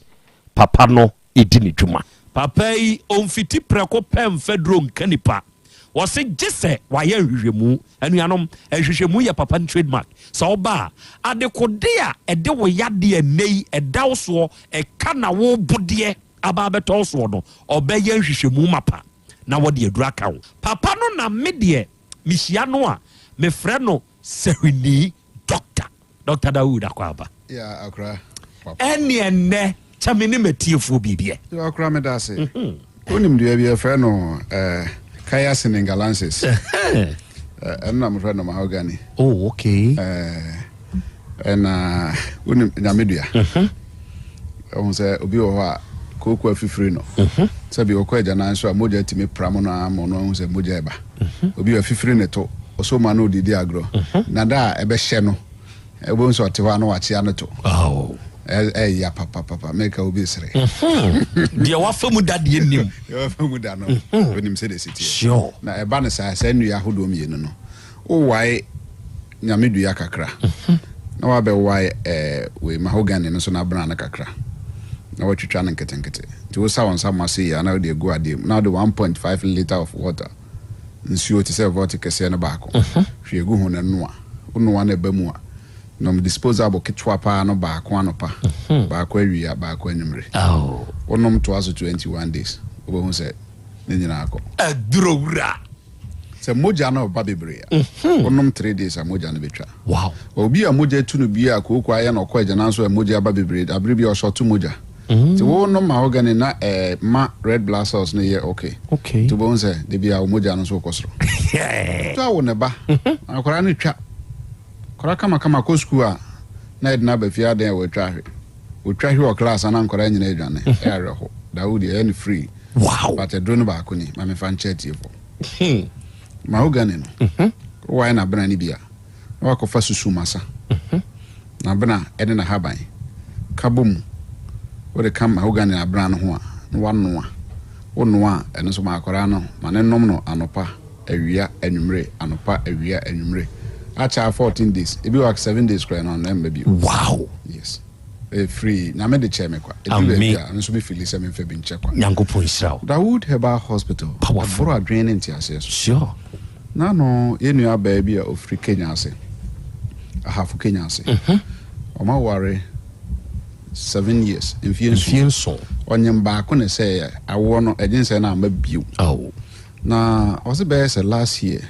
[SPEAKER 20] papa no, di ne dwuma. Papa yi, ɔmfiti prɛko pɛ mfa duro nka nipa. Wɔse gye sɛ wayɛ nhwehwɛmu. Anuanom, nhwehwɛmu yɛ papa no trademark. Sɛ woba a, adekode a ɛde wo yadeɛ nnɛ yi ɛda wo soɔ, ɛka na wo bodeɛ aba abɛtɔ wo soɔ no, ɔbɛyɛ nhwehwɛmu mapa. na wɔde aduru aka wo. Papa no na me deɛ mehyia no a mefrɛ no sahwini doctor. Doctor Dawood Akwaaba.
[SPEAKER 1] Yeah, akora.
[SPEAKER 20] Ɛne ɛnnɛ kyɛ me ne m'atiefoɔ biribi ɛ.
[SPEAKER 2] Yɛ ɔkora meda ase. Wonim dua bi yɛfrɛ no eh, Kaya senegalensis. Ɛno na mofrɛ no mahogany.
[SPEAKER 20] Oh, okay.
[SPEAKER 2] Ɛna wonim nyame dua. Ɛhu sɛ obi wɔ hɔ a kooko afifiri no. Sɛbi ɔkɔ agyanan so a mogya tumi pra mu no ara ma ɔno ahu sɛ mogya ɛba. Obi wɔ afifiri ne to, ɔsɔ mu a na ɔdidi agorɔ. Na da a ɛbɛhyɛ no, wobɛhu sɛ ɔte hɔ a na wakyea no to. Ɛya papapapa, meka obi sere.
[SPEAKER 20] Deɛ wafa mu da deɛ nim.
[SPEAKER 2] Deɛ wafa mu da no, onim sɛdeɛ ɛsi teɛ. Na ɛba no saa, saa nnua ahodoɔ mmienu no, wowae nyame dua kakra, na wabɛwae ɛɛ wei mahogany no nso n'abena no kakra, na watwitwa no nketenkete. Nti wosa wo nsa ma sei a, na wode agu adeɛ mu, na wode 1.5 litre of water, nsuo te sɛ vɔte kɛseɛ no baako, hwie gu ho na noa. Wonoa na ɛba mu a, nom disposable ketewa paa no baako anɔpa, baako awia, baako anwummere. Wonom toa so 21 days, wobɛhu sɛ ne nyinaa kɔ.
[SPEAKER 20] Aduro wura.
[SPEAKER 2] Sɛ mogya no ba bebree a, wonom 3 days a mogya no bɛtwa. Obi a mogya tu no bi a kooko ayɛ no ɔkɔ agyanan so a mogya aba bebree, abere bi a ɔsɔto mogya. Nti wonom mahogany na ɛma red blood cells no yɛ okay. Nti wobɛhu sɛ da biara wo mogya no nso rekɔ soro. Nti awo ne ba, akwadaa no twa. Akwadaa kamakama kɔ sukuu a na yɛde no aba fie adɛn a watwa ahwe. Otwa hwe wɔ class a na nkwadaa nyinaa adwane. Ɛyɛ awerɛho. Dawood yɛyɛ no free. But aduro no baako ni, ma memfa nkyɛ atiefoɔ. Mahogany no, wowae n'abena no bi a, na wakɔfa susumasa, n'abena ne n'ahaban, ka bɔ mu. Wode ka mahogany abena no ho a, na woanoa. Wonoa a, ɛno nso ma akwadaa no, ma no nnom no anɔpa, awia, anwummere, anɔpa, awia, anwummere. Akyɛ a 14 days, ebi wɔ a 7 days koraa no, ɛmma bio.
[SPEAKER 20] Wow!
[SPEAKER 2] Yes. Ɛyɛ free. Nyame de kyɛɛ me kwa. Ɛduru baabi a, me nso me feeli sɛ memfa bi nkyɛ kwa.
[SPEAKER 20] Nyankopɔn nhyira wo.
[SPEAKER 2] Dawood Herbal Hospital.
[SPEAKER 20] Powerful.
[SPEAKER 2] Ɛboro adwene ne nteaseɛ so.
[SPEAKER 20] Sure.
[SPEAKER 2] N'ano yɛn nua baa bi a ɔfiri Kenya ase, Ahafo Kenya ase. Wɔn aware 7 years, mfie nson.
[SPEAKER 20] Mfie nson.
[SPEAKER 2] Ɔnyem baako na ɛsɛeɛ, awoɔ no, ɛgye no amma bio.
[SPEAKER 20] Oh.
[SPEAKER 2] Na ɔse bɛyɛ sɛ last year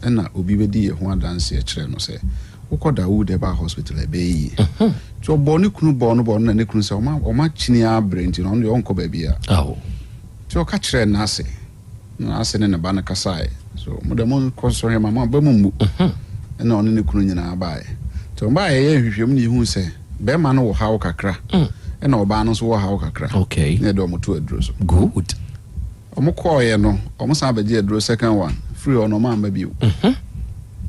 [SPEAKER 2] ɛna obi bɛdi yɛ ho adanseɛ kyerɛɛ no sɛ wokɔ Dawood Herbal Hospital a ɛbɛyɛ yie. Nti ɔbɔɔ ne kunu bɔɔ no bɔɔ no na ne kunu sɛ ɔma ɔma kyini ara brɛ nti no ɔno deɛ ɔnkɔ baabiara. Nti ɔka kyerɛɛ n'ase na n'ase ne ne ba no kasaeɛ so mo deɛ monkɔ nsɔhwɛ ma mo aba mu mmu. Ɛna ɔne ne kunu nyinaa baeɛ. Nti wɔn baeɛ yɛyɛɛ nhwehwɛmu na yɛhuu sɛ bɛrima no wɔ haw kakra ɛna ɔbaa no nso wɔ haw kakra. Na yɛde wɔn too aduro so.
[SPEAKER 20] Good.
[SPEAKER 2] Ɔmo kɔɔeɛ no, ɔmo san bɛgyee aduro second one, firi hɔ no ɔmo amma bio.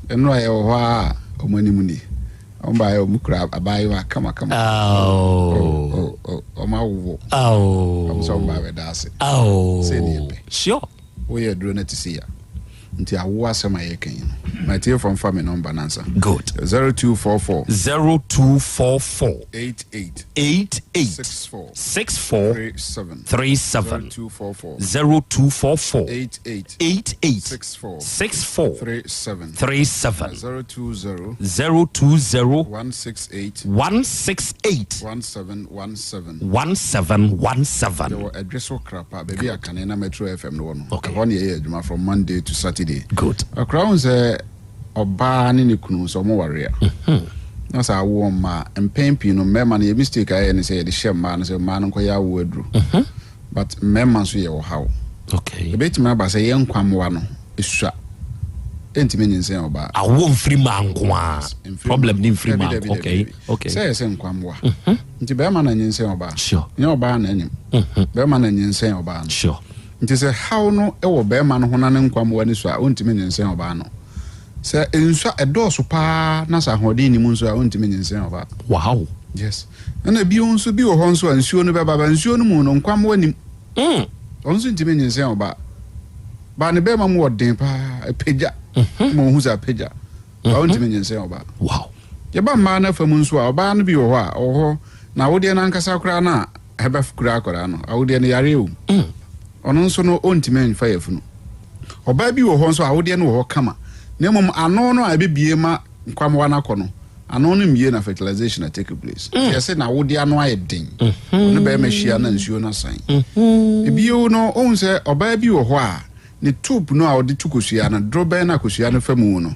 [SPEAKER 2] Nnora yɛwɔ hɔ ara a ɔmo anim nie. Ɔmo baeɛ ɔmo kura abaayewa kama kama. Oh, oh, oh, ɔmo awowo. Ɔmo sɛ ɔmo ba abɛda ase. Sei ne yɛpɛ.
[SPEAKER 20] Sure.
[SPEAKER 2] Woyɛ aduro no te sei a. Nti awo asɛm a yɛreka yi no, ma atiefoɔ mfa me nɔmba no ansa.
[SPEAKER 20] Good.
[SPEAKER 2] 0244.
[SPEAKER 20] 0244.
[SPEAKER 2] 88.
[SPEAKER 20] 88.
[SPEAKER 2] 64.
[SPEAKER 20] 64.
[SPEAKER 2] 37.
[SPEAKER 20] 37.
[SPEAKER 2] 0244.
[SPEAKER 20] 0244.
[SPEAKER 2] 88.
[SPEAKER 20] 88.
[SPEAKER 2] 64.
[SPEAKER 20] 64.
[SPEAKER 2] 37.
[SPEAKER 20] 37.
[SPEAKER 2] 020.
[SPEAKER 20] 020.
[SPEAKER 2] 168.
[SPEAKER 20] 168.
[SPEAKER 2] 1717.
[SPEAKER 20] 1717.
[SPEAKER 2] Yɛwɔ Ɛdweso Krapa, baabi a kane na Metro FM no wɔ no. Ɛhɔ na yɛyɛ adwuma from Monday to Saturday.
[SPEAKER 20] Good.
[SPEAKER 2] Akora wohu sɛ ɔbaa ne ne kunu sɛ ɔmo ware a, na sɛ awoɔ mma a, mpɛn pii no mmarima no yɛ mistake a yɛyɛ ne sɛ yɛde hyɛ mmaa no sɛ mmaa no nkɔyɛ awoɔ aduro. But mmarima nso yɛ ɔhaw.
[SPEAKER 20] Okay.
[SPEAKER 2] Ebetumi aba sɛ yɛn nkwammoa no esua. Ɛntumi nyinsɛn ɔbaa.
[SPEAKER 20] Awoɔ mfiri mmaa nko ara. Problem ne mfiri mmaa nko. Okay. Okay.
[SPEAKER 2] Sɛ yɛ sɛ nkwammoa. Nti bɛrima na nyinsɛn ɔbaa.
[SPEAKER 20] Sure.
[SPEAKER 2] Nyɛ ɔbaa na anyim. Bɛrima na nyinsɛn ɔbaa no.
[SPEAKER 20] Sure.
[SPEAKER 2] Nti sɛ haw no wɔ bɛrima no ho na ne nkwammoa no sua a, ɔntumi nyinsɛn ɔbaa no. Sɛ nsua ɛdɔɔso paa na sɛ ahoɔden nni mu nso a, ɔntumi nyinsɛn ɔbaa.
[SPEAKER 20] Wow.
[SPEAKER 2] Yes. Ɛna bio nso bi wɔ hɔ nso a nsuo no bɛba ba nsuo no mu no nkwammoa nnim. Ɔno nso ntumi nyinsɛn ɔbaa. Baa ne bɛrima mu wɔ den paa, apagya. Ma ɔhu sɛ apagya. Baa ɔntumi nyinsɛn ɔbaa.
[SPEAKER 20] Wow.
[SPEAKER 2] Yɛba mmaa no afa mu nso a, ɔbaa no bi wɔ hɔ a, ɔwɔ hɔ na awodeɛ no ankasa koraa no a ɛbɛkura akwadaa no, awodeɛ no yareɛ wɔ mu. Ɔno nso no, ɔntumi mfa yafunu. Ɔbaa bi wɔ hɔ nso a, awodeɛ no wɔ hɔ kama, na mmom ano no a ɛbɛbue ma nkwammoa no akɔ no, ano no mmue na fertilization a take place. Nti yɛse na awodeɛ ano ayɛ den. Ɔne bɛrima hyia na nsuo no asan. Ebio no, wohu sɛ ɔbaa bi wɔ hɔ a, ne tube no a ɔde tu kosua no, dorobɛn no a kosua no fa mu no,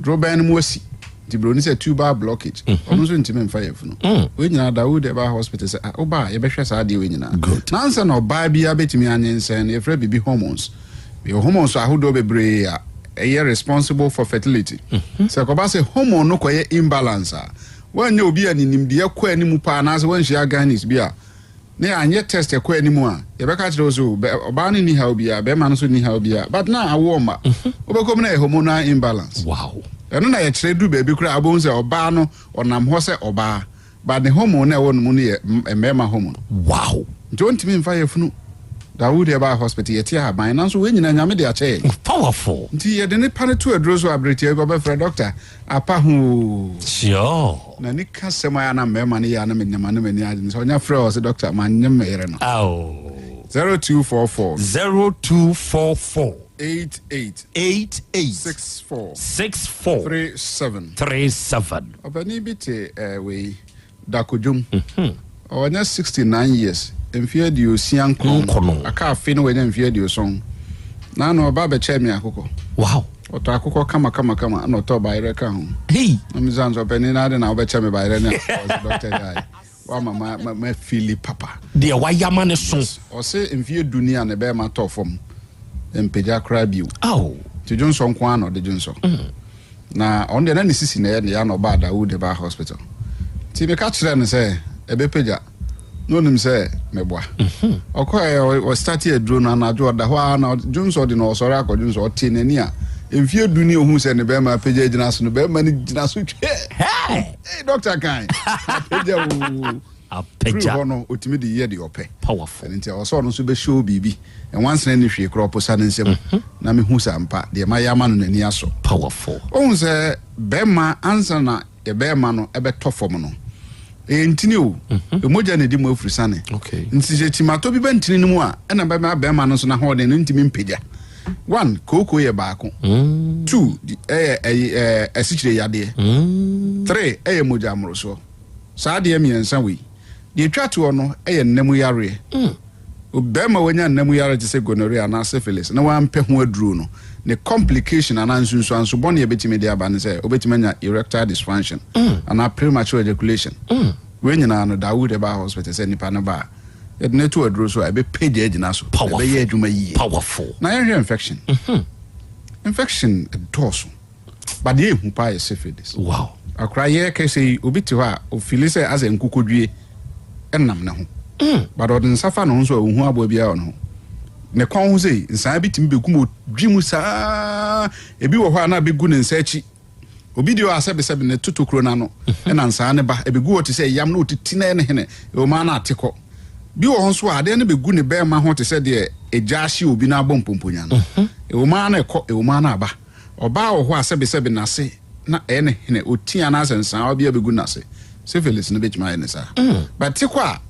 [SPEAKER 2] dorobɛn no mu asi. Nti broni sɛ tubal blockage. Ɔno nso ntumi mfa yafunu. Wei nyinaa Dawood ɛbaa hospital sɛ ah woba a yɛbɛhwɛ saa adeɛ wei nyinaa. Na ansa na ɔbaa biara bɛtumi anyinsɛn no yɛfrɛ biribi hormones. Yɛwɔ hormones ahodoɔ bebree a ɛyɛ responsible for fertility. Sɛ ɛkɔba sɛ hormone no kɔyɛ imbalance a, woanyɛ obi a ne nimdeɛ kɔ anim paa anaasɛ woanhyia gynec bi a na yɛanyɛ test ɛkɔ anim a, yɛbɛka akyerɛ wo sɛ o, ɔbaa no nni haw biara, bɛrima no nso nni haw biara, but na awoɔ mma. Wobɛkɔ mu na ɛyɛ hormonal imbalance.
[SPEAKER 20] Wow.
[SPEAKER 2] Ɛno na yɛkyerɛ duru baabi koraa a wobɛhu sɛ ɔbaa no ɔnam hɔ sɛ ɔbaa, but ne hormone no a ɛwɔ ne mu no yɛ mmarima hormone.
[SPEAKER 20] Wow.
[SPEAKER 2] Nti ɔntumi mfa yafunu. Dawood ɛbaa hospital, yɛte ahaban, nanso wei nyinaa Nyame de akyɛ yɛn.
[SPEAKER 20] Powerful.
[SPEAKER 2] Nti yɛde ne pa no to aduro so a, bere tiaa bi ɔbɛfrɛ doctor, Apa ho oo.
[SPEAKER 20] Sure.
[SPEAKER 2] Na ni ka sɛm a na mmarima no yɛ a na menyam a na m'ani agye no sɛ ɔnya frɛ ɔsɛ doctor manyem me yere no.
[SPEAKER 20] Ao.
[SPEAKER 2] 0244.
[SPEAKER 20] 0244.
[SPEAKER 2] 88.
[SPEAKER 20] 88.
[SPEAKER 2] 64.
[SPEAKER 20] 64.
[SPEAKER 2] 37.
[SPEAKER 20] 37.
[SPEAKER 2] Ɔpanin bi te eh, wei. Dakodwom. Ɔwanya 69 years, mfeɛ 69.
[SPEAKER 20] Nkono.
[SPEAKER 2] Aka afe na wanya mfeɛ 70. Naano ɔba bɛkyɛɛ me akokɔ.
[SPEAKER 20] Wow.
[SPEAKER 2] Ɔtɔ akokɔ kama kama kama na ɔtɔ bayerɛ ka ho.
[SPEAKER 20] Hey.
[SPEAKER 2] Na me sɛ ɔpanin na ade na wobɛkyɛ me bayerɛ ne akokɔ. Ɔse doctor guy wama ma ma ma fili papa.
[SPEAKER 20] Deɛ wayɛ ama ne so.
[SPEAKER 2] Yes. Ɔse mfeɛ du ni a ne bɛɛma tɔ fam mpagya koraa bio.
[SPEAKER 20] Aw.
[SPEAKER 2] Nti dwonsɔ nko ara na ɔde dwonsɔ. Na ɔno deɛ na ne sisi na ɛyɛ ne ya na ɔbaa Dawood baa hospital. Nti meka kyerɛɛ no sɛ ɛbɛpagya na ɔnim sɛ meboa. Ɔkɔɛ ɔstate aduro no anadwo ɔda hɔ ara na dwonsɔ de no ɔsɔre akɔ dwonsɔ ɔte n'ani a mfie du ni ohun sɛ ne bɛrima apagya gyina so no bɛrima no gyina so twɛ.
[SPEAKER 20] Hey!
[SPEAKER 2] Doctor kan apagya oo.
[SPEAKER 20] Apagya.
[SPEAKER 2] Firi hɔ no, ɔtumi de yɛ deɛ ɔpɛ.
[SPEAKER 20] Powerful.
[SPEAKER 2] Ɛno nti, ɛwɔ sɛ ɔno nso bɛ show biribi. Nwansena nni hwee koraa, ɔposa ne nsam. Na mehu sɛ ampa, deɛ mayɛ ama no n'ani asɔ.
[SPEAKER 20] Powerful.
[SPEAKER 2] Wohu sɛ bɛrima, ansa na yɛ bɛrima no bɛtɔ fam no, ɛyɛ ntini o, mogya na ɛdi mu afurusane.
[SPEAKER 20] Okay.
[SPEAKER 2] Nti sɛ kyimatɔ bi ba ntini no mu a, ɛna bɛma bɛrima no nso n'ahoɔden no ntumi mpagya. One, kooko yɛ baako. Two, ɛyɛ ɛyi ɛɛ asikyire yadeɛ. Three, ɛyɛ mogya mmorosoɔ. Saa adeɛ mmiɛnsa wei, deɛ ɛtwa toɔ no yɛ nna mu yareɛ. Barima a wanya nna mu yareɛ te sɛ gonorrhea anaa syphilis na wampɛ ho aduro no, ne complication anaa nsunsuanso bɔne a ɛbɛtumi de aba ne sɛ ɔbɛtumi anya erectile dysfunction anaa premature ejaculation. Wei nyinaa no, Dawood baa hospital sɛ nipa no ba a, yɛde no to aduro so a, ɛbɛpagya agyina so, ɛbɛyɛ adwuma yie.
[SPEAKER 20] Powerful.
[SPEAKER 2] Na yɛnhwɛ infection. Infection dɔɔso. But deɛ ehu paa yɛ syphilis.
[SPEAKER 20] Wow.
[SPEAKER 2] Akora yɛ kɛsɛ yi obi te hɔ a ofili sɛ asɛ nkokodwie ɛnam ne ho. But ɔde nsa fa ne ho nso a ohu aboa biara wɔ ne ho. Ne kɔn ho sei nsaa bi tumi begu mu odwi mu saa ebi wɔ hɔ a na abegu ne nsa akyi. Obi deɛ ɔa sɛbesɛbe ne to tokuro no ano ɛna nsaa no ba ebegu hɔ te sɛ yam na otiti na ɛyɛ ne hene ɛwɔ mu ara na ate kɔ. Bi wɔ hɔ nso a adeɛ no begu ne bɛɛma ho te sɛ deɛ egya ahye obi na abɔ mpomponya no. Ɛwɔ mu ara na ɛkɔ ɛwɔ mu ara na aba. Ɔbaa wɔ hɔ a sɛbesɛbe n'ase na ɛyɛ no hene, oti anaasɛ nsaawa bi abegu n'ase. Syphilis no betumi ayɛ no saa. But te kɔ a,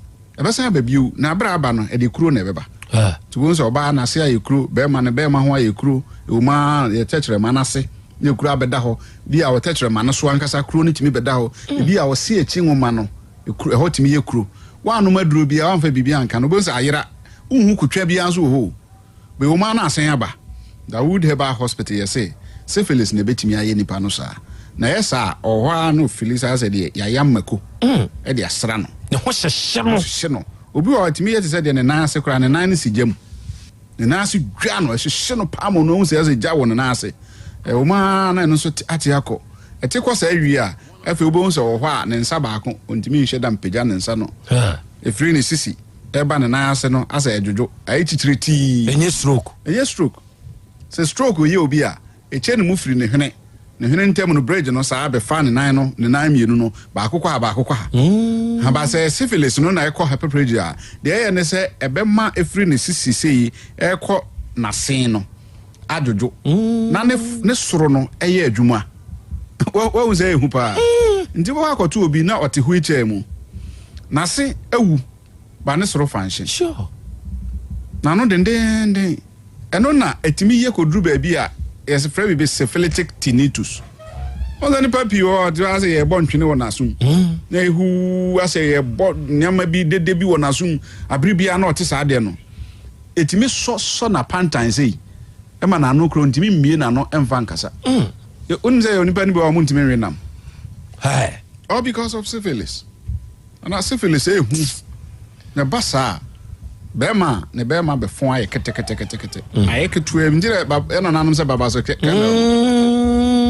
[SPEAKER 2] ɛbɛsan aba bio, na bere a aba no, ɛde kuro na ɛbɛba. Nti wobɛhu sɛ ɔbaa n'ase ayɛ kuro, barima no barima ho ayɛ kuro, ɛwɔ mu ara yɛ tɛkyerɛma no ase na kuro abɛda hɔ. Bi a wɔ tɛkyerɛma no so ankasa kuro no tumi bɛda hɔ. Ebi a ɔse akyi nwoma no, kuro, ɛhɔ tumi yɛ kuro. Woannom aduro biara, woamfa biribi anka no, wobɛhu sɛ ayera. Wonhu kotwa biara nso wɔ hɔ o. Bɛwɔ mu ara na asan aba. Dawood Herbal Hospital yɛse syphilis na ɛbɛtumi ayɛ nipa no saa. Na ɛyɛ saa a, ɔwɔ hɔ ara na ɔfili saa sɛ deɛ yɛayam mako de asra no.
[SPEAKER 20] Ne ho hyehye no.
[SPEAKER 2] Ne ho hyehye no. Obi wɔ hɔ a, ɛtumi yɛ te sɛ deɛ ne nan ase koraa, ne nan no si gya mu. Ne nan ase dwa no, ɛhyehye no paa ma ɔno ahu sɛ ɛsɛ gya wɔ ne nan ase. Ɛwɔ mu ara na ɛno nso ate akɔ. Ɛte kɔ saa wie a, afei wobɛhu sɛ ɔwɔ hɔ a ne nsa baako, ɔntumi nhyɛ da mpagya ne nsa no. Ɛfiri ne sisi. Ɛba ne nan ase no asɛ ɛdwodwo, ayɛ titire tii.
[SPEAKER 20] Ɛnyɛ stroke.
[SPEAKER 2] Ɛnyɛ stroke. Sɛ stroke yɛ obi a, ɛkyɛ ne mu firi ne hwene, ne hwene ntam no bridge no saa bɛfa ne nan no, ne nan mmienu no, baako kɔ ha, baako kɔ ha. Ha ba sɛ syphilis no na ɛkɔ hepaplegia a, deɛ ɛyɛ ne sɛ ɛbɛma ɛfiri ne sisi sei ɛrekɔ n'asen no adwodwo na ne ne soro no ɛyɛ adwuma. Wahu sɛ ɛyɛ hu paa. Nti wobɛkɔ akɔto obi na ɔte wheelchair mu. N'ase awu ba ne soro fa nhye.
[SPEAKER 20] Sure.
[SPEAKER 2] N'ano dendeenden. Ɛno na ɛtumi yɛ kɔduru baabi a yɛfrɛ biribi syphilitic tinnitus. Wɔn sɛ nipa pii wɔ hɔ ɔte asɛ yɛbɔ ntwene wɔ n'asom. Na ehu asɛ yɛbɔ nneɛma bi dede bi wɔ n'asom. Abere biara na ɔte saa adeɛ no. Ɛtumi sɔ sɔ n'apantan sei ɛma n'ano kura ɔntumi mmie n'ano ɛmfa nkasa. Wonim sɛ yɛ onipa no bi wɔ hɔ a wɔntumi nwe nam.
[SPEAKER 6] All because of syphilis. Ana syphilis ehu. Na ba saa bɛrima a ne bɛrima bɛfɔn ayɛ keteketekete. Ayɛ ketewa bi nti dɛ ɛna nanom sɛ baba so kɛ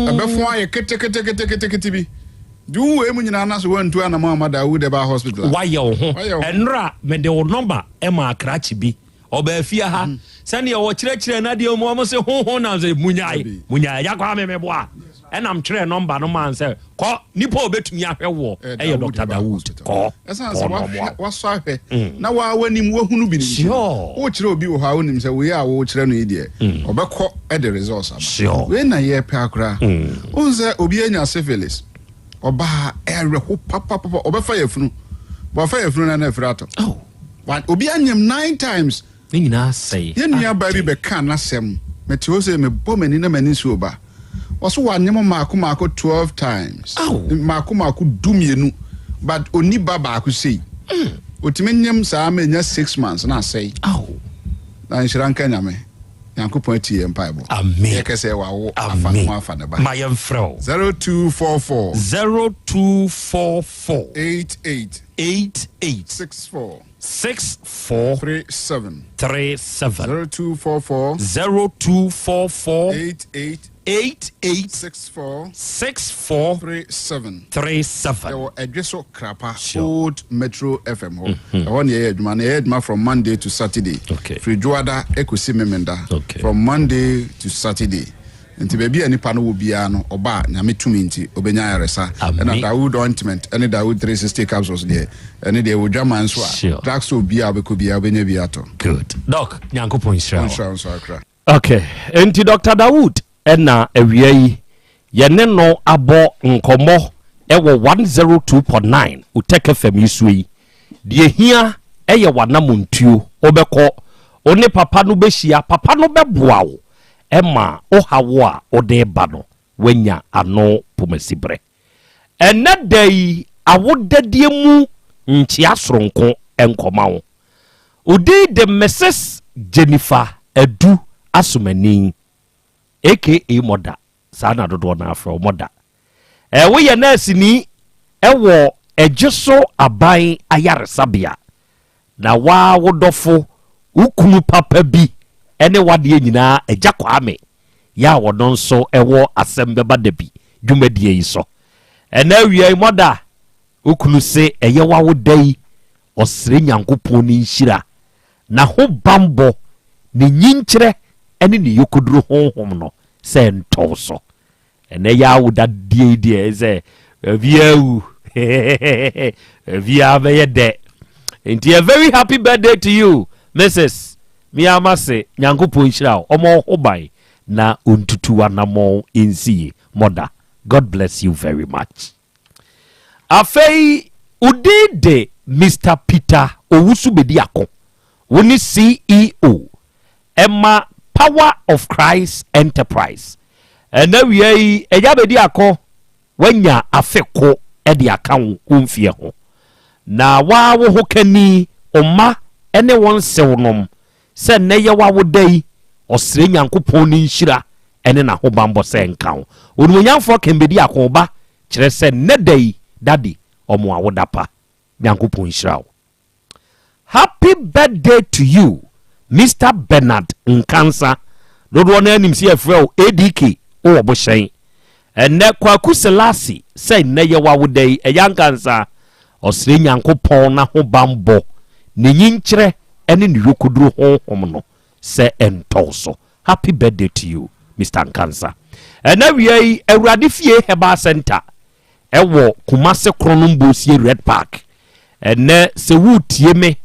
[SPEAKER 6] ɛbɛfɔn ayɛ keteketeketekete bi. Nti wohu wei mu nyinaa na so woantu anamɔ amma Dawood Herbal Hospital a.
[SPEAKER 20] Woayɛ wo ho. Ɛnora mede wo nɔma maa krakye bi. Ɔbaa fie ha. Sɛdeɛ ɔkyerɛkyerɛ n'adeɛ mu, wɔn se ho ho na sɛ munyae, munyae. Agya Kwame meboa. Ɛna metwerɛɛ nɔmba no maa no sɛ kɔ, nipa a ɔbɛtumi ahwɛ woɔ ɛyɛ Doctor Dawood. Kɔ,
[SPEAKER 6] Ɛsiane
[SPEAKER 20] kɔ
[SPEAKER 6] sɛ
[SPEAKER 20] na ɔmmoa wo.
[SPEAKER 6] wasɔ ahwɛ na waa w'anim wahunu bi no nti no, wokyerɛ obi wɔ hɔ a wonim sɛ wei a wokyerɛ no yi deɛ ɔbɛkɔ de results aba. Wei na yɛrepɛ akora. Wohu sɛ obi anya syphilis. Ɔbaa ɛwerɛho papapapa ɔbɛfa yafunu wafa yafunu na na afiri atɔ obi anyem nine times.
[SPEAKER 20] Ne nyinaa sɛe.
[SPEAKER 6] Yɛn nua baa bi bɛka n'asɛm mete hɔ sɛ mebɔ m'ani na m'ani nsuo ba ɔso wanyem maako maako 12 times maako maako 12 but ɔni ba baako sei ɔtumi nyem saa ma ɛnya 6 months na asɛe na nhyira nka Nyame. Nyankopɔn atie yɛn mpaebɔ.
[SPEAKER 20] Amen.
[SPEAKER 6] Yɛkɛ sɛ wawo afa ne ho afa ne ba.
[SPEAKER 20] Ma yɛmfrɛ wo.
[SPEAKER 6] 0244.
[SPEAKER 20] 0244.
[SPEAKER 6] 88.
[SPEAKER 20] 88.
[SPEAKER 6] 64.
[SPEAKER 20] 64.
[SPEAKER 6] 37.
[SPEAKER 20] 37.
[SPEAKER 6] 0244.
[SPEAKER 20] 0244.
[SPEAKER 6] 88.
[SPEAKER 20] 88.
[SPEAKER 6] 64.
[SPEAKER 20] 64.
[SPEAKER 6] 37.
[SPEAKER 20] 37.
[SPEAKER 6] Yɛwɔ Ɛdweso Krapa Old Metro FM hɔ. Ɛhɔ na yɛyɛ adwuma. Na yɛyɛ adwuma from Monday to Saturday. Firi Dwoada kɔsi Memenda. From Monday to Saturday. Nti baabi a nipa no wɔ biara no, ɔba a, Nyame tumi nti, ɔbɛnya ayaresa. Ɛna Dawood ointment ne Dawood 360 capsules deɛ, ɛne deɛ ɛwɔ dwaman nso a, drugstore biara a wobɛkɔ biara, wobɛnya bi atɔ.
[SPEAKER 20] Good. Doc, Nyankopɔn nhyira wo.
[SPEAKER 6] Ɔnhyira wo nso akra.
[SPEAKER 20] Ok, enti Doctor Dawood na awia yi yɛne no abɔ nkɔmmɔ wɔ 102.9 Utech FM yi so yi. Deɛ ɛhia yɛ w'anamontuo, wobɛkɔ, wo ne papa no bɛhyia, papa no bɛboa wo ma wo haw a wode reba no woanya ano pomasiberɛ. Ɛnnɛ da yi awodadie mu nkyea soronko nkɔma wo. Wo din de Mrs. Jennifer Adu Asomani aka Mɔda, saa na dodoɔ no ara frɛ wo, Mɔda. Eh, woyɛ nɛɛseni wɔ Ɛgyeso Aban Ayaresabea, na woa wo dɔfo, wo kunu papa bi ne w'adeɛ nyinaa Agya Kwame yɛ a ɔno nso wɔ Asɛm Bɛba Da Bi dwumadie yi so. Ɛnɛ awia yi, Mɔda, wo kunu se ɛyɛ w'awoda yi, ɔsrɛ Nyankopɔn ne nhyira, n'ahobanbɔ, ne nyinkyerɛ ne ne yokoduro honhom no sɛ ɛntɔ wo so. Ɛnɛ yɛ awoda die yi deɛ sɛ obiara wu obiara bɛyɛ dɛ nti a very happy birthday to you Mrs. Mia se Nyankopɔn nhyira wo ɔmɔ ho ban na ɔntutu w'anammɔn nsi ye mɔda God bless you very much. Afei wo din de Mister Peter Owusu Bediako. Wo ne CEO ɛma Power of Christ Enterprise. Ɛnɛ wia yi, Agya Bediako, woanya afe ko de aka wo wo mfeɛ ho. Na woa wo ho kani, wo mma ne wo nsew nom, sɛ nnɛ yɛ w'awoda yi, ɔsrɛ Nyankopɔn ne nhyira ne n'ahobanbɔ sɛ nka wo. Onimuonyamfoɔ Ken Bediako wo ba kyerɛ sɛ nnɛ da yi, Daddy, ɔmo awoda pa. Nyankopɔn nhyira wo. Happy birthday to you Mister Bernard Nkansa, dodoɔ no ara nim sɛ yɛfrɛ wo ADK, wowɔ Bohyɛn. Ɛnnɛ Kwaku Selasi sɛ nnɛ yɛ w'awoda yi, ɛyɛ ankansa ɔsrɛ Nyankopɔn n'ahobanbɔ, ne nyinkyerɛ ne ne yokoduro honhom no sɛ ɛntɔ wo so. Happy birthday to you Mister Nkansa. Ɛnnɛ awia yi Awurade Fie Herbal Centre ɛwɔ Kumase Kronom Bosie Red Park. Ɛnnɛ sɛ woretie me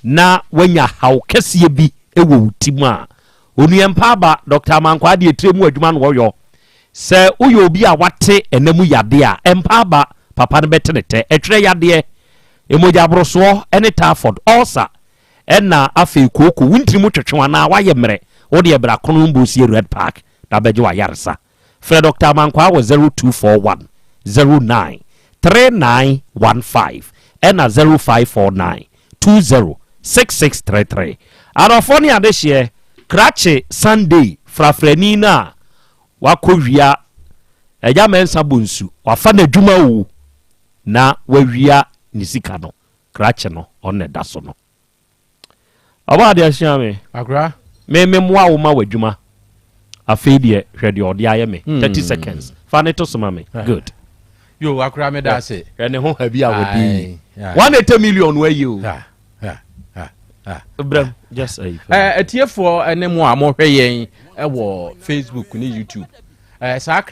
[SPEAKER 20] na woanya haw kɛseɛ bi wɔ wo ti mu a, Onua Mpaaba, Dɔkta Amankwaa deɛ tire mu adwuma na ɔyɔ. Sɛ woyɛ obi a wate ɛna mu yadeɛ a, Mpaaba papa no bɛte ne tɛ. Ɛtwerɛ yadeɛ, mmogya-borosoɔ ne typhoid, ulcer, ɛna afei kooko, wo ntini mu twetwe anaa woayɛ mmerɛ, wo deɛ bra Kronom Bosie Red Park na bɛgye w'ayaresa. Frɛ Dɔkta Amankwaa wɔ 0241 09 3915 ɛna 0549 20 6633. Adɔfoɔ ne adehyeɛ, Krakye Sunday frafrani no a wakɔ wia Agya Mensah Bonsu, wafa n'adwuma o. na wawia ne sika no, krakye no, ɔno na ɛda so no. Ɔbaa adeɛ asua me.
[SPEAKER 15] Akora.
[SPEAKER 20] Me me mmoa wo ma w'adwuma. Afei deɛ hwɛ deɛ ɔde ayɛ me. 30 seconds. Fa ne to so ma me. Good.
[SPEAKER 15] Yo, akora me da ase.
[SPEAKER 20] Hwɛ ne ho ha bi a wɔde yi. 180 million no ayi o. Brem, just ayi.
[SPEAKER 15] Atiefoɔ ne mo a mohwɛ yɛn wɔ Facebook ne YouTube. Saa kra